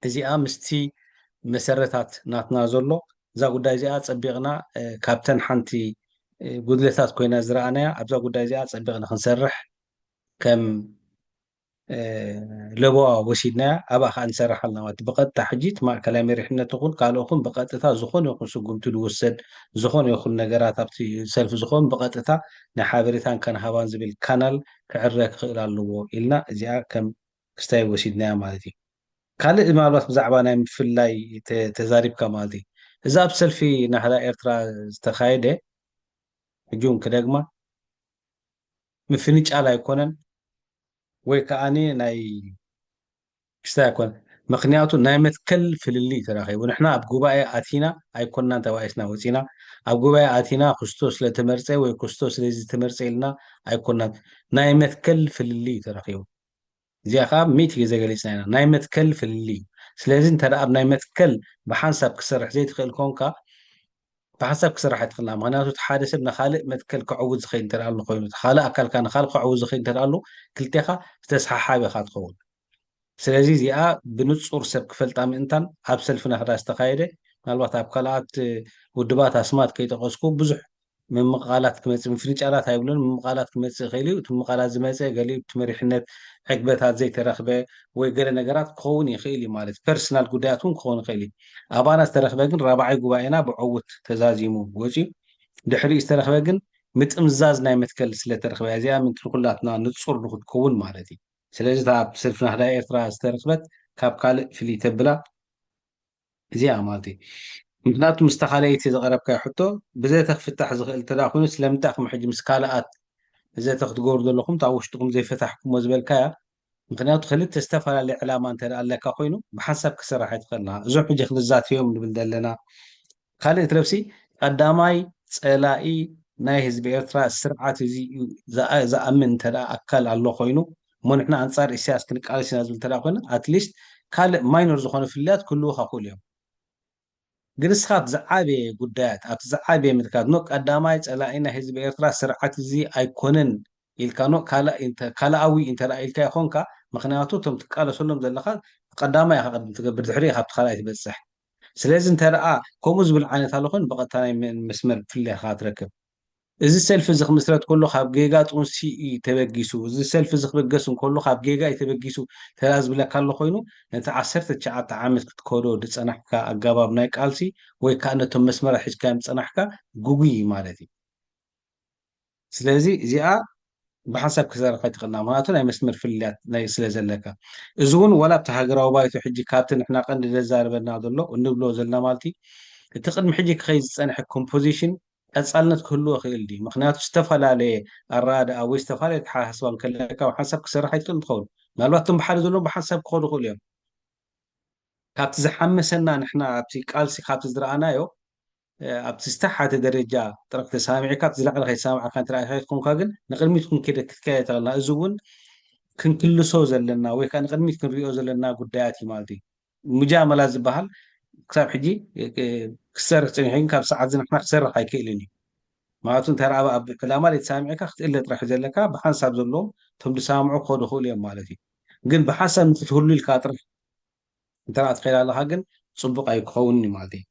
እዚኣ ምስቲ መሰረታት ናትና ዘሎ፣ እዛ ጉዳይ እዚኣ ጸቢቕና፣ እ፣ ካብተን ሓንቲ፣ እ፣ ጉድለታት ኮይና ዝረኣናያ፣ ኣብዛ ጉዳይ እዚኣ ጸቢቕና ክንሰርሕ ከም፣ እ፣ ለበዋ ወሲድናያ፣ ኣብኣ ከኣ ንሰርሕ ኣለና ማለት እዩ። ብቐጥታ ሕጂ እቲ ማእከላይ መሪሕነት ይኹን ካልእ ይኹን ብቐጥታ ዝኾነ ይኹን ስጉምቲ ዝውሰድ፣ ዝኾነ ይኹን ነገራት ኣብቲ ሰልፊ ዝኸውን ብቐጥታ ናይ ሓበሬታን ከንሃባን ዝብል ካናል ክዕረ ክኽእል ኣለዎ ኢልና እዚኣ ከም ክስታይ ወሲድናያ ማለት እዩ። ካልእ ምናልባት ብዛዕባ ናይ ምፍላይ ተ-፣ ተዛሪብካ ማለት እዩ። እዚ ኣብ ሰልፊ ናህዳ ኤርትራ ዝተኻየደ፣ ሕጂ እውን ክደግማ፣ ምፍንጫል ኣይኮነን ወይ ከኣኒ ናይ ክስታይ ኣይኮነን። ምክንያቱ ናይ መትከል ፍልልይ ተረኺቡ። ንሕና ኣብ ጉባኤ ኣቲና ኣይኮናን ተባኢስና ወፂና። ኣብ ጉባኤ ኣቲና ክስቶ ስለ ተመርጸ ወይ ክስቶ ስለዚ ተመርጸ ኢልና ኣይኮናን። ናይ መትከል ፍልልይ ተረኺቡ። እዚኣ ከዓ ሚእቲ ግዜ ገሊፅና ኢና። ናይ መትከል ፍልልይ እዩ። ስለዚ እንተ ደኣ ኣብ ናይ መትከል ብሓንሳብ ክሰርሕ ዘይትኽእል ኮንካ፣ ብሓንሳብ ክሰርሕ ኣይትኽእልና። ምክንያቱ እቲ ሓደ ሰብ ንኻልእ መትከል ከዕውት ዝኽእል እንተ ደኣ ኣሎ ኮይኑ፣ እቲ ካልእ ኣካልካ ንኻልእ ከዕውት ዝኽእል እንተ ደኣ ኣሎ፣ ክልቴኻ ዝተሰሓሓበ ኢኻ ትኸውን። ስለዚ እዚኣ ብንጹር ሰብ ክፈልጣ ምእንታን ኣብ ሰልፊ ናህዳ ዝተኻየደ፣ ምናልባት ኣብ ካልኣት ውድባት ኣስማት ከይጠቐስኩ ብዙሕ ምምቕቓላት ክመጽእ፣ ምፍንጫላት ኣይብሎን፣ ምምቕቓላት ክመጽእ ይኽእል እዩ። እቲ ምምቕቓላት ዝመጸ ገሊኡ እቲ መሪሕነት ዕግበታት ዘይተረኽበ ወይ ገለ ነገራት ክኸውን ይኽእል እዩ ማለት እዩ። ፐርሰናል ጉዳያት እውን ክኸውን ይኽእል እዩ። ኣባና ዝተረኽበ ግን ራብዓይ ጉባኤና ብዕውት ተዛዚሙ ወጺኡ። ድሕሪኡ ዝተረኽበ ግን ምጥምዛዝ ናይ መትከል ስለ ተረኽበ እዚኣ ምንቲ ንኹላትና ንጹር ንኽትከውን ማለት እዩ። ስለዚ እታ ኣብ ሰልፊ ናህዳ ኤርትራ ዝተረኽበት ካብ ካልእ ፍልይ ተብላ እዚኣ ማለት እዩ። ምክንያቱ ምስታ ካልኣይቲ ዝቐረብካዮ ሕቶ ብዘተ ክፍታሕ ዝኽእል እንተ ደኣ ኮይኑ ስለምንታይ ኢኹም ሕጂ ምስ ካልኣት ዘተ ክትገብሩ ዘለኹም እታ ኣብ ውሽጥኹም ዘይፈታሕኩሞ ዝበልካያ? ምክንያቱ ክልተ ዝተፈላለየ ዕላማ እንተ ደኣ ኣለካ ኮይኑ ብሓንሳብ ክስራሕ ኣይትኽእልና። እዞም ሕጂ ክንዛተዮም ንብል ዘለና ካልእ ትረፍሲ ቀዳማይ ጸላኢ ናይ ህዝቢ ኤርትራ ስርዓት እዚ እዩ ዝኣ-፣ ዝኣምን እንተ ደኣ ኣካል ኣሎ ኮይኑ እሞ ንሕና ኣንጻር ኢሳያስ ክንቃለስ ኢና ዝብል እንተ ደኣ ኮይኑ ኣትሊስት ካልእ ማይኖር ዝኾነ ፍልልያት ክህልዉኻ ክእሉ እዮም። ግን ንስኻ ኣብቲ ዝዓበየ ጉዳያት፣ ኣብቲ ዝዓበየ ምልካት፣ ኖ ቀዳማይ ጸላኢ ናይ ህዝቢ ኤርትራ ስርዓት እዚ ኣይኮነን ኢልካ፣ ኖ ካልእ ኢንተ-፣ ካልኣዊ እንተ ደኣ ኢልካ ይኾንካ፣ ምኽንያቱ እቶም ትቃለሰሎም ዘለኻ ቀዳማይ ኢኻ ቅድም ትገብር፣ ድሕሪኡ ኢኻ ኣብቲ ካልኣይ ትበጽሕ። ስለዚ እንተ ደኣ ከምኡ ዝብል ዓይነት ኣሎ ኾን ብቐጥታ ናይ መ-፣ መስመር ፍልልያኻ ትረክብ። እዚ ሰልፊ እዚ ክምስረት ከሎ ካብ ጌጋ ጥንሲ እዩ ተበጊሱ። እዚ ሰልፊ እዚ ክብገስ እንከሎ ካብ ጌጋ እዩ ተበጊሱ ተላ ዝብለካ ኣሎ ኮይኑ፣ ነቲ ዓሰርተ ትሽዓተ ዓመት ክትከዶ ዝጸናሕካ ኣገባብ ናይ ቃልሲ ወይ ከኣ ነቶም መስመራት ሒዝካዮም ዝጸናሕካ ግጉይ እዩ ማለት እዩ። ስለዚ እዚኣ ብሓንሳብ ክሰርሕ ኣይትኽእልና፣ ምኽንያቱ ናይ መስመር ፍልልያት ናይ ስለ ዘለካ። እዚ እውን ዋላ ኣብቲ ሃገራዊ ባይቶ ሕጂ ካብቲ ንሕና ቀንዲ ዘዛርበና ዘሎ እንብሎ ዘለና ማለት እዩ፣ እቲ ቅድሚ ሕጂ ክኸይድ ዝጸንሐ ኮምፖዚሽን ቀፃልነት ክህልዎ ክእል ድዩ? ምክንያቱ ዝተፈላለየ ኣረኣድኣ ወይ ዝተፈላለየ ኣተሓሳስባ እንከለካ ሓንሳብ ክሰርሕ ኣይትኽእል እንትኸውን፣ ምናልባት እቶም ብሓደ ዘለዎም ብሓንሳብ ክኸዱ ይኽእሉ እዮም። ካብቲ ዝሓመሰና ንሕና ኣብቲ ቃልሲ ካብቲ ዝረኣናዮ ኣብቲ ዝተሓተ ደረጃ ጥራሕ ተሰማሚዕካ ኣብቲ ዝለዓለ ከይተሰማማዕካ እንተ ክትኮንካ ግን ንቅድሚት ክንከይደ ክትከየ ተኽእልና። እዚ እውን ክንክልሶ ዘለና ወይ ከዓ ንቅድሚት ክንሪኦ ዘለና ጉዳያት እዩ ማለት እዩ። ሙጃመላ ዝበሃል ክሳብ ሕጂ ክሰርሕ ፀኒሑ ግን ካብ ሰዓት ዝንሕና ክሰርሕ ኣይክእልን እዩ። ማለቱ እንተ ኣብ ዕላማ ዘይተሰማሚዕካ ክትእለ ጥራሕ እዩ ዘለካ። ብሓንሳብ ዘለዎም እቶም ዝሰማምዑ ክኸዱ ይኽእሉ እዮም ማለት እዩ። ግን ብሓንሳብ ንክትህሉ ኢልካ ጥራሕ እንተ ትኸይድ ኣለኻ ግን ፅቡቅ ኣይክኸውን እዩ ማለት እዩ።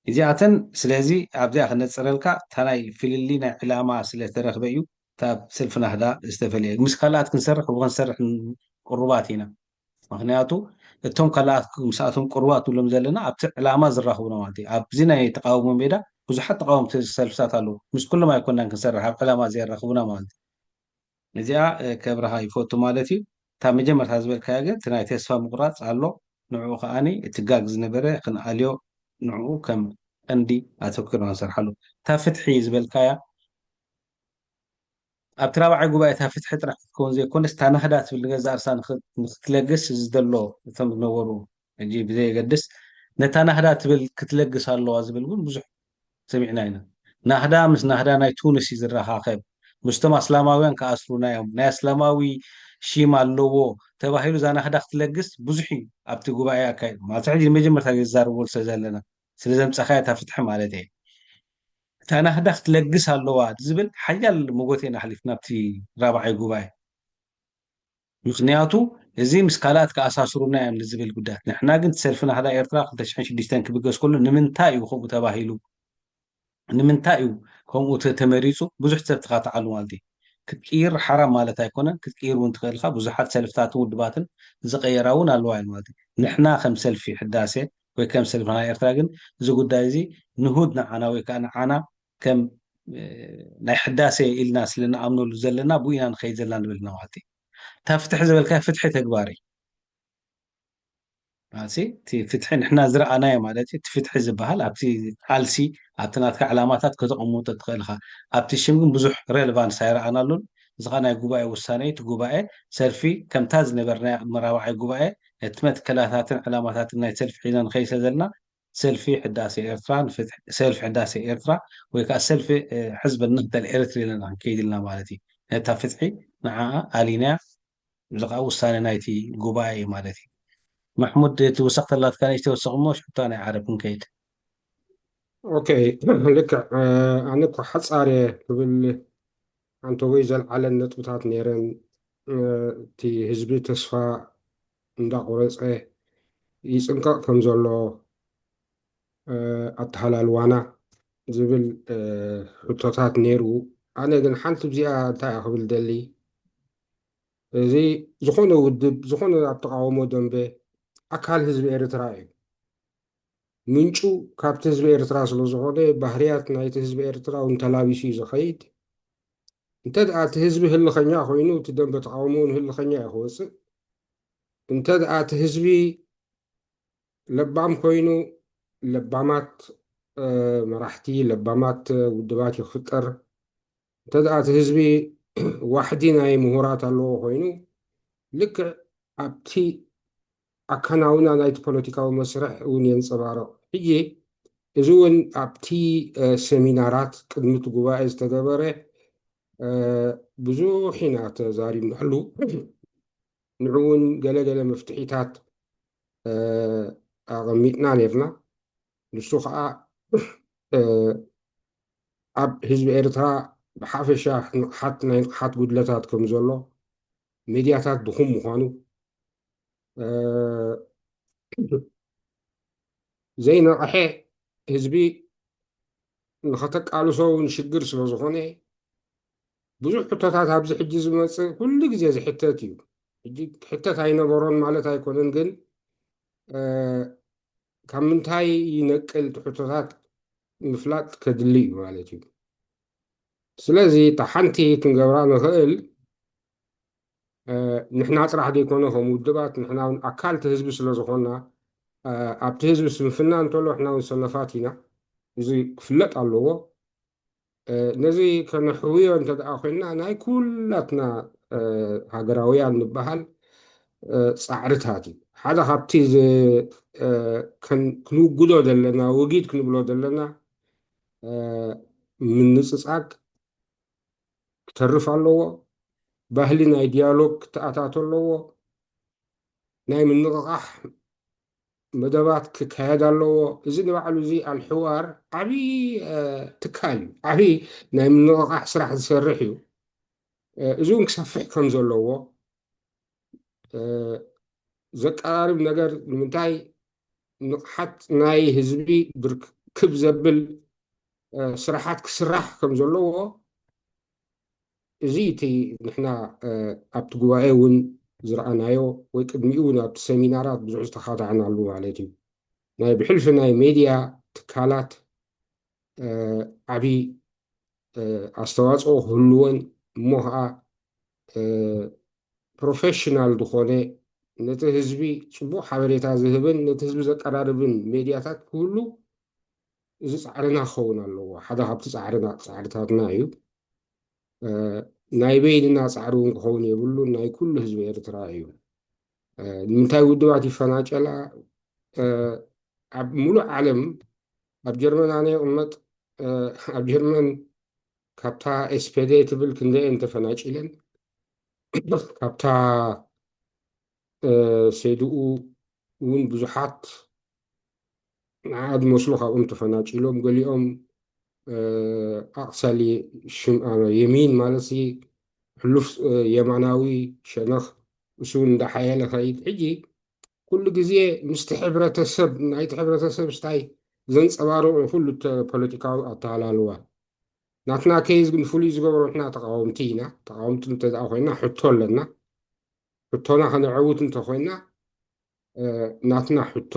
እዚኣተን ስለዚ ኣብዚኣ ክነፅረልካ እታ ናይ ፍልሊ ናይ ዕላማ ስለተረኽበ እዩ ካብ ሰልፊ ናህዳ ዝተፈለየ። ምስ ካልኣት ክንሰርሕ እወ ክንሰርሕ ቅሩባት ኢና። ምክንያቱ እቶም ካልኣት ምስኣቶም ቅሩባት ንብሎም ዘለና ኣብቲ ዕላማ ዝራኽቡና ማለት እዩ። ኣብዚ ናይ ተቃውሞ ሜዳ ብዙሓት ተቃወምቲ ሰልፍታት ኣለዉ። ምስ ኩሎም ኣይኮናን ክንሰርሕ ኣብ ዕላማ ዘየራኽቡና ማለት እዩ። እዚኣ ከብርሃ ይፈቱ ማለት እዩ። እታ መጀመርታ ዝበልካያ ግን እቲ ናይ ተስፋ ምቁራፅ ኣሎ። ንዕኡ ከዓኒ እቲ ጋግ ዝነበረ ክንኣልዮ ንዕኡ ከም ቀንዲ ኣተኩርና ንሰርሓሉ። እታ ፍትሒ ዝበልካያ ኣብቲ ራብዓይ ጉባኤ እታ ፍትሒ ጥራሕ ክትከውን ዘይኮነስ እታ ናህዳ ትብል ንገዛእ ርሳ ንክትለግስ እዚ ዘሎ እቶም ዝነበሩ ሕጂ ብዘየገድስ ነታ ናህዳ ትብል ክትለግስ ኣለዋ ዝብል እውን ብዙሕ ሰሚዕና ኢና። ናህዳ ምስ ናህዳ ናይ ቱኒስ እዩ ዝረኻኸብ። ምስቶም ኣስላማውያን ክኣስሩና እዮም፣ ናይ ኣስላማዊ ሺም ኣለዎ ተባሂሉ እዛ ናህዳ ክትለግስ ብዙሕ እዩ ኣብቲ ጉባኤ ኣካይዱ። ማለት ሕጂ ንመጀመርታ ግዜ ዝዛረበሉ ስለ ዘለና ስለ ዘምፀኻያ እታ ፍትሒ ማለት እየ። እታ ናህዳ ክትለግስ ኣለዋ ዝብል ሓያል መጎት ኢና ኣሕሊፍና ኣብቲ ራብዓይ ጉባኤ። ምክንያቱ እዚ ምስ ካልኣት ክኣሳስሩና እዮም ንዝብል ጉዳያት። ንሕና ግን ሰልፊ ናህዳ ኤርትራ ክልተ ሽሕን ሽዱሽተን ክብገስ ከሎ ንምንታይ እዩ ከምኡ ተባሂሉ? ንምንታይ እዩ ከምኡ ተ- ተመሪፁ? ብዙሕ ሰብ ተኻትዓሉ ማለት እዩ። ክትቅይር ሓራም ማለት ኣይኮነን። ክትቅይር እውን ትኽእልካ። ብዙሓት ሰልፍታትን ውድባትን ዝቀየራ እውን ኣለዋ እዩ ማለት እዩ። ንሕና ከም ሰልፊ ሕዳሴ ወይ ከም ሰልፊ ናይ ኤርትራ ግን እዚ ጉዳይ እዚ ንሁድ ንዓና ወይ ከዓ ንዓና ከም እ፣ ናይ ሕዳሴ ኢልና ስለ ንኣምነሉ ዘለና ብኡ ኢና ንኸይድ ዘለና ንብል ማለት እዩ። እታ ፍትሒ ዝበልካ ፍትሒ ተግባር እዩ። ማለት እቲ ፍትሒ ንሕና ዝረኣናዮ ማለት እዩ። እቲ ፍትሒ ዝበሃል ኣብቲ ቃልሲ ኣብቲ ናትካ ዕላማታት ከተቐምጦ ትኽእል ኢኻ። ኣብቲ ሽም ግን ብዙሕ ሬሌቫንስ ኣይረኣናሉን። እዚ ኸዓ ናይ ጉባኤ ውሳነ እዩ። እቲ ጉባኤ ሰልፊ ከምታ ዝነበርናያ ቅድሚ ራብዓይ ጉባኤ ነቲ መትከላታትን ዕላማታትን ናይ ሰልፊ ሒዝና ንኸይድ ስለ ዘለና ሰልፊ ሕዳሴ ኤርትራ ንፍትሒ ሰልፊ ሕዳሴ ኤርትራ ወይ ከዓ ሰልፊ ሕዝብ ንክተል ኤርትራ ኢለና ክንከይድ ኢልና ማለት እዩ። ነታ ፍትሒ ንዓኣ ኣሊናያ እዚ ከዓ ውሳነ ናይቲ ጉባኤ እዩ ማለት እዩ። ማሕሙድ እቲ ውሰኽ ተላትካ ንእሽተይ ወሰኽ እሞ ሽታ ናይ ዓረብ ክንከይድ። ኦኬ ልክዕ ኣነ እኮ ሓፃር እየ ክብል ኣንተ ወይ ዘልዓለን ነጥብታት ነይረን እቲ ህዝቢ ተስፋ እንዳቆረፀ ይፅንቀቕ ከም ዘሎ ኣተሃላልዋና ዝብል ሕቶታት ነይሩ። ኣነ ግን ሓንቲ ብዚኣ እንታይ እያ ክብል ደሊ እዚ ዝኾነ ውድብ ዝኾነ ኣብ ተቃውሞ ደንበ ኣካል ህዝቢ ኤርትራ እዩ። ምንጩ ካብቲ ህዝቢ ኤርትራ ስለዝኾነ ባህርያት ናይቲ ህዝቢ ኤርትራ እውን ተላቢሱ እዩ ዝኸይድ። እንተ ደኣ እቲ ህዝቢ ህልኸኛ ኮይኑ እቲ ደንበ ተቃውሞ እውን ህልኸኛ እዩ ክወፅእ። እንተ ደኣ እቲ ህዝቢ ለባም ኮይኑ ለባማት መራሕቲ ለባማት ውድባት እዩ ክፍጠር። እንተ ደኣ እቲ ህዝቢ ዋሕዲ ናይ ምሁራት ኣለዎ ኮይኑ ልክዕ ኣብቲ ኣከናውና ናይቲ ፖለቲካዊ መስርሕ እውን የንፀባርቕ። ሕጂ እዚ እውን ኣብቲ ሰሚናራት ቅድሚ እቲ ጉባኤ ዝተገበረ ብዙሕ ኢና ተዛሪብናሉ። ንዑ እውን ገለገለ መፍትሒታት ኣቐሚጥና ነርና። ንሱ ከዓ ኣብ ህዝቢ ኤርትራ ብሓፈሻ ንቕሓት ናይ ንቕሓት ጉድለታት ከም ዘሎ ሚድያታት ድኹም ምዃኑ ዘይነቕሐ ህዝቢ ንኸተቃልሶ እውን ሽግር ስለ ዝኾነ ብዙሕ ሕቶታት ኣብዚ ሕጂ ዝመፅእ ኩሉ ግዜ ዝሕተት እዩ። ሕጂ ክሕተት ኣይነበሮን ማለት ኣይኮነን፣ ግን ካብ ምንታይ ይነቅል እቲ ሕቶታት ምፍላጥ ከድሊ እዩ ማለት እዩ። ስለዚ እታ ሓንቲ ክንገብራ ንኽእል ንሕና ጥራሕ ዘይኮነ ከም ውድባት ንሕና እውን ኣካል እቲ ህዝቢ ስለ ዝኾንና ኣብቲ ህዝቢ ስንፍና እንተሎ ንሕና እውን ሰነፋት ኢና። እዚ ክፍለጥ ኣለዎ። ነዚ ከነሕውዮ እንተ ደኣ ኮይንና ናይ ኩላትና ሃገራውያን ንበሃል ፃዕርታት እዩ። ሓደ ካብቲ ክንውግዶ ዘለና፣ ውጊድ ክንብሎ ዘለና ምንፅፃግ ክተርፍ ኣለዎ። ባህሊ ናይ ዲያሎግ ክተኣታቶ ኣለዎ። ናይ ምንቕቓሕ መደባት ክካየድ ኣለዎ። እዚ ንባዕሉ እዚ ኣልሕዋር ዓብዪ ትካል እዩ። ዓብዪ ናይ ምንቕቓሕ ስራሕ ዝሰርሕ እዩ። እዚ እውን ክሰፍሕ ከም ዘለዎ ዘቀራርብ ነገር። ንምንታይ ንቕሓት ናይ ህዝቢ ብርክብ ዘብል ስራሓት ክስራሕ ከም ዘለዎ፣ እዚ እቲ ንሕና ኣብቲ ጉባኤ እውን ዝረኣናዮ ወይ ቅድሚኡ እውን ኣብቲ ሰሚናራት ብዙሕ ዝተኻታዕናሉ ማለት እዩ። ናይ ብሕልፊ ናይ ሜድያ ትካላት ዓብዪ ኣስተዋፅኦ ክህልወን፣ እሞ ከዓ ፕሮፌሽናል ዝኾነ ነቲ ህዝቢ ፅቡቕ ሓበሬታ ዝህብን ነቲ ህዝቢ ዘቀራርብን ሜድያታት ክህሉ፣ እዚ ፃዕርና ክኸውን ኣለዎ። ሓደ ካብቲ ፃዕርና፣ ፃዕርታትና እዩ። ናይ በይንና ፃዕሪ እውን ክኸውን የብሉን፣ ናይ ኩሉ ህዝቢ ኤርትራ እዩ። ንምንታይ ውድባት ይፈናጨላ? ኣብ ሙሉእ ዓለም፣ ኣብ ጀርመን ኣነ ይቕመጥ፣ ኣብ ጀርመን ካብታ ኤስፔዴ ትብል ክንደየን ተፈናጭለን፣ ካብታ ሴድኡ እውን ብዙሓት ንዓ ዝመስሉ ካብኦም ተፈናጭሎም፣ ገሊኦም ኣቕሳሊ የሚን ማለት ሕሉፍ የማናዊ ሸነኽ፣ እሱ እውን እንዳሓየለ ኸይድ። ሕጂ ኩሉ ግዜ ምስቲ ሕብረተሰብ፣ ናይቲ ሕብረተሰብ ስታይ ዘንጸባርቑ ኩሉ ፖለቲካዊ ኣተሃላልዋ። ናትና ኬዝ ግን ፍሉይ ዝገብሮ፣ ንሕና ተቃወምቲ ኢና። ተቃወምቲ እንተ ደኣ ኮይና ሕቶ ኣለና። ሕቶና ከነዐውት እንተኮይና ናትና ሕቶ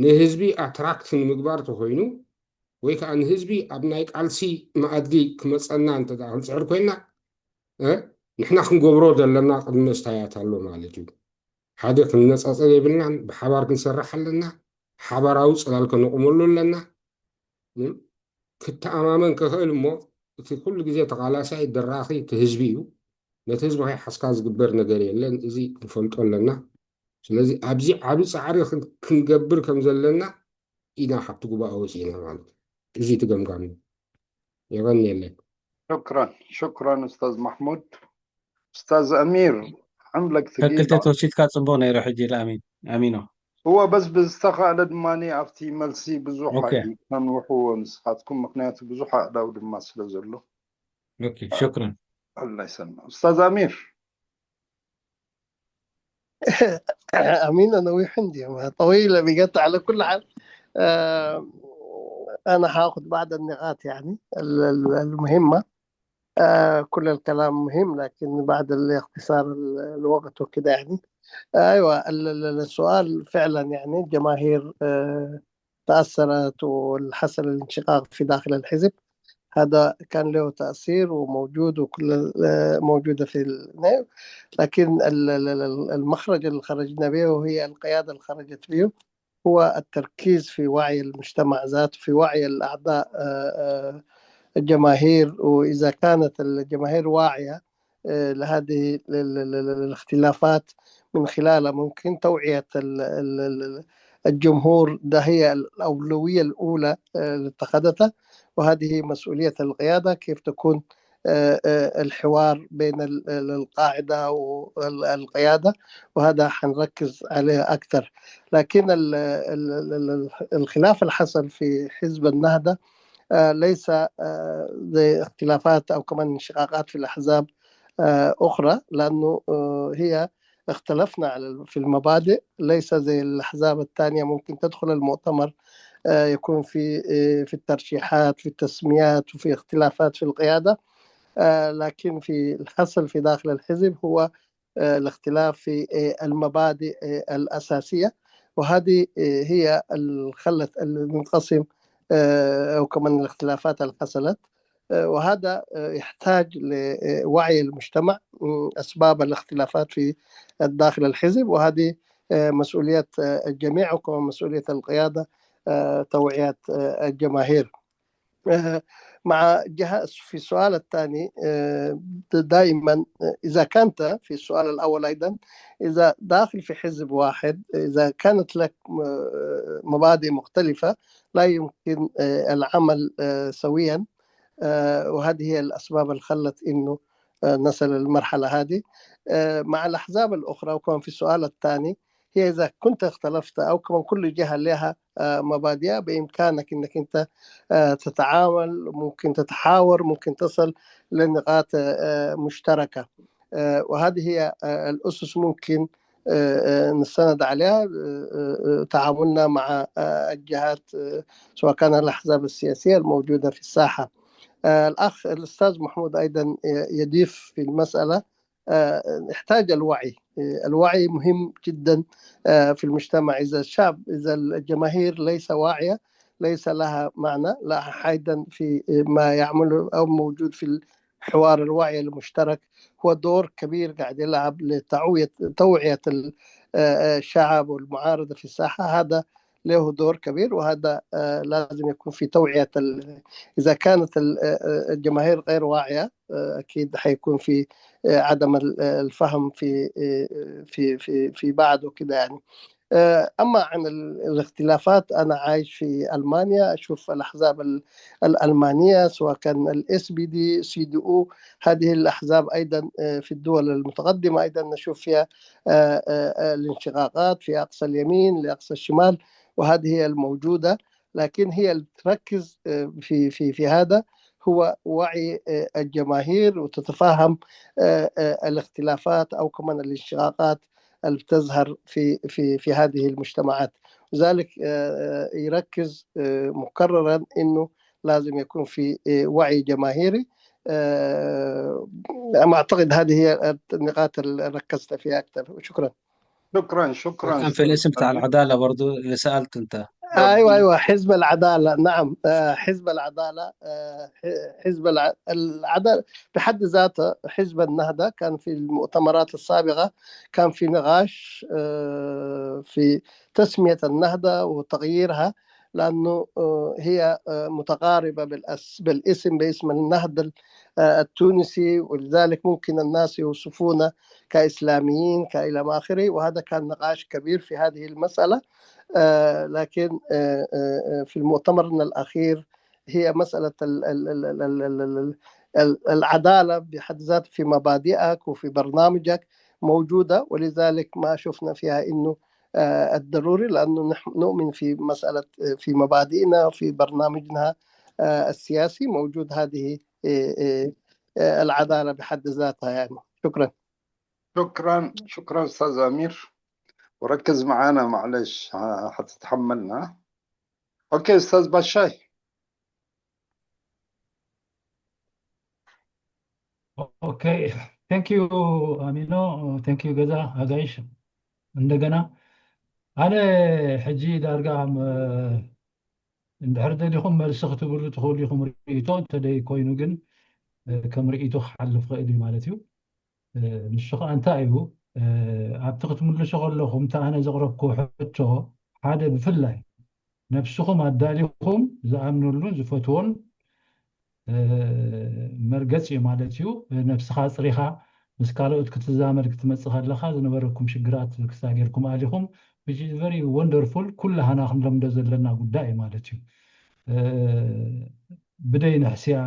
ንህዝቢ ኣትራክት ንምግባር ተኮይኑ ወይ ከዓ ንህዝቢ ኣብ ናይ ቃልሲ መኣዲ ክመፀና እንተ ደኣ ክንፅዕር ኮይና ንሕና ክንገብሮ ዘለና ቅድመ ስታያት ኣሎ ማለት እዩ። ሓደ ክንነፃፀል የብልናን። ብሓባር ክንሰርሕ ኣለና። ሓባራዊ ፅላል ከነቑመሉ ኣለና። ክተኣማመን ክኽእል እሞ እቲ ኩሉ ግዜ ተቓላሳይ ደራኺ እቲ ህዝቢ እዩ። ነቲ ህዝቢ ከይሓዝካ ዝግበር ነገር የለን። እዚ ክንፈልጦ ኣለና። ስለዚ ኣብዚ ዓቢ ፃዕሪ ክንገብር ከም ዘለና ኢና ካብቲ ጉባኤ ወፂእና ማለት እዩ። እዚ እቲ ገምጋም እዩ። የቐንየለይ። شكرا شكرا أستاذ محمود. أستاذ أمير، عملك ثقيلة. ተወሲድካ ፅቡቕ ነይሩ። ሕጂ ለኣሚን ኣሚኖ እወ በስ ብዝተኻእለ ድማ ኣብቲ መልሲ ብዙሕ ኣይተንውሕዎ ንስኻትኩም፣ ምክንያቱ ብዙሕ ኣእዳው ድማ ስለ ዘሎ። ኦኬ ሽክረን። الله يسلمك أستاذ أمير. أمين، أنا ويحندي طويلة بقطع على كل حال. آه، أنا هاخذ بعض النقاط يعني ال- ال- المهمة. آه، كل الكلام مهم، لكن بعد الاختصار ال- الوقت وكده يعني. أيوة، ال- ال- ال- السؤال فعلا يعني الجماهير آه، تأثرت والحصل الانشقاق في داخل الحزب، هذا كان له تأثير وموجود وكل آه، موجودة في ال- لكن ال- ال- ال- ال- المخرج اللي خرجنا به هي القيادة اللي خرجت به، هو التركيز في وعي المجتمع ذاته، في وعي الأعضاء آه، آه، الجماهير. وإذا كانت الجماهير واعية آه، لهذه ال- ال- ال- ال- الاختلافات من خلالها ممكن توعية ال- ال- ال- الجمهور، ده هي الأولوية الأولى آه، اللي اتخذتها، وهذه مسؤولية القيادة كيف تكون آه، آه، الحوار بين ال- ال- القاعدة والقيادة، وهذا حنركز عليه أكثر. لكن ال- ال- ال- ال- الخلاف اللي حصل في حزب النهضة آه، ليس آه، زي اختلافات أو كمان انشقاقات في الأحزاب آه، أخرى، لأنه آه، هي اختلفنا على ال- في المبادئ، ليس زي الأحزاب الثانية ممكن تدخل المؤتمر آه، يكون في آه، في الترشيحات، في التسميات، وفي اختلافات في القيادة. آه، لكن في الحصل في داخل الحزب هو آه، الاختلاف في آه، المبادئ آه، الأساسية، وهذه آه، هي اللي خلت المنقسم آه، أو كمان الاختلافات اللي حصلت. آه، وهذا آه، يحتاج لوعي المجتمع من أسباب الاختلافات في داخل الحزب، وهذه آه، مسؤولية آه، الجميع وكمان مسؤولية القيادة آه، توعية آه، الجماهير. آه، مع جهة في السؤال الثاني، آه، دائما، آه، إذا كنت في السؤال الأول أيضا، إذا داخل في حزب واحد، إذا كانت لك، آه، مبادئ مختلفة، لا يمكن، آه، العمل، آه، سويا. آه، وهذه هي الأسباب اللي خلت إنه، آه، نصل للمرحلة هذه. آه، مع الأحزاب الأخرى، وكمان في السؤال الثاني، هي إذا كنت اختلفت أو كمان كل جهة لها، آه، مبادئها، بإمكانك إنك أنت، آه، تتعامل، ممكن تتحاور، ممكن تصل لنقاط، آه، مشتركة. آه، وهذه هي، آه، الأسس ممكن، آه، آه، نستند عليها، آه، آه، آه، تعاملنا مع، آه، الجهات، آه، سواء كان الأحزاب السياسية الموجودة في الساحة. آه، الأخ الأستاذ محمود أيضا يضيف في المسألة، آه، احتاج الوعي. آه، الوعي مهم جدا، آه، في المجتمع. إذا الشعب، إذا الجماهير ليس واعية، ليس لها معنى، لا حيدا في ما يعمله أو موجود في الحوار الوعي المشترك. هو دور كبير قاعد يلعب لتعوية، توعية ال-، آه، آه، الشعب والمعارضة في الساحة. هذا له دور كبير، وهذا، آه، لازم يكون في توعية ال-، إذا كانت ال-، آه، آه، الجماهير غير واعية، آه، أكيد حيكون في، آه، عدم ال-، آه، الفهم في، آه، في في في بعض وكده يعني. آه، أما عن ال-، الاختلافات، أنا عايش في ألمانيا، أشوف الأحزاب ال-، الألمانية، سواء كان ال S P D، C D U، هذه الأحزاب أيضا، آه، في الدول المتقدمة أيضا نشوف فيها، آه، آه، آه، الانشقاقات في أقصى اليمين لأقصى الشمال، وهذه هي الموجودة. لكن هي اللي تركز، آه، في في في هذا هو وعي، آه، الجماهير، وتتفهم، آه، آه، الاختلافات أو كمان الانشقاقات اللي بتظهر في في في هذه المجتمعات. لذلك، آه، آه، يركز، آه، مكررا إنه لازم يكون في، آه، وعي جماهيري. آه، أنا أعتقد هذه هي النقاط اللي ركزت فيها أكثر. شكرا. شكرا شكرا كان في الاسم بتاع العدالة برضو اللي سألته أنت. ايوه، ايوه، حزب العداله. نعم، آه، حزب العداله، آه، ح- حزب الع- العداله بحد ذاته. حزب النهضه كان في المؤتمرات السابقه، كان في نقاش، آه، في تسميه النهضه وتغييرها، لانه، آه، هي، آه، متقاربه بالأس- بالاسم، باسم النهضه ال- آه، التونسي، ولذلك ممكن الناس يوصفونا كاسلاميين كالى ما اخره. وهذا كان نقاش كبير في هذه المساله. آه، لكن، آه، آه، آه، في المؤتمر الأخير هي مسألة ال- ال- ال- ال- ال- ال- ال- ال- العدالة بحد ذاتها في مبادئك وفي برنامجك موجودة، ولذلك ما شفنا فيها إنه، آه، الضروري، لأنه نحن نؤمن في مسألة، آه، في مبادئنا، في برنامجنا، آه، السياسي موجود هذه، آه، آه، آه، العدالة بحد ذاتها يعني. شكرا. شكرا شكرا أستاذ أمير، وركز معانا معلش، ه- هتتحملنا. أوكي أستاذ بشاي. Okay, thank you ኣሚኖ፣ thank you ገዛ ኣጋይሽ። እንደገና ኣነ ሕጂ ዳርጋ ም- እንድሕር ደሊኹም መልሲ ክትብሉ ትኽእሉ ኢኹም፣ ርእይቶ እንተደይ ኮይኑ ግን ከም ርእይቶ ክሓልፍ ኽእል እዩ ማለት እዩ። ንሱ ከዓ እንታይ እዩ? ኣብቲ ክትምልሱ ከለኹም፣ እቲ ኣነ ዘቕረብኩ ሕቶ ሓደ ብፍላይ ነብስኹም ኣዳሊኹም ዝኣምነሉን ዝፈትዎን መርገፂ እዩ ማለት እዩ። ነብስኻ ኣፅሪኻ ምስ ካልኦት ክትዛመድ ክትመፅእ ከለኻ ዝነበረኩም ሽግራት ክሳብ ጌርኩም ኣሊኹም፣ which is very wonderful፣ ኩላህና ክንለምዶ ዘለና ጉዳይ እዩ ማለት እዩ። ብደይ ንሕስያ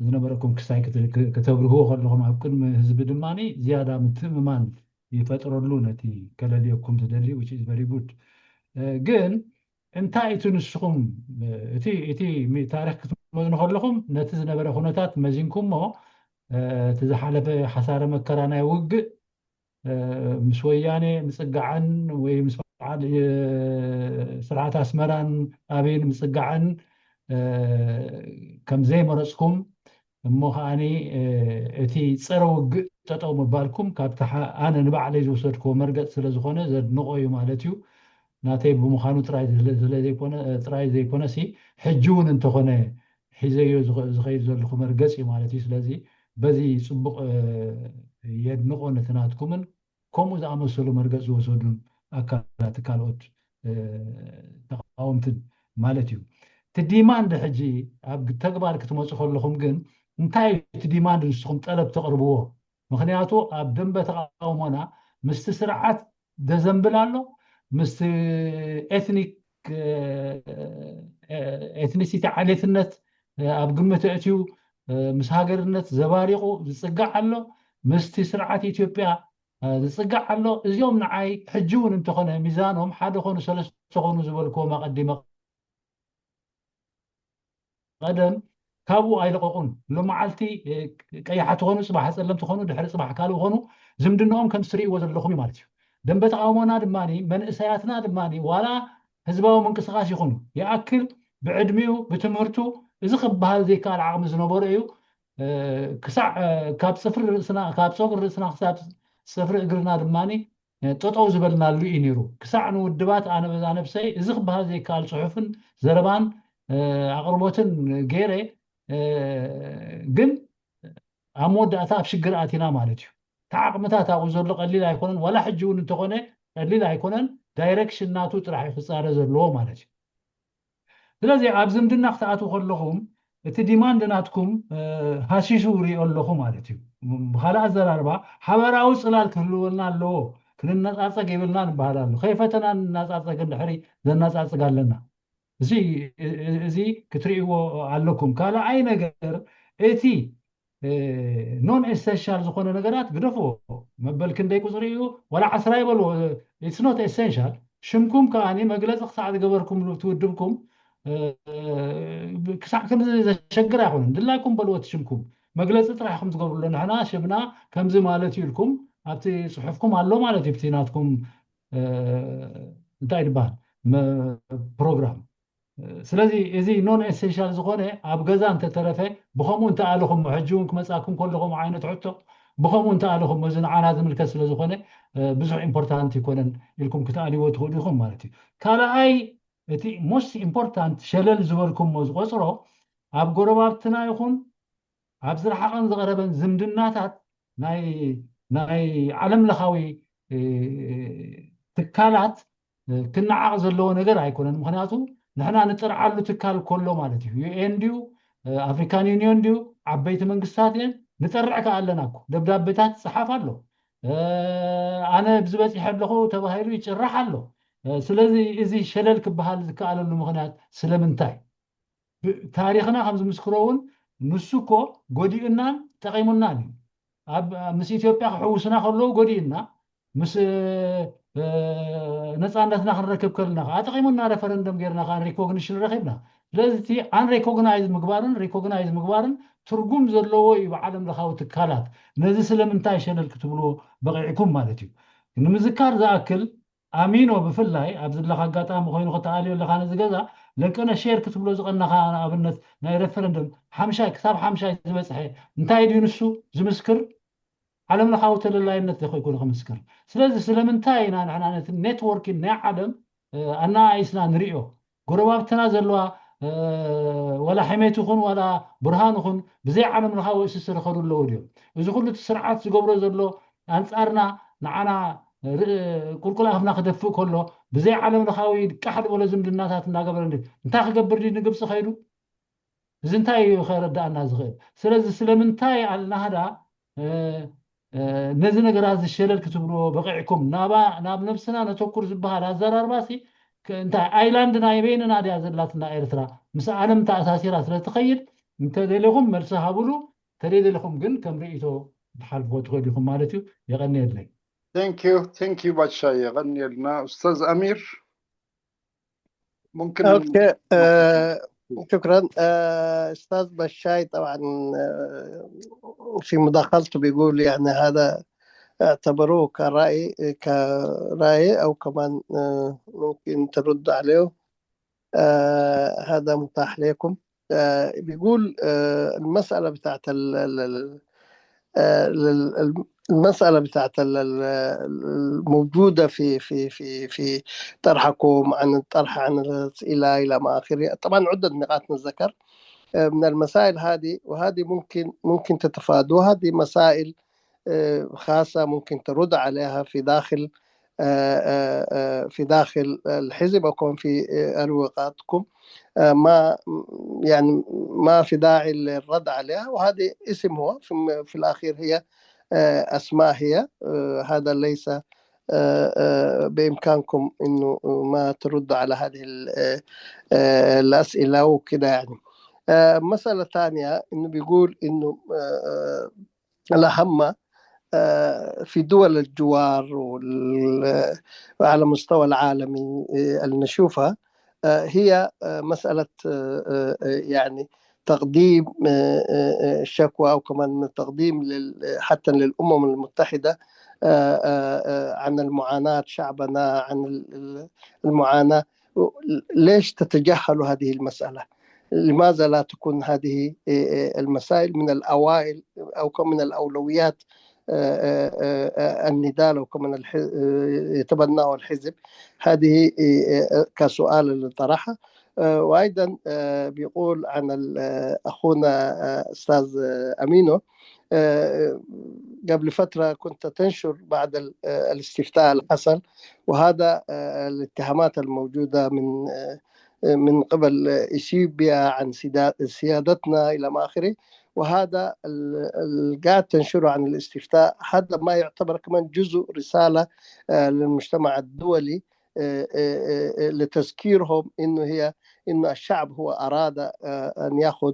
ዝነበረኩም ክሳይ ክተ- ክተብርህዎ ከለኹም ኣብ ቅድሚ ህዝቢ ድማ ዝያዳ ምትእምማን ይፈጥረሉ ነቲ ከለልየኩም ዝደሊ፣ which is very good። ግን እንታይ እቲ ንስኹም እቲ እቲ ሚ- ታሪክ ክትመዝኑ ከለኹም ነቲ ዝነበረ ኩነታት መዚንኩሞ፣ እቲ ዝሓለፈ ሓሳረ መከራ ናይ ውግእ ምስ ወያነ ምፅጋዕን ወይ ምስ በዓል ስርዓት ኣስመራን ኣበይን ምፅጋዕን ከም ዘይመረፅኩም፣ እሞ ከዓኒ እቲ ፀረ ውግእ ጠጠው ምባልኩም ካብቲ ሓ- ኣነ ንባዕለይ ዝወሰድክዎ መርገፅ ስለ ዝኾነ ዘድንቆ እዩ ማለት እዩ። ናተይ ብምዃኑ ጥራይ ስለ- ስለ ዘይኮነ ጥራይ ዘይኮነሲ፣ ሕጂ እውን እንተኾነ ሒዘዮ ዝኸ- ዝኸይድ ዘለኹ መርገፂ ማለት እዩ። ስለዚ በዚ ፅቡቕ የድንቆ ነቲ ናትኩምን ከምኡ ዝኣመሰሉ መርገፂ ዝወሰዱን ኣካላት ካልኦት ተቃወምትን ማለት እዩ። እቲ demand ሕጂ ኣብ ተግባር ክትመፁ ከለኹም ግን እንታይ እዩ እቲ demand ንስኹም ጠለብ ተቕርብዎ? ምክንያቱ ኣብ ደንበ ተቃውሞና ምስቲ ስርዓት ደዘንብል ኣሎ፣ ምስቲ ኤትኒክ ኤትኒሲቲ ዓሌትነት ኣብ ግምት ኣእትዩ ምስ ሃገርነት ዘባሪቑ ዝፅጋዕ ኣሎ፣ ምስቲ ስርዓት ኢትዮጵያ ዝፅጋዕ ኣሎ። እዚኦም ንዓይ ሕጂ እውን እንተኾነ ሚዛኖም ሓደ ኮኑ ሰለስተ ኮኑ ዝበልክዎም ኣቐዲመ ቀደም ካብኡ ኣይለቐቑን። ሎመዓልቲ ቀያሓት ትኾኑ፣ ፅባሕ ፀለምቲ ትኾኑ፣ ድሕሪ ፅባሕ ካልእ ኮኑ፣ ዝምድናኦም ከም ትርእይዎ ዘለኹም እዩ ማለት እዩ። ደንበ ተቃውሞና ድማ መንእሰያትና ድማ ዋላ ህዝባዊ ምንቅስቃስ ይኹን ይኣክል ብዕድሚኡ ብትምህርቱ እዚ ክበሃል ዘይከኣል ዓቕሚ ዝነበሮ እዩ። ክሳዕ ካብ ፅፍሪ ርእስና ካብ ፀጉሪ ርእስና ክሳብ ፅፍሪ እግርና ድማ ጠጠው ዝበልናሉ እዩ ነይሩ። ክሳዕ ንውድባት ኣነ በዛ ነብሰይ እዚ ክበሃል ዘይከኣል ፅሑፍን ዘረባን ኣቕርቦትን ገይረ፣ ግን ኣብ መወዳእታ ኣብ ሽግር ኣቲና ማለት እዩ። እቲ ዓቕምታት ኣብኡ ዘሎ ቀሊል ኣይኮነን። ዋላ ሕጂ እውን እንተኾነ ቀሊል ኣይኮነን። ዳይሬክሽን ናቱ ጥራሕ እዩ ክፃረ ዘለዎ ማለት እዩ። ስለዚ ኣብ ዝምድና ክትኣትዉ ከለኹም እቲ ዲማንድ ናትኩም ሃሲሱ ሪኦ ኣለኹ ማለት እዩ። ብካልእ ኣዘራርባ ሓበራዊ ፅላል ክህልወልና ኣለዎ። ክንነፃፀግ የብልና ንበሃል ኣሎ። ከይፈተና ንናፃፀግ እንድሕሪ ዘናፃፅግ ኣለና። እዚ ክትርእይዎ ኣለኩም። ካልኣይ ነገር እቲ ኖን ኤሰንሻል ዝኾነ ነገራት ግደፍዎ። መበል ክንደይ ቁፅሪ እዩ? ዋላ ዓስራ ይበልዎ። ኢትስ ኖት ኤሰንሻል። ሽምኩም ከዓኒ መግለፂ ክሳዕ ዝገበርኩምሉ እቲ ውድብኩም ክሳዕ ክንዚ ዘሸግር ኣይኮነን። ድላይኩም በልዎ እቲ ሽምኩም። መግለፂ ጥራሕ ኢኹም ትገብርሉ። ንሕና ሽምና ከምዚ ማለት እዩ ኢልኩም ኣብቲ ፅሑፍኩም ኣሎ ማለት እዩ። ኣብቲ ናትኩም እንታይ ይበሃል ፕሮግራም። ስለዚ እዚ ኖን ኤሰንሻል ዝኾነ ኣብ ገዛ እንተተረፈ ብኸምኡ እንተኣለኹሞ፣ ሕጂ እውን ክመፃኩም ከለኹም ዓይነት ሕቶ ብኸምኡ እንተኣለኹሞ፣ እዚ ንዓና ዝምልከት ስለ ዝኾነ ብዙሕ ኢምፖርታንት ይኮነን ኢልኩም ክትኣልይዎ ትኽእሉ ኢኹም ማለት እዩ። ካልኣይ እቲ ሞስት ኢምፖርታንት ሸለል ዝበልኩሞ ዝቆፅሮ ኣብ ጎረባብትና ይኹን ኣብ ዝረሓቐን ዝቐረበን ዝምድናታት ናይ ናይ ዓለም ለኻዊ ትካላት ክነዓቕ ዘለዎ ነገር ኣይኮነን። ምክንያቱ ንሕና ንጠርዓሉ ትካል ከሎ ማለት እዩ። ዩኤን ድዩ ኣፍሪካን ዩኒዮን ድዩ ዓበይቲ መንግስታት እየን። ንጠርዕ ከኣ ኣለና እኮ። ደብዳቤታት ይፀሓፍ ኣሎ። ኣነ ብዝበፂሐ ኣለኹ ተባሂሉ ይጭራሕ ኣሎ። ስለዚ እዚ ሸለል ክበሃል ዝከኣለሉ ምክንያት ስለምንታይ? ታሪኽና ከም ዝምስክሮ እውን ንሱ እኮ ጎዲኡናን ጠቒሙናን እዩ። ኣብ ምስ ኢትዮጵያ ክሕውስና ከለዉ ጎዲኡና፣ ምስ ነፃነትና ክንረክብ ከለና ከዓ ጠቒሙና፣ ሬፈረንደም ጌርና ከዓ ሪኮግኒሽን ረኺብና። ስለዚ እቲ ኣንሬኮግናይዝ ምግባርን ሪኮግናይዝ ምግባርን ትርጉም ዘለዎ እዩ ብዓለም ለኻዊ ትካላት። ነዚ ስለምንታይ ሸለል ክትብልዎ በቒዕኩም ማለት እዩ። ንምዝካር ዝኣክል ኣሚኖ ብፍላይ ኣብዚ ዘለኻ ኣጋጣሚ ኮይኑ ከተኣልዮ ኣለኻ ነዚ ገዛ ለንቀነ ሼር ክትብሎ ዝቐናኻ ንኣብነት ናይ ሬፈረንደም ሓምሻይ ክሳብ ሓምሻይ ዝበፅሐ እንታይ ድዩ ንሱ ዝምስክር ዓለም ለኻዊ ተለላይነት ዘይኮይኮነ ክምስክር። ስለዚ ስለምንታይ ኢና ንሕና ነቲ ኔትወርኪን ናይ ዓለም ኣናኣይስና ንሪኦ? ጎረባብትና ዘለዋ ዋላ ሕሜት ይኹን ዋላ ብርሃን ይኹን ብዘይ ዓለም ለኻዊ እስስር ይኸዱ ኣለዉ ድዮም? እዚ ኩሉ እቲ ስርዓት ዝገብሮ ዘሎ ኣንፃርና ንዓና ቁልቁል ኣፍና ክደፍእ ከሎ ብዘይ ዓለም ለኻዊ ቃሕ ዝበሎ ዝምድናታት እናገበረ እንታይ ክገብር ድዩ ንግብፂ ከይዱ? እዚ እንታይ እዩ ከረዳእና ዝኽእል? ስለዚ ስለምንታይ ኣልናህዳ ነዚ ነገራት ዝሸለል ክትብልዎ በቂዕኩም? ናብ ነብስና ነተኩር ዝበሃል ኣዘራርባ ሲ እንታይ ኣይላንድ ናይ በይንና ድያ ዘላትና ኤርትራ ምስ ዓለም ተኣሳሲራ ስለትኸይድ እንተደሊኹም መልሲ ሃብሉ፣ ተደሊኹም ግን ከም ርእይቶ ትሓልፍዎ ትኽእሉ ኢኹም ማለት እዩ። የቐንየለይ። Thank you, thank you ባሻ፣ የቐንየልና። ኡስታዝ ኣሚር ممكن اوكي آه شكرا آه استاذ بشاي طبعا آه في مداخلته بيقول يعني هذا اعتبروه كرأي كرأي او كمان آه ممكن ترد عليه آه هذا متاح لكم آه بيقول آه المسألة بتاعت المسألة بتاعت الموجودة في في في في طرحكم عن الطرح عن الأسئلة إلى ما آخره. طبعا عدة نقاط نتذكر من المسائل هذه، وهذه ممكن ممكن تتفادوها. هذه مسائل خاصة ممكن ترد عليها في داخل آه، آه، آه، في داخل الحزب أو كمان في، آه، أروقاتكم، آه، ما يعني ما في داعي للرد عليها. وهذه اسم هو في، في الأخير هي، آه، أسماء هي. آه، هذا ليس، آه، آه، بإمكانكم إنه ما تردوا على هذه ال- آه، آه، الأسئلة وكده يعني. آه، مسألة ثانية إنه بيقول إنه، آه، آه، الأهم، آه، في دول الجوار وال- وعلى مستوى العالمي، آه، اللي نشوفها، آه، هي، آه، مسألة، آه، آه، آه، يعني تقديم، آه، آه، آه، شكوى أو كمان تقديم لل- حتى للأمم المتحدة، آه، آه، آه، عن المعاناة شعبنا، عن ال- ال- المعاناة. ليش تتجاهلوا هذه المسألة؟ لماذا لا تكون هذه، آه، آه، المسائل من الأوائل أو كم من الأولويات، آه، آه، آه، آه، النضال أو كم من الح- آه، يتبناه الحزب؟ هذه، آه، آه، كسؤال اللي طرحه. آه، وأيضا، آه، بيقول عن ال- آه، أخونا، آه، أستاذ، آه، أمينو، آه، قبل فترة كنت تنشر بعد ال- آه، الاستفتاء اللي حصل، وهذا، آه، الاتهامات الموجودة من، آه، من قبل إثيوبيا عن سيدا- سيادتنا إلى ما آخره. وهذا ال- ال- قاعد تنشره عن الاستفتاء، هذا ما يعتبر كمان جزء رسالة، آه، للمجتمع الدولي، آه، آه، آه، لتذكيرهم إنه هي، إنه الشعب هو أراد، آه، أن يأخذ،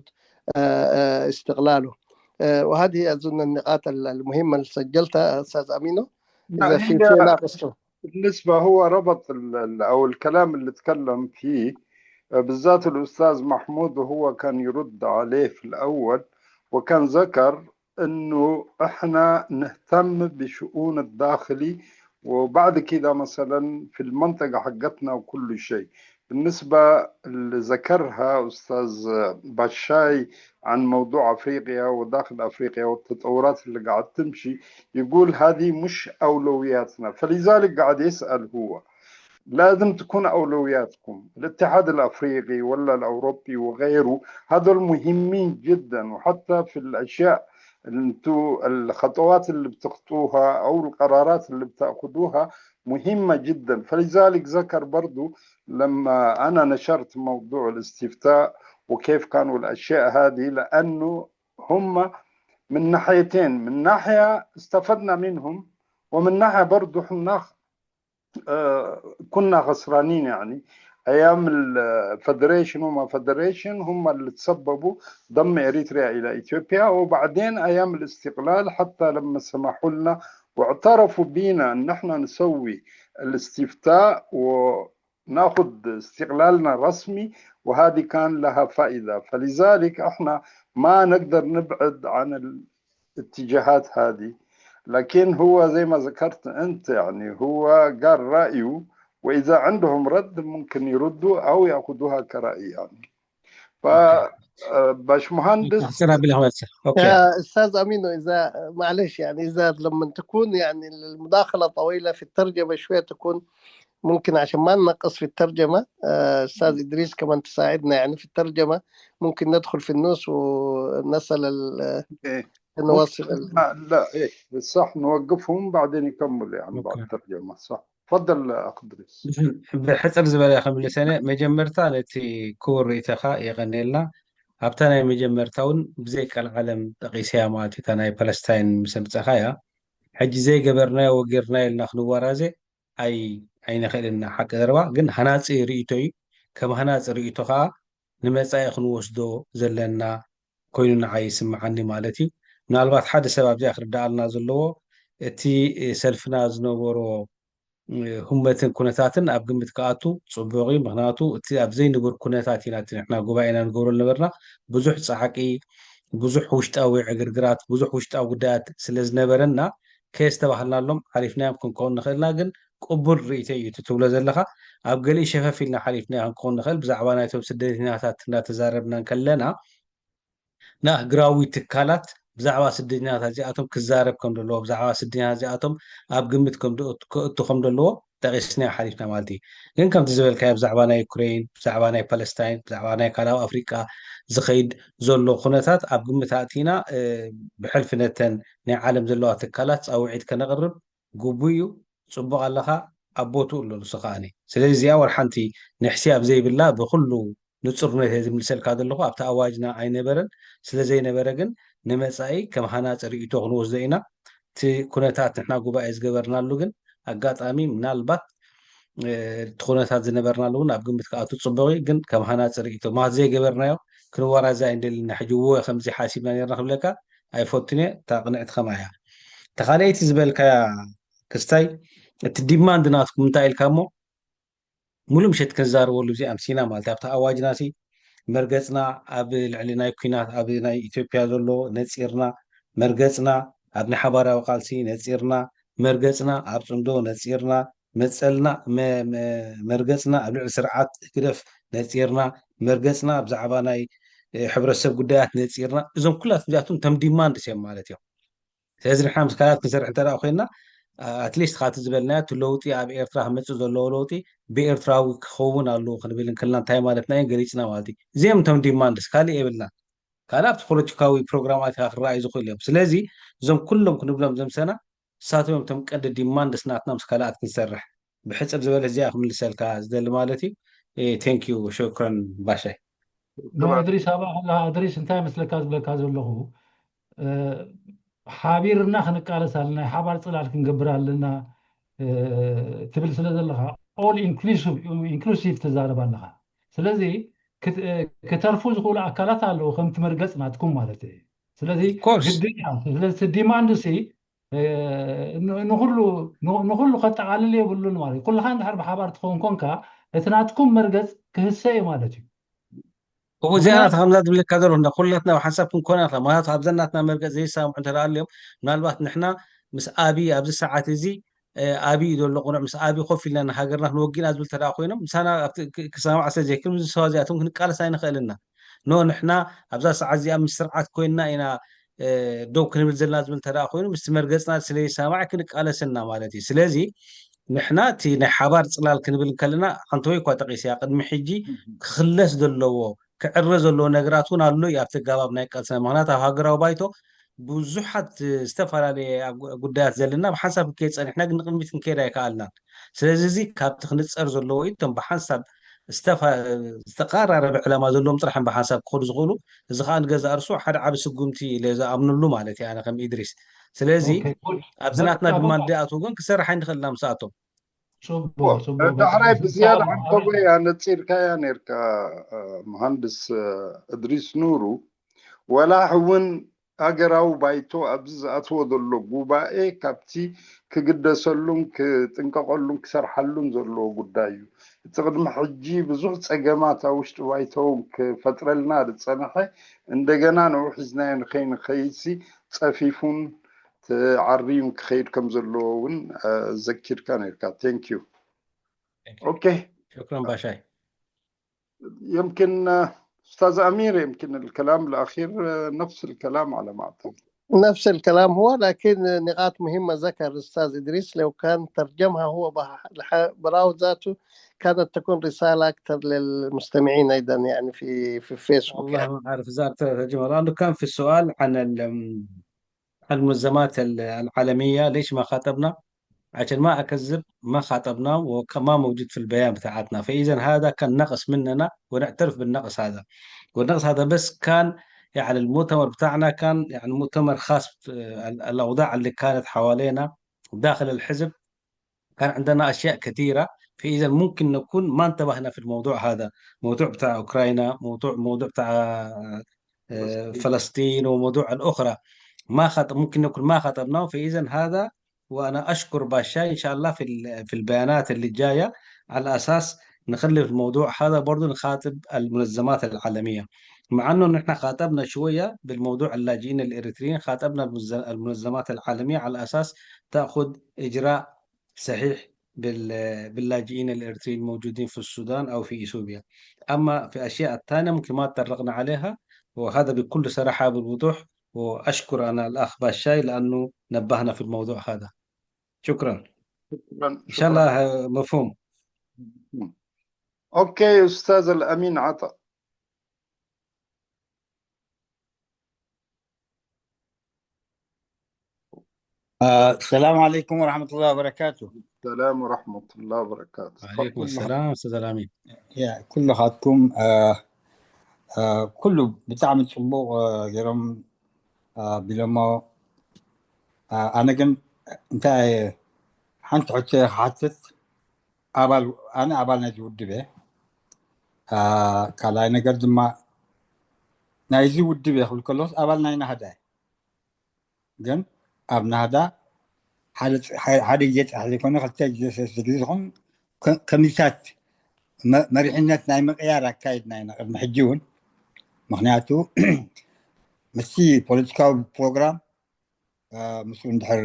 آه، آه، استقلاله. آه، وهذه أظن النقاط ال- المهمة اللي سجلتها، أستاذ أمينو. إذا في هي شيء ناقصته. بالنسبة، هو ربط ال- ال- أو الكلام اللي اتكلم فيه، آه، بالذات الأستاذ محمود، وهو كان يرد عليه في الأول، وكان ذكر إنه إحنا نهتم بشؤون الداخلي، وبعد كده مثلا في المنطقة حقتنا وكل شيء. بالنسبة اللي ذكرها أستاذ بشاي عن موضوع أفريقيا وداخل أفريقيا والتطورات اللي قاعد تمشي، يقول هذه مش أولوياتنا، فلذلك قاعد يسأل هو. لازم تكون أولوياتكم الاتحاد الأفريقي ولا الأوروبي وغيره، هذول مهمين جدا، وحتى في الأشياء اللي انتو الخطوات اللي بتخطوها أو القرارات اللي بتأخذوها مهمة جدا. فلذلك ذكر برضو لما أنا نشرت موضوع الاستفتاء وكيف كانوا الأشياء هذه، لأنه هم من ناحيتين، من ناحية استفدنا منهم، ومن ناحية برضو حنا، آه، كنا خسرانين. يعني أيام ال federation، هم federation هم اللي تسببوا ضم إريتريا إلى إثيوبيا، وبعدين أيام الاستقلال حتى لما سمحوا لنا واعترفوا بينا أن احنا نسوي الاستفتاء وناخذ استقلالنا رسمي، وهذه كان لها فائدة. فلذلك احنا ما نقدر نبعد عن الاتجاهات هذه، لكن هو زي ما ذكرت أنت، يعني هو قال رأيه، وإذا عندهم رد ممكن يردوا أو يأخذوها كرأي يعني. ف آه، باش مهندس أحسن بالهوسة. أوكي. يا أستاذ أمينو، إذا معلش يعني، إذا لما تكون يعني المداخلة طويلة في الترجمة شوية تكون ممكن عشان ما ننقص في الترجمة، آه، أستاذ إدريس كمان تساعدنا يعني في الترجمة، ممكن ندخل في النص ونصل ال- إيه. نواصل ال- لا، لا، إيه، صح، نوقفهم بعدين يكمل يعني بعد أوكي. الترجمة. صح، تفضل أخ إدريس. ብሕፅር ዝበለ ከምልሰነ መጀመርታ ነቲ ክቡር ርእይቶኻ የቐንየልና። ኣብታ ናይ መጀመርታ እውን ብዘይ ቀልዓለም ጠቒሰያ ማለት እዩ፣ እታ ናይ ፓለስታይን ምስ ኣምፀኻያ። ሕጂ ዘይገበርናዮ ወጊርናዮ ኢልና ክንወራዘ ኣይ ኣይንኽእልን ኢና። ሓቂ ዘረባ ግን ሃናፂ ርእይቶ እዩ። ከም ሃናፂ ርእይቶ ከዓ ንመፃኢ ክንወስዶ ዘለና ኮይኑ ንዓይ ይስምዓኒ ማለት እዩ። ምናልባት ሓደ ሰብ ኣብዚኣ ክርዳኣልና ዘለዎ፣ እቲ ሰልፍና ዝነበሮ ህመትን ኩነታትን ኣብ ግምት ክኣቱ ፅቡቕ እዩ። ምክንያቱ እቲ ኣብ ዘይንቡር ኩነታት ኢና እቲ ንሕና ጉባኤና ንገብሮ ዝነበርና። ብዙሕ ፃዕቂ፣ ብዙሕ ውሽጣዊ ዕግርግራት፣ ብዙሕ ውሽጣዊ ጉዳያት ስለ ዝነበረና ከየስተባህልናሎም ሓሊፍናዮም ክንከውን ንኽእልና። ግን ቅቡል ርእይቶ እዩ እቲ ትብሎ ዘለኻ። ኣብ ገሊኡ ሸፈፍ ኢልና ሓሊፍናዮ ክንከውን ንኽእል። ብዛዕባ ናይቶም ስደተኛታት እናተዛረብና እንከለና ንኣህግራዊ ትካላት ብዛዕባ ስደተኛታት እዚኣቶም ክዛረብ ከም ዘለዎ፣ ብዛዕባ ስደተኛታት እዚኣቶም ኣብ ግምት ከም ድእ- ክእቱ ከም ዘለዎ ጠቒስናዮ ሓሊፍና ማለት እዩ። ግን ከምቲ ዝበልካዮ ብዛዕባ ናይ ዩክሬን፣ ብዛዕባ ናይ ፓለስታይን፣ ብዛዕባ ናይ ካልኣዊ ኣፍሪቃ ዝኸይድ ዘሎ ኩነታት ኣብ ግምት ኣእቲና፣ እ፣ ብሕልፊ ነተን ናይ ዓለም ዘለዋ ትካላት ፃውዒት ከነቕርብ ግቡእ እዩ። ፅቡቕ ኣለኻ። ኣብ ቦትኡ ኣሎ ንሱ ከዓኒ። ስለዚ እዚኣ ወላ ሓንቲ ንሕስያ ኣብ ዘይብላ ብኹሉ ንጹርነት እየ ዝምልሰልካ ዘለኹ። ኣብቲ ኣዋጅና ኣይነበረን። ስለ ዘይነበረ ግን ንመጻኢ ከም ሃናጺ ርእይቶ ክንወስዶ ኢና። እቲ ኩነታት ንሕና ጉባኤ ዝገበርናሉ ግን ኣጋጣሚ ምናልባት እቲ ኩነታት ዝነበርናሉ እውን ኣብ ግምት ክኣቱ ጽቡቕ እዩ። ግን ከም ሃናጺ ርእይቶ ማለት ዘይገበርናዮ ክንወራዘ ኣይንደልን ኢና። ሕጂ እወ ከምዚ ሓሲብና ነርና ክብለካ ኣይፈቱን እየ። እታ ቅንዕቲ ከምኣ እያ። እታ ካልኣይቲ ዝበልካያ ክስታይ እቲ ዲማንድ ናትኩም እንታይ ኢልካ እሞ ሙሉእ ምሸት ክንዛረበሉ እዚ ኣምሲና ማለት ኣብቲ ኣዋጅና ሲ መርገጽና ኣብ ልዕሊ ናይ ኩናት ኣብ ናይ ኢትዮጵያ ዘሎ ነጺርና መርገጽና ኣብ ናይ ሓባራዊ ቃልሲ ነጺርና መርገጽና ኣብ ጽምዶ ነጺርና መጸልና መ- መ- መርገጽና ኣብ ልዕሊ ስርዓት ህግደፍ ነጺርና መርገጽና ብዛዕባ ናይ እ፣ ሕብረተሰብ ጉዳያት ነጺርና እዞም ኩላት እዚኣቶም ተም ዲማንድስ እዮም ማለት እዮም። ስለዚ ንሕና ምስ ካልኣት ክንሰርሕ እንተ ደኣ ኮይንና ኣትሊስት ካቲ ዝበልናዮ እቲ ለውጢ ኣብ ኤርትራ ክመፅእ ዘለዎ ለውጢ ብኤርትራዊ ክኸውን ኣለዎ ክንብል እንክልና እንታይ ማለትና እዩ ገሊፅና ማለት እዩ። እዚኦም እቶም ዲማንድስ ካልእ የብልና። ካልእ ኣብቲ ፖለቲካዊ ፕሮግራማት ኢኻ ክረኣዩ ዝኽእል እዮም። ስለዚ እዞም ኩሎም ክንብሎም ዘምሰና ንሳቶም እዮም እቶም ቀንዲ ዲማንድስ ናትና ምስ ካልኣት ክንሰርሕ። ብሕፅር ዝበለ እዚኣ ክምልሰልካ ዝደሊ ማለት እዩ። ቴንክ ዩ ሸክረን ባሻይ። ኖ እድሪስ ኣብኣ ከለካ እድሪስ እንታይ መስለካ ዝብለካ ዘለኹ ሓቢርና ክንቃለስ ኣለና፣ ሓባር ፅላል ክንገብር ኣለና ትብል ስለ ዘለካ ኦል ኢንክሉሲቭ ትዛረብ ኣለካ። ስለዚ ክተርፉ ዝኽእሉ ኣካላት ኣለዉ ከምቲ መርገፅ ናትኩም ማለት እዩ። ስለዚ ግድን ስለዚ ዲማንድ ሲ ንኩሉ ንኩሉ ከጠቃልል የብሉን ማለት ኩልካ እንድሕር ብሓባር ትኸውን ኮንካ እቲ ናትኩም መርገፅ ክህሰ እዩ ማለት እዩ። እቡ እዚኣ ናታ ከምዛ ዝብለካ ዘሎ እንዳ ኩላትና ሓንሳብ ክንኮና ኢኻ። ምክንያቱ ኣብዘን ናትና መርገፅ ዘይሰማምዑ እንተ ደኣ ኣልዮም ምናልባት ንሕና ምስ ኣብይ ኣብዚ ሰዓት እዚ ኣብይ እዩ ዘሎ ቁኑዕ ምስ ኣብይ ኮፍ ኢልና ንሃገርና ክንወጊና ዝብል እንተ ደኣ ኮይኖም ምሳና ኣብቲ ክ- ክሰማማዕ ስለ ዘይክእል ምስዚ ሰባ እዚኣቶም ክንቃለስ ኣይንኽእልና። ኖ ንሕና ኣብዛ ሰዓት እዚኣ ምስ ስርዓት ኮይንና ኢና ደው ክንብል ዘለና ዝብል እንተ ደኣ ኮይኑ ምስቲ መርገፅና ስለ ዘይሰማማዕ ክንቃለስ እና ማለት እዩ። ስለዚ ንሕና እቲ ናይ ሓባር ፅላል ክንብል እንከለና ሓንቲ ወይ እኳ ጠቂሰያ ቅድሚ ሕጂ ክኽለስ ዘለዎ ክዕረ ዘለዎ ነገራት እውን ኣሎ እዩ ኣብቲ ኣጋባብ ናይ ቃልስና። ምክንያቱ ኣብ ሃገራዊ ባይቶ ብዙሓት ዝተፈላለየ ጉዳያት ዘለና ብሓንሳብ ክንከይድ ፀኒሕና ግን ንቅድሚት ክንከይድ ኣይከኣልናን። ስለዚ እዚ ካብቲ ክንፀር ዘለዎ እዩ። እቶም ብሓንሳብ ዝተቐራረበ ዕላማ ዘለዎም ጥራሕ እዮም ብሓንሳብ ክኸዱ ዝኽእሉ። እዚ ከዓ ንገዛእ ርሱ ሓደ ዓቢ ስጉምቲ ኢለ ዝኣምነሉ ማለት እየ ኣነ ከም ኢድሪስ። ስለዚ ኣብዚ ናትና ድማ እንዲኣትዉ ግን ክሰርሕ ኣይንኽእልና ምስኣቶም። ዳሕራይ ብዝያዳ ሓንተቦይ ኣነፂርካያ ነርካ መሃንድስ እድሪስ ኑሩ ወላ እውን ሃገራዊ ባይቶ ኣብዚ ዝኣትዎ ዘሎ ጉባኤ ካብቲ ክግደሰሉን ክጥንቀቐሉን ክሰርሓሉን ዘለዎ ጉዳይ እዩ። እቲ ቅድሚ ሕጂ ብዙሕ ፀገማት ኣብ ውሽጢ ባይቶ ክፈጥረልና ዝፀንሐ እንደገና ንዑ ሒዝናዮ ንኸይንኸይድሲ ፀፊፉን ተዓርዩን ክኸይድ ከም ዘለዎ እውን ዘኪርካ ነርካ። Thank you. Okay. شكرا باشاي. يمكن أستاذ أمير يمكن الكلام الأخير نفس الكلام على ما أعتقد. نفس الكلام هو، لكن نقاط مهمة ذكر الأستاذ إدريس، لو كان ترجمها هو بح- لح- براو ذاته كانت تكون رسالة أكثر للمستمعين أيضا، يعني في في فيسبوك يعني. والله ما أعرف إذا ترجمة، لأنه كان في السؤال عن ال- المنظمات العالمية، ليش ما خاطبنا؟ عشان ما أكذب، ما خاطبنا وما موجود في البيان بتاعتنا. فإذا هذا كان نقص مننا ونعترف بالنقص هذا. والنقص هذا بس كان يعني المؤتمر بتاعنا كان يعني مؤتمر خاص، آه، الأوضاع اللي كانت حوالينا داخل الحزب كان عندنا أشياء كثيرة. فإذا ممكن نكون ما انتبهنا في الموضوع هذا، موضوع بتاع أوكرانيا، موضوع موضوع بتاع آه، فلسطين وموضوع الأخرى. ما خط ممكن نكون ما خطبناه. فإذا هذا وأنا أشكر باشاي إن شاء الله في في البيانات اللي جاية على أساس نخلي في الموضوع هذا برضو نخاطب المنظمات العالمية، مع أنه نحن خاطبنا شوية بالموضوع اللاجئين الإريتريين، خاطبنا المنظمات العالمية على أساس تأخذ إجراء صحيح باللاجئين الإريتريين الموجودين في السودان أو في إثيوبيا. أما في أشياء الثانية ممكن ما تطرقنا عليها، وهذا بكل صراحة بالوضوح. وأشكر أنا الأخ باشاي لأنه نبهنا في الموضوع هذا. شكرا. شكرا. إن شاء الله مفهوم. أوكي أستاذ الأمين عطا. آه، السلام عليكم ورحمة الله وبركاته. السلام ورحمة الله وبركاته. عليكم السلام أستاذ الأمين. يا كلخاتكم، آه، آه، كله بتعمل صبو، آه، جرم، آه، بلما، آه، أنا كن، أنت، آه، حنت حتى حتت أبال، أنا أبال ناجي ودبه. آه، كالاي نقر دما نايزي ودبه خل كلوس أبال ناينا هداي. ግን ኣብ ናህዳ ሓደ ግዜ ጥራሕ ዘይኮነ ክልተ ግዜ ሰለስተ ግዜ ዝኾን ኮሚቴታት መሪሕነት ናይ ምቕያር ኣካይድና ኢና ቅድሚ ሕጂ እውን። ምክንያቱ ምስቲ ፖለቲካዊ ፕሮግራም ምስኡ እንድሕር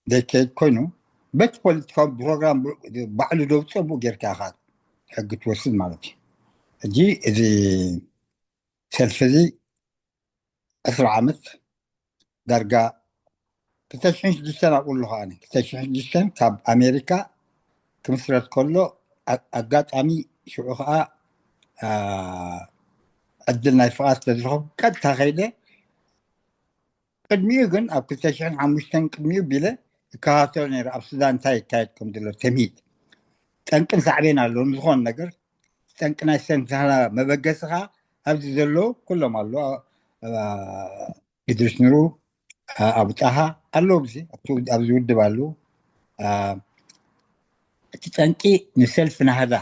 ዘይከይድ ኮይኑ በቲ ፖለቲካዊ ፕሮግራም ባዕሉ ደውፅኦ ብኡ ጌርካ ኢኻ ሕጊ ትወስድ ማለት እዩ። ሕጂ እዚ ሰልፊ እዚ ዕስራ ዓመት ዳርጋ ክልተ ሽሕን ሽዱሽተን ኣብኡ ኣለኹ ኣነ። ክልተ ሽሕን ሽዱሽተን ካብ ኣሜሪካ ክምስረት ከሎ ኣጋጣሚ ሽዑ ከዓ ዕድል ናይ ፍቓድ ስለዝረኸብኩ ቀጥታ ከይደ። ቅድሚኡ ግን ኣብ ክልተ ሽሕን ሓሙሽተን ቅድሚኡ ቢለ ይከታተሎ ነይረ ኣብ ሱዳን እንታይ ይካየድ ከም ዘሎ ተምሂድ። ጠንቅን ሳዕቤን ኣለዎ ንዝኾነ ነገር። ጠንቂ ናይ ሰንትናና መበገሲ ከዓ ኣብዚ ዘለዉ ኩሎም ኣለዉ። እድሪስ ኑሩ፣ ኣብጣሃ ኣለዉ ኣብዚ ውድብ ኣለዉ። እቲ ጠንቂ ንሰልፊ ናህዳ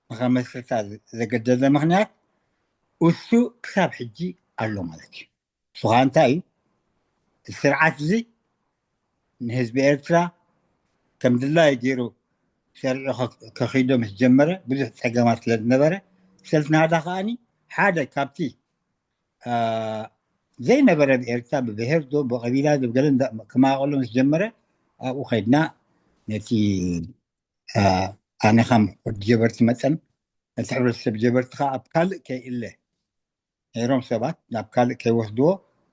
ንኸመስርታ ዘገደደ ምክንያት እሱ ክሳብ ሕጂ ኣሎ ማለት እዩ። እሱ ከዓ እንታይ እዩ? እቲ ስርዓት እዚ ንህዝቢ ኤርትራ ከም ድላዩ ገይሩ ሰሪዑ ከኺዶ ምስ ጀመረ ብዙሕ ፀገማት ስለ ዝነበረ ሰልፊ ናህዳ ከዓኒ ሓደ ካብቲ ዘይነበረ ብኤርትራ ብብሄር ዶ ብቐቢላ ዶ ብገለ ክማቐሎ ምስ ጀመረ ኣብኡ ከይድና ነቲ ኣነ ከም ወዲ ጀበርቲ መጠን ነቲ ሕብረተሰብ ጀበርቲ ከዓ ኣብ ካልእ ከይእለ ነይሮም ሰባት ናብ ካልእ ከይወስድዎ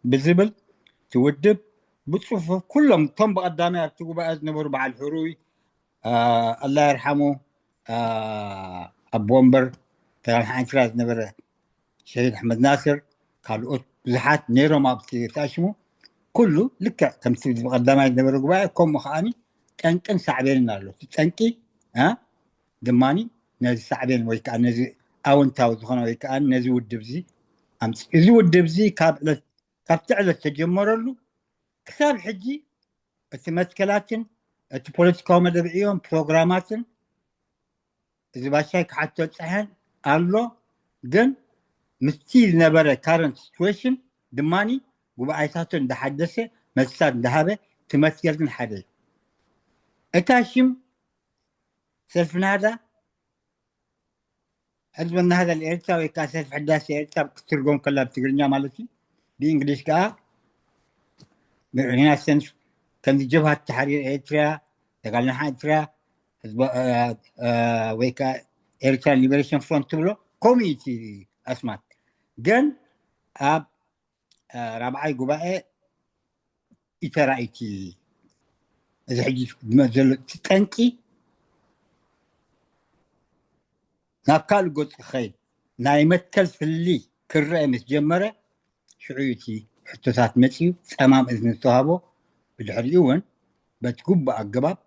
ብዝብል ትውድብ ብፅፉፍ ኩሎም እቶም ብቐዳማይ ኣብቲ ጉባኤ ዝነበሩ በዓል ሕሩይ ኣላ ይርሓሙ ኣቦ ወንበር ተጋዳላይ ሓንትራ ዝነበረ ሸሂድ ኣሕመድ ናስር ካልኦት ብዙሓት ነይሮም ኣብቲ ተኣሽሙ ኩሉ ልክዕ ከምቲ ብቐዳማይ ዝነበረ ጉባኤ ከምኡ ከዓኒ ጠንቅን ሳዕቤንን ኣሎ። እቲ ጠንቂ ድማኒ ነዚ ሳዕቤን ወይ ከዓ ነዚ ኣወንታዊ ዝኾነ ወይ ከዓ ነዚ ውድብ እዚ ኣምፅ እዚ ውድብ እዚ ካብ ዕለት ካብቲ ዕለት ተጀመረሉ ክሳብ ሕጂ እቲ መትከላትን እቲ ፖለቲካዊ መደብ ዕዮን ፕሮግራማትን እዚ ባሻይ ክሓቶ ፀሐን ኣሎ። ግን ምስቲ ዝነበረ ካረንት ሲትዌሽን ድማኒ ጉባኤታቱ እንዳሓደሰ መልስታት እንዳሃበ እቲ መትከል ግን ሓደ እዩ። እታ ሽም ሰልፊ ናህዳ ሕዝቢ ናህዳ ኤርትራ ወይ ከዓ ሰልፊ ሕዳሴ ኤርትራ ክትርጎም ከላ ብትግርኛ ማለት እዩ። ብእንግሊሽ ከዓ ሪናሰንስ ከምዚ ጀብሃት ተሓሪር ኤርትራ ተጋልናሓ ኤርትራ ወይ ከዓ ኤርትራ ሊበሬሽን ፍሮንት ትብሎ ከምኡ እቲ ኣስማት ግን ኣብ ራብዓይ ጉባኤ ኢተራኢቲ እዚ ሕጂ ዝመፅ ዘሎ እቲ ጠንቂ ናብ ካልእ ገፁ ክኸይድ ናይ መትከል ፍሊ ክረአ ምስ ጀመረ ሽዑ እቲ ሕቶታት መፅዩ ፀማም እዝኒ ዝተዋህቦ ብድሕሪኡ እውን በቲ ግቡእ ኣገባብ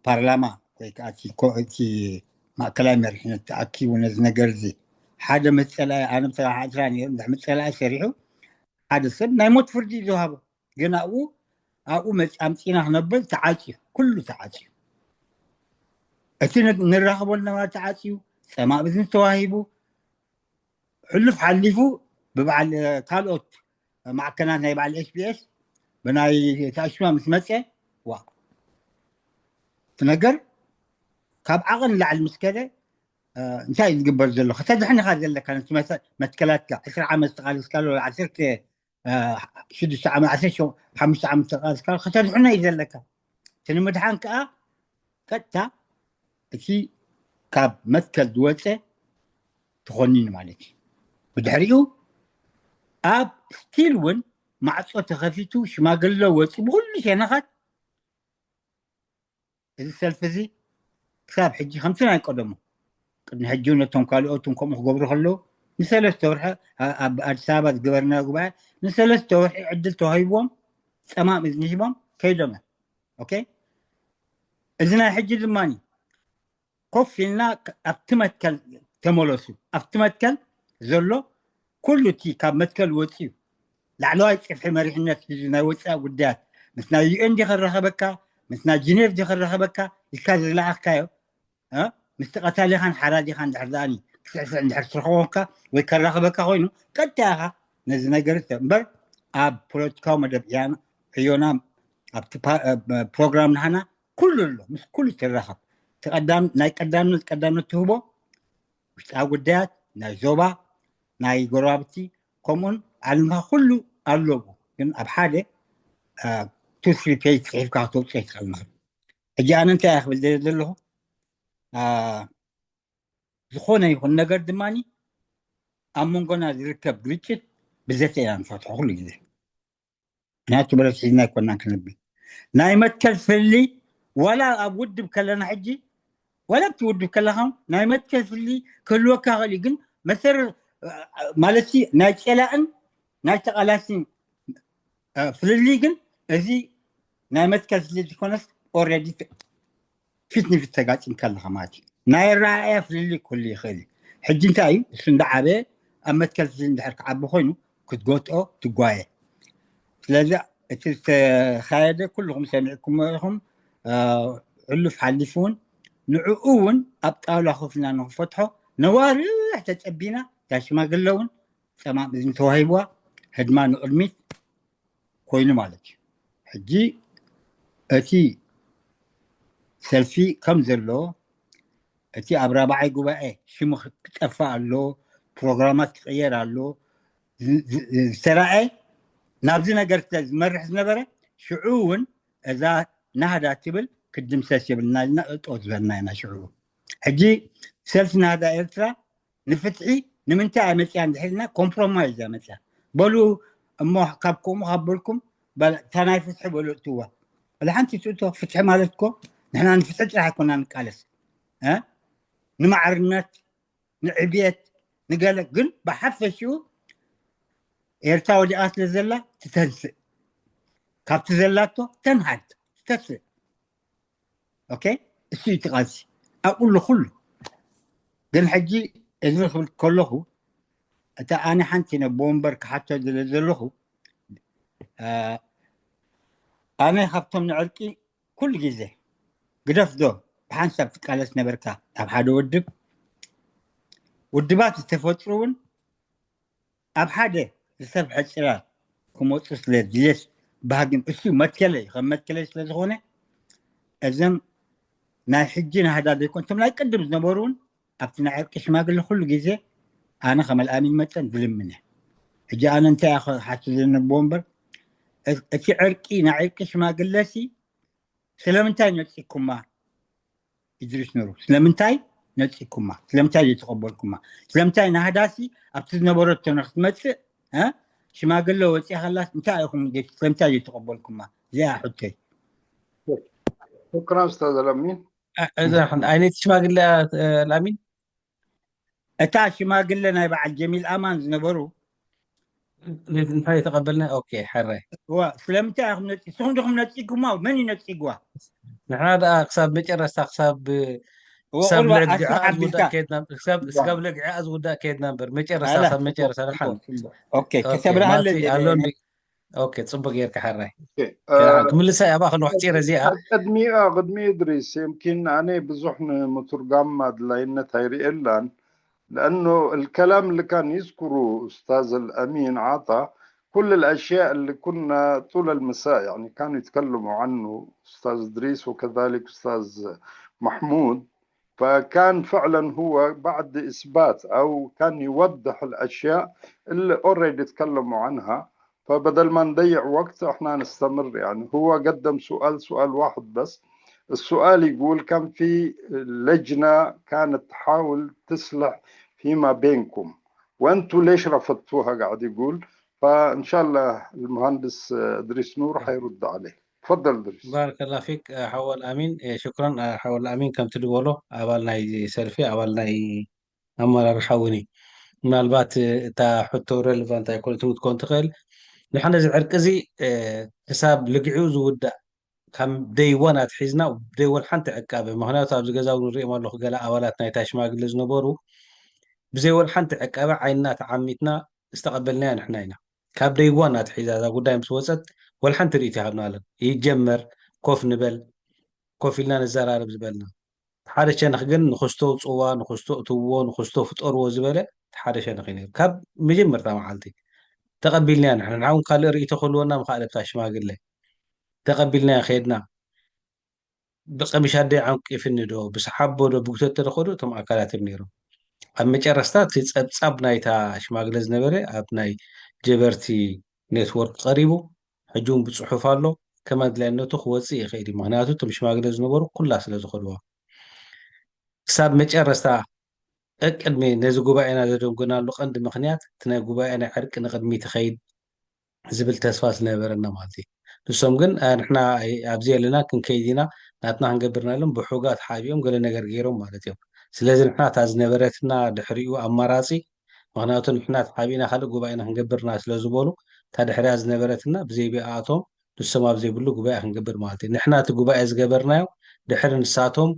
ፓርላማ ወይ ከዓ እቲ ማእከላይ መሪሕነት ተኣኪቡ ነዚ ነገር እዚ ሓደ መፀላኢ ኣነ ብተባሓትራ ነይሩ እንድሕ መፀላኢ ሰሪሑ ሓደ ሰብ ናይ ሞት ፍርዲ እዩ ዝወሃቦ። ግን ኣብኡ ኣብኡ መፂ ኣምፂና ክነብል ተዓፅዩ፣ ኩሉ ተዓፅዩ። እቲ ንራኸቦ ዝነበረ ተዓፅዩ፣ ፀማም እዝኒ ተዋሂቡ፣ ሕሉፍ ሓሊፉ ብበዓል ካልኦት ማዕከናት ናይ በዓል ኤስቢኤስ ብናይ ተኣሽማ ምስ መፀ ዋ እቲ ነገር ካብ ዓቐን ላዕሊ ምስ ከደ እንታይ እዩ ዝግበር ዘሎ? ከተድሕን ኢኻ ዘለካ ነቲ መትከላትካ ዕስራ ዓመት ዝተቓለስካሉ ዓሰርተ ሽዱሽተ ዓመት ዓሰርተ ሓሙሽተ ዓመት ዝተቓለስካሉ ከተድሕኖ እዩ ዘለካ። እቲ ንምድሓን ከዓ ቀጥታ እቲ ካብ መትከል ዝወፀ ተኾኒኑ ማለት እዩ። ብድሕሪኡ ኣብ ስቲል እውን ማዕፆ ተኸፊቱ ሽማግለ ወፂ ብኩሉ ሸነኻት እዚ ሰልፊ እዚ ክሳብ ሕጂ ከምቲ ናይ ቀደሙ ቅድሚ ሕጂ ነቶም ካልኦትን ከምኡ ክገብሩ ከለዉ ንሰለስተ ወርሒ ኣብ ኣዲስ ኣበባ ዝገበርና ጉባኤ ንሰለስተ ወርሒ ዕድል ተዋሂብዎም፣ ፀማም እዝኒ ሂቦም ከይዶም እዮም። ኦኬ፣ እዚ ናይ ሕጂ ድማ ኮፍ ኢልና ኣብቲ መትከል ተመለሱ። ኣብቲ መትከል ዘሎ ኩሉ እቲ ካብ መትከል ወፂኡ ላዕለዋይ ፅፍሒ መሪሕነት ሒዙ ናይ ወፃኢ ጉዳያት ምስ ናይ ዩኤን ዲ ከረኸበካ፣ ምስ ናይ ጂኔቭ ዲ ከረኸበካ ኢልካ ዝለኣኽካዮ፣ ምስቲ ቀታሊኻን ሓራዲኻን ድሕር ደኣኒ ክስዕስዕ እንድሕር ትረኸቦካ ወይ ከራኸበካ ኮይኑ ቀጥታ ኢኻ ነዚ ነገር እምበር ኣብ ፖለቲካዊ መደብ ዕያና ዕዮና ኣብቲ ፕሮግራም ናህና ኩሉ ኣሎ፣ ምስ ኩሉ ትራኸብ። ናይ ቀዳምነት ቀዳምነት ትህቦ ውሽጣዊ ጉዳያት ናይ ዞባ፣ ናይ ጎረባብቲ፣ ከምኡን ዓለምካ ኩሉ ኣለዎ። ግን ኣብ ሓደ ቱ ስሪ ፔጅ ፅሒፍካ ክተውፅኦ ይትኽእል ማለት። ሕጂ ኣነ እንታይ ክብል ደለ ዘለኹ፣ ዝኾነ ይኹን ነገር ድማ ኣብ መንጎና ዝርከብ ግርጭት ብዘተ ኢና ንፈትሖ ኩሉ ግዜ። ምክንያቱ ብረት ሒዝና ኣይኮናን ክንብል። ናይ መትከል ፍልልይ ዋላ ኣብ ውድብ ከለና ሕጂ ዋላ ኣብቲ ውድብ ከለኻ ናይ መትከል ፍልልይ ክህልወካ ይኽእል እዩ። ግን መሰረ ማለት ናይ ጨላእን ናይ ተቓላሲን ፍልልይ ግን እዚ ናይ መትከል ፍልልይ ዝኾነስ ኦልሬዲ ፊት ንፊት ተጋጢምካ ኣለኻ ማለት እዩ። ናይ ኣረኣእያ ፍልልይ ክህሉ ይኽእል እዩ። ሕጂ እንታይ እዩ እሱ እንዳዓበየ ኣብ መትከል ፍልልይ እንድሕር ክዓቢ ኮይኑ ክትጎትኦ ትጓየ። ስለዚ እቲ ዝተኻየደ ኩልኹም ሰሚዕኩሞ ኢኹም። ሕሉፍ ሓሊፉ እውን ንዕኡ እውን ኣብ ጣውላ ኮፍ ኢልና ንክፈትሖ ነዋርሕ ተፀቢና እታ ሽማግለ እውን ፀማም እዝኒ ተዋሂብዋ ህድማ ንቕድሚት ኮይኑ ማለት እዩ። ሕጂ እቲ ሰልፊ ከም ዘሎ እቲ ኣብ ራብዓይ ጉባኤ ሽሙ ክጠፋእ ኣሎ፣ ፕሮግራማት ክቕየር ኣሎ ዝተረኣየ ናብዚ ነገር ዝመርሕ ዝነበረ ሽዑ እውን እዛ ናህዳ ትብል ክትድምሰስ የብልና ኢልና እጦ ዝበልና ኢና ሽዑ። ሕጂ ሰልፊ ናህዳ ኤርትራ ንፍትሒ ንምንታይ ኣመፅያ እንድሕልና ኮምፕሮማይዝ ኣመፅያ በሉ እሞ ካብ ከምኡ ካብ በልኩም እታ ናይ ፍትሒ በሉ እትዋ በለ ሓንቲ ትእቶ። ፍትሒ ማለት እኮ ንሕና ንፍትሒ ጥራሕ ኣይኮና ንቃለስ፣ ንማዕርነት፣ ንዕብየት፣ ንገለ ግን ብሓፈሽኡ ኤርትራ ወዲቓ ስለ ዘላ ትተንስእ፣ ካብቲ ዘላቶ ተንሃድ ትተስእ። ኦኬ፣ እሱ እዩ እቲ ቃልሲ ኣብ ኩሉ ኩሉ። ግን ሕጂ እዚ ክብል ከለኹ እታ ኣነ ሓንቲ ነቦ ወንበር ክሓቶ ዝለ ዘለኹ ኣነ ካብቶም ንዕርቂ ኩሉ ግዜ ግደፍ ዶ ብሓንሳብ ትቃለስ ነበርካ ኣብ ሓደ ውድብ ውድባት ዝተፈጥሩ እውን ኣብ ሓደ ዝሰብሐ ጭራ ክመፁ ስለ ድሌት ባህግን እሱ መትከለይ ከም መትከለይ ስለ ዝኾነ እዞም ናይ ሕጂ ናህዳ ዘይኮን እቶም ናይ ቅድም ዝነበሩ እውን ኣብቲ ናይ ዕርቂ ሽማግለ ኩሉ ግዜ ኣነ ከም ኣልኣሚን መፀን ዝልምነ። ሕጂ ኣነ እንታይ ሓሱ ዝንቦ እምበር እቲ ዕርቂ ናይ ዕርቂ ሽማግለሲ ስለምንታይ ነፂኩማ? ኢድሪስ ኑሩ ስለምንታይ ነፂኩማ? ስለምንታይ ዘይተቐበልኩማ? ስለምንታይ ናህዳሲ ኣብቲ ዝነበረቶ ንክትመፅእ ሽማግለ ወፂኣ ከላስ እንታይ ኢኹም ስለምንታይ ዘይተቐበልኩማ? እዚኣ ሕቶይ። ሹክራን ኡስታዝ ኣልኣሚን። ኣይነት ሽማግለ ኣልኣሚን እታ ሽማግለ ናይ በዓል ጀሚል ኣማን ዝነበሩ እንታይ ተቐበልና? ኦኬ፣ ሕራይ። እዋ፣ ስለምንታይ ኢኹም ነፂ-፣ ንስኹም ዲኹም ነፂግዋ? መን እዩ ነፂግዋ? ንሕና ደኣ ክሳብ መጨረስታ፣ ክሳብ፣ እዋ፣ ክሳብ ቁልዋ ለግዒኣ ኣስሓቢልካ። ዝውዳእ ከይድና፣ ክሳብ፣ ክሳብ ለግዒኣ ዝውዳእ ከይድና እምበር፣ መጨረስታ፣ ኣላ፣ ክሳብ መጨረስታ፣ ጽቡቅ፣ ደሓን። ጽቡቅ፣ ጽቡቅ። ኦኬ፣ ኦኬ፣ ከተብርሃለይ ማቲ፣ ደልየ ኣሎን ነይ። ኦኬ፣ ጽቡቅ ጌርካ፣ ሕራይ። ኦኬ፣ ደሓን፣ እ፣ ክምልሳ እያ፣ እባ፣ ከልዋሕፂ ረዚኣ። ቅድሚኣ፣ ቅድሚ እድሪስ፣ የምኪን ኣነ ብዙሕ ንምትርጓም ኣድላይነት ኣይርእየላን። لأنه الكلام اللي كان يذكره أستاذ الأمين عطا، كل الأشياء اللي كنا طول المساء، يعني، كانوا يتكلموا عنه أستاذ إدريس وكذلك أستاذ محمود، فكان فعلًا هو بعد إثبات أو كان يوضح الأشياء اللي already تكلموا عنها. فبدل ما نضيع وقت، احنا نستمر. يعني، هو قدم سؤال، سؤال واحد بس. السؤال يقول: كان في لجنة كانت تحاول تصلح فيما بينكم، وانتوا ليش رفضتوها؟ قاعد يقول. فان شاء الله المهندس ادريس نور حيرد عليه. تفضل ادريس. ባረከላ ፊክ ሓወ ኣልኣሚን። ሽክራን ሓወ ኣልኣሚን። ከምቲ ዝበሎ ኣባል ናይ ሰልፊ፣ ኣባል ናይ ኣመራርሓ እውን እዩ። ምናልባት እታ ሕቶ ረሌቫንት ኣይኮነትን ክትኮን ትኽእል። ንሕና እዚ ዕርቂ እዚ ክሳብ ልግዒኡ ዝውዳእ ካብ ደይዋን ኣትሒዝና ብደይወልሓንቲ ዕቃበ፣ ምክንያቱ ኣብዚ ገዛ እውን ንሪኦም ኣለኹ፣ ገለ ኣባላት ናይታ ሽማግለ ዝነበሩ ብዘይወልሓንቲ ዕቃበ ዓይንና ተዓሚትና ዝተቐበልናያ ንሕና ኢና። ካብ ደይዋን ኣትሒዛ እዛ ጉዳይ ምስ ወፀት ወልሓንቲ ርእይቶ ይሃብና ኣለን። ይጀመር፣ ኮፍ ንበል፣ ኮፍ ኢልና ንዘራረብ ዝበልና። ሓደ ሸነኽ ግን ንክስቶ ውፅዋ፣ ንክስቶ እትውዎ፣ ንክስቶ ፍጠርዎ ዝበለ ሓደ ሸነኽ እዩ ነይሩ። ካብ መጀመርታ መዓልቲ ተቐቢልናያ ንሕና። ንሓውን ካልእ ርእይቶ ክህልወና ምኽኣለ ብታ ሽማግለ ተቐቢልናያ ከድና። ብቀሚሽ ኣደይ ዓንቂፍኒ ዶ ብሰሓቦ ዶ ብጉተት ተደኸዱ እቶም ኣካላት እዮም ነይሮም። ኣብ መጨረስታ እቲ ጸብጻብ ናይታ ሽማግለ ዝነበረ ኣብ ናይ ጀበርቲ ኔትወርክ ቀሪቡ፣ ሕጂ እውን ብጽሑፍ ኣሎ። ከም ኣድላይነቱ ክወጽእ ይኽእል እዩ። ምክንያቱ እቶም ሽማግለ ዝነበሩ ኩላ ስለ ዝኸድዋ። ክሳብ መጨረስታ ቅድሚ ነዚ ጉባኤና ዘደንጎናሉ ቀንዲ ምክንያት እቲ ናይ ጉባኤ ናይ ዕርቂ ንቅድሚት ይኸይድ ዝብል ተስፋ ዝነበረና ማለት እዩ። ንሶም ግን "ኣ፣ ንሕና ኣይ-፣ ኣብዚ የለና ክንከይድ ኢና፣ ናትና ክንገብር ኢና" ኢሎም ብሑጋ ተሓቢኦም ገለ ነገር ገይሮም ማለት እዮም። ስለዚ ንሕና እታ ዝነበረትና ድሕሪኡ ኣማራጺ፣ ምክንያቱ ንሕና ተሓቢእና ካልእ ጉባኤና ክንገብርና ስለ ዝበሉ፣ እታ ድሕሪያ ዝነበረትና ብዘይ ቢኣቶም ንሶም ኣብ ዘይብሉ ጉባኤ ክንገብር ማለት እዩ። ንሕና እቲ ጉባኤ ዝገበርናዮ ድሕሪ ንሳቶም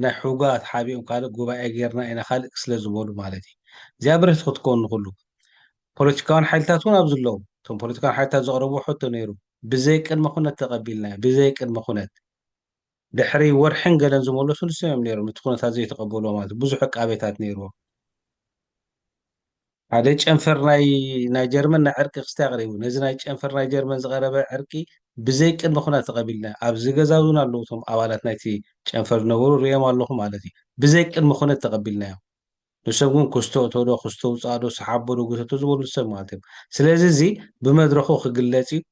ናይ ሑጋ ተሓቢኦም ካልእ ጉባኤ ጌርና ኢና ካልእ ስለ ዝበሉ ማለት እዩ። እዚኣ ብርህቲ ክትከውን ንኽሉ ፖለቲካውያን ሓይልታት እውን ኣብዚ ኣለዉ። እቶም ፖለቲካውያን ሓይልታት ዘቕረብዎ ሕቶ ነይሩ። ብዘይ ቅድመ ኩነት ተቐቢልናዮ። ብዘይ ቅድመ ኩነት። ድሕሪ ወርሕን ገለን ዝመለሱ ንሶም እዮም ነይሮም፣ እቲ ኩነታት ዘይተቐበልዎ ማለት እዩ። ብዙሕ ዕቃቤታት ነይርዎ። ሓደ ጨንፈር ናይ፣ ናይ ጀርመን ናይ ዕርቂ ክስታይ ኣቕሪቡ። ነዚ ናይ ጨንፈር ናይ ጀርመን ዝቐረበ ዕርቂ ብዘይ ቅድመ ኩነት ተቐቢልና። ኣብዚ ገዛ እውን ኣለዉ እቶም ኣባላት ናይቲ ጨንፈር ዝነበሩ፣ ርእዮም ኣለኹ ማለት እዩ። ብዘይ ቅድመ ኩነት ተቐቢልናዮም። ንሶም ግን ክስቶ እቶ ዶ፣ ክስቶ ውጻእ ዶ፣ ሰሓቦ ዶ፣ ጉተቶ ዝበሉ ሰብ ማለት እዮም። ስለዚ እዚ ብመድረኹ ክግለጽ እዩ።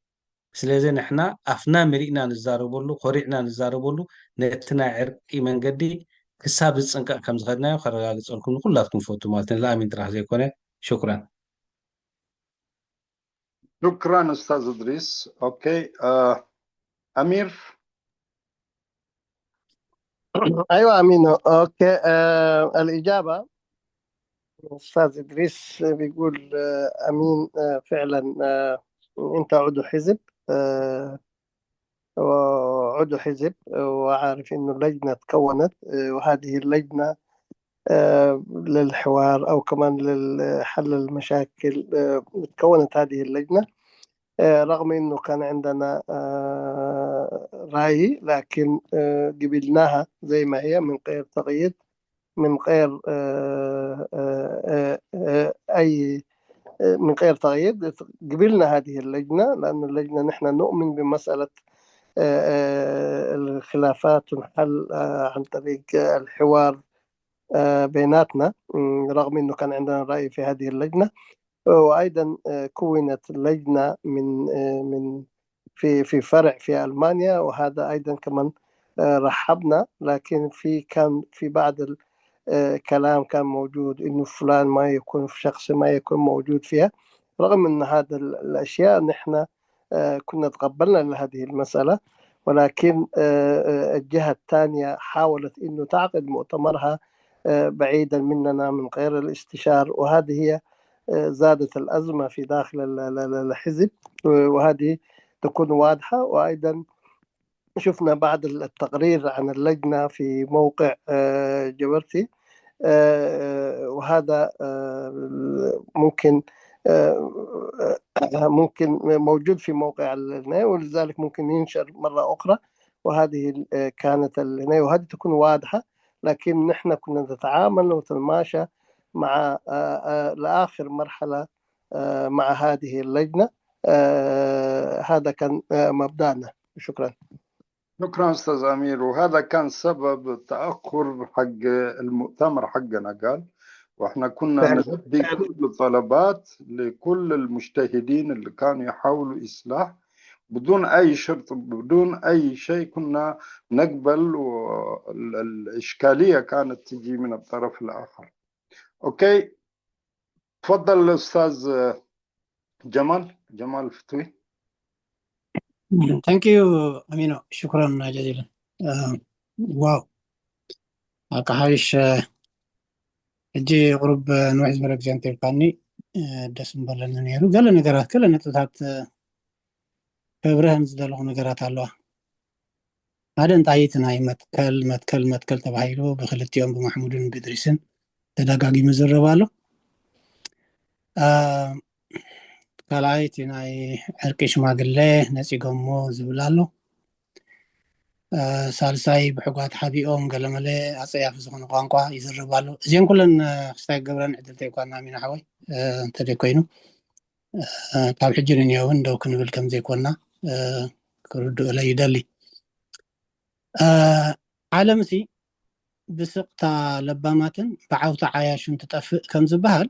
ስለዚ ንሕና ኣፍና መሊእና ንዛረበሉ፣ ኮሪዕና ንዛረበሉ፣ ነቲ ናይ ዕርቂ መንገዲ ክሳብ ዝጽንቀቕ ከም ዝኸድናዮ ከረጋግጸልኩም ንኩላትኩም ፈቱ ማለት ንልኣሚን ጥራሕ ዘይኮነ። ሽኩራን። شكرا أستاذ إدريس. أوكي، آه، أمير. أيوة أمينو. أوكي، آه، الإجابة أستاذ إدريس بيقول، آه، أمين، آه، فعلا، آه، أنت عضو حزب، آه، وعضو حزب، وعارف إنه اللجنة تكونت، آه، وهذه اللجنة، آه، للحوار أو كمان لحل المشاكل، آه، تكونت هذه اللجنة، آه، رغم إنه كان عندنا، آه، رأي، لكن، آه، قبلناها زي ما هي من غير تغيير، من غير، آه، آه، آه، آه، أي، آه، من غير تغيير. قبلنا هذه اللجنة لأن اللجنة نحن نؤمن بمسألة، آه، آه، الخلافات تنحل، آه، عن طريق الحوار، آه، بيناتنا، مم، رغم إنه كان عندنا رأي في هذه اللجنة. وأيضا، آه، كونت لجنة من، آه، من في، في فرع في ألمانيا، وهذا أيضا كمان، آه، رحبنا، لكن في، كان في بعض ال-، آه، كلام كان موجود إنه فلان ما يكون، شخص ما يكون موجود فيها، رغم إن هذا ال-، الأشياء نحن، آه، كنا تقبلنا لهذه المسألة، ولكن، آه، آه، الجهة الثانية حاولت إنه تعقد مؤتمرها، آه، بعيدا مننا من غير الاستشار، وهذه هي، آه، زادت الأزمة في داخل ال-، ال-، ال-، الحزب، وهذه تكون واضحة. وأيضا شفنا بعض التقرير عن اللجنة في موقع، آه، جبرتي، آه، وهذا، آه، ممكن، آه، ممكن موجود في موقع ال-، ولذلك ممكن ينشر مرة أخرى. وهذه ال-، آه، كانت ال-، وهذه تكون واضحة، لكن نحن كنا نتعامل ونتماشى مع، آه، آه، لآخر مرحلة، آه، مع هذه اللجنة. آه، هذا كان، آه، مبدأنا. شكرا. شكرا أستاذ أمير، وهذا كان سبب تأخر حق المؤتمر حقنا، قال، وإحنا كنا فعلا. نلبي كل الطلبات لكل المجتهدين اللي كانوا يحاولوا إصلاح بدون أي شرط، بدون أي شيء، كنا نقبل، والإشكالية كانت تجي من الطرف الآخر. أوكي، تفضل أستاذ جمال، جمال فتوي. Thank you أمينو، شكرا جزيلا. آه، واو، هكا حايش، آه، ሕጂ ቁሩብ ንውሕ ዝበለ ግዜ እንተልካኒ ደስ ምበለኒ ነይሩ። ገለ ነገራት፣ ገለ ነጥብታት ከብርሀን ዝደለኹ ነገራት ኣለዋ። ሓደ እንታይ እቲ ናይ መትከል መትከል መትከል ተባሂሉ ብክልቲኦም ብማሕሙድን ብድሪስን ተደጋጊሙ ዝረብ ኣሎ። ካልኣይ እቲ ናይ ዕርቂ ሽማግሌ ነፂጎሞ ዝብል ኣሎ። ሳልሳይ ብሕጓት ሓቢኦም ገለመለ ኣፀያፊ ዝኾነ ቋንቋ ይዝረብ ኣሎ። እዚአን ኩለን ክስታይ ገብረን ዕድል ተይኳና ሚና ሓወይ እንተደይ ኮይኑ ካብ ሕጂ ንንዮ እውን ደው ክንብል ከም ዘይኮና ክርድኡለይ ይደሊ። ዓለምሲ ብስቕታ ለባማትን ብዓውታ ዓያሹን ትጠፍእ ከም ዝበሃል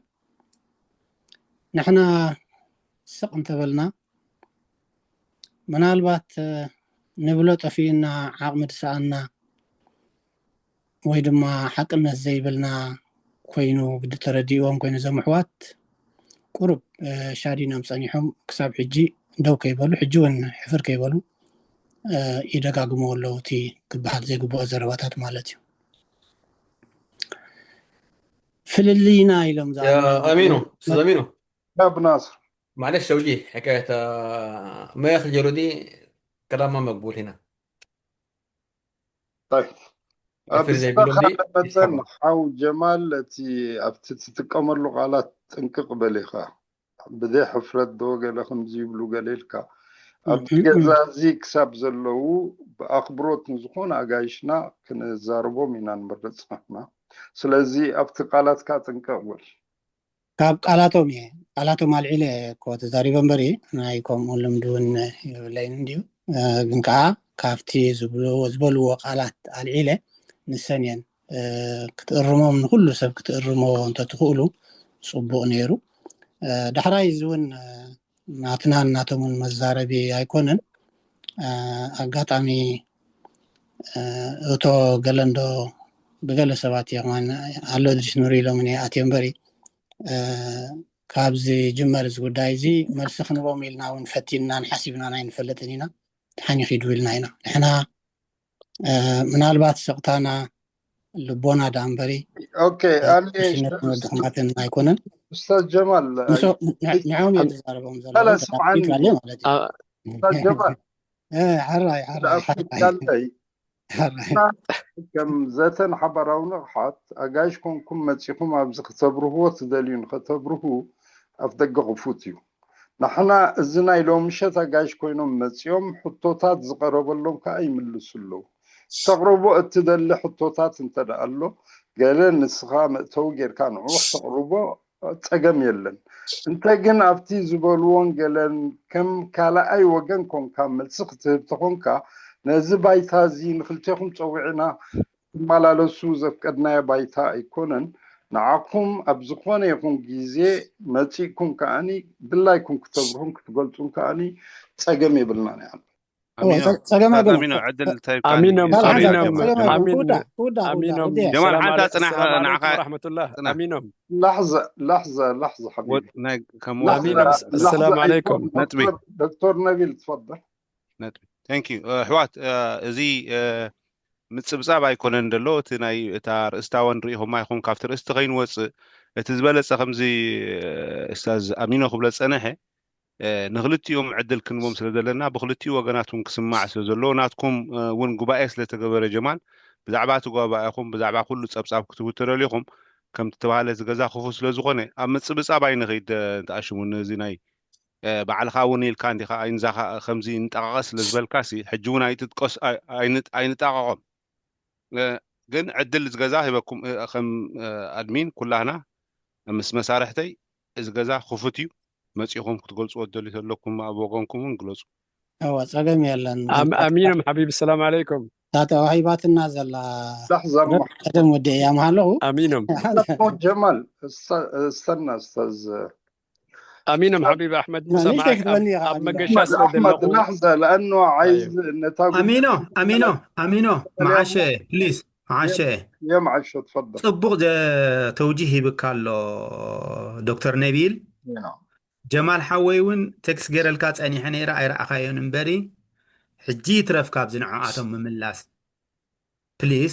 ንሕና ስቕ እንተበልና ምናልባት ንብሎ ጠፊእና ዓቕሚ ድሰኣና ወይ ድማ ሓቅነት ዘይብልና ኮይኑ ግዲ ተረዲእዎም ኮይኑ ዘምሕዋት ቁሩብ ሻዲኖም ጸኒሖም ክሳብ ሕጂ ደው ከይበሉ ሕጂ እውን ሕፍር ከይበሉ ይደጋግሞ ኣለዉ። እቲ ክበሃል ዘይግብኦ ዘረባታት ማለት እዩ። ፍልልይና ኢሎም ኣሚኑ ኣሚኑ ብናስር ማለሽ ሰውጂ ሕካየት መያኽ ጀሩዲ ከላማ መግቡል ሂና መፀን ሓው ጀማል እቲ ኣብቲ ትጥቀመሉ ቃላት ጥንቅቕ በሊኻ ብዘይ ሕፍረት ዶ ገለ ከምዚ ይብሉ ገለ ኢልካ ኣብቲ ገዛ እዚ ክሳብ ዘለዉ ብኣኽብሮት ንዝኾነ ኣጋይሽና ክንዛረቦም ኢና ንመርጽ ንሕና። ስለዚ ኣብቲ ቃላትካ ጥንቅቕ በል። ካብ ቃላቶም እየ ቃላቶም ኣልዒለ እኮ ተዛሪበ እምበሪ ናይ ከምኡ ልምዲ እውን የብለይን እንድዩ። ግን ከዓ ካብቲ ዝበልዎ ቃላት ኣልዒለ ንሰን እየን ክትእርሞም ንኩሉ ሰብ ክትእርሞ እንተትኽእሉ ፅቡቅ ነይሩ። ዳሕራይ እዚ እውን ናትናን ናቶምን መዛረቢ ኣይኮነን። ኣጋጣሚ እቶ ገለንዶ ብገለ ሰባት እየ ከማን ኣሎ ድሪስ ኑር ኢሎም እየ ኣትዮ እምበሪ ካብዚ ጅመር እዚ ጉዳይ እዚ መልሲ ክንቦም ኢልና እውን ፈቲንናን ሓሲብናን ኣይንፈልጥን ኢና። ተሓኒኺ ድው ኢልና ኢና ንሕና ምናልባት ስቕታና ልቦና ዳ እምበሪ ሽነትን ወዲ ክማትን ኣይኮነን። ኡስታዝ ጀማል ንዖም እዮም ዝዛረቦም ዘለዉ ማለት እዩ። ኡስታዝ ጀማል ሕራይ ሕራይ ከም ዘተን ሓባራዊ ንቕሓት ኣጋይሽ ኮንኩም መፂኹም ኣብዚ ክተብርህዎ ትደልዩ ንኸተብርሁ ኣፍ ደገ ክፉት እዩ። ንሕና እዚ ናይ ሎምሸት ኣጋይሽ ኮይኖም መፂኦም ሕቶታት ዝቐረበሎም ከዓ ይምልሱ ኣለዉ። ተቕርቦ እትደሊ ሕቶታት እንተ ደኣ ኣሎ ገለ ንስኻ መእተዊ ጌርካ ንዑ ክተቕርቦ ጸገም የለን። እንተ ግን ኣብቲ ዝበልዎን ገለን ከም ካልኣይ ወገን ኮንካ መልሲ ክትህብ ተኾንካ ነዚ ባይታ እዚ ንክልቴኹም ጸዊዕና ክትመላለሱ ዘፍቀድናዮ ባይታ ኣይኮነን። ንዓኹም ኣብ ዝኾነ ይኹን ግዜ መጺእኩም ከኣኒ ድላይኩም ክትተብርሁን ክትገልጹን ከኣኒ ጸገም የብልናን ኢና። ጸገም ኣሚኖ ዕድል እንታይ ኣሚኖም ኣሚኖም ኣሚኖም ጀማል ሓንታ ጽናሕ ንዓኻ ረሕመቱላህ ኣሚኖም ላሕዘ ላሕዘ ላሕዘ ሓቢቢ ናይ ከም ኣሚኖም ሰላም ዓለይኩም ነጥቢ ዶክተር ነቢል ትፈضል ነጥቢ thank you ኣሕዋት እዚ ምጽብጻብ ኣይኮነን ደሎ እቲ ናይ እታ ርእስታወን ርኢኹማ ኢኹም ካብቲ ርእስቲ ከይንወጽእ እቲ ዝበለጸ ከምዚ እስታዝ ኣሚኖ ክብሎ ጸነሐ ንክልቲኦም ዕድል ክንቦም ስለ ዘለና ብክልቲኡ ወገናት እውን ክስማዕ ስለ ዘለዎ ናትኩም እውን ጉባኤ ስለ ተገበረ ጀማል ብዛዕባ እቲ ጉባኤኹም ብዛዕባ ኩሉ ጸብጻብ ክትህቡ ተደሊኹም ከምቲ ተባሃለ እቲ ገዛ ክፉት ስለ ዝኾነ ኣብ ምጽብጻብ ኣይንኸይድ ተኣሽሙኒ እዚ ናይ ባዕልኻ እውን ኢልካ እንዲኻ ኣይንዛኻ ከምዚ ንጠቃቐስ ስለ ዝበልካ ሲ ሕጂ እውን ኣይትጥቀስ ኣይንጣቐቖም ግን ዕድል እዚ ገዛ ሂበኩም ከም ኣድሚን ኩላህና ምስ መሳርሕተይ እዚ ገዛ ክፉት እዩ መፂኹም ክትገልፅዎ ትደልዩ ተለኩም ኣብ ወገንኩም እውን ግለፁ እዋ ጸገም የለን ኣሚኖም ሓቢቢ ሰላም ዓለይኩም እታ ተዋሂባትና ዘላ ላሕዛ እሞ ቀደም ወዲአ እያ ምሃለኹ ኣሚኖም ጀማል እስተና ስተዝ ኣሚኖም ሓቢቢ ኣሕመድ ንእሽተይ ክትበኒ ኢኻ ኣብ ኣሚኖም። መገሻ ስለ ኣሕመድ ዘለኹ ላሕዛ ለኣኑ ዓይዝ ነታ ኣሚኖ ኣሚኖ ኣሚኖ መዓሸ ፕሊዝ መዓሸ የምዓሾ ትፈضል ፅቡቕ ዘ- ተውጂህ ሂብካ ኣሎ ዶክተር ነቢል ጀማል ሓወይ እውን ቴክስት ገይረልካ ፀኒሐ ነይረ ኣይረኣኻዮን እምበሪ ሕጂ ይትረፍ ካብዚ ንዕኣቶም ምምላስ ፕሊዝ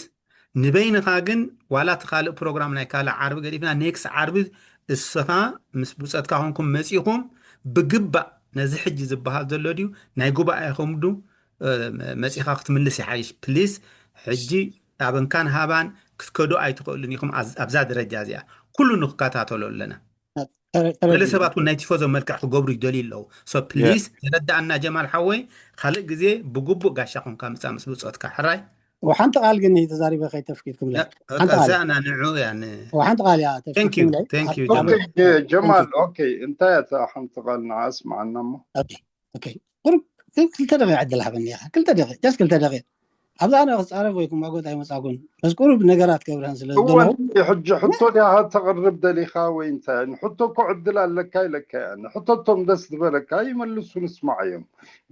ንበይንኻ ግን ዋላ እቲ ካልእ ፕሮግራም ናይ ካልእ ዓርቢ ገዲፍና ኔክስት ዓርቢ እስኻ ምስ ብጾትካ ኮንኩም መጺኹም ብግባእ ነዚ ሕጂ ዝበሃል ዘሎ ድዩ ናይ ጉባኤኹም ዱ መጺኻ ክትምልስ ይሓይሽ ፕሊስ። ሕጂ ኣብ እንካን ሃባን ክትከዱ ኣይትኽእሉን ኢኹም ኣብዛ ደረጃ እዚኣ። ኩሉ ንክከታተሎ ኣለና። ገለ ሰባት እውን ናይ ቲፎዞ መልክዕ ክገብሩ ይደልዩ ኣለዉ። ሶ ፕሊስ ተረዳእና ጀማል ሓወይ። ካልእ ግዜ ብግቡእ ጋሻ ኮንካ ምጻእ ምስ ብጾትካ ሕራይ። ሓንቲ ቃል ግን ተዛሪበ ከይተፍኪትኩም ሓንቲ ቃል እያ ንዑ እያ ሓንቲ ቃል እያ ተፍኪትኩም። ጀማል ኦኬ እንታይ እያ ሓንቲ ቃል ንዓስ መዓና እሞ ቁሩብ ክልተ ደቂቕ ዕድል ሃበኒ ኢኻ። ክልተ ደቂቕ ጃስ ክልተ ደቂቕ ኣብዛ ኣነ ክፃረፍ ወይ ክማጎት ኣይመፃኩን። በስ ቁሩብ ነገራት ከብርሃን ስለ ዝደለኹ ሕጂ ሕቶ ዲኻ ተቕርብ ደሊኻ ወይ እንታይ? ንሕቶ እኮ ዕድል ኣለካ ኢለካ እያ። ንሕተቶም ደስ ዝበለካ ይመልሱ ንስማዓዮም።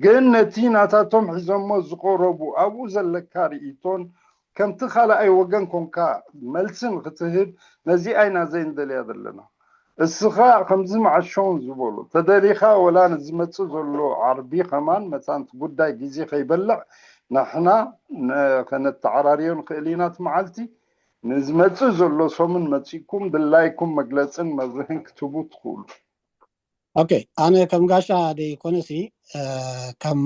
ግን ነቲ ናታቶም ሒዞሞ ዝቐረቡ ኣብኡ ዘለካ ርእይቶን ከምቲ ካልኣይ ወገን ኮንካ መልሲ ንክትህብ ነዚኣ ኢና ዘይንደልያ ዘለና። እስኻ ከምዚ መዓሾውን ዝበሎ ተደሊኻ ወላ ንዝመጽእ ዘሎ ዓርቢ ከማን መታንቲ ጉዳይ ግዜ ከይበልዕ ንሕና ከነተዓራርዮ ንኽእል ኢና። እቲ መዓልቲ ንዝመጽእ ዘሎ ሰሙን መጺእኩም ድላይኩም መግለጽን መብርህን ክትህቡ ትኽእሉ። ኦኬ ኣነ ከም ጋሻ ደይኮነሲ ከም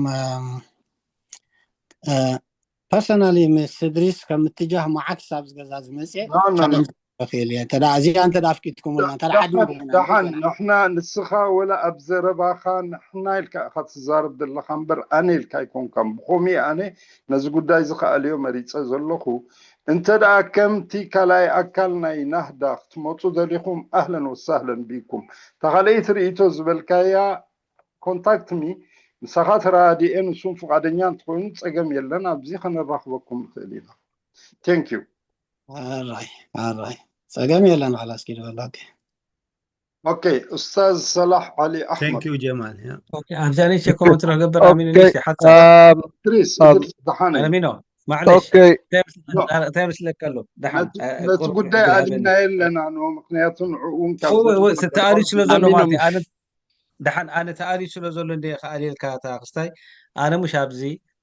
ፐርሰናሊ ምስ ስድሪስ ከም እትጃህ መዓት ክሳብ ዝገዛ ዝመፅእ ቻለንጅ ክእል እየ። እንተ እዚኣ እንተ ኣፍቂድኩምና እንተ ዓዲ ደሓን ንሕና ንስኻ ወላ ኣብ ዘረባኻ ንሕና ኢልካ ኢኻ ትዛረብ ዘለኻ እምበር ኣነ ኢልካ ኣይኮንካን። ብኸምኡ ኣነ ነዚ ጉዳይ እዚ ክኣልዮ መሪፀ ዘለኹ። እንተ ደኣ ከምቲ ካልኣይ ኣካል ናይ ናህዳ ክትመፁ ደሊኹም ኣህለን ወሳህለን ቢኩም። እታ ካልኣይቲ ርእይቶ ዝበልካያ ኮንታክት ሚ ምሳኻ ተረዳዲኤ ንሱን ፍቓደኛ እንትኾይኑ ፀገም የለን ኣብዚ ከነራኽበኩም ንኽእል ኢና። ቴንክ ዩ። ኣራይ ኣራይ ፀገም የለን። ኻላስ ኪድ በላ። ኦኬ ኡስታዝ ሰላሕ ዓሊ ኣሕመድ። ጀማል ኣብዛ ነይ ቸኮመንት ረገበር ኣሚኑ ሓሳ ድሪስ ድሓነ ሚኖ ማዕለሽ እንታይ ምስለካ ኣሎ። ደሓን ነቲ ጉዳይ ኣሊና የለና ምክንያቱ ንዕኡ ተኣልዩ ስለ ዘሎ ማለት ኣነ ደሓን ኣነ ተኣልዩ ስለ ዘሎ እንደ ከኣልየልካ እታ ክስታይ ኣነ ሙሽ ኣብዚ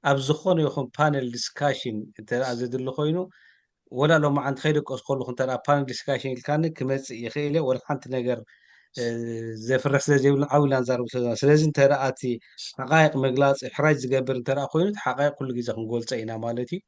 ኣብ ዝኾነ ይኹን ፓነል ዲስካሽን እንተ ዘድሊ ኮይኑ ወላ ሎማዓንቲ ከይደቀስ ከለኹ እንተ ፓነል ዲስካሽን ኢልካኒ ክመፅእ ይኽእል እየ። ወላ ሓንቲ ነገር ዘፍርሕ ስለ ዘይብሉ ዓው ኢልና ንዛረብ ስለ ዘለና። ስለዚ እንተ ደኣ እቲ ሓቃይቕ መግላፂ ሕራይ ዝገብር እንተ ደኣ ኮይኑ እቲ ሓቃይቕ ኩሉ ግዜ ክንገልፆ ኢና ማለት እዩ።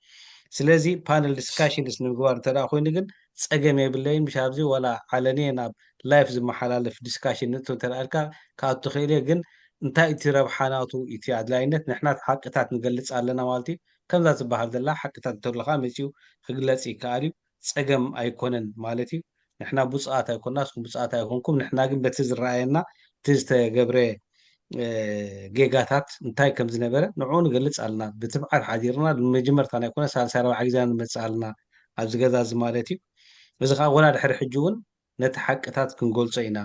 ስለዚ ፓነል ዲስካሽንስ ንምግባር እንተ ደኣ ኮይኑ ግን ፀገም የብለይን። ምሽ ኣብዚ ዋላ ዓለንየ ናብ ላይፍ ዝመሓላለፍ ዲስካሽን ንእቱ እንተ ደኣ ኢልካ ክኣቱ ትኽእል እየ። ግን እንታይ እቲ ረብሓ ናቱ እቲ ኣድላይነት ንሕና ሓቅታት ንገልፅ ኣለና ማለት እዩ። ከምዛ ዝበሃል ዘላ ሓቅታት እንተለካ መፅኡ ክግለፅ ይከኣል እዩ። ፀገም ኣይኮነን ማለት እዩ። ንሕና ብፁዓት ኣይኮና፣ ንስኹም ብፁዓት ኣይኮንኩም። ንሕና ግን በቲ ዝረኣየና እቲ ዝተገብረ ጌጋታት እንታይ ከም ዝነበረ ንዕኡ ንገልፅ ኣለና። ብትብዓት ሓዲርና መጀመርታ ናይ ኮነ ሳልሳይ ረብዓ ግዜና ንመፅእ ኣለና ኣብዚ ገዛ እዚ ማለት እዩ። እዚ ከዓ ወላ ድሕሪ ሕጂ እውን ነቲ ሓቅታት ክንገልፆ ኢና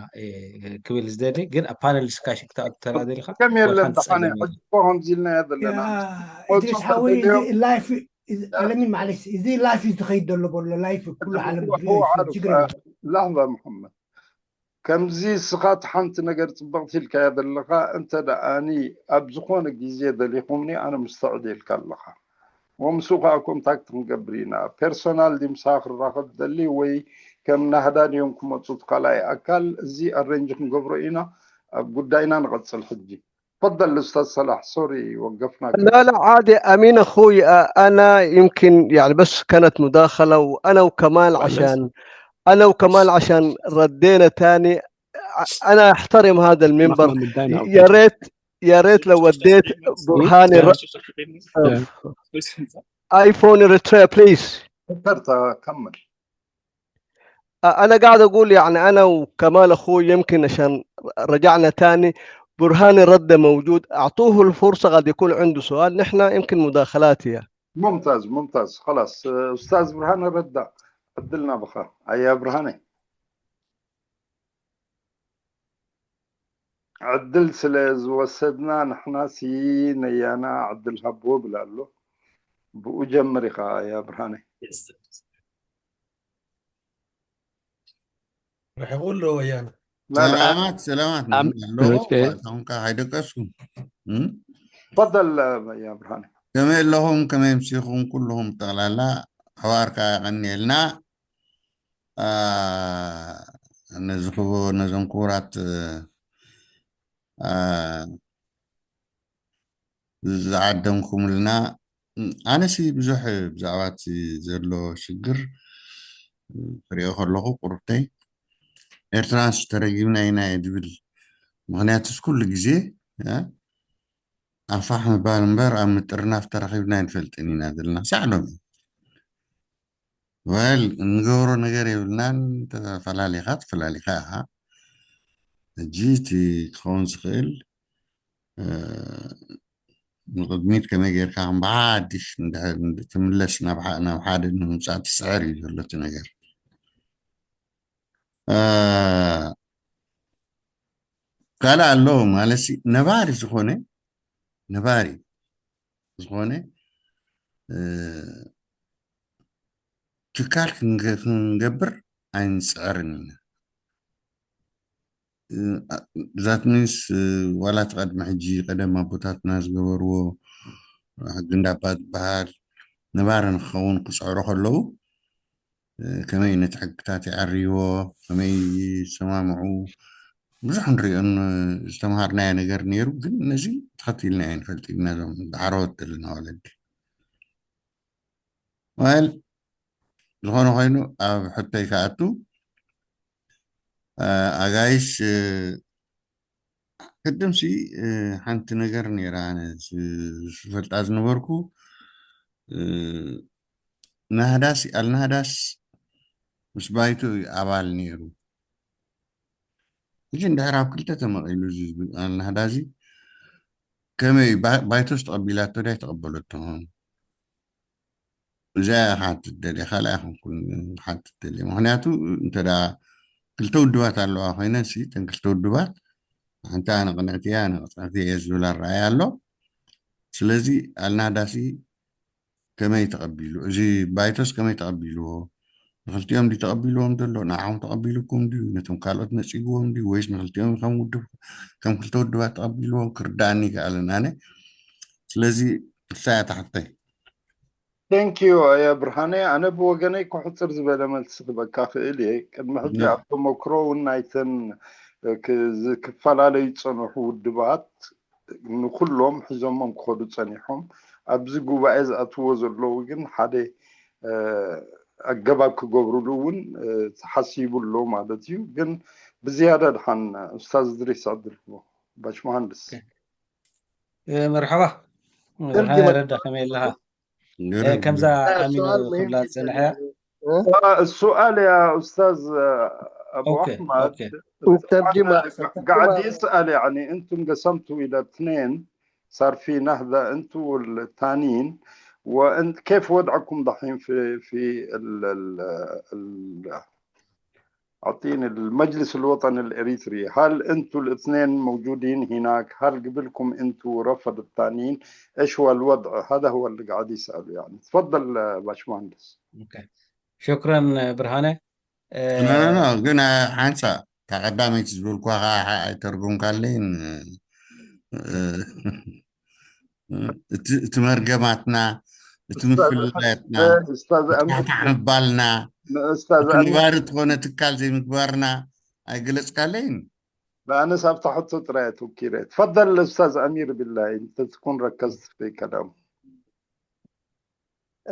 ክብል ዝደሊ። ግን ኣብ ፓነል ዲስካሽን ክትኣቱ ተራ ደሊካ ከም የለን ደሓነ ሕጂ እኮ ከምዚ ኢልና እያ ዘለና። ኢድሪስ ሓወይ እዚ ላይፍ ኣለሚን ማዕለሽ እዚ ላይፍ እዩ ዝኸይድ ዘሎ በሎ ላይፍ ኩሉ ዓለም ዝሪኦ እዩ። ችግር የለን። ላህዛ መሐመድ ከምዚ ስኻት ሓንቲ ነገር ፅብቕቲ ኢልካያ ዘለኻ እንተ ደኣኒ ኣብ ዝኾነ ግዜ ደሊኹምኒ ኣነ ምስተዕድ ኢልካ ኣለኻ። ወምስኡ ከዓ ኮንታክት ክንገብር ኢና። ፐርሶናል ድዩ ምሳኻ ክራኸብ ዝደሊ ወይ ከም ናህዳ ድዮም ክመፁ እቲ ካልኣይ ኣካል? እዚ ኣሬንጅ ክንገብሮ ኢና። ኣብ ጉዳይና ንቐፅል ሕጂ። تفضل أستاذ صلاح، سوري وقفناك. لا لا عادي أمين أخوي. أنا يمكن يعني بس كانت مداخلة وأنا وكمال عشان أنا وكمال عشان ردينا تاني. أنا أحترم هذا المنبر. يا ريت يا ريت لو وديت برهاني ر... ايفون اريتريا بليز. فكرت اكمل. انا قاعد اقول يعني انا وكمال اخوي يمكن عشان رجعنا تاني. برهاني رد موجود، اعطوه الفرصه، قد يكون عنده سؤال، نحن يمكن مداخلات يا. ممتاز ممتاز، خلاص استاذ برهاني رد. عدلنا بخا اي برهاني. ዕድል ስለ ዝወሰድና ንሕናሲ ነያና ዕድል ሃብዎ ብል ኣሎ። ብኡ ጀምር ኢኻ ያ ብርሃነ። ርሕቑ ኣሎ ወያነ። ሰላማት ሰላማት ኣሎ። ኣቶም ከ ኣይደቀስኩም። ተፈደል ያ ብርሃነ። ከመይ ኣለኹም? ከመይ ምሲኹም? ኩልኹም ጠቕላላ ኣሕዋር ከኣ የቐንየልና። ነዚ ክቡ ነዞም ክቡራት ዝዓደምኩምልና። ኣነሲ ብዙሕ ብዛዕባ እቲ ዘሎ ሽግር ክሪኦ ከለኹ ቁርብተይ ኤርትራንስ ተረጊምና ኢና እየ ዝብል። ምክንያቱስ ኩሉ ግዜ ኣፋሕ ምባል እምበር ኣብ ምጥርናፍ ተረኺብና ኣይንፈልጥን ኢና ዘለና ሳዕሎም። ወል እንገብሮ ነገር የብልናን። ተፈላለኻ ተፈላለኻ ኢኻ። ሕጂ እቲ ክኸውን ዝኽእል ንቕድሚት ከመይ ጌርካ ከም ብሓድሽ ትምለስ ናብ ሓደ ንምምፃእ ትፅዕር እዩ ዘሎ እቲ ነገር። ካልእ ኣሎ ማለት ነባሪ ዝኾነ ነባሪ ዝኾነ ትካል ክንገብር ኣይንፅዕርን ኢና። ዛት ሚንስ ዋላ እቲ ቀድሚ ሕጂ ቀደም ኣቦታትና ዝገበርዎ ሕጊ እንዳባ ዝበሃል ነባሪ ንክኸውን ክፅዕሩ ከለዉ ከመይ ነቲ ሕግታት ይዓርይዎ፣ ከመይ ይሰማምዑ፣ ብዙሕ ንሪኦን ዝተምሃርናዮ ነገር ነይሩ። ግን ነዚ ተኸቲልና ኣይንፈልጥ ኢና ዞም ዳሕረዎት ዘለና ወለዲ። ወል ዝኾነ ኮይኑ ኣብ ሕቶይ ክኣቱ ኣጋይሽ ቅድምሲ ሓንቲ ነገር ነይራ ዝፈልጣ ዝነበርኩ ናህዳስ ኣልናህዳስ ምስ ባይቶ ኣባል ነይሩ። እዚ እንድሕር ኣብ ክልተ ተመቒሉ ኣልናህዳ እዚ ከመይ ባይቶስ ተቐቢላቶ ዳይ ተቐበለቶ? እዚኣ ሓንቲ ደልየ ካልኣ ይኹንኩን ሓንቲ ደልየ ምክንያቱ እንተ ክልተ ውድባት ኣለዋ ኮይነን ሲ ተን ክልተ ውድባት ሓንቲ ኣነ ቅንዕቲ እያ ኣነ ቅፅዕቲ እየ ዝብል ኣረኣያ ኣሎ። ስለዚ ኣልናዳሲ ከመይ ተቐቢሉ እዚ ባይቶስ ከመይ ተቐቢልዎ? ንክልቲኦም ድዩ ተቐቢልዎም ዘሎ ንዓኹም ተቐቢሉኩም ድዩ ነቶም ካልኦት ነፂግዎም ድዩ ወይስ ንክልቲኦም ከም ውድብ ከም ክልተ ውድባት ተቐቢልዎም ክርዳእኒ ይከኣልን ኣነ። ስለዚ እሳ እያ ታሕተይ። Thank you ኣያ ብርሃነ። ኣነ ብወገነይ ክሕፅር ዝበለ መልሲ ክበካ ክእል እየ። ቅድሚ ሕጂ ኣብ ተመክሮ እውን ናይተን ክፈላለዩ ዝፀንሑ ውድባት ንኩሎም ሒዞሞም ክኸዱ ፀኒሖም ኣብዚ ጉባኤ ዝኣትዎ ዘለዉ ግን ሓደ ኣገባብ ክገብሩሉ እውን ተሓሲቡ ኣሎ ማለት እዩ። ግን ብዝያዳ ድሓን ኡስታዝ እድሪስ ዕድል ባሽ መሃንድስ። መርሓባ ብርሃነ ረዳ ከመይ ኣለኻ? ከምዛ ኣሚኑ ክብላ ዝፀንሐ السؤال يا أستاذ أبو أحمد نترجمها قاعد يسأل يعني أنتم قسمتوا إلى اثنين صار في نهضة أنتم والتانيين وأنت كيف وضعكم دحين في في ال ال ال أعطيني المجلس الوطني الإريتري، هل أنتوا الاثنين موجودين هناك؟ هل قبلكم أنتوا ورفض الثانيين؟ إيش هو الوضع؟ هذا هو اللي قاعد يسأله يعني. تفضل باشمهندس. شكرا ብርሃነ። ግን ሓንሳ እታ ቀዳመይቲ ዝበልኳ ከዓ ኣይተርጉምካለይን። እቲ መርገማትና፣ እቲ ምፍልላያትና፣ ምባልና፣ እቲ ነባሪ ዝኾነ ትካል ዘይምግባርና ኣይገለፅካለይን። ኣነስ ኣብታ ሕቶ ጥራይ ኣተኪረ። ትፈደል ኡስታዝ ኣሚር ቢላሂ እንተ ትኩን ረከዝት ፊ ከላም።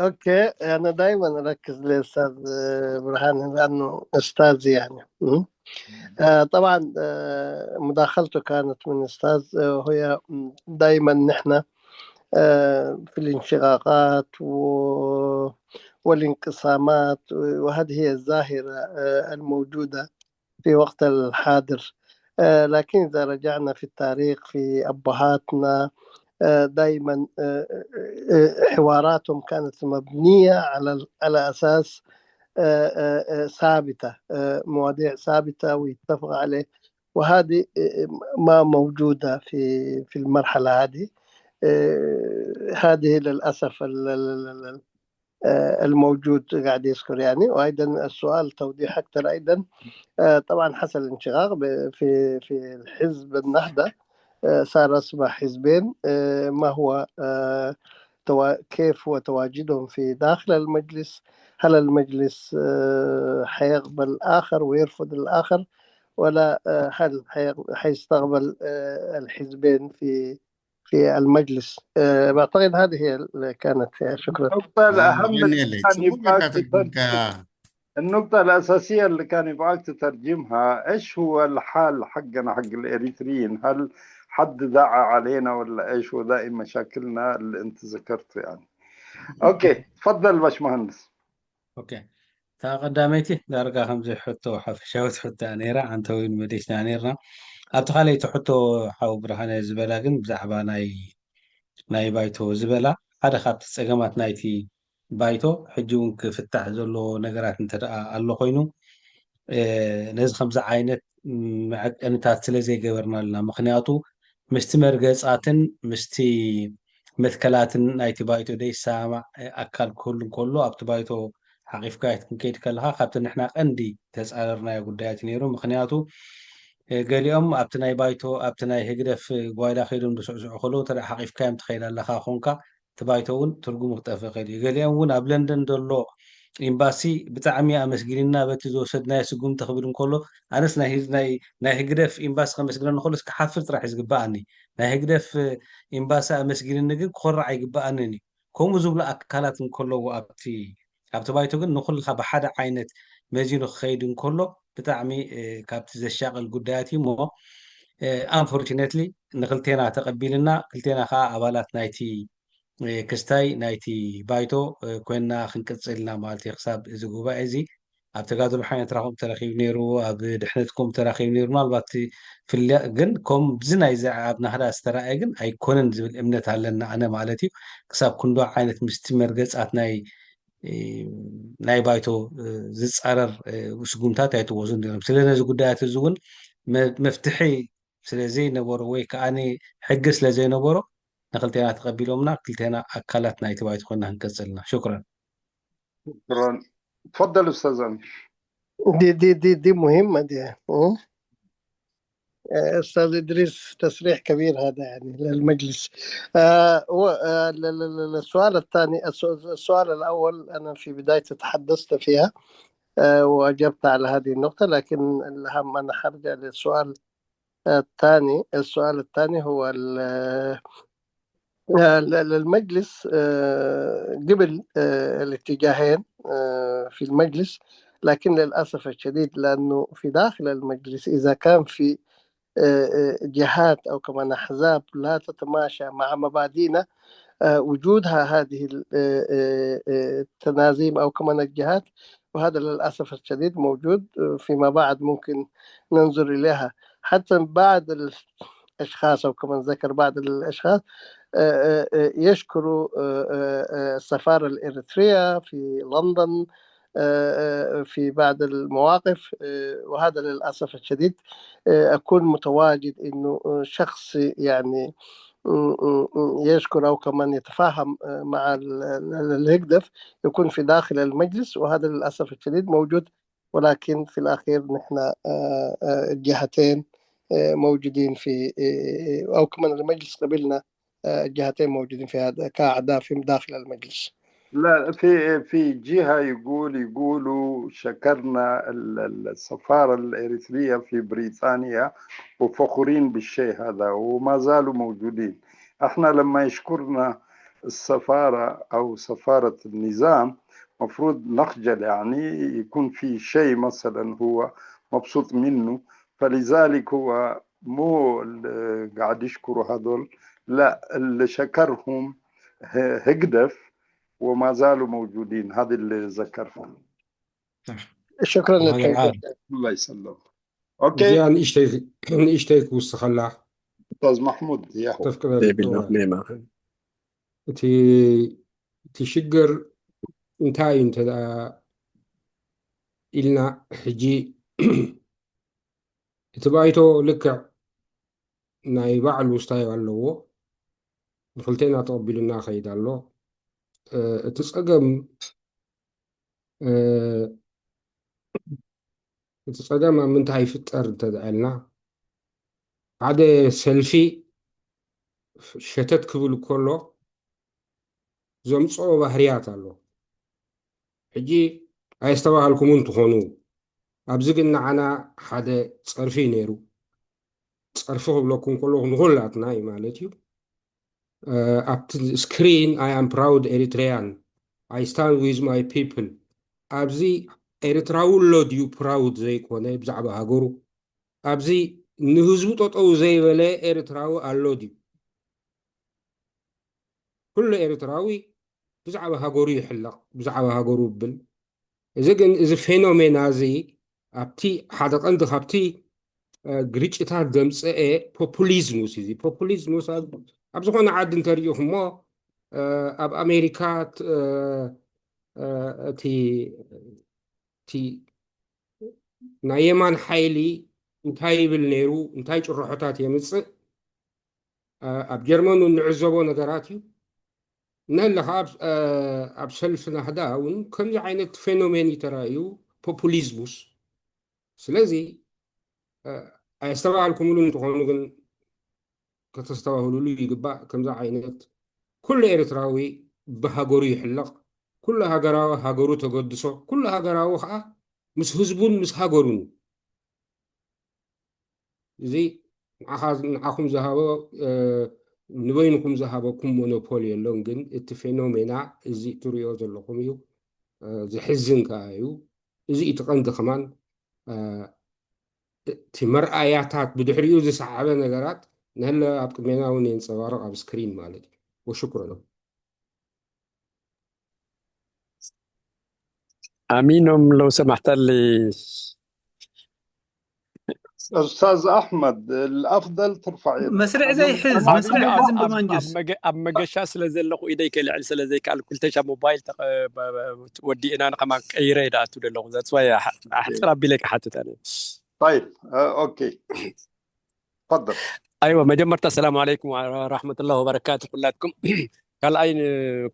اوكي، انا دائما اركز لاستاذ برهان لانه استاذ يعني. طبعا مداخلته كانت من استاذ، وهي دائما نحن في الانشقاقات والانقسامات، وهذه هي الظاهرة الموجودة في وقت الحاضر. لكن إذا رجعنا في التاريخ في أبهاتنا دائما حواراتهم كانت مبنية على على أساس ثابتة، مواضيع ثابتة ويتفق عليه، وهذه ما موجودة في في المرحلة هذه. هذه للأسف الموجود قاعد يذكر يعني. وأيضا السؤال توضيح أكثر أيضا، طبعا حصل انشقاق في في حزب النهضة، صار أصبح حزبين. ما هو توا- كيف هو تواجدهم في داخل المجلس؟ هل المجلس آه، حيقبل آخر ويرفض الآخر، ولا آه، هل حي- حيستقبل آه، الحزبين في في المجلس؟ آه، بعتقد هذه هي اللي كانت. شكرا. النقطة الأهم የኔ اللي ልጅ كان ጽቡቅ يبغاك ጌታ ተድንካ تترجم النقطة الأساسية اللي كان يبغاك تترجمها، إيش هو الحال حقنا حق الإريتريين؟ هل حد دعا علينا ولا إيش؟ ودائم مشاكلنا اللي أنت ذكرته يعني. أوكي، تفضل باشمهندس. ኦኬ፣ እታ ቀዳመይቲ ዳርጋ ከምዚ ሕቶ ሓፈሻዊት ሕቶ እያ ነይራ። ዓንተዊን መሊስና ነይርና። ኣብቲ ካልኣይቲ ሕቶ ሓው ብርሃነ ዝበላ ግን ብዛዕባ ናይ ናይ ባይቶ ዝበላ ሓደ ካብቲ ጸገማት ናይቲ ባይቶ ሕጂ እውን ክፍታሕ ዘለዎ ነገራት እንተ ደኣ ኣሎ ኮይኑ እ፣ ነዚ ከምዚ ዓይነት መዐቀንታት ስለ ዘይገበርናልና ምክንያቱ ምስቲ መርገጻትን ምስቲ መትከላትን ናይቲ ባይቶ ደይሰማማዕ ኣካል ክህሉ እንከሎ ኣብቲ ባይቶ ሓቂፍካ ክንከይድ ከለካ ካብቲ ንሕና ቀንዲ ተጻረርናዮ ጉዳያት እዩ ነይሩ። ምክንያቱ ገሊኦም ኣብቲ ናይ ባይቶ ኣብቲ ናይ ህግደፍ ጓይላ ከይዶም ዝስዕስዑ ከለዉ እንተ ሓቂፍካዮም ትኸይድ ኣለካ ኮንካ እቲ ባይቶ እውን ትርጉሙ ክጠፍእ ይኽእል እዩ። ገሊኦም እውን ኣብ ለንደን ዘሎ ኤምባሲ ብጣዕሚ ኣመስጊንና በቲ ዝወሰድናዮ ስጉምቲ ክብል እንከሎ ኣነስ ናይ ህዝ- ናይ ናይ ህግደፍ ኤምባሲ ከመስግነኒ ከሎስ ክሓፍር ጥራሕ እዩ ዝግበኣኒ። ናይ ህግደፍ ኤምባሲ ኣመስጊንኒ ግን ክኮርዕ ኣይግበኣንን እዩ። ከምኡ ዝብሉ ኣካላት እንከለዉ ኣብቲ ኣብቲ ባይቶ ግን ንኩልካ ብሓደ ዓይነት መዚኑ ክኸይድ እንከሎ ብጣዕሚ እ፣ ካብቲ ዘሻቕል ጉዳያት እዩ እሞ unfortunately ንክልቴና ተቐቢልና ክልቴና ከዓ ኣባላት ናይቲ እ፣ ክስታይ ናይቲ ባይቶ እ፣ ኮይንና ክንቅፅል ኢና ማለት እዩ። ክሳብ እዚ ጉባኤ እዚ ኣብ ተጋድሎ ሓይነት ራኹም ተረኪቡ ነይሩ፣ ኣብ ድሕነትኩም ተረኪቡ ነይሩ። ምናልባት እቲ ፍልልያ ግን ከም ብዚ ናይዚ ኣብ ናህዳ ዝተረኣየ ግን ኣይኮነን ዝብል እምነት ኣለና ኣነ ማለት እዩ። ክሳብ ክንዶ ዓይነት ምስቲ መርገጻት ናይ እ፣ ናይ ባይቶ እ፣ ዝጻረር እ፣ ስጉምታት ኣይትወዙን ነይሮም። ስለ ነዚ ጉዳያት እዚ እውን መ- መፍትሒ ስለ ዘይነበሮ ወይ ከዓ ሕጊ ስለ ዘይነበሮ ንክልቴና ተቐቢሎምና ክልቴና ኣካላት ናይቲ ባይቶ ኮይና ክንቀጽል ኢና። ሽኩረን። شكرا. تفضل أستاذ أمير. دي دي دي دي مهمة دي. م? آه، أستاذ إدريس، تصريح كبير هذا يعني للمجلس. آه، و- آه، ل- ل- ل- السؤال الثاني، الس- السؤال الأول أنا في بداية تحدثت فيها، آه، وأجبت على هذه النقطة، لكن الأهم أنا حرجع للسؤال الثاني. السؤال الثاني هو ال- آه، ل- للمجلس، آه، قبل آه، الاتجاهين آه، في المجلس، لكن للأسف الشديد لأنه في داخل المجلس إذا كان في آه، آه، جهات أو كمان أحزاب لا تتماشى مع مبادئنا، آه، وجودها هذه ال- آه، آه، آه، التنازيم أو كمان الجهات، وهذا للأسف الشديد موجود. آه، فيما بعد ممكن ننظر إليها حتى بعض الأشخاص أو كمان ذكر بعض الأشخاص آه، آه، آه، يشكروا آه، آه، آه، السفارة الإريترية في لندن آه، آه، في بعض المواقف آه، وهذا للأسف الشديد آه، أكون متواجد إنه آه، شخص يعني م- م- م- يشكر أو كمان يتفاهم آه، مع ال- ال- ال- الهجدف يكون في داخل المجلس، وهذا للأسف الشديد موجود. ولكن في الأخير نحن آه، آه، الجهتين آه، موجودين في آه، أو كمان المجلس قبلنا آه، الجهتين موجودين في هذا كأعضاء في داخل المجلس. لا، في في جهة يقول يقولوا شكرنا ال- ال- السفارة الإريترية في بريطانيا وفخورين بالشيء هذا وما زالوا موجودين. احنا لما يشكرنا السفارة أو سفارة النظام مفروض نخجل، يعني يكون في شيء مثلا هو مبسوط منه، فلذلك هو مو ال- قاعد يشكروا هذول، لا، اللي شكرهم ه- هجدف وما زالوا موجودين. هذه اللي ذكرها. صح. شكرا وهذا لك. العام. الله يسلمك. እዚኣ أوكي، ንእሽተይ ንእሽተይ ክውስኸላ أستاذ محمود ياخذ. ተፍቅደ ደይ ዶክተር ቢላ ራእይ። ማ እቲ እቲ ሽግር እንታይ እዩ እንተ ደኣ ኢልና ሕጂ እቲ ባይቶ ልክዕ ናይ ባዕሉ ስታይል ኣለዎ። ንክልቴና ተቐቢሉና ከይድ ኣሎ። እ፣ እቲ ጸገም እ፣ እቲ ጸገም ኣብ ምንታይ ይፍጠር እንተድኣልና ሓደ ሰልፊ ሸተት ክብል ከሎ ዘምፅኦ ባህርያት ኣሎ። ሕጂ ኣየስተባሃልኩምን ትኾኑ፣ ኣብዚ ግን ንዓና ሓደ ፀርፊ እዩ ነይሩ። ፀርፊ ክብለኩም ከለኹ ንኹላትና እዩ ማለት እዩ። ኣብቲ ስክሪን I am proud Eritrean, I stand with my people። ኣብዚ ኤርትራዊ ኣሎ ድዩ ፕራውድ ዘይኮነ ብዛዕባ ሃገሩ? ኣብዚ ንህዝቡ ጠጠው ዘይበለ ኤርትራዊ ኣሎ ድዩ? ኩሉ ኤርትራዊ ብዛዕባ ሃገሩ ይሕለቕ፣ ብዛዕባ ሃገሩ ይብል። እዚ ግን እዚ ፌኖሜና እዚ ኣብቲ ሓደ ቀንዲ ካብቲ ግርጭታት ዘምፀአ ፖፑሊዝሙስ እዚ ፖፑሊዝሙስ ኣብ ዝኾነ ዓዲ እንተሪኢኹሞ ኣብ ኣሜሪካ እቲ ናይ የማን ሓይሊ እንታይ ይብል ነይሩ፣ እንታይ ጭርሖታት የምፅእ ኣብ ጀርመን ንዕዘቦ ነገራት እዩ። ነለ ኣብ ሰልፊ ናህዳ እውን ከምዚ ዓይነት ፌኖሜን እዩ ተራእዩ፣ ፖፑሊዝሙስ። ስለዚ ኣየስተባሃልኩምሉ እንትኾኑ ግን ከተስተባህሉሉ ይግባእ። ከምዚ ዓይነት ኩሉ ኤርትራዊ ብሃገሩ ይሕለቕ፣ ኩሉ ሃገራዊ ሃገሩ ተገድሶ፣ ኩሉ ሃገራዊ ከዓ ምስ ህዝቡን ምስ ሃገሩን እዩ። እዚ ንዓኻ ንዓኹም ዝሃቦ ንበይንኹም ዝሃበኩም ሞኖፖል የሎን፣ ግን እቲ ፌኖሜና እዚ ትሪኦ ዘለኹም እዩ። ዘሕዝን ከዓ እዩ። እዚ እቲ ቀንዲ ከማን እቲ መርኣያታት ብድሕሪኡ ዝሰዓበ ነገራት ነለ ኣብ ቅድሜና እውን የንፀባርቕ ኣብ ስክሪን ማለት እዩ። ወሽኩረን። أمين لو سمحت لي. أستاذ أحمد، الأفضل ترفعي መስርዕ ዘይሕዝ መስርዕ ሕዝን ብማንጁስ ኣብ መገሻ ስለ ዘለኹ ኢደይ ከልዕል ስለ ዘይከኣል ኩልተሻ ሞባይል ወዲእና ንኸማ ቀይረ ይደኣቱ ዘለኹ ዘፅዋይ ኣሕፅር ኣቢለ ክሓትት ኣነ طيب اوكي تفضل ኣይወ መጀመርታ ሰላም ኣለይኩም ወራሕመቱላ ወበረካቱ ኩላትኩም ካልኣይ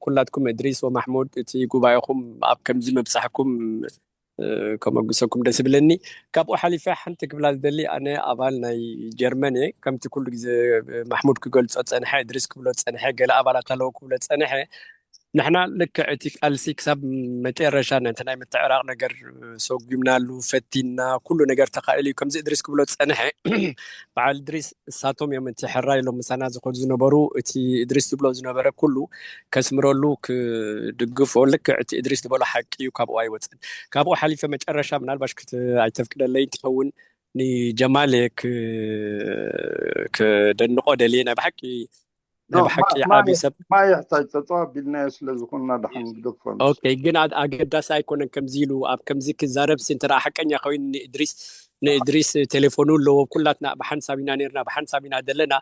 ኩላትኩም እድሪስ ወማሕሙድ እቲ ጉባኤኹም ኣብ ከምዚ ምብፃሕኩም ከመጉሰኩም ደስ ይብለኒ። ካብኡ ሓሊፈ ሓንቲ ክብላ ዝደሊ ኣነ ኣባል ናይ ጀርመን እየ። ከምቲ ኩሉ ግዜ ማሕሙድ ክገልፆ ፀንሐ፣ እድሪስ ክብሎ ፀንሐ፣ ገለ ኣባላት ኣለዉ ክብሎ ፀንሐ። ንሕና ልክዕ እቲ ቃልሲ ክሳብ መጨረሻ ነቲ ናይ ምትዕራቕ ነገር ሰጉምናሉ፣ ፈቲንና፣ ኩሉ ነገር ተኻኢሉ እዩ። ከምዚ እድሪስ ክብሎ ዝፀንሐ በዓል እድሪስ እሳቶም እዮም እቲ ሕራይ ኢሎም ምሳና ዝኾኑ ዝነበሩ። እቲ እድሪስ ዝብሎ ዝነበረ ኩሉ ከስምረሉ ክድግፎ ልክዕ እቲ እድሪስ ዝበሎ ሓቂ እዩ፣ ካብኡ ኣይወፅን። ካብኡ ሓሊፈ መጨረሻ ምናልባሽ ኣይተፍቅደለይ እንትኸውን ንጀማል ክደንቆ ደልየ ናይ ብሓቂ ናይ ብሓቂ ዓቢ ሰብ ማይ ይሕታጅ ጠጠው ኣቢልናዮ ስለ ዝኾንና ድሓን ግደፎ ኦኬ ግን ኣገዳሲ ኣይኮነን ከምዚ ኢሉ ኣብ ከምዚ ክዛረብ ሲ እንተ ሓቀኛ ኮይኑ ንእድሪስ ንእድሪስ ቴሌፎኑ ኣለዎ ኩላትና ብሓንሳብ ኢና ነርና ብሓንሳብ ኢና ዘለና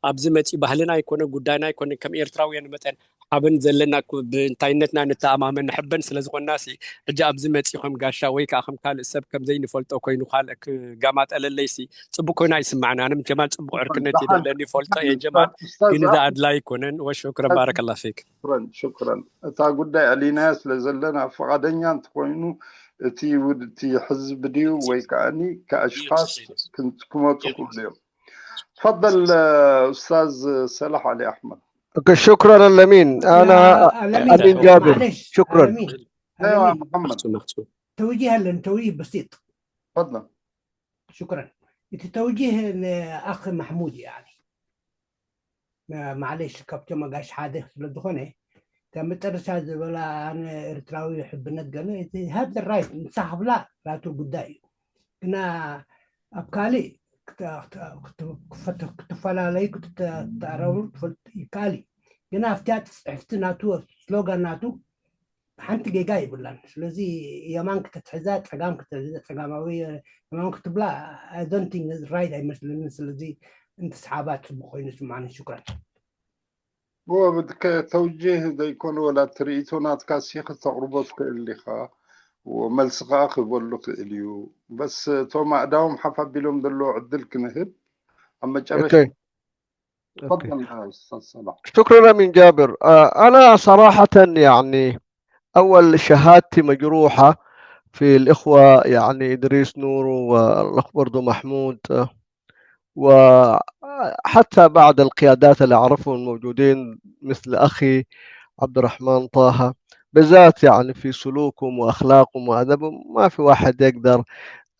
ኣብዚ መፂ ባህልና ኣይኮነ ጉዳይና ኣይኮነ ከም ኤርትራውያን መጠን ሓበን ዘለና ብእንታይነትና ንተኣማመን ንሕበን ስለ ዝኾንና ሲ ሕጂ ኣብዚ መፂ ከም ጋሻ ወይ ከዓ ከም ካልእ ሰብ ከም ዘይንፈልጦ ኮይኑ ካልእ ክጋማጠለለይ ሲ ፅቡቅ ኮይኑ ኣይስማዕናንም ጀማል ፅቡቅ ዕርክነት ይደለኒ ይፈልጦ እየ ጀማል ግን እዚ ኣድላይ ኣይኮነን ወሽክረን ባረከላ ፊክ ሽክረን እታ ጉዳይ ኣሊናያ ስለ ዘለና ፍቓደኛ እንተኮይኑ እቲ ውድ እቲ ሕዝቢ ድዩ ወይ ከዓኒ ከኣሽኻስ ክመፁ ክብሉ እዮም تفضل أستاذ صلاح علي أحمد شكرا الأمين أنا أمين جابر شكرا أيوة محمد توجيه لن توجيه بسيط تفضل شكرا እቲ ተውጂህ ንኣኽ ማሕሙድ እዩ ኣነ ማዕለሽ ካብቶም ኣጋሽ ሓደ ስለ ዝኾነ ካብ መጨረሻ ዝበላ ኣነ ኤርትራዊ ሕብነት ገለ እቲ ሃብ ራይት ንሳ ክብላ ናቱ ጉዳይ እዩ ግና ኣብ ካልእ ክትፈላለዩ ክትተኣረሩ ትፈልጥ ይከኣል እዩ ግና ኣብቲያ ፅሕፍቲ ናቱ ስሎጋን ናቱ ሓንቲ ጌጋ ይብላን ስለዚ የማን ክትትሕዛ ፀጋም ክትሕዛ ፀጋማዊ የማን ክትብላ I don't think right ኣይመስለንን ስለዚ እንትስሓባ ፅቡቅ ኮይኑ ስማዕኒ ሽኩራን ተውጅህ ዘይኮነ ወላ ትርኢቶ ናትካ ሲ ክተቅርቦ ትክእል ኢኻ መልሲ ከዓ ክበሉ ክእል እዩ በስ እቶም ኣእዳዎም ሓፍ ኣቢሎም ዘለዎ ዕድል ክንህብ ኣብ መጨረሻ شكرا أمين جابر أنا صراحة يعني أول شهادتي مجروحة في الإخوة يعني إدريس نور والأخ برضو محمود وحتى بعض القيادات اللي أعرفهم موجودين مثل أخي عبد الرحمن طه، بالذات يعني في سلوكهم وأخلاقهم وأدبهم، ما في واحد يقدر،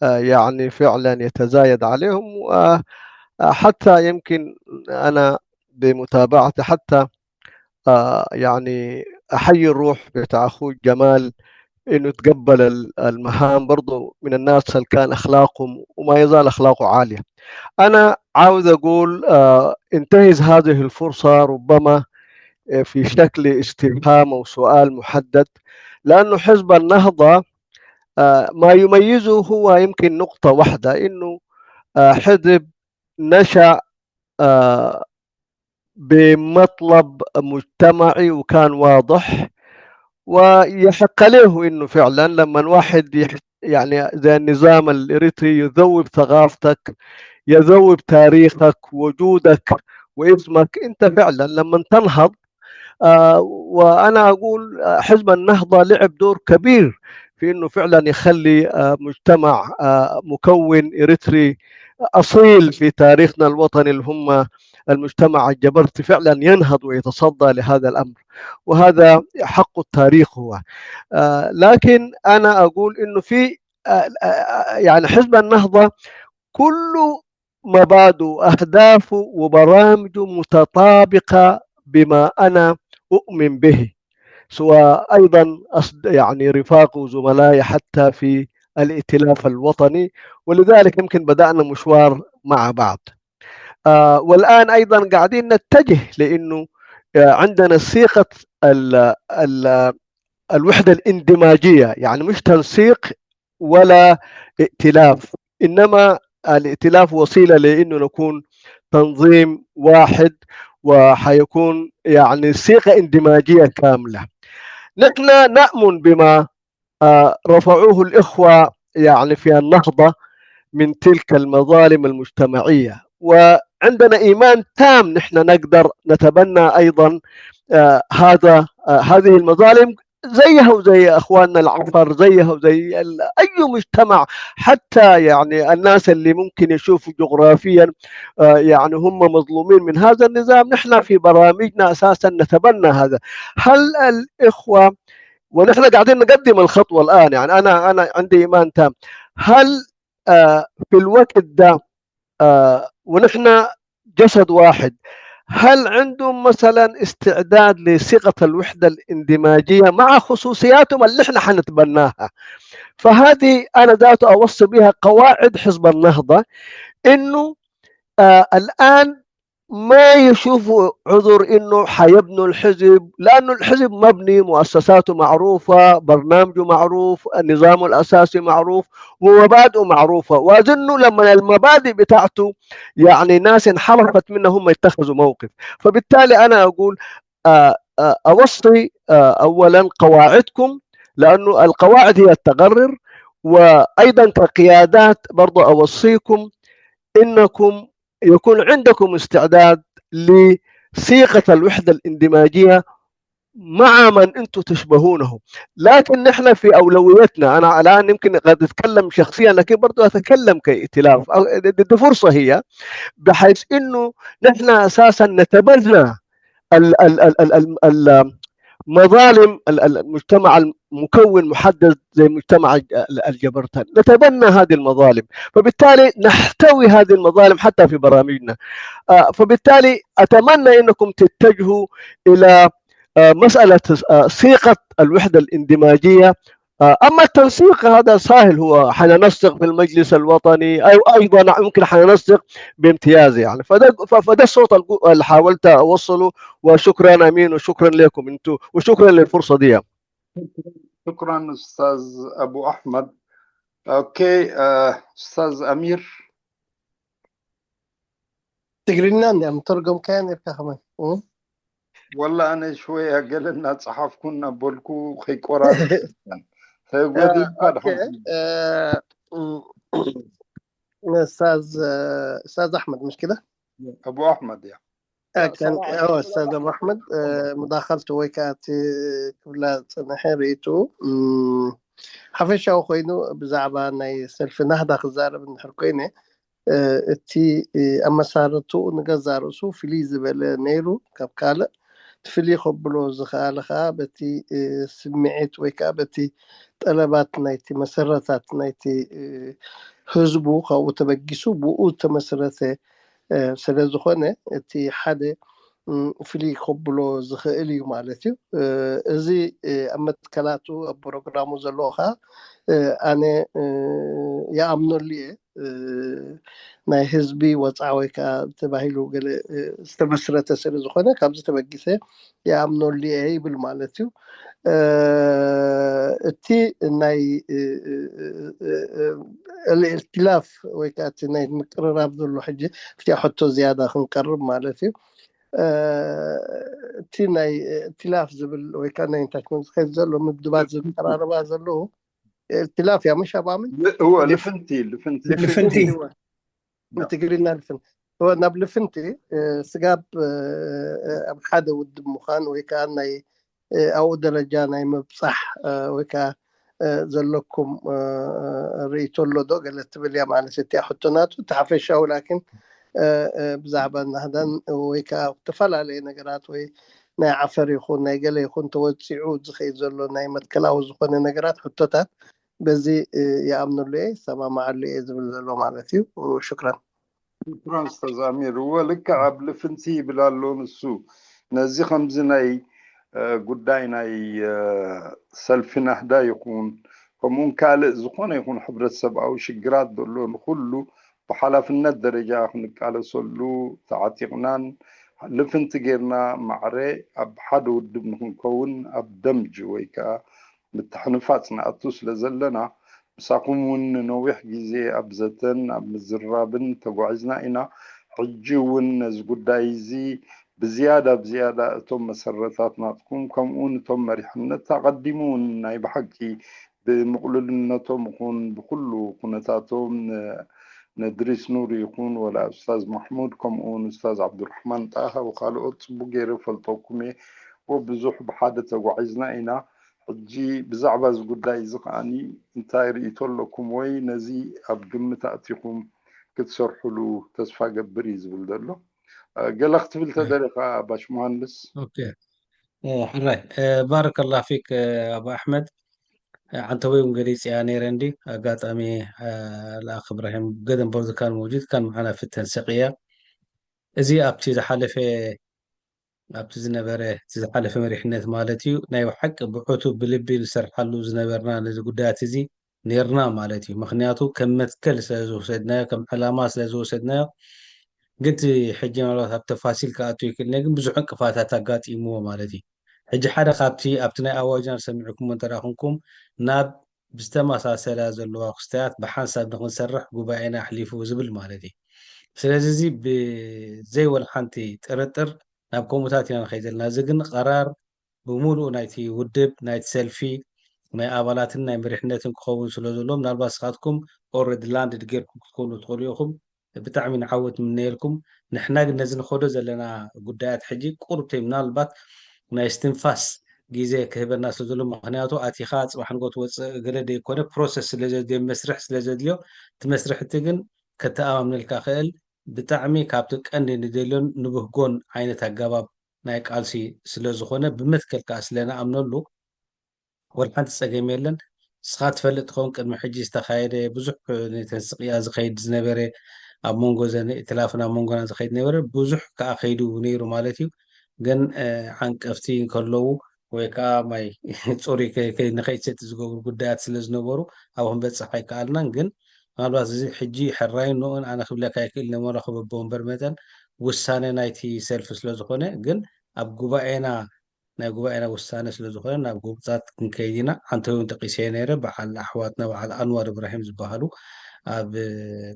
آه، يعني فعلًا يتزايد عليهم. وحتى يمكن أنا بمتابعتي حتى، آه، يعني أحيي الروح بتاع أخوي جمال إنه تقبل ال-، المهام، برضو من الناس اللي كان أخلاقهم وما يزال أخلاقه عالية. أنا عاوز أقول، آه، انتهز هذه الفرصة ربما، آه، في شكل استفهام أو سؤال محدد، لأنه حزب النهضة، آه، ما يميزه هو يمكن نقطة واحدة، إنه، آه، حزب نشأ، آه، بمطلب مجتمعي وكان واضح، ويحق له إنه فعلًا لما واحد يح-، يعني زي النظام الإريتري يذوب ثقافتك، يذوب تاريخك، وجودك واسمك، أنت فعلًا لما تنهض. آه، وأنا أقول، آه، حزب النهضة لعب دور كبير في إنه فعلًا يخلي، آه، مجتمع، آه، مكون إريتري أصيل في تاريخنا الوطني، اللي هم المجتمع الجبرتي، فعلًا ينهض ويتصدى لهذا الأمر، وهذا حق التاريخ هو. آه، لكن أنا أقول إنه في، آه، آه، يعني حزب النهضة كل مبادئه وأهدافه وبرامجه متطابقة بما أنا أؤمن به، سواء أيضًا أصد-، يعني رفاق وزملائي حتى في الائتلاف الوطني، ولذلك يمكن بدأنا مشوار مع بعض. آه، والآن أيضًا قاعدين نتجه لأنه، آه، عندنا صيغة ال-، ال-، الوحدة الاندماجية، يعني مش تنسيق ولا ائتلاف، إنما الائتلاف وسيلة لأنه نكون تنظيم واحد، وحيكون يعني صيغة اندماجية كاملة. نحن نأمن بما، آه، رفعوه الإخوة يعني في النهضة من تلك المظالم المجتمعية، وعندنا إيمان تام نحن نقدر نتبنى أيضًا، آه، هذا، آه، هذه المظالم زيها وزي أخواننا العفر، زيها وزي ال-، أي مجتمع، حتى يعني الناس اللي ممكن يشوفوا جغرافيًا، آه، يعني هم مظلومين من هذا النظام، نحن في برامجنا أساسًا نتبنى هذا. هل الإخوة، ونحن قاعدين نقدم الخطوة الآن، يعني أنا، أنا عندي إيمان تام، هل، آه، في الوقت ده، آه، ونحن جسد واحد، هل عندهم مثلًا استعداد لصيغة الوحدة الاندماجية مع خصوصياتهم اللي إحنا حنتبناها؟ فهذه أنا ذاته أوصي بها قواعد حزب النهضة، إنه، آه، الآن ما يشوفوا عذر إنه حيبنوا الحزب، لأنه الحزب مبني، مؤسساته معروفة، برنامجه معروف، نظامه الأساسي معروف، ومبادئه معروفة. وأظن لما المبادئ بتاعته يعني ناس انحرفت منها، هم يتخذوا موقف. فبالتالي أنا أقول، آه، آه، أوصي، آه، أولًا قواعدكم، لأنه القواعد هي التقرر، وأيضًا كقيادات برضو أوصيكم إنكم يكون عندكم استعداد لصيغة الوحدة الاندماجية مع من أنتم تشبهونه. لكن نحن في أولويتنا، أنا الآن يمكن قد أتكلم شخصيًا، لكن برضو أتكلم كائتلاف. أو-، دي، دي فرصة هي، بحيث إنه نحن أساسًا نتبنى ال-، ال-، ال-، ال-، ال-، ال-، مظالم ال-، ال-، المجتمع المكون محدد زي مجتمع الج-، ال-، الجبرتان، نتبنى هذه المظالم، فبالتالي نحتوي هذه المظالم حتى في برامجنا. آه، فبالتالي أتمنى أنكم تتجهوا إلى، آه، مسألة، آه، صيغة الوحدة الاندماجية. آه، أما التنسيق هذا سهل، هو حننسق في المجلس الوطني، أو أيضًا يمكن حننسق بامتياز يعني. فده، ف-، فده الصوت القو-، اللي حاولت أوصله. وشكرًا أمين، وشكرًا لكم أنتوا، وشكرًا للفرصة دي. شكرًا أستاذ أبو أحمد. أوكي، آه، أستاذ أمير. ትግርኛ እንዲያ ምትርጎም ከያን ኢልካ ከማን። ወላ ኣነ ሽወያ ገለ እናጸሓፍኩ እናበልኩ ከይቆራረጥ። ተጎዲልካ ድሓን። ኡስታዝ ኡስታዝ ኣሕመድ፣ ምሽ ከደ? ኣቡ ኣሕመድ እያ። ኡስታዝ ኣቡ ኣሕመድ፣ ሙዳኸልቱ ወይ ከዓ እቲ ክብላ ዝጸንሐ ርእይቱ ሓፈሻዊ ኮይኑ ብዛዕባ ናይ ሰልፊ ናህዳ ክዛረብ እንድሕር ኮይነ፣ እቲ ኣመሳርትኡ ንገዛ ርእሱ ፍልይ ዝበለ ነይሩ ካብ ካልእ። ፍልይ ከብሎ ዝኸኣለ ከዓ በቲ ስምዒት ወይ ከዓ በቲ ጠለባት ናይቲ መሰረታት ናይቲ ህዝቡ ካብኡ ተበጊሱ ብኡ ተመስረተ ስለዝኾነ እቲ ሓደ ፍልይ ከብሎ ዝኽእል እዩ ማለት እዩ። እዚ ኣብ መትከላቱ ኣብ ፕሮግራሙ ዘለዎ ከዓ ኣነ ይኣምነሉ እየ። ናይ ህዝቢ ወፃ ወይ ከዓ ተባሂሉ ገለ ዝተመስረተ ስለ ዝኾነ ካብዚ ተበጊሰ ይኣምነሉ እየ ይብል ማለት እዩ። እቲ ናይ እልእትላፍ ወይ ከዓ እቲ ናይ ምቅርራብ ዘሎ ሕጂ ኣብቲኣ ሕቶ ዝያዳ ክንቀርብ ማለት እዩ። እቲ ናይ እትላፍ ዝብል ወይ ከዓ ናይ እንታይ ዝኸይድ ዘሎ ምድባት ዝቀራረባ ዘለዉ እትላፍ እያ ምሽ ኣባምን እወ ልፍንቲ ልፍንቲ ልፍንቲ ትግርኛ ልፍንቲ እወ ናብ ልፍንቲ ስጋብ ኣብ ሓደ ውድብ ምዃን ወይ ከዓ ናይ ኣብኡ ደረጃ ናይ ምብፃሕ ወይ ከዓ ዘለኩም ርእይቶ ኣሎ ዶ ገለ ትብል እያ ማለት እቲኣ ሕቶ ናቱ እቲ ሓፈሻዊ ላኪን ብዛዕባ ናህዳን ወይ ከዓ ዝተፈላለዩ ነገራት ወይ ናይ ዓፈር ይኹን ናይ ገለ ይኹን ተወፂዑ ዝኸይድ ዘሎ ናይ መትከላዊ ዝኾነ ነገራት ሕቶታት በዚ ይኣምነሉ እየ ይሰማማዓሉ እየ ዝብል ዘሎ ማለት እዩ። ሽክራን። ሽክራን ኡስታዝ ኣሚር። እወ ልክዕ ኣብ ልፍንቲ ይብል ኣሎ ንሱ። ነዚ ከምዚ ናይ ጉዳይ ናይ ሰልፊ ናህዳ ይኹን ከምኡውን ካልእ ዝኾነ ይኹን ሕብረተሰብኣዊ ሽግራት ዘሎ ንኩሉ ብሓላፍነት ደረጃ ክንቃለሰሉ ተዓጢቕናን ልፍንቲ ጌርና ማዕረ ኣብ ሓደ ውድብ ንክንከውን ኣብ ደምጅ ወይ ከዓ ምትሕንፋፅ ንኣቱ ስለ ዘለና ምሳኹም እውን ንነዊሕ ግዜ ኣብ ዘተን ኣብ ምዝርራብን ተጓዒዝና ኢና። ሕጂ እውን ነዚ ጉዳይ እዚ ብዝያዳ ብዝያዳ እቶም መሰረታት ናትኩም ከምኡ እውን እቶም መሪሕነት ኣቐዲሙ እውን ናይ ብሓቂ ብምቕሉልነቶም ይኹን ብኩሉ ኩነታቶም ንእድሪስ ኑር ይኹን ወላ ኡስታዝ ማሕሙድ ከምኡ እውን ኡስታዝ ዓብዱራሕማን ጣሃ ወካልኦት ፅቡቅ ገይረ ፈልጠኩም እየ ወብዙሕ ብሓደ ተጓዒዝና ኢና። ሕጂ ብዛዕባ እዚ ጉዳይ እዚ ከዓኒ እንታይ ርእይቶ ኣለኩም ወይ ነዚ ኣብ ግምት ኣእቲኹም ክትሰርሕሉ ተስፋ ገብር እዩ ዝብል ዘሎ። ገለ ክትብል ተደሊኻ ባሽ መሃንድስ? ሕራይ ባረከላ ፊክ ኣባ ኣሕመድ። ዓንተወይ እውን ገሊፅ እያ ነይረ እንዲ ኣጋጣሚ ልኣኽ እብራሂም ገደም በርዝካን መውጅድ ካን መዓና ፍተን ሰቅያ እዚ ኣብቲ ዝሓለፈ ኣብቲ ዝነበረ እቲ ዝሓለፈ መሪሕነት ማለት እዩ ናይ ብሓቂ ብዕቱ ብልቢ ንሰርሓሉ ዝነበርና ነዚ ጉዳያት እዚ ነርና ማለት እዩ። ምክንያቱ ከም መትከል ስለዝወሰድናዮ ከም ዕላማ ስለዝወሰድናዮ ግን እቲ ሕጂ ምናልባት ኣብ ተፋሲል ክኣቱ ይክእል ግን ብዙሕ ዕንቅፋታት ኣጋጢምዎ ማለት እዩ። ሕጂ ሓደ ካብቲ ኣብቲ ናይ ኣዋጅና ዝሰሚዕኩሞ እንተደኣ ኮንኩም ናብ ብዝተመሳሰላ ዘለዋ ክስተያት ብሓንሳብ ንክንሰርሕ ጉባኤና ኣሕሊፉ ዝብል ማለት እዩ። ስለዚ እዚ ብዘይወል ሓንቲ ጥርጥር ናብ ከምኡታት ኢና ንኸይድ ዘለና። እዚ ግን ቀራር ብምሉእ ናይቲ ውድብ ናይቲ ሰልፊ ናይ ኣባላትን ናይ መሪሕነትን ክኸውን ስለ ዘሎ ምናልባት ስኻትኩም ኦረድ ላንድ ጌርኩም ክትኮኑ ትኽእሉ ኢኹም። ብጣዕሚ ንዓወት ምነየልኩም። ንሕና ግን ነዚ ንኸዶ ዘለና ጉዳያት ሕጂ ቁርብተይ ምናልባት ናይ ስትንፋስ ግዜ ክህበና ስለ ዘሎ ምክንያቱ ኣቲኻ ፅባሕ ንጎ ትወፅእ ገለ ዘይኮነ ፕሮሰስ ስለ ዘድልዮ መስርሕ ስለ ዘድልዮ እቲ መስርሕ እቲ ግን ከተኣማምነልካ ክእል ብጣዕሚ ካብቲ ቀንዲ ንደልዮን ንብህጎን ዓይነት ኣገባብ ናይ ቃልሲ ስለ ዝኾነ ብመትከል ከዓ ስለ ንኣምነሉ ወላ ሓንቲ ፀገም የለን። ንስኻ ትፈልጥ ትኸውን ቅድሚ ሕጂ ዝተኻየደ ብዙሕ ነተን ስቅያ ዝኸይድ ዝነበረ ኣብ መንጎ ዘን እትላፍን ኣብ መንጎና ዝኸይድ ነበረ ብዙሕ ከዓ ከይዱ ነይሩ ማለት እዩ። ግን ዓንቀፍቲ ከለዉ ወይ ከዓ ማይ ፅሩይ ንኸይትሰቲ ዝገብሩ ጉዳያት ስለ ዝነበሩ ኣብኡ ክንበፅሕ ኣይከኣልናን። ግን ምናልባት እዚ ሕጂ ሕራይን ንኡን ኣነ ክብለካ ይክእል ነመራኽበቦ እምበር መጠን ውሳነ ናይቲ ሰልፊ ስለ ዝኾነ ግን ኣብ ጉባኤና ናይ ጉባኤና ውሳነ ስለ ዝኾነ ናብ ጎብታት ክንከይድ ኢና። ሓንቲ እውን ጠቂሰ ነይረ በዓል ኣሕዋትና በዓል ኣንዋር እብራሂም ዝበሃሉ ኣብ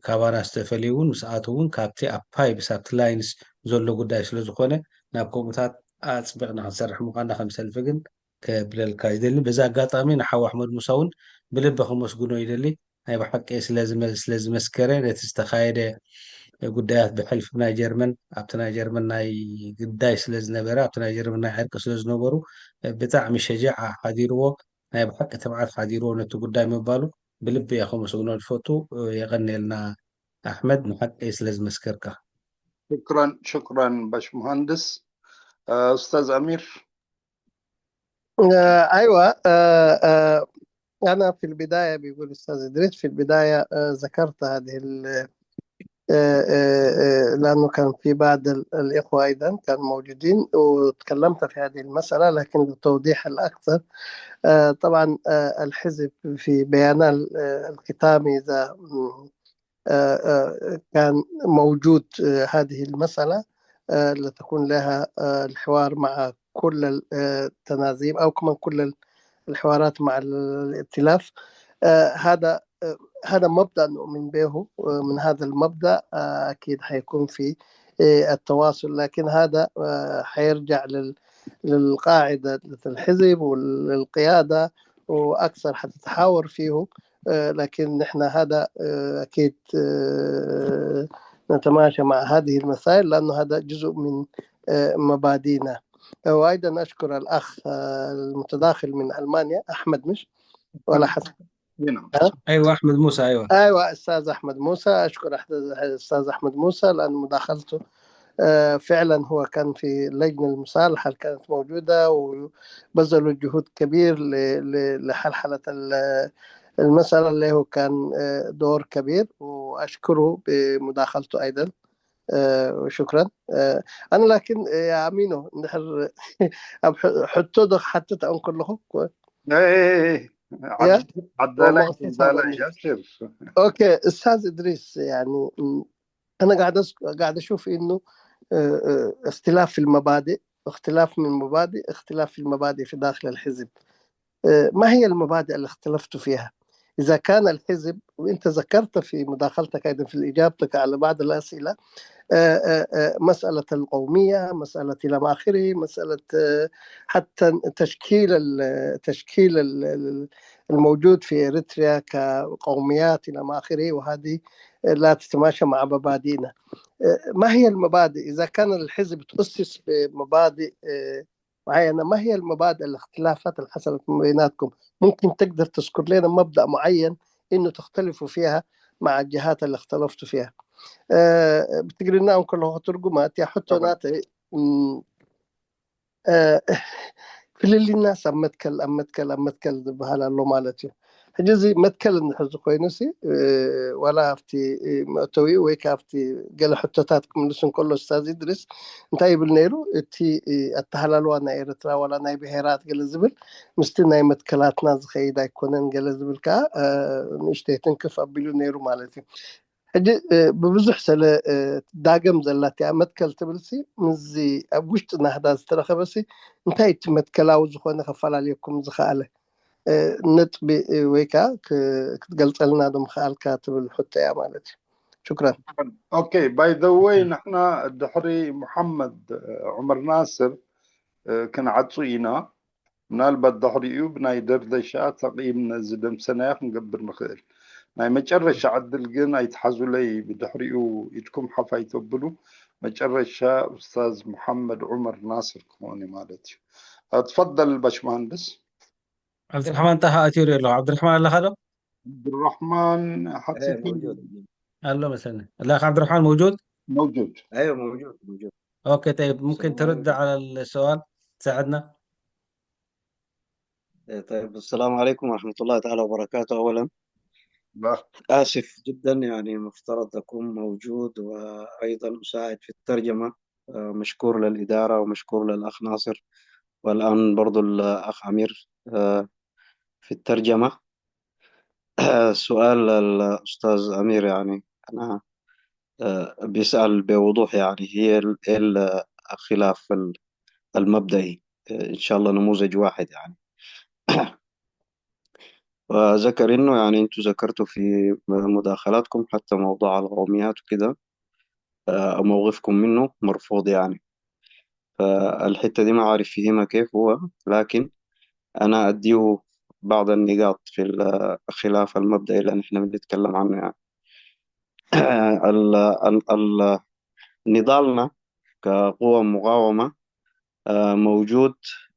ካባና ዝተፈልዩ እውን ምስኣት እውን ካብቲ ኣብ ፓይፕስ ኣብቲ ላይንስ ዘሎ ጉዳይ ስለ ዝኾነ ናብ ከምኡታት ኣፅቢቕና ክንሰርሕ ምዃንና ከም ሰልፊ ግን ከብለልካ ይደሊ። በዚ ኣጋጣሚ ንሓው ኣሕመድ ሙሳ እውን ብልቢ ከመስግኖ ይደሊ። ናይ ብሓቂ ስለዝመስከረ ነቲ ዝተኻየደ ጉዳያት ብሕልፊ ናይ ጀርመን ኣብቲ ናይ ጀርመን ናይ ግዳይ ስለ ዝነበረ ኣብቲ ናይ ጀርመን ናይ ዕርቂ ስለ ዝነበሩ ብጣዕሚ ሸጃዓ ሓዲርዎ ናይ ብሓቂ ትብዓት ሓዲርዎ ነቲ ጉዳይ ምባሉ ብልቢ እየ ከመስግኖ ዝፈቱ። የቐንየልና ኣሕመድ ንሓቂ ስለ ዝመስከርካ። ሽክራን ሽክራን ባሽ መሃንድስ። آه، أستاذ أمير. آه، أيوة. آه، آه، أنا في البداية، بيقول أستاذ إدريس، في البداية آه، ذكرت هذه ال- آه، آه، آه، لأنه كان في بعض ال- الإخوة أيضا كانوا موجودين، وتكلمت في هذه المسألة، لكن للتوضيح الأكثر، آه، طبعا آه، الحزب في بيانه ال- آه، الختامي إذا مم، آه، آه، كان موجود آه، هذه المسألة آه، لتكون لها آه، الحوار مع كل ال- آه، التنازيم، أو كمان كل ال- الحوارات مع ال- الائتلاف. آه، هذا آه، هذا مبدأ نؤمن به. آه، من هذا المبدأ آه، أكيد حيكون في آه، التواصل، لكن هذا آه، حيرجع لل- للقاعدة الحزب وللقيادة، وأكثر حتتحاور فيه. آه، لكن نحن هذا آه، أكيد آه، نتماشى مع هذه المسائل، لأنه هذا جزء من آه، مبادئنا. وأيضا أشكر الأخ آه، المتداخل من ألمانيا، أحمد، مش ولا حسن؟ نعم. ايوه، احمد موسى. ايوه. ايوه، استاذ احمد موسى. اشكر أحد- الاستاذ احمد موسى لان مداخلته آه، فعلا هو كان في لجنه المصالحه اللي كانت موجوده، وبذلوا جهود كبير ل- ل- لحلحله ال- المساله اللي هو كان آه، دور كبير، واشكره بمداخلته ايضا. آه، وشكرا. آه، انا لكن آه، يا امينو نحر أب ح- حتى دخ حتى تأنكر لكم إيه، إيه، إيه. يا؟ عد- عدالة، والله عدالة، تفضل. يا شيخ. اوكي، استاذ ادريس، يعني م، انا قاعد أس- قاعد اشوف انه آه، آه، اختلاف في المبادئ، اختلاف من مبادئ، اختلاف في المبادئ في داخل الحزب. آه، ما هي المبادئ اللي اختلفتوا فيها؟ اذا كان الحزب، وانت ذكرت في مداخلتك ايضا في اجابتك على بعض الاسئله، آه، آه، آه، مساله القوميه، مساله الى ما اخره، مساله آه، حتى تشكيل ال- تشكيل ال- ال- الموجود في اريتريا كقوميات الى ما اخره، وهذه لا تتماشى مع مبادئنا. آه، ما هي المبادئ؟ اذا كان الحزب تؤسس بمبادئ آه، معينه، ما هي المبادئ، الاختلافات اللي حصلت بيناتكم؟ ممكن تقدر تذكر لنا مبدأ معين انه تختلفوا فيها مع الجهات اللي اختلفتوا فيها؟ آه، بتقري لنا كل ترجمات يا حتى طبعًا. ناتي. مم، آه، ክልል ናስ ኣብ መትከል ኣብ መትከል ኣብ መትከል ዝበሃል ኣሎ ማለት እዩ። ሕጂ እዚ መትከል እንድሕር ዝኾይኑ ሲ እ፣ ዋላ ኣብቲ እ፣ መእተዊ ወይ ከዓ ኣብቲ ገለ ሕቶታት ክምልሱ እንከሎ ስታዝ ኢድሪስ እንታይ ይብል ነይሩ? እቲ እ፣ ኣተሃላልዋ ናይ ኤርትራ ዋላ ናይ ብሄራት ገለ ዝብል ምስቲ ናይ መትከላትና ዝኸይድ ኣይኮነን ገለ ዝብል ከዓ እ፣ ንእሽተይ ትንክፍ ኣቢሉ ነይሩ ማለት እዩ። ሕጂ እ፣ ብብዙሕ ስለ እ፣ ዳገም ዘላ እቲኣ መትከል ትብል ሲ ምስዚ ኣብ ውሽጢ ናህዳ ዝተረኸበ ሲ እንታይ እቲ መትከላዊ ዝኾነ ከፈላለየኩም ዝኸኣለ እ፣ ነጥቢ እ፣ ወይ ከዓ ክ- ክትገልፀልና ዶ ምኸኣልካ ትብል ሕቶ እያ ማለት እዩ። ሽክራን። ኦኬ፣ ባይ ዘ ወይ ንሕና ድሕሪ ሙሓመድ ዑመር ናስር እ፣ ክንዓጹ ኢና። ምናልባት ድሕሪኡ ብናይ ደርደሻ ተቕይም ነዚ ደምሰናዮ ክንገብር ንኽእል። ናይ መጨረሻ ዕድል ግን ኣይትሓዙለይ፣ ብድሕሪኡ ኢድኩም ሓፍ ኣይተብሉ። መጨረሻ ኡስታዝ ሙሓመድ ዑመር ናስር ክኾን እዩ ማለት እዩ። እ፣ ትፈደል ባሽመሃንድስ። ዓብድራሕማን ጣሃ ኣትዩ ኣለኹ። ዓብድራሕማን ኣለኻ ዶ? ዓብድራሕማን ሓቲት موجود. ኣሎ መሰለኒ። الأخ عبد الرحمن موجود؟ موجود. ايوه، موجود موجود. أوكي، طيب، ممكن السلام ترد عليكم. على السؤال، تساعدنا؟ إيه، طيب، السلام عليكم ورحمة الله تعالى وبركاته. أولا، لا. آسف جدا، يعني مفترض أكون موجود وأيضا أساعد في الترجمة. آه، مشكور للإدارة ومشكور للأخ ناصر، والآن برضو الأخ أمير آه، في الترجمة. سؤال الأستاذ أمير، يعني أنا آه، بيسأل بوضوح، يعني هي ال- إيه الخلاف ال- المبدئي؟ آه، إن شاء الله نموذج واحد يعني. وذكر إنه يعني أنتوا ذكرتوا في مداخلاتكم حتى موضوع القوميات وكده، آه، موقفكم منه مرفوض يعني. فالحتة دي ما عارف فهمها كيف هو، لكن أنا أديه بعض النقاط في الخلاف المبدئي اللي نحن بنتكلم عنه يعني. ال- ال- ال- نضالنا كقوى مقاومة آه، موجود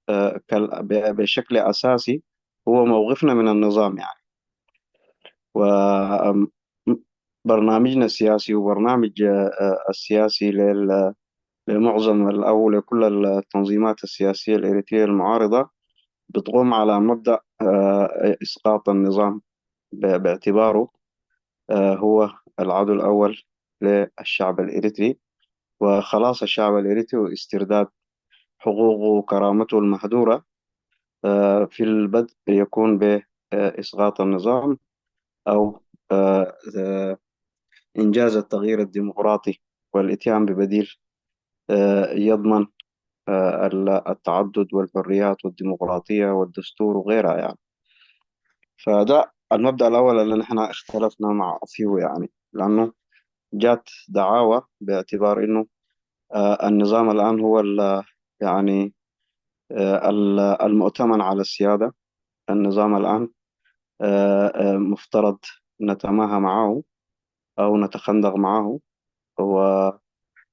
آه، كال- ب- بشكل أساسي هو موقفنا من النظام يعني. وبرنامجنا السياسي وبرنامج آه، السياسي لل- لمعظم أو لكل التنظيمات السياسية الإريترية المعارضة بتقوم على مبدأ آه، إسقاط النظام ب- باعتباره آه، هو العدو الأول للشعب الإريتري، وخلاص الشعب الإريتري واسترداد حقوقه وكرامته المهدورة. آه، في البدء يكون بإسقاط النظام أو آه، آه، إنجاز التغيير الديمقراطي والإتيان ببديل آه، يضمن آه، ال- التعدد والحريات والديمقراطية والدستور وغيرها يعني. فده المبدأ الأول اللي نحن اختلفنا مع فيه يعني، لأنه جات دعاوى باعتبار إنه آه، النظام الآن هو ال- يعني آه، ال- المؤتمن على السيادة. النظام الآن آه، آه، مفترض نتماهى معه أو نتخندق معه. هو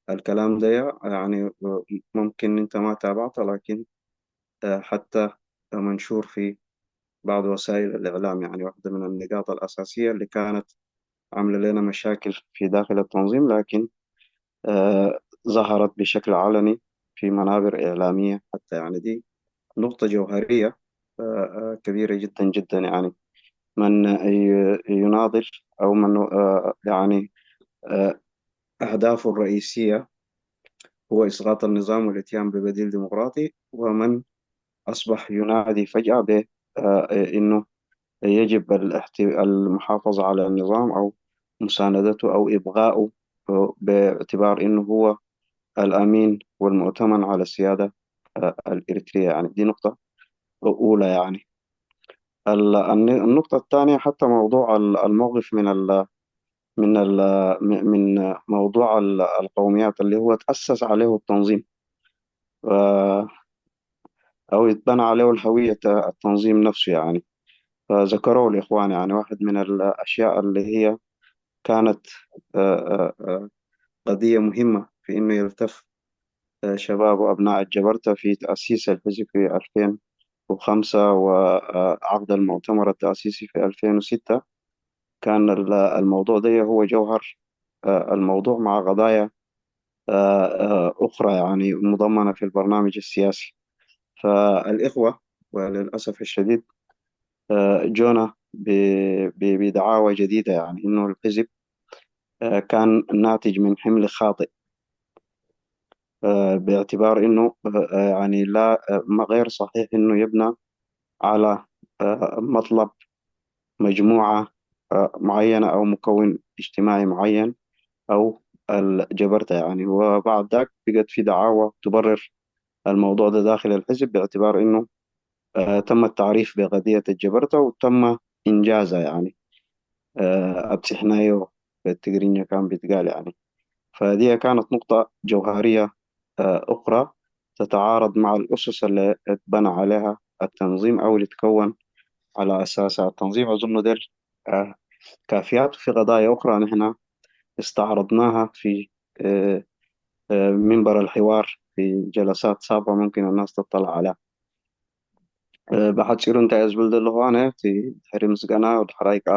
الكلام ده يعني ممكن أنت ما تابعته، لكن آه، حتى منشور في بعض وسائل الإعلام، يعني واحدة من النقاط الأساسية اللي كانت عاملة لنا مشاكل في داخل التنظيم، لكن آه، ظهرت بشكل علني في منابر إعلامية حتى. يعني دي نقطة جوهرية آه، آه، كبيرة جدا جدا. يعني من ي- يناضل أو من آه، يعني آه، أهدافه الرئيسية هو إسقاط النظام والإتيان ببديل ديمقراطي، ومن أصبح ينادي فجأة ب آه، إنه يجب الاحت- المحافظة على النظام أو مساندته أو إبغاؤه، آه، باعتبار إنه هو الأمين والمؤتمن على السيادة آه، الإريترية. يعني دي نقطة أولى يعني. ال- الن- النقطة الثانية حتى موضوع ال- الموقف من ال من ال من موضوع ال- القوميات اللي هو تأسس عليه التنظيم آه، أو يتبنى عليه الهوية التنظيم نفسه يعني. فذكروا الإخوان يعني واحد من الأشياء اللي هي كانت آه، آه، آه، قضية مهمة في إنه يلتف آه، شباب وأبناء الجبرتة في تأسيس الحزب في ألفين وخمسة وعقد المؤتمر التأسيسي في ألفين وستة. كان ال- الموضوع ده هو جوهر آه، الموضوع مع قضايا آه، آه، أخرى يعني مضمنة في البرنامج السياسي. فالإخوة وللأسف الشديد آه، جونا ب- ب- بدعاوى جديدة، يعني إنه الحزب آه، كان ناتج من حمل خاطئ آه، باعتبار إنه آه، يعني لا آه، ما غير صحيح إنه يبنى على آه، مطلب مجموعة آه، معينة أو مكون اجتماعي معين أو الجبرتة يعني. وبعد ذاك بقت في دعاوى تبرر الموضوع ده داخل الحزب، باعتبار إنه آه، تم التعريف بقضية الجبرتة وتم إنجازها يعني آه، أبسحنايو بالتقرينيا كان بيتقال يعني. فدي كانت نقطة جوهرية آه، أخرى تتعارض مع الأسس اللي اتبنى عليها التنظيم أو اللي تكون على أساسها التنظيم. أظن ديل آه، كافيات. في قضايا أخرى نحن استعرضناها في آه، آه، منبر الحوار في جلسات سابقة، ممكن الناس تطلع عليها. ብሓፂሩ እንታይ እየ ዝብል ዘለኹ ኣነ እቲ ድሕሪ ምስጋና ድሕራይ ከዓ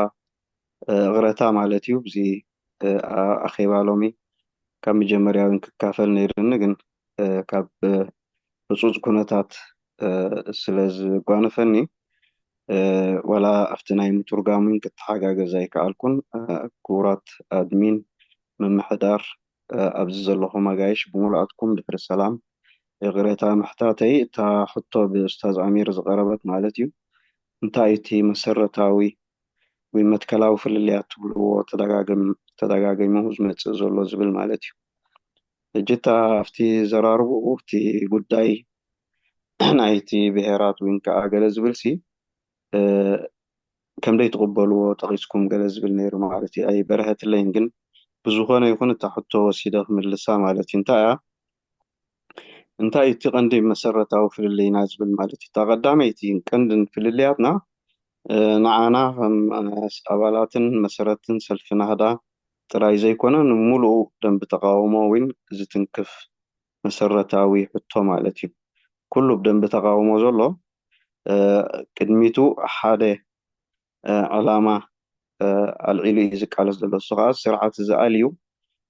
እቕረታ ማለት እዩ። ብዚ ኣኼባ ሎሚ ካብ መጀመርያ እውን ክካፈል ነይርኒ፣ ግን ካብ ህፁፅ ኩነታት ስለ ዝጓነፈኒ ዋላ ኣብቲ ናይ ምትርጓም እውን ክተሓጋገዝ ኣይከኣልኩን። ክቡራት ኣድሚን ምምሕዳር ኣብዚ ዘለኹም ኣጋይሽ ብምሉኣትኩም ድሕሪ ሰላም ይቕሬታ ምሕታተይ። እታ ሕቶ ብኡስታዝ ኣሚር ዝቐረበት ማለት እዩ፣ እንታይ እቲ መሰረታዊ ወይ መትከላዊ ፍልልያት ትብልዎ ተደጋገም- ተደጋጊሙ ዝመፅእ ዘሎ ዝብል ማለት እዩ። ሕጂ እታ ኣብቲ ዘራርብኡ እቲ ጉዳይ ናይቲ ብሄራት እውን ከዓ ገለ ዝብል ሲ ከምደይ ትቕበልዎ ጠቒስኩም ገለ ዝብል ነይሩ ማለት እዩ። ኣይበርሀትለይን ግን ብዝኾነ ይኹን እታ ሕቶ ወሲደ ክምልሳ ማለት እዩ። እንታይ እያ እንታይ እቲ ቀንዲ መሰረታዊ ፍልልይና ዝብል ማለት እዩ። እታ ቀዳመይቲ ቀንድን ፍልልያትና ንዓና ከም ኣባላትን መሰረትን ሰልፊ ናህዳ ጥራይ ዘይኮነ ንምሉኡ ደንቢ ተቃውሞ እውን ዝትንክፍ መሰረታዊ ሕቶ ማለት እዩ። ኩሉ ብደንቢ ተቃውሞ ዘሎ ቅድሚቱ ሓደ ዕላማ ኣልዒሉ እዩ ዝቃለስ ዘሎ። እሱ ከዓ ስርዓት ዝኣልዩ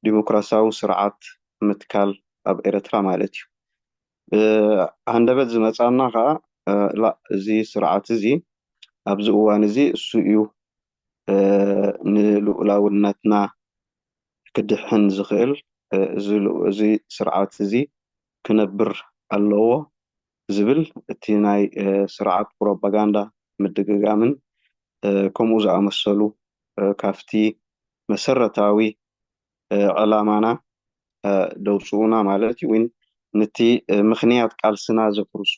ዲሞክራሲያዊ ስርዓት ምትካል ኣብ ኤርትራ ማለት እዩ። ብሃንደበት ዝመጻና ከዓ ላ እዚ ስርዓት እዚ ኣብዚ እዋን እዚ እሱ እዩ ንልኡላውነትና ክድሕን ዝኽእል። እዚ ስርዓት እዚ ክነብር ኣለዎ ዝብል እቲ ናይ ስርዓት ፕሮፓጋንዳ ምድግጋምን ከምኡ ዝኣመሰሉ ካብቲ መሰረታዊ ዕላማና ደውፅኡና ማለት እዩ። ወይ ንቲ ምኽንያት ቃልስና ዘፍርሱ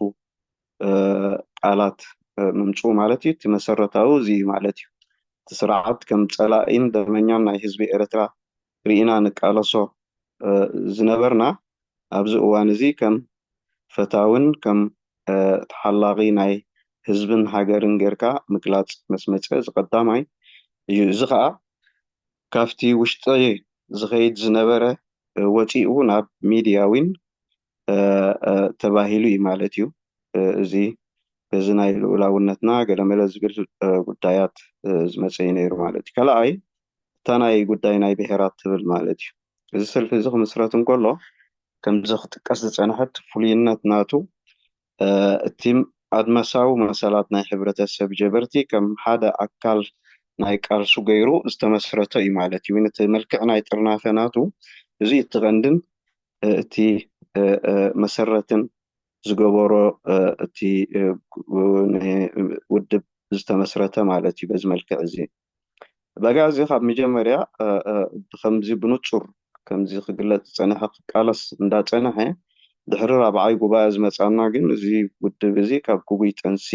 ቃላት ምምፅኡ ማለት እዩ። እቲ መሰረታዊ እዚ እዩ ማለት እዩ። እቲ ስርዓት ከም ፀላኢን ደመኛን ናይ ህዝቢ ኤርትራ ርኢና ንቃለሶ ዝነበርና ኣብዚ እዋን እዚ ከም ፈታውን ከም ተሓላቒ ናይ ህዝብን ሃገርን ጌርካ ምግላፅ መስመፀ እዚ ቀዳማይ እዩ። እዚ ከዓ ካብቲ ውሽጢ ዝኸይድ ዝነበረ ወፂኡ ናብ ሚድያ ዊን ተባሂሉ እዩ ማለት እዩ። እዚ በዚ ናይ ልኡላውነትና ገለመለ ዝብል ጉዳያት ዝመፀ እዩ ነይሩ ማለት እዩ። ካልኣይ እታ ናይ ጉዳይ ናይ ብሄራት ትብል ማለት እዩ። እዚ ሰልፊ እዚ ክምስረት እንከሎ ከምዚ ክጥቀስ ዝፀንሐት ፍሉይነት ናቱ እቲ ኣድማሳዊ መሰላት ናይ ሕብረተሰብ ጀበርቲ ከም ሓደ ኣካል ናይ ቃልሱ ገይሩ ዝተመስረተ እዩ ማለት እዩ። ነቲ መልክዕ ናይ ጥርናፈ ናቱ እዚ እቲ ቀንድን እቲ መሰረትን ዝገበሮ እቲ ውድብ ዝተመስረተ ማለት እዩ። በዚ መልክዕ እዚ በጋ እዚ ካብ መጀመርያ ከምዚ ብንፁር ከምዚ ክግለፅ ዝፀንሐ ክቃለስ እንዳፀንሐ ድሕሪ ራብዓይ ጉባኤ ዝመፃና ግን እዚ ውድብ እዚ ካብ ግጉይ ጥንሲ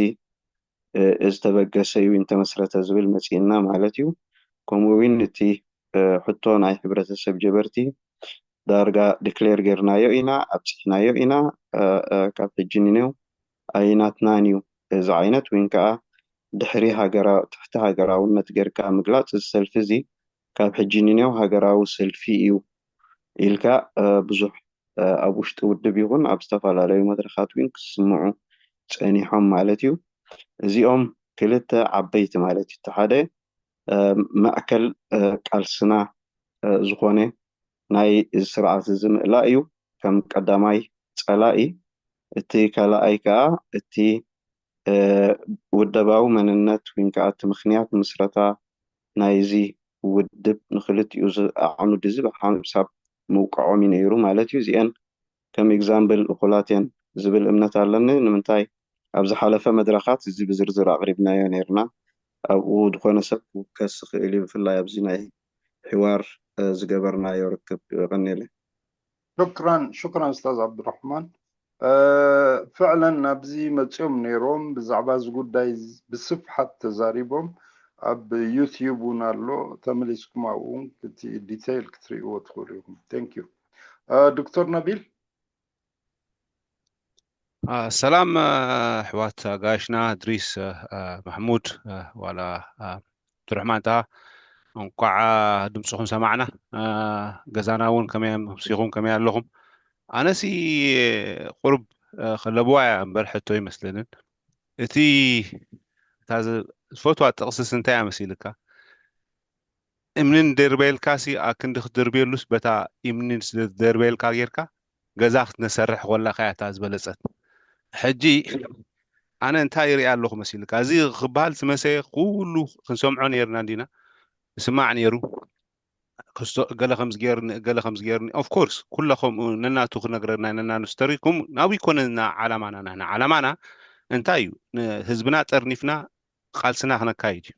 ዝተበገሰ እዩ እንተመስረተ ዝብል መፂእና ማለት እዩ። ከምኡ እውን እቲ ሕቶ ናይ ሕብረተሰብ ጀበርቲ ዳርጋ ዲክሌር ጌርናዮ ኢና ኣብፂሕናዮ ኢና። ካብ ሕጂ ንኔው ኣይናትናን እዩ እዚ ዓይነት ወይን ከዓ ድሕሪ ትሕቲ ሃገራውነት ጌርካ ምግላፅ እዚ ሰልፊ እዚ ካብ ሕጂ ንኔው ሃገራዊ ሰልፊ እዩ ኢልካ ብዙሕ ኣብ ውሽጢ ውድብ ይኹን ኣብ ዝተፈላለዩ መድረኻት እውን ክስምዑ ፀኒሖም ማለት እዩ። እዚኦም ክልተ ዓበይቲ ማለት እዩ። እቲ ሓደ ማእከል ቃልስና ዝኾነ ናይ ስርዓት እዚ ምእላእ እዩ ከም ቀዳማይ ፀላኢ። እቲ ካልኣይ ከዓ እቲ ውደባዊ መንነት ወይ ከዓ እቲ ምክንያት ምስረታ ናይዚ ውድብ ንክልቲኡ ኣዕኑድ እዚ ብሓንሳብ ምውቅዖም እዩ ነይሩ ማለት እዩ። እዚአን ከም example እኹላት እየን ዝብል እምነት ኣለኒ። ንምንታይ ኣብ ዝሓለፈ መድረኻት እዚ ብዝርዝር ኣቕሪብናዮ ነይርና። ኣብኡ ዝኾነ ሰብ ክውከስ ዝኽእል እዩ፣ ብፍላይ ኣብዚ ናይ ሕዋር ዝገበርናዮ ርክብ። ቀኒለ። ሽክራን ሽክራን ኡስታዝ ዓብዱራሕማን። ፍዕለን ናብዚ መፅኦም ነይሮም ብዛዕባ እዚ ጉዳይ ብስፍሓት ተዛሪቦም ኣብ ዩትዩብ እውን ኣሎ፣ ተመሊስኩም ኣብኡ እውን እቲ ዲቴይል ክትርእይዎ ትኽእሉ ኢኹም። Thank you። ዶክተር ነቢል። ሰላም ኣሕዋት ኣጋይሽና እድሪስ፣ ማሕሙድ፣ ዋላ ዓብዱራሕማን ጣሃ፣ እንኳዕ ድምፅኹም ሰማዕና። ገዛና እውን ከመይ ኣምሲኹም፣ ከመይ ኣለኹም? ኣነሲ ቁሩብ ከለብዋ እያ እምበር ሕቶ ይመስለንን። እቲ እታ ዝፈትዋ ጥቕስስ እንታይ እያ መሲልካ? እምኒ እንደርበየልካሲ ኣክንዲ ክትድርብየሉስ በታ እምኒ ስለ ዝደርበየልካ ጌርካ ገዛ ክትነሰርሕ ኮላካ እያ እታ ዝበለጸት። ሕጂ ኣነ እንታይ ይርኢ ኣለኹ መሲልካ? እዚ ክበሃል ዝመሰየ ኩሉ ክንሰምዖ ነይርና እንዲና፣ ንስማዕ ነይሩ። ክስቶ እገለ ከምዚ ገይርኒ፣ እገለ ከምዚ ገይርኒ። Of course ኩላኹም ነናቱ ክነግረና ነናኑ ስተሪኩም ናብይ ኮነና ዓላማና ናህና። ዓላማና እንታይ እዩ? ንህዝብና ጠርኒፍና ቃልስና ክነካይድ እዩ።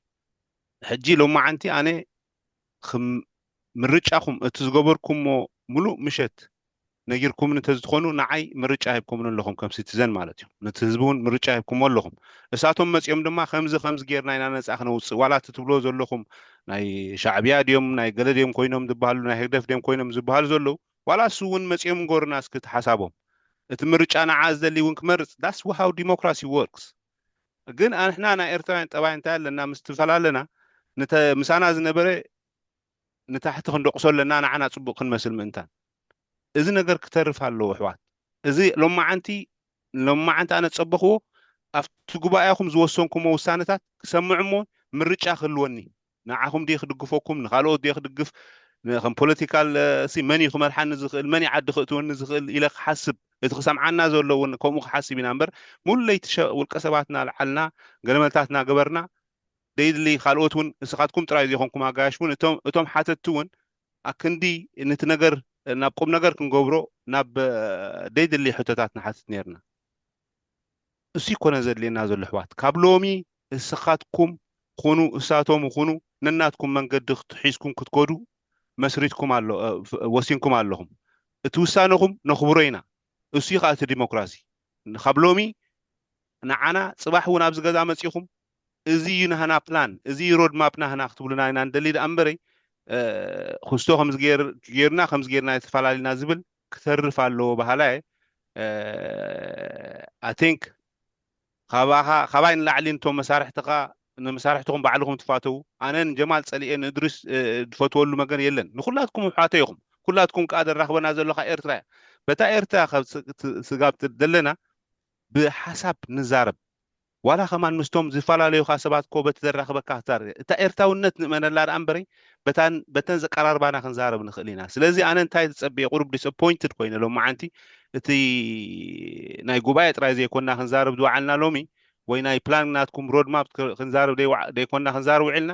ሕጂ ሎማዓንቲ ኣነ ምርጫኹም እቲ ዝገበርኩሞ ምሉእ ምሸት ነጊርኩምኒ እንተዝትኾኑ ንዓይ ምርጫ ሂብኩምኒ ኣለኹም ከም ሲቲዘን ማለት እዩ። ነቲ ህዝቢ እውን ምርጫ ሂብኩሞ ኣለኹም። እሳቶም መፂኦም ድማ ከምዚ ከምዚ ጌርና ኢና ነፃ ክነውፅእ ዋላ እቲ ትብሎ ዘለኹም ናይ ሻዕብያ ድዮም ናይ ገለ ድዮም ኮይኖም ዝበሃሉ ናይ ህግደፍ ድዮም ኮይኖም ዝበሃሉ ዘለዉ ዋላ እሱ እውን መፂኦም ንገሩና እስኪ እቲ ሓሳቦም። እቲ ምርጫ ንዓ ዝደሊ እውን ክመርፅ that's how democracy works። ግን ኣንሕና ናይ ኤርትራውያን ጠባይ እንታይ ኣለና ምስ ትፈላለና ምሳና ዝነበረ ንታሕቲ ክንደቕሶ ኣለና ንዓና ፅቡቕ ክንመስል ምእንታን። እዚ ነገር ክተርፍ ኣለዎ ኣሕዋት። እዚ ሎማዓንቲ ሎማዓንቲ ኣነ ዝፀበኽዎ ኣብቲ ጉባኤኹም ዝወሰንኩሞ ውሳነታት ክሰምዕ እሞ ምርጫ ክህልወኒ ንዓኹም ድየ ክድግፈኩም ንካልኦት ድየ ክድግፍ ከም ፖለቲካል ሲ መን እዩ ክመርሓኒ ዝኽእል፣ መን እዩ ዓዲ ክእትወኒ ዝኽእል ኢለ ክሓስብ፣ እቲ ክሰምዓና ዘሎ እውን ከምኡ ክሓስብ ኢና እምበር፣ ሙሉ ለይቲ ውልቀ ሰባትና ልዓልና፣ ገለመልታትና ገበርና ደይድሊ። ካልኦት እውን፣ እስኻትኩም ጥራይ ዘይኮንኩም ኣጋያሽ እውን፣ እቶም ሓተትቲ እውን ኣክንዲ ነቲ ነገር ናብ ቁም ነገር ክንገብሮ ናብ ደይድሊ ሕቶታት ንሓትት ነርና። እሱ ይኮነ ዘድልየና ዘሎ ኣሕዋት፣ ካብ ሎሚ እስኻትኩም ኩኑ እሳቶም ኩኑ ነናትኩም መንገዲ ክትሒዝኩም ክትከዱ መስሪትኩም ኣሎ፣ ወሲንኩም ኣለኹም። እቲ ውሳነኹም ነኽብሮ ኢና። እሱ እዩ ከዓ እቲ ዲሞክራሲ። ካብ ሎሚ ንዓና ጽባሕ እውን ኣብዚ ገዛ መጺኹም እዚ እዩ ናህና ፕላን፣ እዚ እዩ ሮድማፕ ናህና ክትብሉና ኢና ንደሊ ደኣ እምበረይ፣ ክስቶ ከምዚ ገይርና ከምዚ ገይርና ተፈላለና ዝብል ክተርፍ ኣለዎ በሃላ እየ። ኣይ ቲንክ ካባኻ፣ ካባይ ንላዕሊ ንቶም መሳርሕትኻ፣ ንመሳርሕትኹም ባዕልኹም ትፋተዉ። ኣነ ንጀማል ጸሊኤ ንእድሪስ ዝፈትወሉ መገን የለን። ንኩላትኩም ኣሕዋተይ ኢኹም። ኩላትኩም ከኣ ደራኽበና ዘለኻ ኤርትራ እያ። በታ ኤርትራ ካብ ስጋብ ዘለና ብሓሳብ ንዛረብ። ዋላ ከማን ምስቶም ዝፈላለዩኻ ሰባት ኮ በቲ ዘራኽበካ ክትዛረብ። እታ ኤርትራውነት ንእመነላ ደኣ እምበረይ በተን ዘቀራርባና ክንዛረብ ንኽእል ኢና። ስለዚ ኣነ እንታይ ዝጸብየ ቁሩብ ዲስኣፖይንትድ ኮይነ ሎም መዓንቲ እቲ ናይ ጉባኤ ጥራይ ዘይኮንና ክንዛረብ ዝወዓልና ሎሚ ወይ ናይ ፕላን ናትኩም ሮድማፕ ክንዛረብ ዘይኮንና ክንዛረብ ውዒልና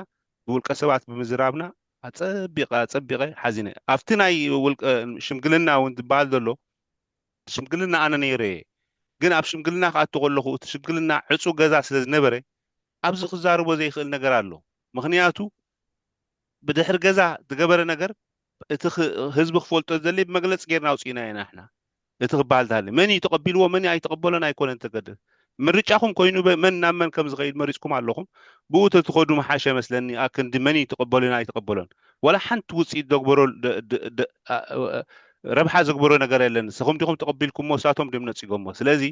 ብውልቀ ሰባት ብምዝራብና ኣጸቢቐ ኣጸቢቐ ሓዚነ ኣብቲ ናይ ሽምግልና እውን ዝበሃል ዘሎ ሽምግልና ኣነ ነይረ እየ። ግን ኣብ ሽምግልና ክኣቱ ከለኹ እቲ ሽምግልና ዕፁ ገዛ ስለ ዝነበረ ኣብዚ ክዛረቦ ዘይክእል ነገር ኣሎ። ምክንያቱ ብድሕሪ ገዛ ዝገበረ ነገር እቲ ህዝቢ ክፈልጦ ዝደሊ ብመግለፂ ጌርና ኣውፅእና ኢና ንሕና። እቲ ክበሃል ተሃሊ መን እዩ ተቐቢልዎ መን ኣይተቐበሎን ኣይኮነን ተገደ ምርጫኹም ኮይኑ መን ናብ መን ከም ዝኸይድ መሪፅኩም ኣለኹም። ብኡ ተትኸዱ ምሓሸ መስለኒ። ኣክንዲ መን እዩ ተቐበሎን ኣይተቐበሎን ዋላ ሓንቲ ውፅኢት ዘግበሮ ረብሓ ዘግበሮ ነገር የለን። ንስኹም ዲኹም ተቐቢልኩሞ እሳቶም ድም ነፂጎሞ። ስለዚ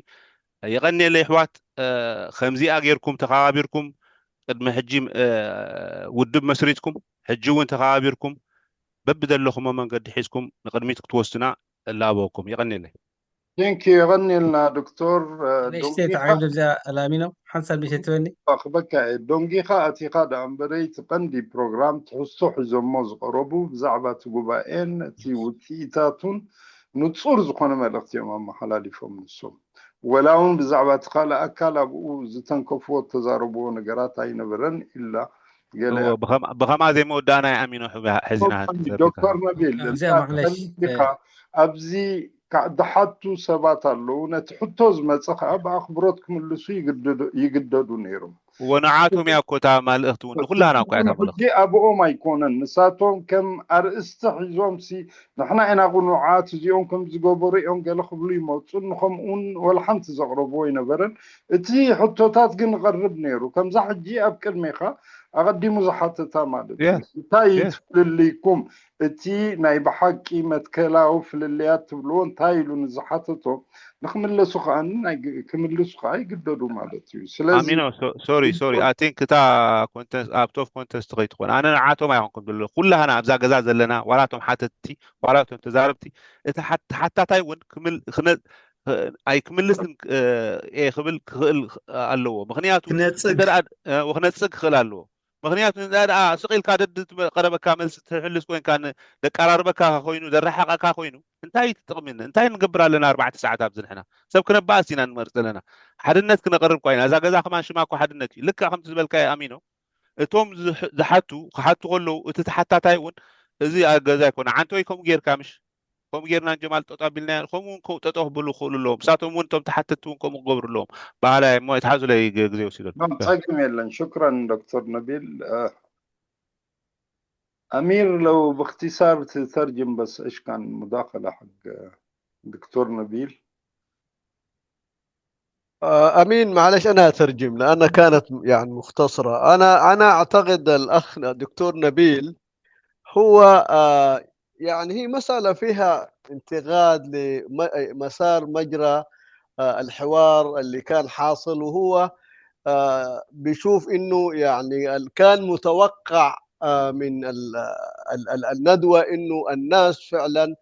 የቐንየለይ ኣሕዋት፣ ከምዚኣ ጌርኩም ተኸባቢርኩም ቅድሚ ሕጂ ውድብ መስሪትኩም ሕጂ እውን ተኸባቢርኩም በብደለኹሞ መንገዲ ሒዝኩም ንቕድሚት ክትወስዱና እላበወኩም። የቐንየለይ። ቴንክ ዩ። የቐንየልና ዶክተር። ንእሽተይ ተዓይሉ እዚኣ ላሚኖ ሓንሳብ ንእሽተይ ትበኒ ክበካ እየ። ዶንጊኻ ኣቲኻ ደኣ እምበረይ እቲ ቀንዲ ፕሮግራም ትሕዝቶ ሒዞሞ ዝቐረቡ ብዛዕባ እቲ ጉባኤን እቲ ውፅኢታቱን ንፁር ዝኾነ መልእኽቲ እዮም ኣመሓላሊፎም ንሶም። ወላ እውን ብዛዕባ እቲ ካልእ ኣካል ኣብኡ ዝተንከፍዎ እተዛረብዎ ነገራት ኣይነበረን ኢላ ገለ ብኸማ ዘይመወዳእና ይኣሚኖ ሕዚና ዶክተር ነቢል እዚኣ ማዕለሽ ኢኻ ኣብዚ ድሓቱ ሰባት ኣለዉ ነቲ ሕቶ ዝመፀ ከዓ ብኣኽብሮት ክምልሱ ይግደዱ ነይሮም። ወንዓቶም እያ እኮ እታ መልእኽቲ እውን ንኩላና እኮ እያ እታ መልእኽቲ። ሕጂ ኣብኦም ኣይኮነን ንሳቶም ከም ኣርእስቲ ሒዞም ሲ ንሕና ኢና ቁኑዓት እዚኦም ከም ዝገበሩ እዮም ገለ ክብሉ ይመፁ ንከምኡውን ወላ ሓንቲ ዘቕረብዎ ኣይነበረን። እቲ ሕቶታት ግን ይቐርብ ነይሩ ከምዛ ሕጂ ኣብ ቅድሜኻ ኣቐዲሙ ዝሓተታ ማለት እዩ። እንታይ እዩ እቲ ፍልልይኩም እቲ ናይ ብሓቂ መትከላዊ ፍልልያት ትብልዎ እንታይ ኢሉ ንዝሓተቶ ንክምለሱ ከዓ ክምልሱ ከዓ ይግደዱ ማለት እዩ። ስለዚ ሶሪ ሶሪ ኣይ ቲንክ እታ ኮንተስት ኣብቶፍ ኮንተስት ከይትኾን ኣነ ንዓቶም ኣይኮንኩም ዘሎ ኩላህና ኣብዛ ገዛ ዘለና ዋላቶም ሓተትቲ ዋላቶም ተዛረብቲ እቲ ተሓታታይ እውን ኣይ ክምልስን ክብል ክኽእል ኣለዎ። ምክንያቱ ክነፅግ ክኽእል ኣለዎ። ምክንያቱ እንዳ ደኣ ስቕ ኢልካ ደድ ቀረበካ መልሲ ትሕልስ ኮይንካ ደቀራርበካ ኮይኑ ደረሓቐካ ኮይኑ እንታይ ትጥቕሚኒ እንታይ ንገብር ኣለና ኣርባዕተ ሰዓት ኣብዚ ንሕና ሰብ ክነባኣስ ኢና ንመርፅ ዘለና። ሓድነት ክነቕርብ ኳ ኢና እዛ ገዛ ከማን ሽማ እኮ ሓድነት እዩ። ልክዕ ከምቲ ዝበልካ ኣሚኖ እቶም ዝሓቱ ክሓቱ ከለዉ እቲ ተሓታታይ እውን እዚ ገዛ ኣይኮነ ዓንተወይ ከምኡ ጌርካ ምሽ ከምኡ ጌርና ንጀማል ጠጦ ኣቢልናዮ ከምኡ እውን ከምኡ ጠጦ ክብሉ ክኽእሉ ኣለዎም። ንሳቶም እውን እቶም ተሓተትቲ እውን ከምኡ ክገብሩ ኣለዎም። ባህላ እሞ ይትሓዙለይ ግዜ ወሲደሉ። ጸገም የለን። ሽክረን ዶክተር ነቢል። ኣሚር ለው ብክቲሳር ትተርጅም በስ እሽካን ሙዳኸላ ሐቅ ዶክተር ነቢል። أمين معلش أنا أترجم لأن كانت يعني مختصرة. أنا أنا أعتقد الأخ دكتور نبيل هو يعني هي مسألة فيها انتقاد لمسار مجرى الحوار اللي كان حاصل وهو بيشوف إنه يعني كان متوقع من الندوة إنه الناس فعلا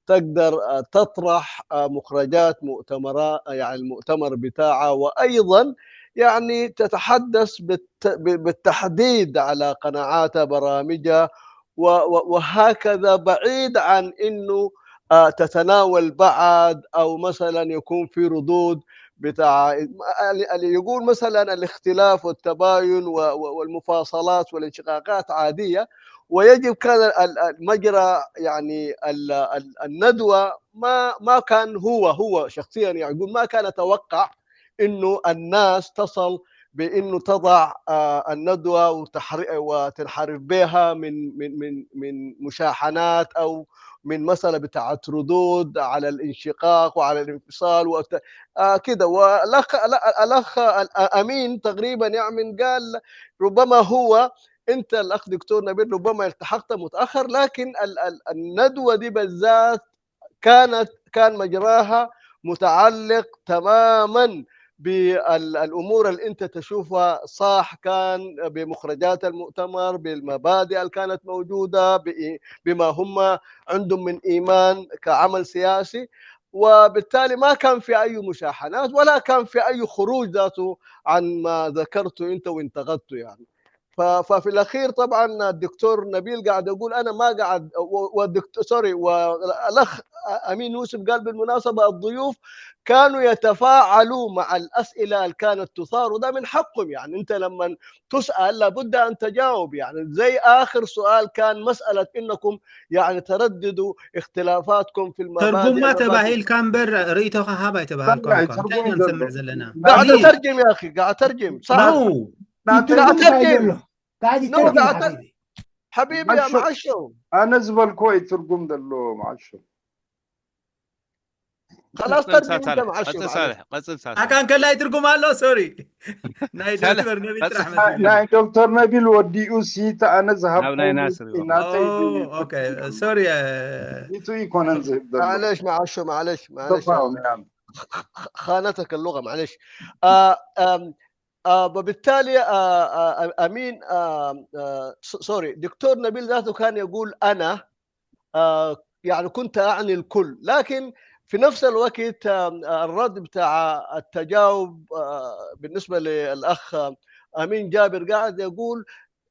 تقدر تطرح مخرجات مؤتمرات يعني المؤتمر بتاعها وأيضا يعني تتحدث بالتحديد على قناعاتها برامجها و- و- وهكذا بعيد عن انه آه، تتناول بعض او مثلا يكون في ردود بتاع اللي يقول مثلا الاختلاف والتباين و- و- والمفاصلات والانشقاقات عاديه، ويجب كان ال- ال- مجرى يعني ال- ال- الندوه ما ما كان هو هو شخصيا يقول ما كان اتوقع انه الناس تصل بانه تضع آه، الندوه وتحر- وتنحرف بها من من من من مشاحنات او من مساله بتاعت ردود على الانشقاق وعلى الانفصال وت... آه كده. والاخ الاخ امين تقريبا يعني قال ربما هو انت الاخ دكتور نبيل ربما التحقت متاخر، لكن ال- ال- الندوه دي بالذات كانت كان مجراها متعلق تماما بالامور اللي انت تشوفها صح، كان بمخرجات المؤتمر، بالمبادئ اللي كانت موجوده، بما هم عندهم من ايمان كعمل سياسي. وبالتالي ما كان في اي مشاحنات ولا كان في اي خروج ذاته عن ما ذكرته انت وانتقدته يعني. ففي الاخير طبعا الدكتور نبيل قاعد يقول انا ما قاعد، والدكتور سوري، والاخ امين يوسف قال بالمناسبه الضيوف كانوا يتفاعلوا مع الاسئله اللي كانت تثار، وده من حقهم. يعني انت لما تسال لابد ان تجاوب، يعني زي اخر سؤال كان مساله انكم يعني ترددوا اختلافاتكم في المبادئ ትርጉማ ተባሂልካ እምበር ርእይቶኻ ሃብ ኣይተባሃልካ። እንታይ ኢና ንሰምዕ ዘለና? قاعد اترجم يا اخي، قاعد اترجم صح. قاعد اترجم قاعد يترجم حبيبي. حبيبي يا معشو. انا زبل كوي ترجم دلو معشو. خلاص ترجم انت معشو. قصل صالح، قصل صالح. ኣካን ከላይ ትርጉም ኣሎ። ሶሪ ናይ ዶክተር ነቢል ጥራሕ መሲሉ። ናይ ዶክተር ነቢል ወዲኡ ሲተ ኣነ ዝሃብ ናብ ናይ ናስር እዩ። ናተይ ኦኬ ሶሪ ይቱ ይኮነን ዝህብ ዘሎ معلش معشو معلش معلش ተፋው ምናምን خانتك اللغه معلش. آه آم، آه وبالتالي آه آه امين آه آه سوري، دكتور نبيل ذاته كان يقول انا آه يعني كنت اعني الكل، لكن في نفس الوقت آه الرد بتاع التجاوب آه بالنسبه للاخ امين جابر قاعد يقول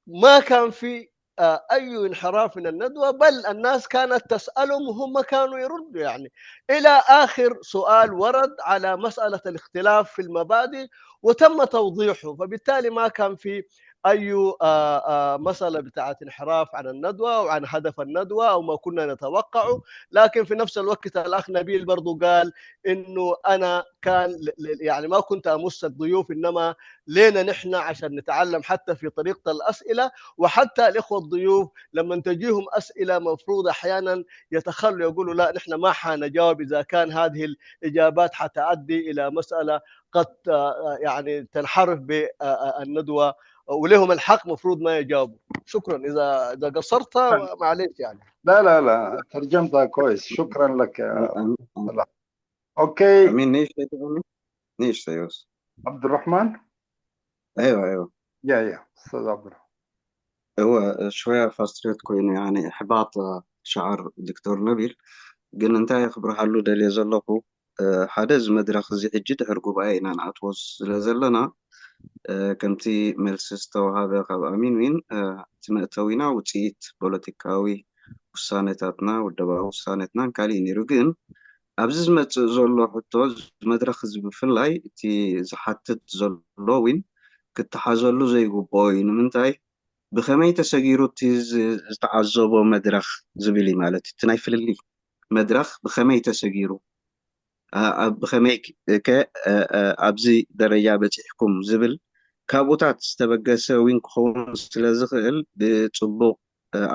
ما كان في آه، اي انحراف من الندوه، بل الناس كانت تسالهم وهم كانوا يردوا يعني الى اخر سؤال ورد على مساله الاختلاف في المبادئ وتم توضيحه، فبالتالي ما كان في اي آه، آه، مساله بتاعت انحراف عن الندوه او عن هدف الندوه او ما كنا نتوقعه. لكن في نفس الوقت الاخ نبيل برضو قال انه انا كان يعني ما كنت امس الضيوف، انما لينا نحن عشان نتعلم حتى في طريقه الاسئله، وحتى الاخوه الضيوف لما تجيهم اسئله مفروض احيانا يتخلوا يقولوا لا نحن ما حنجاوب اذا كان هذه الاجابات حتؤدي الى مساله قد يعني تنحرف بالندوه، ولهم الحق مفروض ما يجاوبوا. شكرا، اذا اذا قصرت معليش يعني. لا لا لا ترجمتها كويس، شكرا لك. اوكي امين نيش تقولي؟ نيش سيوس عبد الرحمن. ايوه ايوه يا يا استاذ عبد الرحمن. هو شويه فاستريت كوينو يعني احباط شعر دكتور نبيل. ግን እንታይ ክብርሃሉ ደልየ ዘለኹ ሓደ እዚ መድረኽ እዚ ሕጂ ድሕሪ ጉባኤ ኢና ንኣትዎ ስለ ዘለና ከምቲ መልሲ ዝተዋሃበ ካብ ኣሚን ዊን እቲ መእተዊና ውፅኢት ፖለቲካዊ ውሳኔታትና ውደባዊ ውሳኔትናን ካሊእ ነይሩ ግን ኣብዚ ዝመፅእ ዘሎ ሕቶ መድረክ ህዝቢ ብፍላይ እቲ ዝሓትት ዘሎ ዊን ክተሓዘሉ ዘይግብኦ እዩ ንምንታይ ብከመይ ተሰጊሩ እቲ ዝተዓዘቦ መድረክ ዝብል እዩ ማለት እቲ ናይ ፍልልይ መድረክ ብከመይ ተሰጊሩ ብከመይ ከ ኣብዚ ደረጃ በፂሕኩም ዝብል ካብኡታት ዝተበገሰ ዊን ክኸውን ስለ ዝኽእል ብፅቡቅ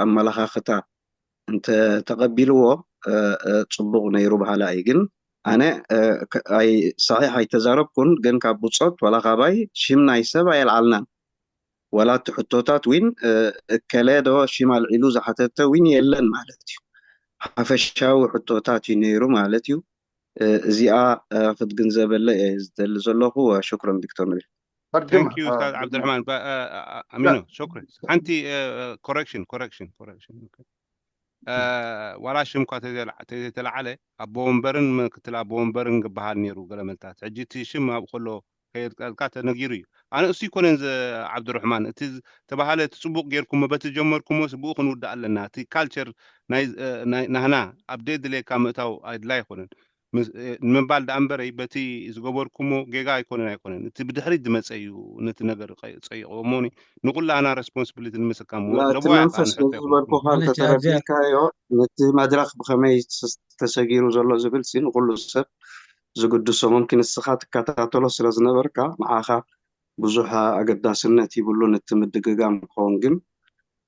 ኣመላኻኽታ እንተተቐቢልዎ ፅቡቕ ነይሩ በሃላ እየ። ግን ኣነ ኣይ ሰሒሕ ኣይተዛረብኩን፣ ግን ካብ ብፆት ዋላ ካባይ ሽም ናይ ሰብ ኣየልዓልናን። ዋላ እቲ ሕቶታት ዊን እከለ ዶ ሽም ኣልዒሉ ዝሓተተ ዊን የለን ማለት እዩ። ሓፈሻዊ ሕቶታት እዩ ነይሩ ማለት እዩ። እዚኣ ክትግንዘበለ እየ ዝደሊ ዘለኹ። ሽክረን ዶክተር ነቢል። Thank you ኡስታዝ ዓብድርሕማን ኣሚኖ ሸኩሪ ሓንቲ ኮረክሽን ኮረክሽን ኮረክሽን ዋላ ሽም እኳ ተዘይተለዓለ ኣቦ ወንበርን ምክትል ኣቦ ወንበርን ክበሃል ነይሩ ገለ መልታት ሕጂ እቲ ሽም ኣብኡ ከሎ ከየርቃልካ ተነጊሩ እዩ። ኣነ እሱ ይኮነን ዘ-፣ ዓብዱራሕማን፣ እቲ ዝ-፣ ተባሃለ፣ እቲ ጽቡቕ ጌርኩሞ፣ በቲ ጀመርኩሞስ ብኡ ክንውዳእ ኣለና። እቲ ካልቸር ናይ፣ እ፣ ናይ ናህና ኣብ ደድሌካ ምእታው ኣድላይ ኣይኮነን። ምስ-፣ እ፣ ንምባል ደኣ እምበረይ፣ በቲ ዝገበርኩሞ ጌጋ ኣይኮነን፣ ኣይኮነን። እቲ ብድሕሪት ዝመጸ እዩ ነቲ ነገር ቀ-፣ ጸይቕዎ እሞኒ፣ ንኹላና ሬስፖንሲቢሊቲ ንምስካም ላ፣ እቲ ለቦ መንፈስ ነዚ ዝበልኩኻ ማለት ኣብዚኣ እንተተረዲእካዮ፣ ነቲ መድረኽ ብኸመይ ስ-፣ ተሰጊሩ ዘሎ ዝብል ሲ ንኹሉ ሰብ ዝግድሶ፣ ሙምኪን ንስኻ ትከታተሎ ስለ ዝነበርካ፣ ንዓኻ ብዙሕ ኣገዳስነት ይብሉን እቲ ምድግጋም ክኸውን፣ ግን፣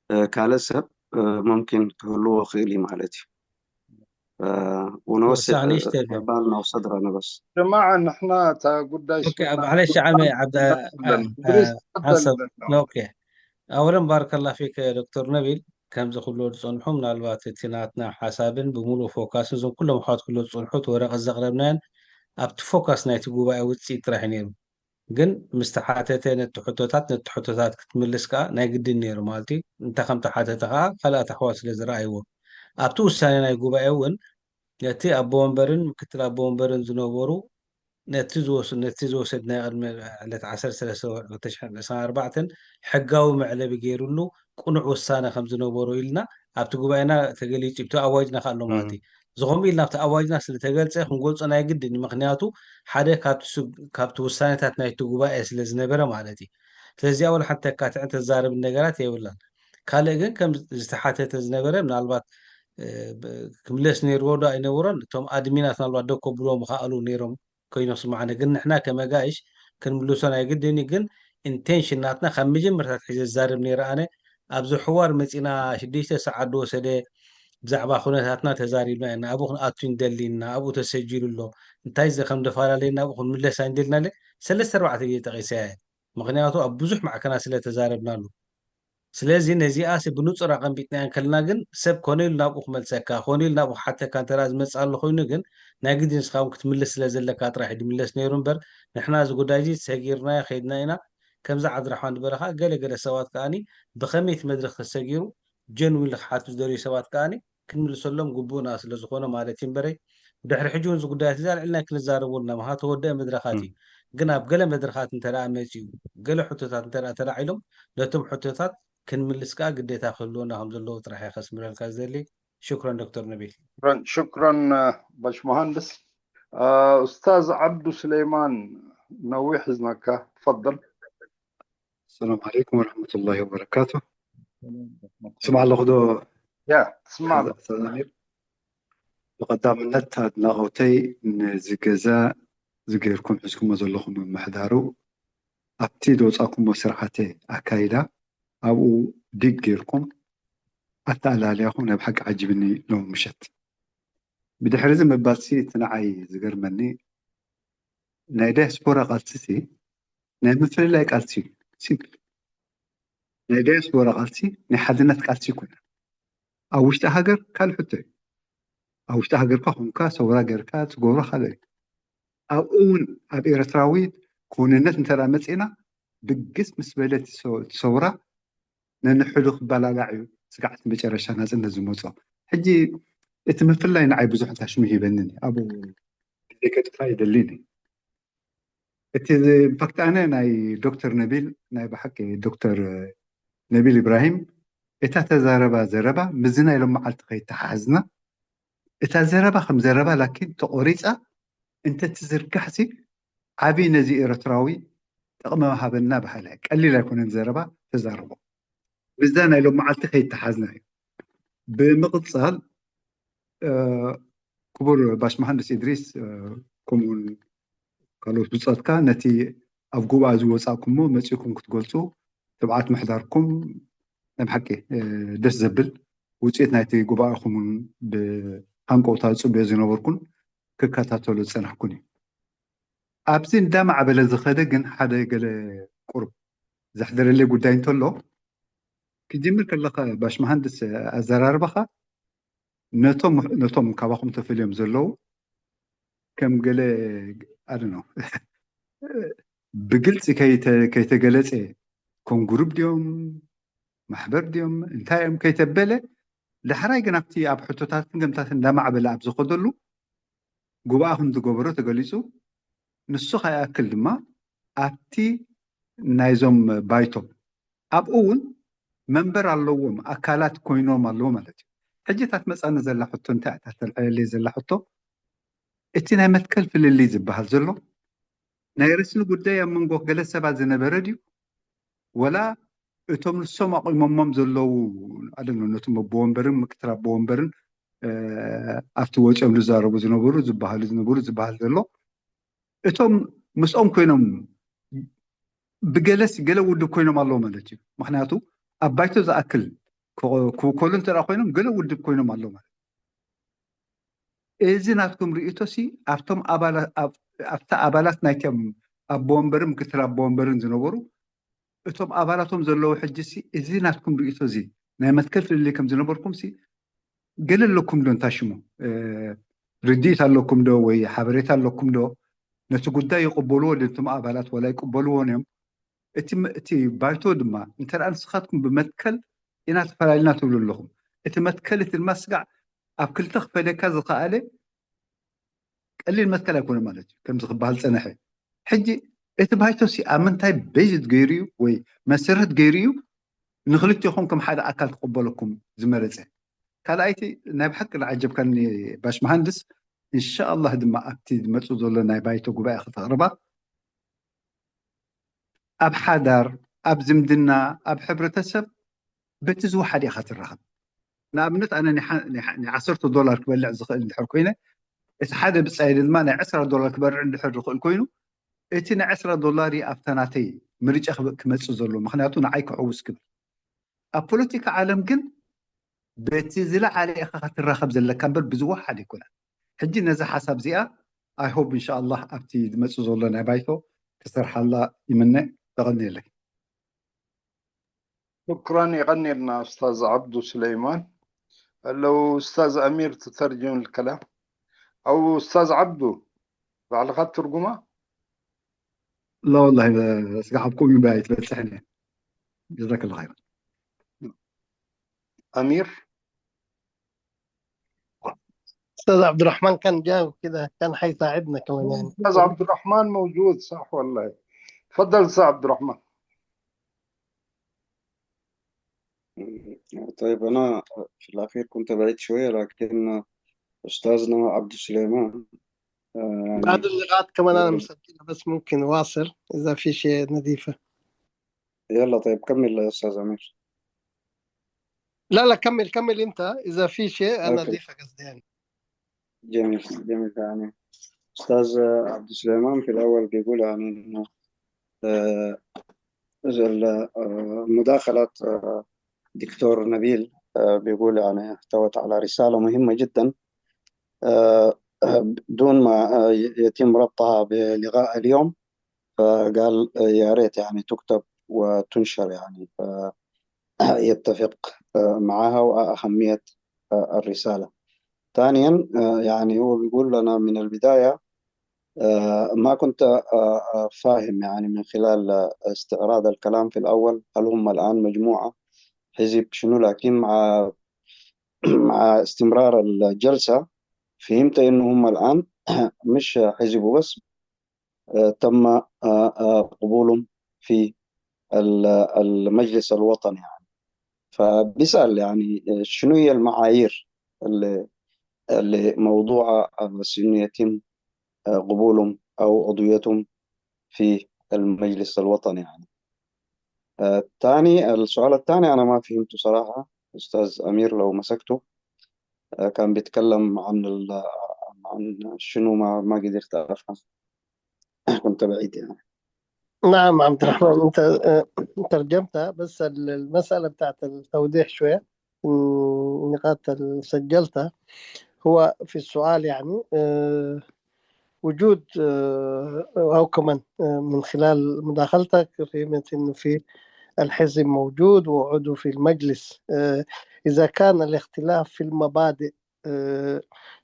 እ፣ ካልእ ሰብ፣ እ፣ ሙምኪን ክህልዎ ክእል እዩ ማለት እዩ። እ፣ ونوسع ተወሳኺ ንእሽተይ በል። البال نوصدر نبس. ጀማዓ፣ ንሕና እታ ጉዳይ ኦኬ፣ ሱዳን ኣብ ዓለ ሸዓመ ዓብደ-፣ እ፣ እ፣ ኢድሪስ፣ ተፈደል ሓንሳብ፣ በል። ኦኬ። ኣወለን ባረከላ ፊክ ዶክተር ነቢል፣ ከምዚ ክብሎ ዝጸንሑ፣ ምናልባት እቲ ናትና ሓሳብን ብምሉእ ፎካስን እዞም ኩሎም ኣሕዋት ክብሎ ዝጸንሑ፣ እቲ ወረቐት ዘቕረብናዮን ኣብቲ ፎካስ ናይቲ ጉባኤ ውጽኢት ጥራሕ እዩ ነይሩ። ግን ምስ ተሓተተ ነቲ ሕቶታት፣ ነቲ ሕቶታት ክትምልስ ከኣ ናይ ግድን ነይሩ ማለት እዩ። እንታይ ከም ተሓተተ ከኣ ካልኣት ኣሕዋት ስለ ዝረኣይዎ። ኣብቲ ውሳኔ ናይ ጉባኤ እውን ነቲ ኣቦ ወንበርን ምክትል ኣቦ ወንበርን ዝነበሩ ነቲ ዝወስ-፣ ነቲ ዝወሰድናዮ ቅድሚ ዕለት ዓሰርተ ሰለስተ ወርሒ ክልተ ሽሕን ዕስራን ኣርባዕተን ሕጋዊ መዕለቢ ገይሩሉ ቅኑዕ ውሳነ ከም ዝነበሮ ኢልና ኣብቲ ጉባኤና ተገሊጹ እዩ። ኣብቲ ኣዋጅና ከኣ ኣሎ ማለት እዩ። እዚ ከምኡ ኢልና ኣብቲ ኣዋጅና ስለ ተገልጸ ክንገልጾ ናይ ግድን እዩ። ምኽንያቱ ሓደ ካብቲ ስ-፣ ካብቲ ውሳኔታት ናይቲ ጉባኤ ስለ ዝነበረ ማለት እዩ። ስለዚ ወላ ሓንቲ ተካትዕን ተዛርብን ነገራት የብላን። ካልእ ግን ከም ዝተሓተተ ዝነበረ ምናልባት፣ እ፣ ብ-፣ ክምለስ ነይርዎ ዶ ኣይነበሮን? እቶም ኣድሚናት ምናልባት ደው ከብልዎ ምኸኣሉ ነይሮም ኮይኖም ስማዕነ። ግን ንሕና ከመጋይሽ ክንምልሶ ናይ ግድን እዩ። ግን ኢንቴንሽን ናትና ካብ መጀመርታ ኣትሒዘ ዝዛረብ ነይረ ኣነ፣ ኣብዚ ሕዋር መጺና ሽዱሽተ ሰዓት ዝወሰደ ብዛዕባ ኩነታትና ተዛሪብና ኢና። ኣብኡ ክንኣቱ ንደሊ ኢና፣ ኣብኡ ተሰጂሉ ኣሎ። እንታይ ዘ-፣ ከም ደፈላለየና ኣብኡ ክንምለስ ኣይንደልና ኢለ ሰለስተ ኣርባዕተ ግዜ ጠቒሰያ እየ። ምኽንያቱ ኣብ ብዙሕ ማዕከናት ስለ ተዛረብናሉ። ስለዚ ነዚኣስ ብንጹር ኣቐንቢጥናያ እንከለና ግን ሰብ ኮነ ኢሉ ናብኡ ክመልሰካ፣ ኮነ ኢሉ ናብኡ ክሓተካ እንተ ደኣ ዝመጽእ ኣሎ ኮይኑ ግን ናይ ግድን ንስኻ እውን ክትምልስ ስለ ዘለካ ጥራሕ እዩ ዝምለስ ነይሩ እምበር ንሕና እዚ ጉዳይ እዚ ሰጊርናዮ ከይድና ኢና። ከምዛ ዓብድራሕማን ዝበለኻ ገለ ገለ ሰባት ከኣኒ ብኸመይ እቲ መድረኽ ተሰጊሩ ጀንዊንሊ ክሓቱ ዝደልዩ ሰባት ከኣኒ ክንምልሰሎም ግቡእና ስለ ዝኾነ ማለት እዩ እምበረይ፣ ድሕሪ ሕጂ እውን እዚ ጉዳያት እዚ ኣልዒልና ክንዛረቦ ኣለና። ምኽንያቱ ተወደአ መድረኻት እዩ። ግን ኣብ ገለ መድረኻት እንተ ደኣ መጺኡ፣ ገለ ሕቶታት እንተ ደኣ ተላዒሎም፣ ነቶም ሕቶታት ክንምልስ ከኣ ግዴታ ክህልወና ከም ዘለዎ ጥራሕ እየ ከስምረልካ ዝደሊ። ሽክረን ዶክተር ነቢል። ሽክረን፣ ሽክረን፣ እ፣ ባሽ መሃንድስ። እ፣ ኡስታዝ ዓብዱ ስሌማን፣ ነዊሕ ሒዝናካ፣ ትፈደል። السلام عليكم ورحمة الله وبركاته. ስማዕ ኣለኹ ዶ? ያ፣ ትስማዕ ኣሎ። ኣስተማሚር? ብቐዳምነት ኣድናቖተይ ነዚ ገዛ ዝገይርኩም ሒዝኩሞ ዘለኹም ምምሕዳሩ፣ ኣብቲ ዝወጻእኩሞ ስርዓተ ኣካይዳ፣ ኣብኡ ዲግ ገይርኩም ኣተኣላልያኹም ናይ ብሓቂ ዓጂብኒ ሎሚ ምሸት። ብድሕሪ እዚ ምባልሲ እቲ ንዓይ ዝገርመኒ ናይ ዳያስፖራ ቃልሲሲ ናይ ምፍልላይ ቃልሲ እዩ። ሲምፕል። ናይ ዳያስፖራ ቃልሲ ናይ ሓድነት ቃልሲ ይኮነ። ኣብ ውሽጢ ሃገር ካልእ ሕቶ እዩ። ኣብ ውሽጢ ሃገርካ ኮንካ ሰውራ ገርካ ትገብሮ ካልእ እዩ። ኣብኡ እውን ኣብ ኤርትራዊ ክውንነት እንተ ደኣ መጺእና ብግስ ምስ በለ እቲ ሰው-፣ እቲ ሰውራ ነንሕዱ ክበላላዕ እዩ ስጋዕ እቲ መጨረሻ ናጽነት ዝመጾ። ሕጂ እቲ ምፍላይ ንዓይ ብዙሕ ታሽሚ ሂበኒ እዩ። ኣብኡ ግዜ ከጥፋ ይደልን እዩ። እቲ ኢንፋክት ኣነ ናይ ዶክተር ነቢል ናይ ብሓቂ ዶክተር ነቢል ኢብራሂም እታ ተዛረባ ዘረባ ምስዚ ናይ ሎም መዓልቲ ከይተሓዝና እታ ዘረባ ከም ዘረባ ላኪን ተቆሪጻ እንተ ትዝርጋሕሲ ዓቢ ነዚ ኤርትራዊ ጥቕሚ ምሃበና በሃላይ ቀሊል ኣይኮነን ዘረባ ተዛረቦ ምስዛ ናይ ሎም መዓልቲ ከይተሓዝና እዩ። ብምቕጻል እ፣ ክቡር ባሽ መሃንድስ ኢድሪስ፣ እ፣ ከምኡውን ካልኦት ብጾትካ ነቲ ኣብ ጉባኤ ዝወጻእኩሞ መጺእኩም ክትገልጹ ትብዓት ምሕዳርኩም ናይ ብሓቂ፣ እ፣ ደስ ዘብል ውጽኢት ናይቲ ጉባኤኹም እውን ብሃንቀውታ ዝጽበዮ ዝነበርኩን ክከታተሎ ዝጸናሕኩን እዩ። ኣብዚ እንዳማዕበለ ዝኸደ ግን ሓደ ገለ ቁሩብ ዘሕደረለይ ጉዳይ እንተሎ ክጅምር ከለኻ ባሽ መሃንድስ ኣዘራርባኻ ነቶም ነቶም ካባኹም ተፈልዮም ዘለዉ ከም ገለ ኣድኖ ብግልፂ ከይተ- ከይተገለፀ ከም ጉሩብ ድዮም ማሕበር ድዮም እንታይ እዮም ከይተበለ ዳሕራይ ግን ኣብቲ ኣብ ሕቶታትን ገምታትን እንዳማዕበለ ኣብ ዝኸደሉ ጉባኣ ከም ዝገበሮ ተገሊፁ። ንሱ ከይኣክል ድማ ኣብቲ ናይዞም ባይቶ ኣብኡ እውን መንበር ኣለዎም ኣካላት ኮይኖም ኣለዉ ማለት እዩ። ሕጂ እታ ትመፃኒ ዘላ ሕቶ እንታይ እያ? እታ ተልዕለለይ ዘላ ሕቶ እቲ ናይ መትከል ፍልልይ ዝበሃል ዘሎ ናይ ርእሲ ጉዳይ ኣብ መንጎ ገለ ሰባት ዝነበረ ድዩ ወላ እቶም ንሶም ኣቑሞሞም ዘለዉ ኣደለ ነቶም ኣቦ ወንበርን ምክትል ኣቦ ወንበርን ኣብቲ ወፂኦም ዝዛረቡ ዝነበሩ ዝበሃሉ ዝነበሩ ዝበሃል ዘሎ እቶም ምስኦም ኮይኖም ብገለስ ገለ ውድብ ኮይኖም ኣለዉ ማለት እዩ። ምክንያቱ ኣብ ባይቶ ዝኣክል ክውከሉ እንተ ኮይኖም ገለ ውድብ ኮይኖም ኣለዉ ማለት እዚ ናትኩም ርእቶ ሲ ኣብቶም ኣብታ ኣባላት ናይቶም ኣቦ ወንበርን ምክትል ኣቦ ወንበርን ዝነበሩ እቶም ኣባላቶም ዘለዉ ሕጂ ሲ እዚ ናትኩም ርእቶ እዚ ናይ መትከል ፍልልይ ከም ዝነበርኩም ሲ ገለ ኣለኩም ዶ እንታሽሙ ርድኢት ኣለኩም ዶ ወይ ሓበሬታ ኣለኩም ዶ ነቲ ጉዳይ ይቕበልዎ ድንትም ኣባላት ወላ ይቅበልዎን እዮም እቲ ባይቶ ድማ እንተ ንስኻትኩም ብመትከል ኢና ተፈላለና ትብሉ ኣለኹም እቲ መትከል እቲ ድማ ስጋዕ ኣብ ክልተ ክፈለካ ዝኸኣለ ቀሊል መትከል ኣይኮነ ማለት እዩ ከምዚ ክበሃል ፀነሐ ሕጂ እቲ ባይቶ ሲ ኣብ ምንታይ ቤዝድ ገይሩ እዩ ወይ መሰረት ገይሩ እዩ ንክልቴኹም ከም ሓደ ኣካል ክቕበለኩም ዝመረፀ ካልኣይቲ ናይ ብሓቂ ንዓጀብካኒ ባሽ መሃንድስ እንሻኣላህ ድማ ኣብቲ ዝመፁ ዘሎ ናይ ባይቶ ጉባኤ ከተቕርባ ኣብ ሓዳር ኣብ ዝምድና ኣብ ሕብረተሰብ በቲ ዝወሓደ ኢኻ ትራኸብ ንኣብነት ኣነ ናይ ዓሰርተ ዶላር ክበልዕ ዝኽእል እንድሕር ኮይነ እቲ ሓደ ብፃይ ድማ ናይ ዕስራ ዶላር ክበርዕ እንድሕር ዝኽእል ኮይኑ እቲ ናይ ዕስራ ዶላር ኣብታ ናተይ ምርጫ ክመፅእ ዘሎ ምክንያቱ ንዓይ ክዕውስ ክብል ኣብ ፖለቲካ ዓለም ግን በቲ ዝለዓለ ኢኻ ክትራኸብ ዘለካ እምበር ብዝወሓደ ኣይኮነን ሕጂ ነዚ ሓሳብ እዚኣ I hope እንሻ ኣላህ ኣብቲ ዝመፅእ ዘሎ ናይ ባይቶ ክሰርሓላ ይምነ የቐንየለይ شكرا يغني لنا أستاذ عبدو سليمان لو أستاذ أمير تترجم الكلام أو أستاذ عبدو بعلقات ترجمة لا والله ስጋዕ ኣብ ኮሚን ባይ ትበፅሐኒ ጀዛከላ ኸይራ أمير استاذ عبد الرحمن كان جاوب كده كان حيساعدنا كمان يعني أستاذ عبد الرحمن موجود صح والله تفضل أستاذ عبد الرحمن طيب أنا في الأخير كنت بعيد شوية لكن أستاذنا عبد السليمان يعني بعض النقاط كمان أنا مسجلها بس ممكن واصل إذا في شيء نضيفه يلا طيب كمل يا أستاذ أمير لا لا كمل كمل أنت إذا في شيء أنا أضيفه قصدي يعني جميل جميل يعني أستاذ عبد السليمان في الأول بيقول يعني إنه مداخلة دكتور نبيل بيقول يعني احتوت على رسالة مهمة جدا دون ما يتم ربطها بلقاء اليوم فقال يا ريت يعني تكتب وتنشر يعني يتفق معها وأهمية الرسالة ثانيا يعني هو بيقول لنا من البداية ما كنت فاهم يعني من خلال استعراض الكلام في الأول هل هم الآن مجموعة حزب شنو لكن مع مع استمرار الجلسة فهمت إنه هم الآن مش حزب بس تم قبولهم في المجلس الوطني يعني فبيسأل يعني شنو هي المعايير اللي اللي موضوع بس انه يتم قبولهم او عضويتهم في المجلس الوطني يعني. الثاني السؤال الثاني انا ما فهمته صراحه استاذ امير لو مسكته كان بيتكلم عن عن شنو ما ما قدرت افهم كنت بعيد يعني. نعم عبد الرحمن انت ترجمتها بس المساله بتاعت التوضيح شويه النقاط اللي سجلتها هو في السؤال يعني وجود او كمان من خلال مداخلتك فهمت انه في الحزب موجود وعضو في المجلس اذا كان الاختلاف في المبادئ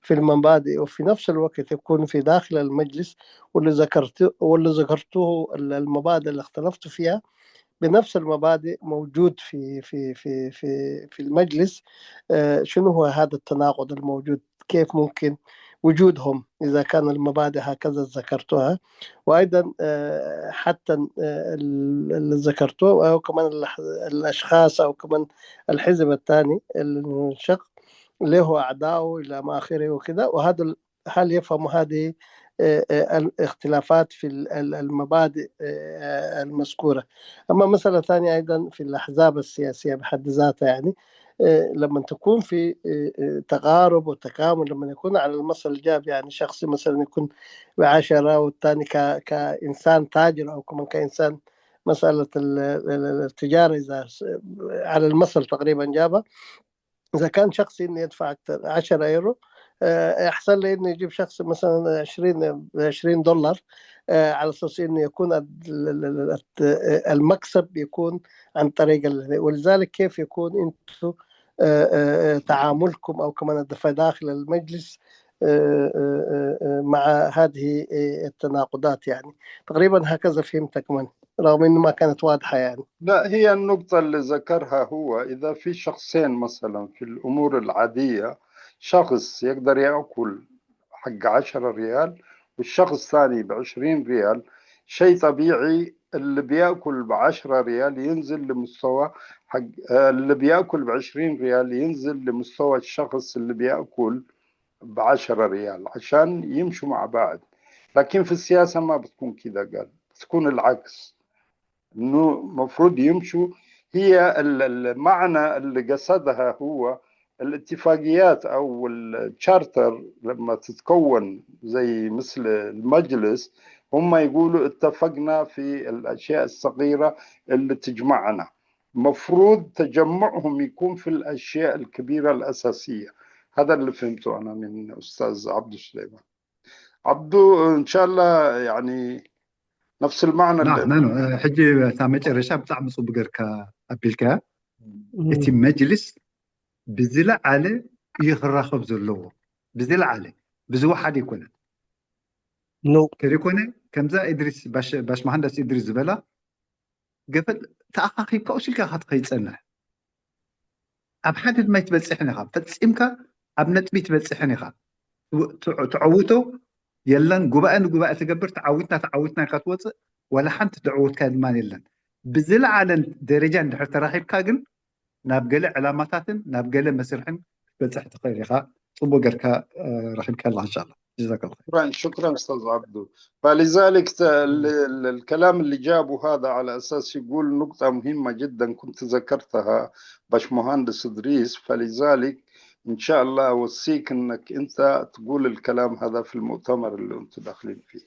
في المبادئ وفي نفس الوقت يكون في داخل المجلس واللي ذكرته واللي ذكرته المبادئ اللي اختلفت فيها بنفس المبادئ موجود في في في في في المجلس شنو هو هذا التناقض الموجود كيف ممكن وجودهم إذا كان المبادئ هكذا ذكرتها. وأيضا آه، حتى آه، اللي ذكرته أو كمان الأشخاص أو كمان الحزب الثاني اللي انشق له أعداؤه إلى ما آخره وكذا. وهذا هل يفهم هذه الاختلافات في المبادئ المذكورة. أما مسألة ثانية أيضا في الأحزاب السياسية بحد ذاتها، يعني لما تكون في تقارب وتكامل، لما يكون على المصل الجاب، يعني شخص مثلا يكون بعشرة والثاني كإنسان تاجر أو كمان كإنسان مسألة التجارة، إذا على المصل تقريبا جابها، إذا كان شخص إنه يدفع أكثر عشرة يورو، آه، أحسن لي إنه يجيب شخص مثلا عشرين، عشرين دولار، آه، على أساس إنه يكون المكسب يكون عن طريق، ولذلك كيف يكون أنتم آه، تعاملكم أو كمان الدفع داخل المجلس مع هذه التناقضات؟ يعني تقريبا هكذا فهمتك من، رغم إنه ما كانت واضحة يعني. لا، هي النقطة اللي ذكرها هو إذا في شخصين مثلا في الأمور العادية، شخص يقدر يأكل حق عشرة ريال والشخص ثاني بعشرين ريال، شيء طبيعي اللي بيأكل بعشرة ريال ينزل لمستوى حق اللي بيأكل بعشرين ريال، ينزل لمستوى الشخص اللي بيأكل بعشرة ريال عشان يمشوا مع بعض. لكن في السياسة ما بتكون كده، قال بتكون العكس، إنه مفروض يمشوا. هي المعنى اللي قصدها هو الاتفاقيات أو التشارتر لما تتكون زي مثل المجلس، هم يقولوا اتفقنا في الأشياء الصغيرة اللي تجمعنا. مفروض تجمعهم يكون في الأشياء الكبيرة الأساسية. هذا اللي فهمته أنا من أستاذ عبدو سليمان. عبدو، إن شاء الله يعني نفس المعنى لا لا لا حجي تامج الرشا بتاع مصوب قركا أبلكا إتي مجلس بزلة على يخرخب زلوه بزلة على بزوحة دي كنا نو كريكوني كمزا إدريس باش باش مهندس إدريس زبلا قفل تأخخي كوشي كاخد خيط سنة ኣብ ሓደ ድማ ኣይትበፅሕን ኢኻ ፈፂምካ ኣብ ነጥቢ ትበፅሕን ኢኻ ትዕውቶ የለን ጉባኤ ንጉባኤ ትገብር ተዓዊትና ተዓዊትና ኢልካ ትወፅእ ወላ ሓንቲ ዘዕወትካ ድማ የለን ብዝለዓለን ደረጃ እንድሕር ተራኺብካ ግን ናብ ገለ ዕላማታትን ናብ ገለ መስርሕን ክትበፅሕ ትኽእል ኢኻ ፅቡቅ ገርካ ረኺብካ ኣላ እንሻላ ጀዛከላ شكرا شكرا استاذ عبدو فلذلك الكلام اللي جابه هذا على اساس يقول نقطة مهمة جدا كنت ذكرتها باش مهندس ادريس فلذلك ان شاء الله اوصيك انك انت تقول الكلام هذا في المؤتمر اللي انتم داخلين فيه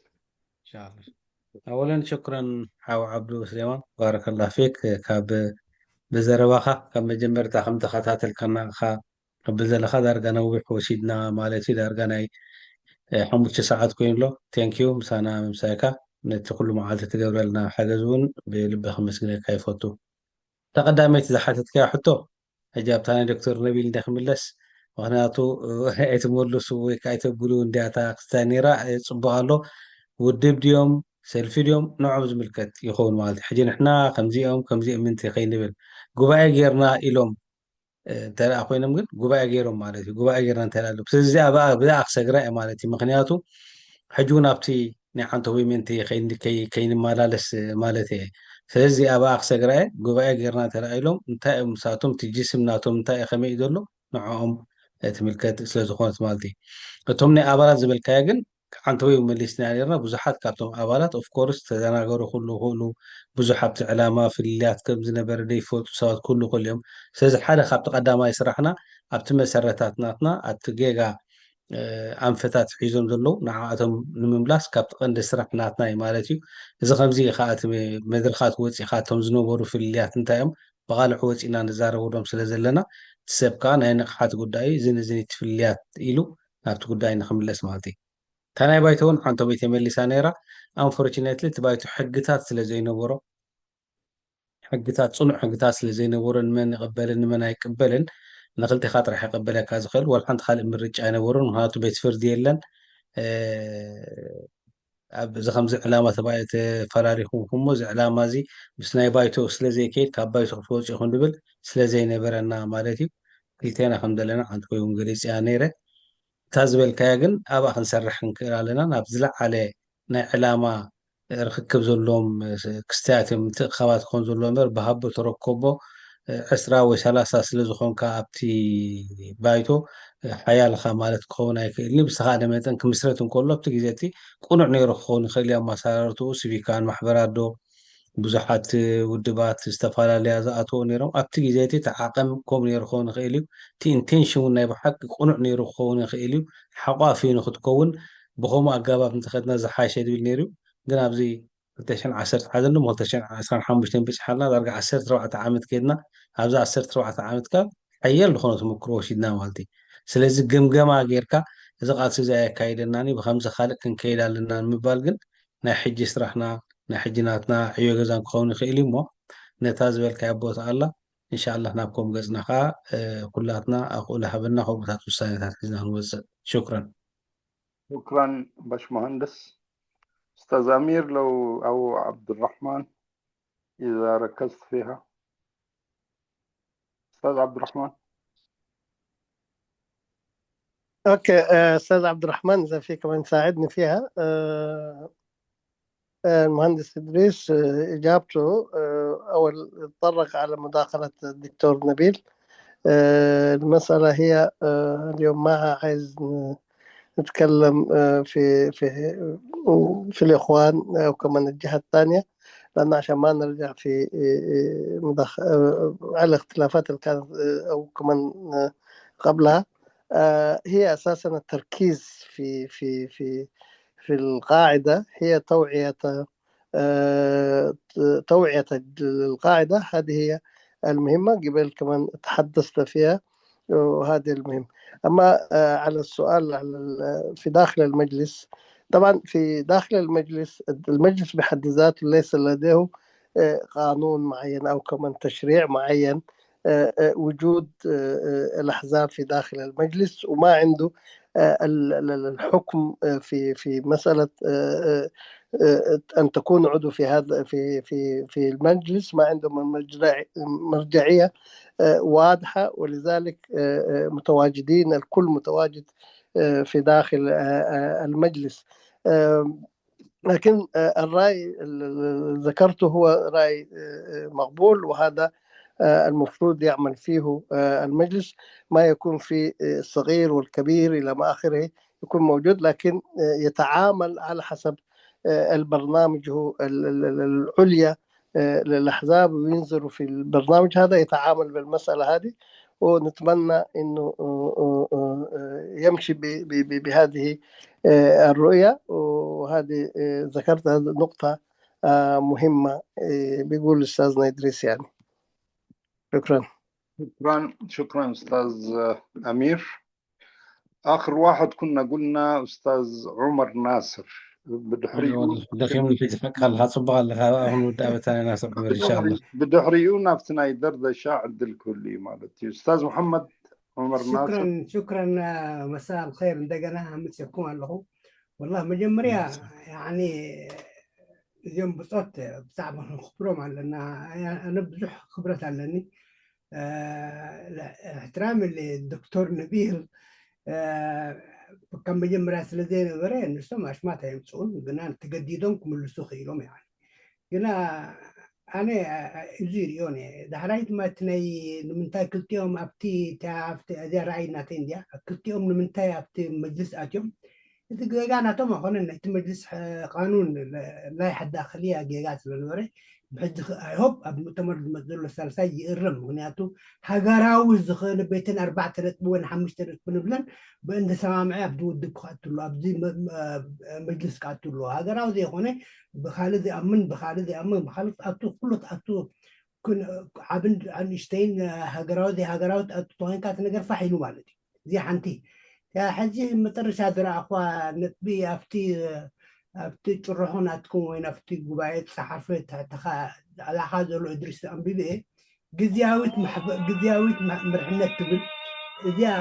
ان شاء الله اولا شكرا ሓው ዓብዱ ስሌማን ባረከላ ፊክ ካብ ብዘረባኻ ካብ መጀመርታ ከም ተኸታተልካና ኢኻ ከብል ዘለኻ ዳርጋ ነዊሕ ወሲድና ማለት እዩ ዳርጋ ናይ ሓሙሽተ ሰዓት ኮይኑ ኣሎ thank you ምሳና ምምሳይካ ነቲ ኩሉ መዓልቲ ትገብረልና ሓገዝ እውን ብልቢ ከመስግነካ ይፈቱ እታ ቀዳመይቲ ዝሓተትካያ ሕቶ ሕጂ ኣብታ ናይ ዶክተር ነቢል እንደ ክምለስ ምክንያቱ ኣይትመልሱ ወይ ከዓ ኣይተብሉ እንዲያታ ክስታይ ነይራ ፅቡቅ ኣሎ ውድብ ድዮም ሰልፊ ድዮም ንዖም ዝምልከት ይኸውን ማለት ሕጂ ንሕና ከምዚኦም ከምዚኦም ምንቲ ከይንብል ጉባኤ ጌርና ኢሎም እንተ ኮይኖም ግን ጉባኤ ገይሮም ማለት እዩ ጉባኤ ገይርና እንተ ኣሎ ስለዚ እዚኣ ብኣ ክሰግራ እየ ማለት እዩ ምክንያቱ ሕጂ እውን ኣብቲ ናይ ዓንተቦይ ምእንቲ ከይንመላለስ ማለት እየ ስለዚ እዚኣ ብኣ ክሰግራ እየ ጉባኤ ገይርና እንተ ኢሎም እንታይ እዮም ንሳቶም እቲ ጅስም ናቶም እንታይ እዩ ከመይ እዩ ዘሎ ንዕኦም ትምልከት ስለዝኾነት ማለት እዩ እቶም ናይ ኣባላት ዝበልካዮ ግን ዓንተቦይ መሊስና ነርና ብዙሓት ካብቶም ኣባላት ኦፍኮርስ ተዘናገሩ ክህሉ ይኽእሉ ብዙሕ ኣብቲ ዕላማ ፍልልያት ከም ዝነበረ ዘይፈልጡ ሰባት ክህሉ ይኽእሉ እዮም ስለዚ ሓደ ካብቲ ቀዳማይ ስራሕና ኣብቲ መሰረታት ናትና ኣብቲ ጌጋ ኣንፈታት ሒዞም ዘለዉ ንዓኣቶም ንምምላስ ካብቲ ቀንዲ ስራሕ ናትና እዩ ማለት እዩ እዚ ከምዚ ከዓ እቲ መድረኻት ወፂኻ እቶም ዝነበሩ ፍልልያት እንታይ እዮም ብቓልዕ ወፂና ንዛረበሎም ስለ ዘለና እቲ ሰብ ከዓ ናይ ንቕሓት ጉዳይ እዩ ዝንዝን እቲ ፍልልያት ኢሉ ናብቲ ጉዳይ ንክምለስ ማለት እዩ እታ ናይ ባይቶ እውን ሓንቶ ቤት የመሊሳ ነይራ unfortunately እቲ ባይቶ ሕግታት ስለ ዘይነበሮ ሕግታት ፅኑዕ ሕግታት ስለ ዘይነበሮ ንመን ይቕበልን ንመን ኣይቅበልን ንክልቴኻ ጥራሕ ይቐበለካ ዝኽእል ወላ ሓንቲ ካልእ ምርጫ ኣይነበሩን ምክንያቱ ቤት ፍርዲ የለን ኣብዚ ከምዚ ዕላማ ተባሂ ተፈራሪኹም እሞ እዚ ዕላማ እዚ ምስ ናይ ባይቶ ስለ ዘይከይድ ካብ ባይቶ ክትወፁ ኢኹም ዝብል ስለ ዘይነበረና ማለት እዩ ክልቴና ከም ዘለና ሓንቲ ኮይኑ ገሊፅ እያ ነይረ እታ እታ ዝበልካያ ግን ኣብኣ ክንሰርሕ ክንክእል ኣለና። ናብ ዝለዓለ ናይ ዕላማ ርክክብ ዘለዎም ክስተያት እዮም፣ ምትእኽኻባት ክኾን ዘለዎ እምበር፣ ብሃቦ ተረከቦ ዕስራ ወይ ሰላሳ ስለ ዝኾንካ ኣብቲ ባይቶ ሓያል ኢኻ ማለት ክኸውን ኣይክእልን እዩ። ብዝተኻእለ መጠን ክምስረት እንከሎ ኣብቲ ግዜ እቲ ቅኑዕ ነይሩ ክኸውን ይኽእል እዩ። ኣመሰራርትኡ ሲቪካን ማሕበራት ዶ ብዙሓት ውድባት ዝተፈላለያ ዝኣተዎ ነይሮም። ኣብቲ ግዜ እቲ እቲ ዓቐን ከምኡ ነይሩ ክኸውን ይኽእል እዩ። እቲ ኢንቴንሽን እውን ናይ ብሓቂ ቅኑዕ ነይሩ ክኸውን ይኽእል እዩ። ሓቋፊ ንክትከውን ብኸምኡ ኣገባብ እንተኸድና ዝሓሸ ድብል ነይሩ እዩ። ግን ኣብዚ ክልተ ሽሕን ዓሰርተ ሓደን ድማ ክልተ ሽሕን ዓሰርተ ሓሙሽተን በፂሓልና ዳርጋ ዓሰርተ ኣርባዕተ ዓመት ከድና። ኣብዚ ዓሰርተ ኣርባዕተ ዓመት ከ ሓያል ዝኾነ ተመክሮ ወሲድና ማለት እዩ። ስለዚ ግምገማ ጌርካ እዚ ቃልሲ እዚ ኣየካይደናን እዩ፣ ብከምዚ ካልእ ክንከይድ ኣለና ንምባል ግን ናይ ሕጂ ስራሕና ናይ ሕጂ ናትና ዕዮ ገዛን ክኸውን ይኽእል እዩ እሞ ነታ ዝበልካያ ቦታ ኣላ። እንሻላ ናብ ከም ገፅና ከዓ ኩላትና ኣኽእሎ ሃበና ከምኡታት ውሳኔታት ሒዝና ክንወፅእ። ሽኩረን። شكرا باش مهندس. أستاذ أمير، لو أو عبد الرحمن إذا ركزت فيها. أستاذ عبد الرحمن. أوكي، آه، أستاذ عبد الرحمن، إذا في كمان تساعدني فيها. آه، آه، المهندس إدريس، آه، إجابته، آه، أول اتطرق على مداخلة الدكتور نبيل. آه، المسألة هي، آه، اليوم ما عايز ن- نتكلم، آه، في في في الإخوان أو كمان الجهة الثانية، لأن عشان ما نرجع في، آه، آه، مداخ- آه، على الاختلافات اللي كانت، آه، أو كمان، آه، قبلها. آه، هي أساسا التركيز في في في في القاعدة هي توعية، آه، توعية القاعدة، هذه هي المهمة، قبل كمان تحدثت فيها، وهذه المهم. أما، آه، على السؤال على ال- في داخل المجلس، طبعا في داخل المجلس، المجلس بحد ذاته ليس لديه، آه، قانون معين أو كمان تشريع معين، آه، آه، وجود، آه، آه، الأحزاب في داخل المجلس، وما عنده، آه، ال- ال- ال- الحكم، آه، في في مسألة، آه، آه، آه، أن تكون عضو في هذا في في في المجلس، ما عنده من مرجع- مرجعية، آه، واضحة، ولذلك، آه، آه، متواجدين، الكل متواجد، آه، في داخل، آه، آه، المجلس. آه، لكن، آه، الرأي اللي ذكرته هو رأي، آه، آه، مقبول، وهذا، آه، المفروض يعمل فيه، آه، المجلس، ما يكون في، آه، الصغير والكبير إلى ما آخره يكون موجود، لكن، آه، يتعامل على حسب، آه، البرنامج هو ال- ال- ال- العليا، آه، للأحزاب، وينظروا في البرنامج هذا، يتعامل بالمسألة هذه، ونتمنى إنه، آه، آه، آه، يمشي ب- ب- ب- بهذه، آه، الرؤية. وهذه، آه، ذكرت هذه النقطة، آه، مهمة، آه، بيقول أستاذنا إدريس يعني. شكرا. شكرا، شكرا أستاذ أمير. آخر واحد كنا قلنا أستاذ عمر ناصر. بدحريو ደኺሙ ሒዝካ ኣለኻ፣ ፅቡቕ ኣለኻ። ኣብኣ ክንውዳእ በታ ናይ ናስር ዕመር፣ ኢንሻላህ። بدحريو نافتنا يدردش عدل كلي مالتي. أستاذ محمد عمر ناصر. شكرا شكرا آه، مساء الخير እንደገና ኣምፅኩም ኣለኹ። والله መጀመርያ يعني እዚኦም ብፆት ብዛዕባ ክንኽብሮም ኣለና። ኣነ ብዙሕ ክብረት ኣለኒ። احترام للدكتور نبيل، ካብ መጀመርያ ስለ ዘይነበረ ንሶም ኣሽማት ኣየምፅኡን፣ ግና ተገዲዶም ክምልሱ ክኢሎም። يعني ግና ኣነ እዚ ይሪኦ ዳሕራይ ድማ እቲ ናይ ንምንታይ ክልቲኦም ኣብቲ ኣብቲ እዚኣ ረኣይ ናተይ እንዲያ ክልቲኦም ንምንታይ ኣብቲ መጅልስ ኣትዮም? እቲ ጌጋ ናቶም ኣይኮነን፣ ናይቲ መጅልስ ቃኑን ላይ ሓዳ ክልያ ጌጋ ስለነበረ ብሕጂ ኣይሆብ ኣብ ሙእተመር ዝመፅ ዘሎ ሳልሳይ ይእረም። ምክንያቱ ሃገራዊ ዝኽእል ቤትን ኣርባዕተ ነጥቢ ወይ ሓሙሽተ ነጥቢ ንብለን ብእንተሰማምዐ ኣብዚ ውድብ ክኣቱ ኣሎ፣ ኣብዚ መጅልስ ክኣቱ ኣሎ። ሃገራዊ ዘይኮነ ብካልእ ዝኣምን ብካልእ ዝኣምን ብካልእ ትኣቱ ኩሉ ትኣቱ ዓብን ኣንእሽተይን ሃገራዊ ዘይሃገራዊ ትኣቱ ተኮይንካ እቲ ነገር ፋሕ ኢሉ ማለት እዩ። እዚ ሓንቲ ሕጂ መጠረሻ ዝረኣኹዋ ነጥቢ ኣብቲ ኣብቲ ጭርሖ ናትኩም ወይ ኣብቲ ጉባኤ ዝፀሓፈ ኣላኻ ዘሎ እድሪስ ኣንቢበ ግዝያዊት ግዝያዊት ምርሕነት ትብል እዚኣ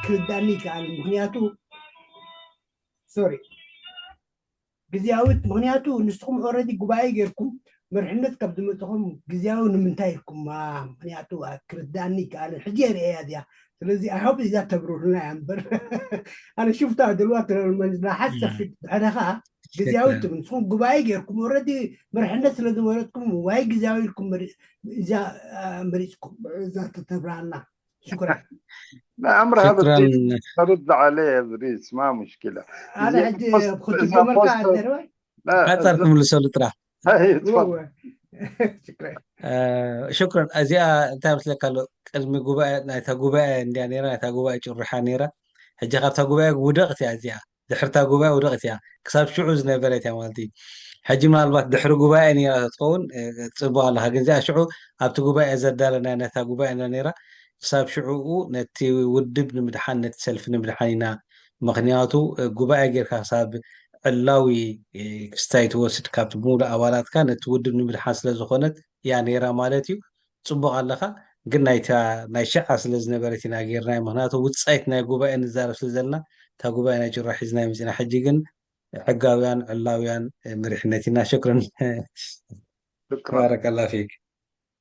ክርዳኒ ይከኣል። ምክንያቱ ሶሪ ግዝያዊት ምክንያቱ ንስኹም ኦረዲ ጉባኤ ጌርኩም መርሕነት ካብ ዝመፅኹም ግዝያዊ ንምንታይ ኢልኩም? ምክንያቱ ክርዳኒ ይከኣልን ሕጂ የርእያ እዚኣ ስለዚ I hope እዛ ተብርህሉና እያ እምበር ኣነ ሽፍታ ድልዋ ትረርመንና ሓሰፊት ድሕረ ከዓ ግዜያዊ ትብል ንስኹም ጉባኤ ጌርኩም ወረዲ መርሕነት ስለ ዝመረጥኩም ዋይ ግዜያዊ ኢልኩም እዛ መሪፅኩም እዛ ተብርሃልና ሽኩራ نعم هذا شكرا ترد عليه ادريس ما مشكله ኣነ ሕጂ ኣብ ክልተ ጀመርካ ኣደረባይ ሓፃር ክምልሰሉ ጥራሕ أي تفضل ሽኩራ ሽክረን እዚኣ እንታይ መስለካ ኣሎ ቅድሚ ጉባኤ ናይታ ጉባኤ እንድያ ነራ ናይታ ጉባኤ ጭርሓ ነራ ሕጂ ካብታ ጉባኤ ውደቕት እያ እዚኣ ድሕርታ ጉባኤ ውደቕት እያ ክሳብ ሽዑ ዝነበረት እያ ማለት እዩ ሕጂ ምናልባት ድሕሪ ጉባኤ ነራ ትኸውን ፅቡቅ ኣለካ ግን እዚኣ ሽዑ ኣብቲ ጉባኤ ዘዳለናያ ነታ ጉባኤ እንዳ ነራ ክሳብ ሽዑኡ ነቲ ውድብ ንምድሓን ነቲ ሰልፊ ንምድሓን ኢና ምክንያቱ ጉባኤ ጌርካ ክሳብ ዕላዊ ክስታይ ትወስድ ካብቲ ብምሉእ ኣባላትካ ነቲ ውድብ ንምድሓን ስለ ዝኾነት እያ ነይራ ማለት እዩ ፅቡቅ ኣለካ ግን ናይታ ናይ ሽዓ ስለ ዝነበረት ኢና ጌርናዮ ምክንያቱ ውፃኢት ናይ ጉባኤ ንዛረብ ስለ ዘለና እታ ጉባኤ ናይ ጭራ ሒዝና መፂና ሕጂ ግን ሕጋውያን ዕላውያን መሪሕነት ኢና ሽክርን ባረከላ ፊክ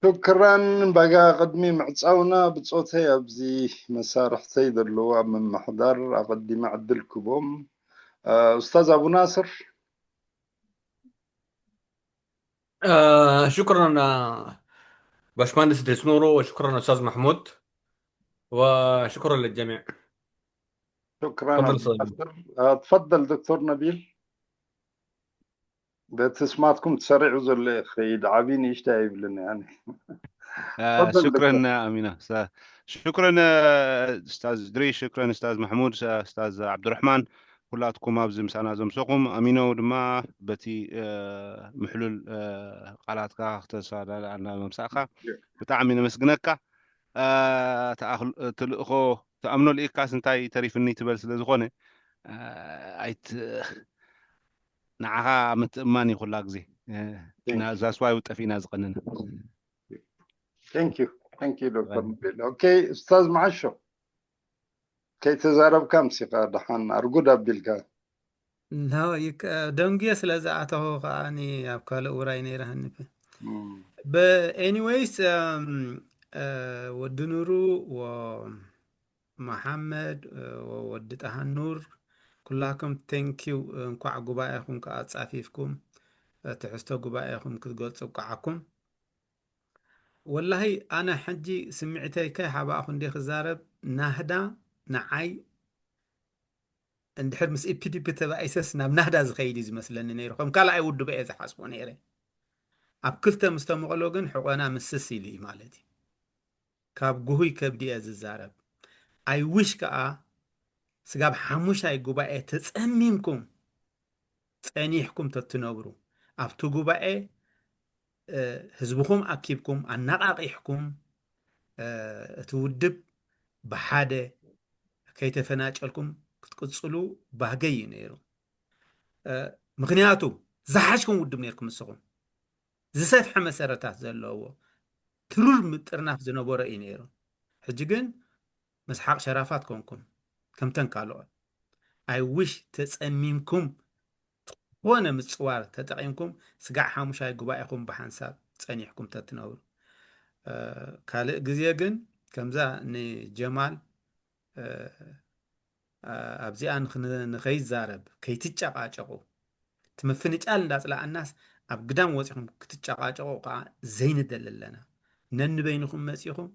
شكرا በጋ ቅድሚ ምዕፃውና ብፆተይ ኣብዚ መሳርሕተይ ዘለዉ ኣብ ምምሕዳር ኣቐዲመ ዕድል ክቦም ኡስታዝ ኣቡ ናስር آه شكرا آه، باشمهندس ديسنورو وشكرا استاذ محمود وشكرا للجميع شكرا تفضل أبو أستاذ. ناصر. آه، تفضل دكتور نبيل بتسمعكم تسرعوا زل خيد عابين ايش تايب لنا يعني آه، تفضل شكرا دكتور. آه، أمينة س- شكرا آه، أستاذ إدريس شكرا أستاذ محمود س- أستاذ عبد الرحمن كلاتكم ኣብዚ ምሳና ዘምሰኹም ኣሚኖ ድማ በቲ ምሕሉል ቃላትካ ክተሳዳና መምሳእካ ብጣዕሚ ነመስግነካ ትልእኾ ተኣምኖ ልኢካስ እንታይ ተሪፍኒ ትበል ስለ ዝኾነ ኣይት ንዓኻ ምትእማን እዩ ኩላ ግዜ እዛ ስዋይ ውጠፍ ኢና ዝቐንና Thank you. Thank you, ዶክተር ሙቤል። ኦኬ፣ ኡስታዝ መዓሾ፣ ከይተዛረብካ ምሲኻ ደሓን ኣርጉድ ኣቢልካ። ደንጉየ ስለ ዝኣተኹ ከዓኒ ኣብ ካልእ ውራይ ነይረ ሃኒፈ። እም፣ But anyways፣ um, uh, ወዲ ኑሩ ወመሓመድ ወዲ ጣሃኑር ኩላኩም thank you። እንኳዕ ጉባኤኹም ከዓ ኣጻፊፍኩም ትሕዝቶ ጉባኤኹም ክትገልጹ ብቅዓኩም። ወላሂ ኣነ ሕጂ ስምዒተይ ከይ ሓባእኹ እንደ ክዛረብ ናህዳ ንዓይ እንድሕር ምስ ኢፒዲፒ ተባኢሰስ ናብ ናህዳ ዝኸይድ እዩ ዝመስለኒ ነይሩ። ከም ካልኣይ ውድብ እየ ዝሓስቦ ነይረ። ኣብ ክልተ ምስ ተመቐሎ ግን ሕቆና ምስስ ኢሉ እዩ ማለት እዩ። ካብ ጉሁይ ከብዲ እየ ዝዛረብ። I wish ከዓ ስጋብ ሓሙሻይ ጉባኤ ተጸሚምኩም ጸኒሕኩም ተትነብሩ ኣብቲ ጉባኤ ህዝብኹም ኣኪብኩም ኣነቓቒሕኩም እቲ ውድብ ብሓደ ከይተፈናጨልኩም ክትቅፅሉ ባህገይ እዩ ነይሩ። ምክንያቱ ዝሓሽኩም ውድብ ነይርኩም ንስኹም ዝሰፍሐ መሰረታት ዘለዎ ትሩር ምጥርናፍ ዝነበሮ እዩ ነይሩ። ሕጂ ግን መስሓቕ ሸራፋት ኮንኩም ከምተን ካልኦት። I wish ተጸሚምኩም ዝኾነ ምጽዋር ተጠቒምኩም ስጋዕ ሓሙሻይ ጉባኤኹም ብሓንሳብ ጸኒሕኩም ተትነብሩ። ካልእ ግዜ ግን ከምዛ ንጀማል ኣብዚኣ ንኸይዛረብ ከይትጨቃጨቁ እቲ ምፍንጫል እንዳፅላኣናስ ኣብ ግዳም ወፂኹም ክትጨቃጨቁ ከዓ ዘይንደሊ ኣለና። ነንበይንኹም መፂኹም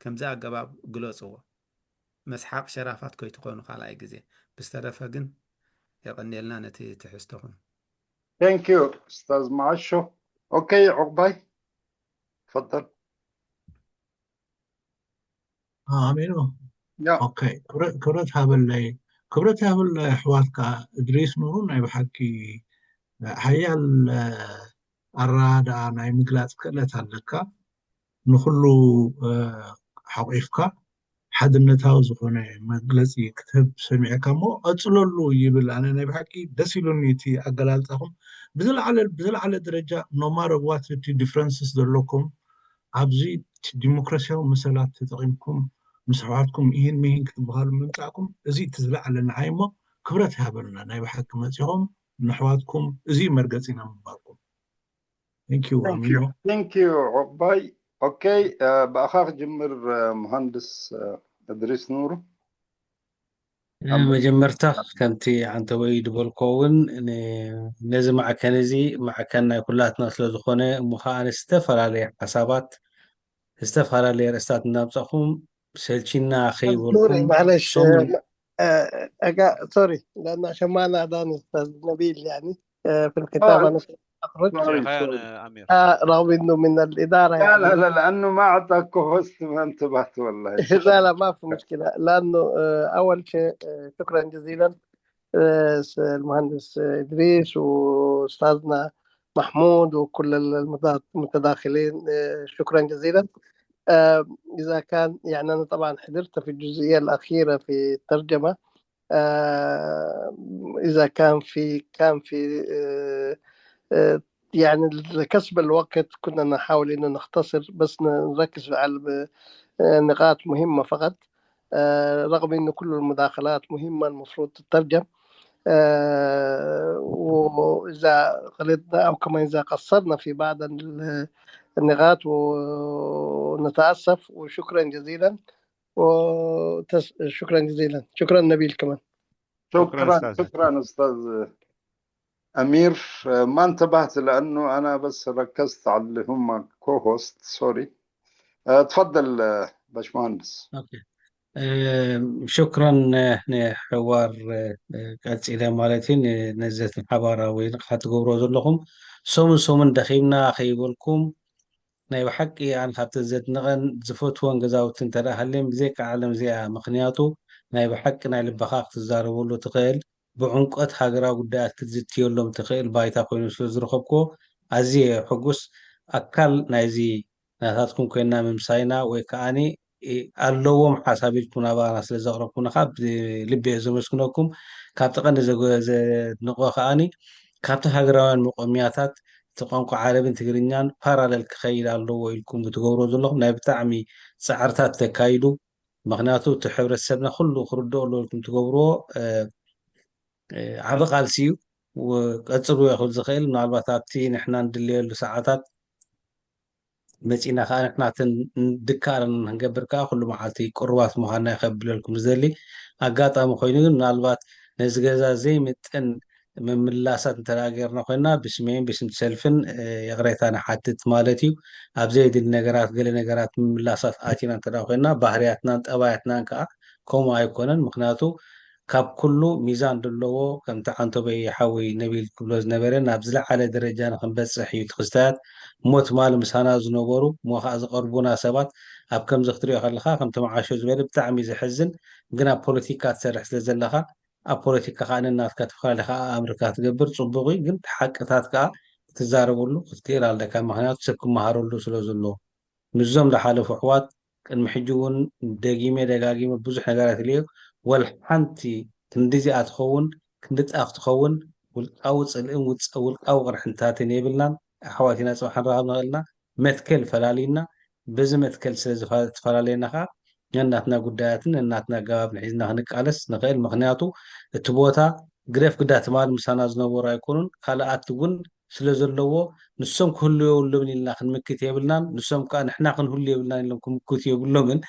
ከምዚ ኣገባብ ግለፅዎ። መስሓቕ ሸራፋት ከይትኾኑ ካልኣይ ግዜ። ብዝተረፈ ግን የቐንየልና ነቲ ትሕዝቶኹም። Thank you ኡስታዝ መዓሾ። ኦኬ ዑቕባይ ተፈደል። ኣሚኑ ያ ኦኬ ክብረት ሃበለይ ክብረት ሃበለይ ኣሕዋትካ እድሪስ ኑሩ ናይ ብሓቂ ሓያል ኣረዳድኣ ናይ ምግላፅ ክእለት ኣለካ ንኩሉ ሓቂፍካ ሓድነታዊ ዝኾነ መግለፂ ክትህብ ሰሚዐካ እሞ ቀፅለሉ ይብል ኣነ ናይ ብሓቂ ደስ ኢሉኒ እቲ ኣገላልፃኹም ብዝለዓለ ብዝለዓለ ደረጃ no matter what እቲ differences ዘለኩም ኣብዚ ዲሞክራሲያዊ መሰላት ተጠቒምኩም ምስ ኣሕዋትኩም ኢሂን ምሂን ክትበሃሉ ምምፃእኩም እዚ እቲ ዝለዓለ ንዓይ እሞ ክብረት ይሃበልና ናይ ብሓቂ መፂኹም ንኣሕዋትኩም እዚ መርገፂና ምባልኩም Thank you ኣሚኖ Thank you ዑቕባይ። ኦኬ ብኣኻ ክጅምር መሃንድስ እድሪስ ኑሩ። መጀመርታ ከምቲ ዓንተወይ ዝበልኮ እውን ነዚ ማዕከን እዚ ማዕከን ናይ ኩላትና ስለ ዝኾነ እሞ ከዓ ዝተፈላለየ ሓሳባት ዝተፈላለየ ርእስታት እናምፃኹም ሰልቺና ከይበልኩም معلش ሶሪ لأن عشان ما أناداني أستاذ نبيل يعني في الختام أنا أخرج شيخان أمير آه، رغم إنه من الإدارة لا لا يعني لا لأنه ما أعطاك كوست ما انتبهت والله لا لا ما في مشكلة لأنه آه، أول شيء آه، شكرا جزيلا آه، المهندس إدريس وأستاذنا محمود وكل المتداخلين آه، شكرا جزيلا آه، إذا كان يعني أنا طبعا حضرت في الجزئية الأخيرة في الترجمة آه، إذا كان في كان في آه، آه، يعني لكسب الوقت كنا نحاول إنه نختصر بس نركز على آه، نقاط مهمة فقط آه، رغم إنه كل المداخلات مهمة المفروض تترجم آه، وإذا غلطنا أو كمان إذا قصرنا في بعض ال- النقاط ونتأسف وشكرا جزيلا وتس... شكرا جزيلا شكرا نبيل كمان شكرا أستاذ. شكرا أستاذ أمير ما انتبهت لأنه أنا بس ركزت على اللي هم كوهوست سوري تفضل باشمهندس ኦኬ እ፣ ሽክረን እ፣ ንሕዋር እ፣ እ፣ ቀፂለ ማለት እዩ ን- ነዚ ሓባራዊ ንቕሓት ትገብሮ ዘለኹም ሰሙን ሰሙን ደኺምና ከይበልኩም ናይ ብሓቂ ኣነ ካብቲ ዘድንቐን ዝፈትወን ገዛውቲ እንተ ደኣ ሃልየን ብዘይካ ዓለም እዚኣ ምክንያቱ ናይ ብሓቂ ናይ ልብኻ ክትዛረበሉ ትኽእል ብዕምቆት ሃገራዊ ጉዳያት ክትዝትየሎም ትኽእል ባይታ ኮይኑ ስለ ዝረኸብኩዎ ኣዝየ ሕጉስ ኣካል ናይዚ ናታትኩም ኮይና ምምሳይና ወይ ከዓኒ ኣለዎም ሓሳብ ኢልኩም ናባና ስለ ዘቕረብኩምና ካብ ልቢ እየ ዘመስግነኩም ካብቲ ቀንዲ ዘድንቆ ከዓኒ ካብቲ ሃገራውያን መቆምያታት እቲ ቋንቋ ዓረብን ትግርኛን ፓራለል ክኸይድ ኣለዎ ኢልኩም ትገብሮ ዘለኹም ናይ ብጣዕሚ ፃዕርታት ተካይዱ ምክንያቱ እቲ ሕብረተሰብና ኩሉ ክርድኦ ኣለዎ ኢልኩም ትገብርዎ ዓቢ ቃልሲ እዩ ቀፅልዎ ክብል ዝኽእል ምናልባት ኣብቲ ንሕና ንድለየሉ ሰዓታት መፂና ከዓ ንሕና ድካርን ክንገብር ከዓ ኩሉ መዓልቲ ቅሩባት ምዃንና ይኸብለልኩም ዝደሊ ኣጋጣሚ ኮይኑ ግን ምናልባት ነዚ ገዛ ዘይምጥን ምምላሳት እንተ ጌርና ኮይና ብስሜን ብስም ሰልፍን ይቕሬታ ንሓትት ማለት እዩ ኣብ ዘየድሊ ነገራት ገለ ነገራት ምምላሳት ኣቲና እንተ ኮይና ባህርያትናን ጠባያትናን ከዓ ከምኡ ኣይኮነን ምክንያቱ ካብ ኩሉ ሚዛን ዘለዎ ከምቲ ዓንቶበይ ሓወይ ነቢል ክብሎ ዝነበረ ናብ ዝለዓለ ደረጃ ንክንበፅሕ እዩ እቲ ክስታያት እሞ ትማሊ ምሳና ዝነበሩ እሞ ከዓ ዝቀርቡና ሰባት ኣብ ከምዚ ክትሪኦ ከለካ ከምቲ መዓሾ ዝበለ ብጣዕሚ ዘሕዝን ግን ኣብ ፖለቲካ ትሰርሕ ስለ ዘለካ ኣብ ፖለቲካ ከዓ ነናትካ ተፈላለካ ኣእምርካ ትገብር ፅቡቅ እዩ ግን ሓቅታት ከዓ ክትዛረበሉ ክትክእል ኣለካ ምክንያቱ ሰብ ክመሃረሉ ስለ ዘለዎ ምስዞም ዝሓለፉ ኣሕዋት ቅድሚ ሕጂ እውን ደጊመ ደጋጊመ ብዙሕ ነገራት ኢለዮ ወላ ሓንቲ ክንዲዚኣ ትኸውን ክንዲ ጣፍ ትኸውን ውልቃዊ ፅልእን ውልቃዊ ቅርሕንታትን የብልናን ኣሕዋት ኢና ፅባሕ ንረኻብ ንኽእልና መትከል ፈላልዩና በዚ መትከል ስለ ዝተፈላለየና ከዓ ነናትና ጉዳያትን ነናትና ኣገባብን ሒዝና ክንቃለስ ንኽእል ምኽንያቱ እቲ ቦታ ግደፍ ግዳ ትማል ምሳና ዝነበሩ ኣይኮኑን ካልኣት እውን ስለ ዘለዎ ንሶም ክህልዉ የብሎምን ኢልና ክንምክት የብልናን ንሶም ከዓ ንሕና ክንህሉ የብልናን ኢሎም ክምክቱ የብሎምን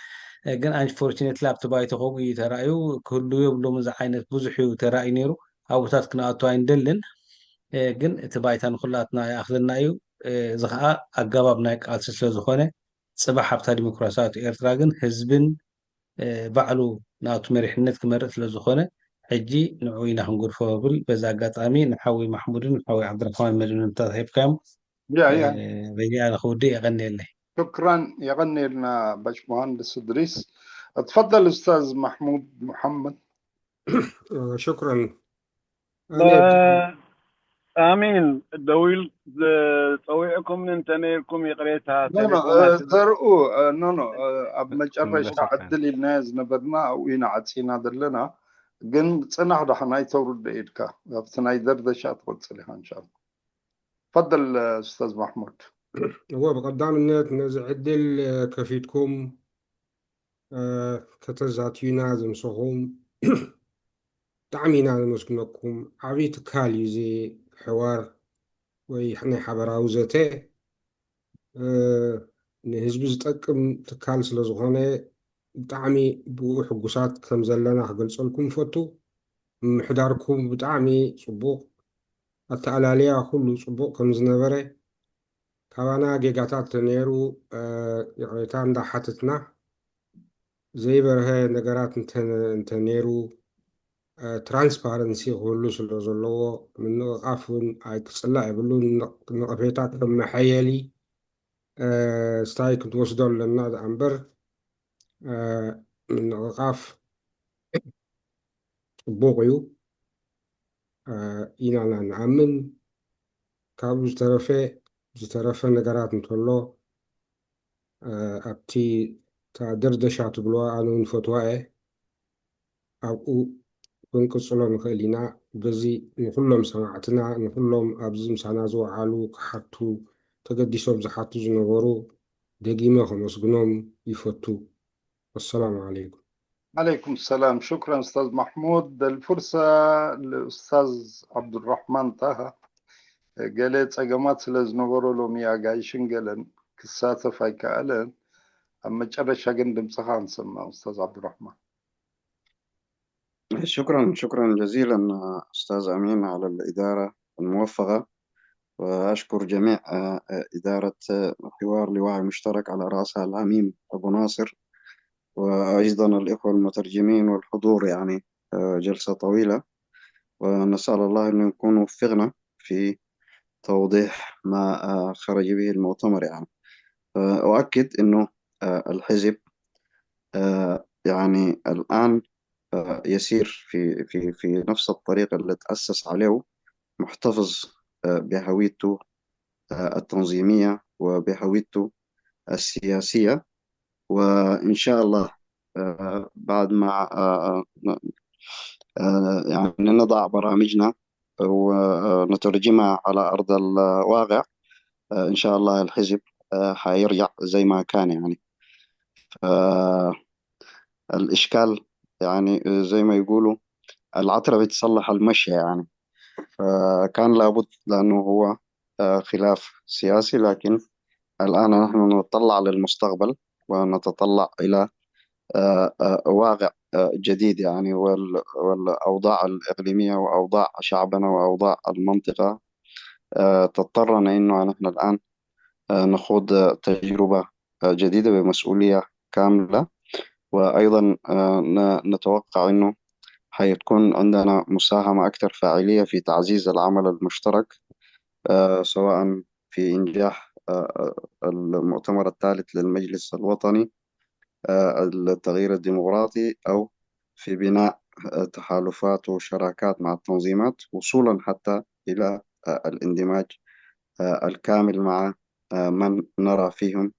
ግን unfortunately ኣብቲ ባይቶ ከምኡ እዩ ተራእዩ ክህልዉ የብሎምን ዝዓይነት ብዙሕ እዩ ተራእዩ ነይሩ ኣብታት ክንኣቱ ኣይንደልን ግን እቲ ባይታ ንኩላትና ይኣኽለና እዩ እዚ ከዓ ኣገባብ ናይ ቃልሲ ስለ ዝኾነ ፅባሕ ኣብታ ዲሞክራሲያዊት ኤርትራ ግን ህዝብን ባዕሉ ናቱ መሪሕነት ክመርእ ስለ ዝኾነ ሕጂ ንዑ ኢና ክንገድፎ ብል በዚ ኣጋጣሚ ንሓዊ ማሕሙድን ንሓዊ ዓብድራሕማን መድምድምታት ሂብካዮም በዚኣ ንክውድእ የቐንየለይ شكرا يغني لنا باشمهندس إدريس تفضل أستاذ محمود محمد شكرا ኣሚን ደዊል ፀዊዕኩም እንተነይርኩም ይቕሬታ ዘርኡ ኖ ኖ ኣብ መጨረሻ ዕድል ኢልናዮ ዝነበርና ኣብኡ ኢና ዓፂና ዘለና ግን ፅናሕ ዳሕና ኣይተውርዶ ኢድካ ኣብቲ ናይ ደርደሻ ትቕፅል ኢኻ እንሻ ፈضል ኡስታዝ ማሕሙድ እወ ብቐዳምነት ነዚ ዕድል ከፊትኩም ከተዛትዩና ዝምስኹም ብጣዕሚ ኢና ነመስግነኩም ዓብዪ ትካል እዩ እዚ ሕዋር ወይ ናይ ሓበራዊ ዘተ ንህዝቢ ዝጠቅም ትካል ስለ ዝኾነ ብጣዕሚ ብኡ ሕጉሳት ከም ዘለና ክገልጸልኩም ፈቱ። ምምሕዳርኩም ብጣዕሚ ጽቡቕ፣ ኣተኣላልያ ኩሉ ጽቡቕ ከም ዝነበረ፣ ካባና ጌጋታት ተነይሩ፣ እ፣ ይቕሬታ እንዳሓተትና፣ ዘይበርሀ ነገራት እንተ-፣ እንተነይሩ፣ እ፣ ትራንስፓረንሲ ክህሉ ስለ ዘለዎ፣ ምንቕቓፍ እውን ኣይክጽላእ የብሉን። ንቕ-፣ ነቐፌታ ከም መሐየሊ፣ እ፣ ስታይ ክንወስዶ ኣለና ደኣ እምበር፣ እ፣ ምንቕቓፍ ጽቡቕ እዩ፣ እ፣ ኢና ንኣምን። ካብኡ ዝተረፈ፣ ዝተረፈ ነገራት እንተሎ፣ እ፣ ኣብቲ እታ ደርደሻ ትብልዋ ኣነ እውን ፈትዋ እየ። ኣብኡ ክንቅጽሎ ንኽእል ኢና። በዚ ንኹሎም ሰማዕትና፣ ንኹሎም ኣብዚ ምሳና ዝወዓሉ ክሓቱ ተገዲሶም ዝሓቱ ዝነበሩ ደጊመ ከመስግኖም ይፈቱ። ወሰላሙ ዓለይኩም። عليكم السلام. شكرا أستاذ محمود. الفرصة لأستاذ عبد الرحمن طه. ገለ ጸገማት ስለ ዝነበሮ ሎሚ ኣጋይሽን ገለን ክሳተፍ ኣይከኣለን። ኣብ መጨረሻ ግን ድምፅኻ ንሰምዕ ኡስታዝ ዓብዱራሕማን። شكرا، شكرا جزيلا أستاذ أمين على الإدارة الموفقة، وأشكر جميع آه، آه، إدارة آه، حوار لوعي مشترك على رأسها العميم أبو ناصر، وأيضا الإخوة المترجمين والحضور، يعني آه، جلسة طويلة، ونسأل الله أن نكون وفقنا في توضيح ما آه، خرج به المؤتمر، يعني. آه، أؤكد أنه آه، الحزب آه، يعني الآن آه، يسير في في في نفس الطريق اللي تأسس عليه، محتفظ آه، بهويته آه، التنظيمية وبهويته السياسية. وإن شاء الله آه، بعد ما آه، آه، يعني نضع برامجنا ونترجمها على أرض الواقع، آه، إن شاء الله الحزب آه، حيرجع زي ما كان، يعني. فالإشكال، يعني زي ما يقولوا، العترة بتصلح المشية، يعني. فكان لابد، لأنه هو آه، خلاف سياسي، لكن الآن نحن نتطلع للمستقبل ونتطلع إلى آه، آه، واقع آه، جديد، يعني، وال- والأوضاع الإقليمية وأوضاع شعبنا وأوضاع المنطقة آه، تضطرنا إنه نحن الآن آه، نخوض آه، تجربة آه، جديدة بمسؤولية كاملة. وأيضا آه، ن- نتوقع إنه حيكون عندنا مساهمة أكثر فاعلية في تعزيز العمل المشترك، آه، سواء في إنجاح آه، آه، المؤتمر الثالث للمجلس الوطني آه، للتغيير الديمقراطي، أو في بناء آه، تحالفات وشراكات مع التنظيمات، وصولا حتى إلى آه، الاندماج آه، الكامل مع آه، من نرى فيهم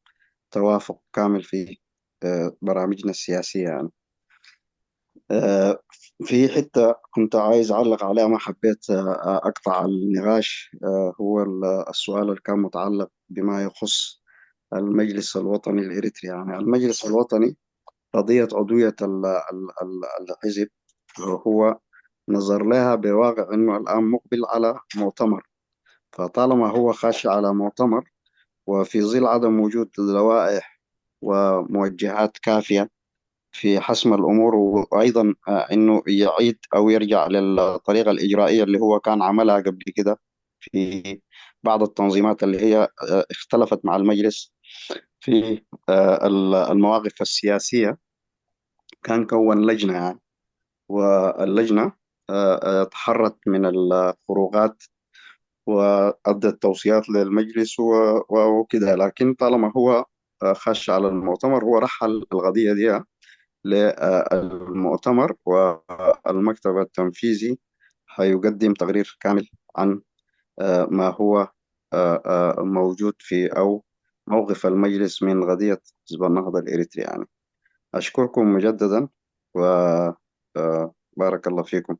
توافق كامل في آه، برامجنا السياسية، يعني. آه، في حتة كنت عايز أعلق عليها، ما حبيت آه، أقطع النقاش. آه، هو ال- السؤال اللي كان متعلق بما يخص المجلس الوطني الإريتري. يعني، المجلس الوطني، قضية عضوية ال- ال- ال- الحزب هو نظر لها بواقع إنه الآن مقبل على مؤتمر، فطالما هو خاش على مؤتمر وفي ظل عدم وجود لوائح وموجهات كافية في حسم الأمور، وأيضا آه، إنه يعيد أو يرجع للطريقة الإجرائية اللي هو كان عملها قبل كده في بعض التنظيمات اللي هي آه، اختلفت مع المجلس في آه، ال- المواقف السياسية. كان كون لجنة، يعني، واللجنة آه، آه، تحرت من الخروقات وأدت توصيات للمجلس و- و- وكده، لكن طالما هو آه، خش على المؤتمر، هو رحل القضية دي للمؤتمر، والمكتب التنفيذي حيقدم تقرير كامل عن آه، ما هو آه، آه، موجود في أو موقف المجلس من قضية حزب النهضة الإريتري، يعني. أشكركم مجددا و آه، بارك الله فيكم.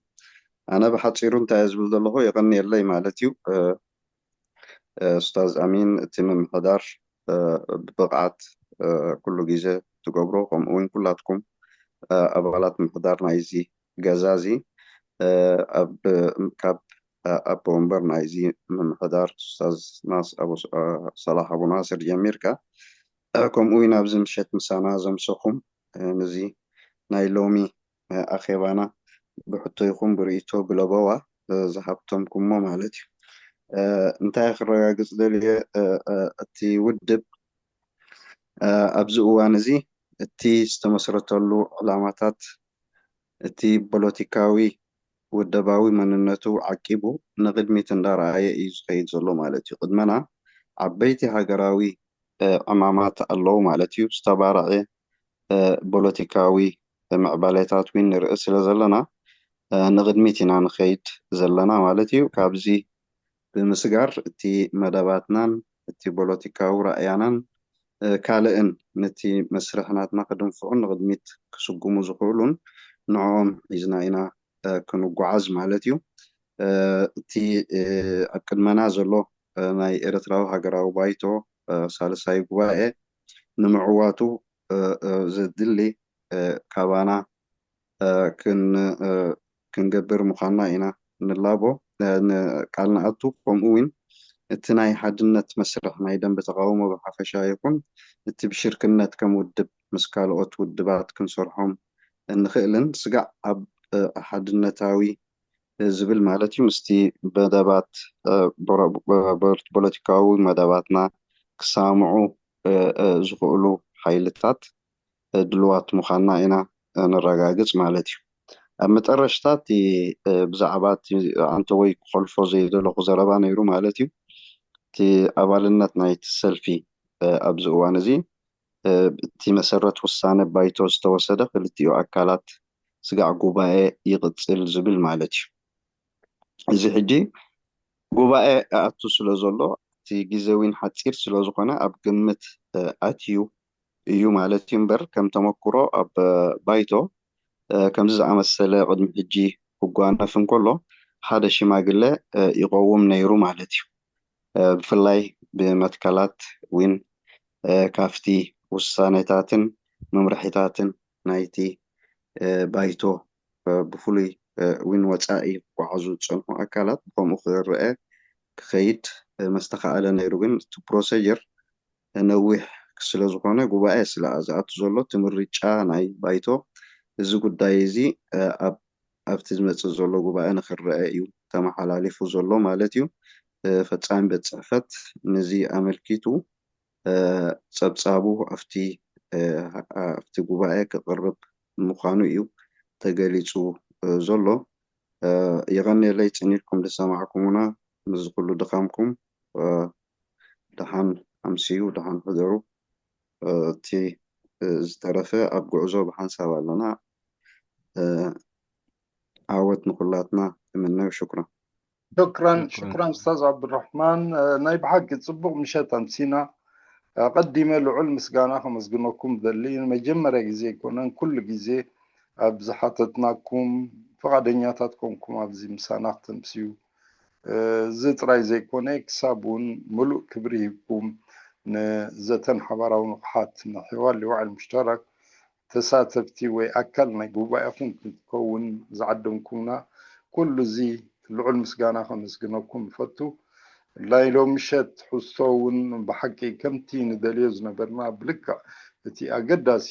ኣነ ብሓፂሩ እንታይ እየ ዝብል ዘለኹ፣ የቐንየለይ ማለት እዩ። እ፣ እ፣ ኡስታዝ ኣሚን፣ እቲ ምምሕዳር እ፣ ብብቕዓት እ፣ ኩሉ ግዜ ትገብሮ፣ ከምኡ እውን ኩላትኩም እ፣ ኣባላት ምምሕዳር ናይዚ ገዛ እዚ እ፣ ኣብ ካብ ኣቦ ወንበር ናይዚ ምምሕዳር ኡስታዝ ናስ ኣቡ እ፣ ሰላሕ ኣቡ ናስር ጀሚርካ እ፣ ከምኡ እውን ኣብዚ ምሸት ምሳና ዘምሰኹም እ፣ ነዚ ናይ ሎሚ፣ እ፣ ኣኼባና ብሕቶ ይኹን ብርእይቶ ብለበዋ፣ እ፣ ዝሃብተምኩሞ ማለት እዩ። እ፣ እንታይ ክረጋግጽ ደልየ፣ እ፣ እ፣ እቲ ውድብ፣ እ፣ ኣብዚ እዋን እዚ እቲ ዝተመስረተሉ ዕላማታት፣ እቲ ፖለቲካዊ ውደባዊ መንነቱ ዓቂቡ ንቕድሚት እንዳረኣየ እዩ ዝኸይድ ዘሎ ማለት እዩ። ቅድመና ዓበይቲ ሃገራዊ፣ እ፣ ዕማማት ኣለዉ ማለት እዩ። ዝተባረዐ፣ እ፣ ፖለቲካዊ ምዕባለታት እውን ንርኢ ስለ ዘለና፣ እ፣ ንቕድሚት ኢና ንኸይድ ዘለና ማለት እዩ። ካብዚ ብምስጋር እቲ መደባትናን እቲ ፖለቲካዊ ራእያናን፣ እ፣ ካልእን ነቲ መስርሕ ናትና ክድንፍዑን ንቕድሚት ክስጉሙ ዝኽእሉን ንዕኦም ሒዝና ኢና፣ እ፣ ክንጓዓዝ ማለት እዩ። እ፣ እቲ፣ እ፣ ኣብ ቅድመና ዘሎ፣ እ፣ ናይ ኤርትራዊ ሃገራዊ ባይቶ፣ እ፣ ሳልሳይ ጉባኤ ንምዕዋቱ፣ እ፣ እ፣ ዘድሊ፣ እ፣ ካባና፣ እ፣ ክን-፣ እ፣ ክንገብር ምዃንና ኢና ንላቦ፣ እ፣ ን-፣ ቃል ንኣቱ። ከምኡ እውን እቲ ናይ ሓድነት መስርሕ ናይ ደንበ ተቓውሞ ብሓፈሻ ይኹን እቲ ብሽርክነት ከም ውድብ ምስ ካልኦት ውድባት ክንሰርሖም እንኽእልን ስጋዕ ኣብ፣ እ፣ ሓድነታዊ ዝብል ማለት እዩ። ምስቲ መደባት፣ እ፣ ቦረ-፣ ቦ-፣ ፖለቲካዊ መደባትና ክሰማምዑ፣ እ፣ እ፣ ዝኽእሉ ሓይልታት፣ እ፣ ድልዋት ምዃንና ኢና፣ እ፣ ነረጋግጽ ማለት እዩ። ኣብ መጠረሽታ እቲ፣ እ፣ ብዛዕባ እቲ ኣንተ ወይ ክኸልፎ ዘይደለኹ ዘረባ ነይሩ ማለት እዩ። እቲ ኣባልነት ናይቲ ሰልፊ፣ እ፣ ኣብዚ እዋን እዚ፣ እ፣ እቲ መሰረት ውሳነ ባይቶ ዝተወሰደ ክልቲኡ ኣካላት ስጋዕ ጉባኤ ይቕጽል ዝብል ማለት እዩ። እዚ ሕጂ ጉባኤ ኣኣቱ ስለ ዘሎ፣ እቲ ግዜ እውን ሓጺር ስለ ዝኾነ ኣብ ግምት፣ እ፣ ኣትዩ እዩ ማለት እዩ። እምበር ከም ተመክሮ ኣብ፣ እ፣ ባይቶ፣ እ፣ ከምዚ ዝኣመሰለ ቅድሚ ሕጂ ክጓነፍ እንከሎ ሓደ ሽማግለ፣ እ፣ ይቐውም ነይሩ ማለት እዩ። እ፣ ብፍላይ ብመትከላት እውን፣ እ፣ ካብቲ ውሳኔታትን መምርሒታትን ናይቲ፣ እ፣ ባይቶ፣ እ፣ ብፍሉይ፣ እ፣ እውን ወጻኢ ክጓዓዙ ዝጸንሑ ኣካላት ብኸምኡ ክረአ ክኸይድ፣ እ፣ መስተኻኣለ ነይሩ። ግን እቲ ፕሮሰጀር ነዊሕ ስለ ዝኾነ ጉባኤ ስለ ዝኣቱ ዘሎ እቲ ምርጫ ናይ ባይቶ እዚ ጉዳይ እዚ፣ እ፣ ኣብ፣ ኣብቲ ዝመጽእ ዘሎ ጉባኤ ንክረአ እዩ ተመሓላሊፉ ዘሎ ማለት እዩ። እ፣ ፈጻሚ ቤት ጽሕፈት ነዚ ኣመልኪቱ፣ እ፣ ጸብጻቡ ኣብቲ፣ እ፣ ኣብቲ ጉባኤ ክቕርብ ምዃኑ እዩ ተገሊጹ፣ እ፣ ዘሎ። እ፣ የቐንየለይ ጽን ኢልኩም ዝሰማዕኩሙና፣ ምስዚ ኩሉ ድኻምኩም፣ እ፣ ደሓን ኣምስዩ፣ ደሓን ሕደሩ። እ፣ እቲ፣ እ፣ ዝተረፈ ኣብ ጉዕዞ ብሓንሳብ ኣለና። እ፣ ዓወት ንኹላትና እምነ። ሽኩራን። ሽክራን ሽኩራን። ሽክራን ኡስታዝ ዓብዱራሕማን። እ፣ ናይ ብሓቂ ጽቡቕ ምሸት ኣምሲና። ኣቐዲመ ልዑል ምስጋና ከመስግነኩም ደሊ። ንመጀመርያ ግዜ ኣይኮነን፣ ኩሉ ግዜ ኣብ ዝሓተትናኩም ፍቓደኛታት ኮንኩም ኣብዚ ምሳና ክተምስዩ። እ፣ እዚ ጥራይ ዘይኮነ፣ ክሳብ እውን ምሉእ ክብሪ ሂብኩም ንዘተን ሓባራዊ ንቕሓት ንሕዋል ልዋዕል ሙሽተረክ ተሳተፍቲ ወይ ኣካል ናይ ጉባኤኹም ክትከውን ዝዓደምኩምና ኩሉ እዚ ልዑል ምስጋና ከመስግነኩም እፈቱ። ናይ ሎም ምሸት ትሕዝቶ እውን ብሓቂ ከምቲ ንደልዮ ዝነበርና ብልክዕ እቲ ኣገዳሲ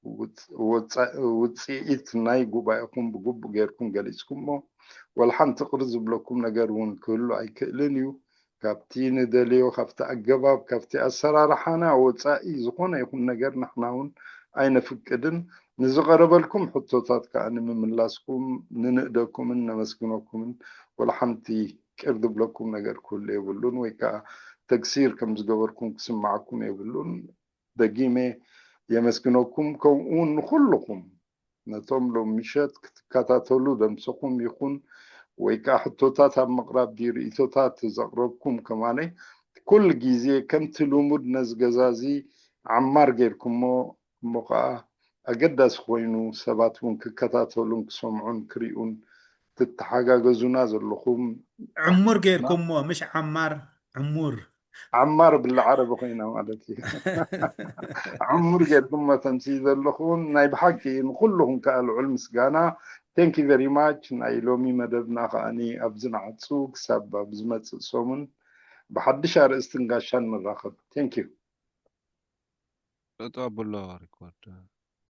ውጽ-፣ ወጻ-፣ ውጽኢት ናይ ጉባኤኹም ብግቡእ ጌርኩም ገሊጽኩሞ። ወላ ሓንቲ ቅር ዝብለኩም ነገር እውን ክህሉ ኣይክእልን እዩ። ካብቲ ንደልዮ፣ ካብቲ ኣገባብ፣ ካብቲ ኣሰራርሓና ወጻኢ ዝኾነ ይኹን ነገር ንሕና እውን ኣይነፍቅድን። ንዝቐረበልኩም ሕቶታት ከኣ ንምምላስኩም ንንእደኩምን ነመስግነኩምን። ወላ ሓንቲ ቅር ዝብለኩም ነገር ክህሉ የብሉን፣ ወይ ከኣ ተግሲር ከም ዝገበርኩም ክስምዓኩም የብሉን። ደጊመ የመስግነኩም፣ ከምኡ እውን ንኹልኹም ነቶም ሎም ምሸት ክትከታተሉ ደምሰኹም ይኹን ወይ ከኣ ሕቶታት ኣብ ምቕራብ ድዩ ርእይቶታት ዘቕረብኩም ከማነይ ኩሉ ግዜ ከምቲ ልሙድ ነዚ ገዛ እዚ ዓማር ጌርኩሞ እሞ ከኣ ኣገዳሲ ኮይኑ ሰባት እውን ክከታተሉን ክሰምዑን ክሪኡን ትተሓጋገዙና ዘለኹም ዕሙር ጌርኩሞ ምሽ ዓማር ዕሙር ዓማር ብልዓረቢ ኮይና ማለት እዩ። ዕሙር ጌርኩሞ ተምሲ ዘለኹም ናይ ብሓቂ ንኩልኹም ከዓ ልዑል ምስጋና። Thank you very much። ናይ ሎሚ መደብና ከዓኒ ኣብዚ ንዓጹ ክሳብ ኣብ ዝመጽእ ሰሙን ብሓድሽ ኣርእስትን ጋሻን ንራኸብ። Thank you። ጠጠው ኣብሎ ሪኮርድ።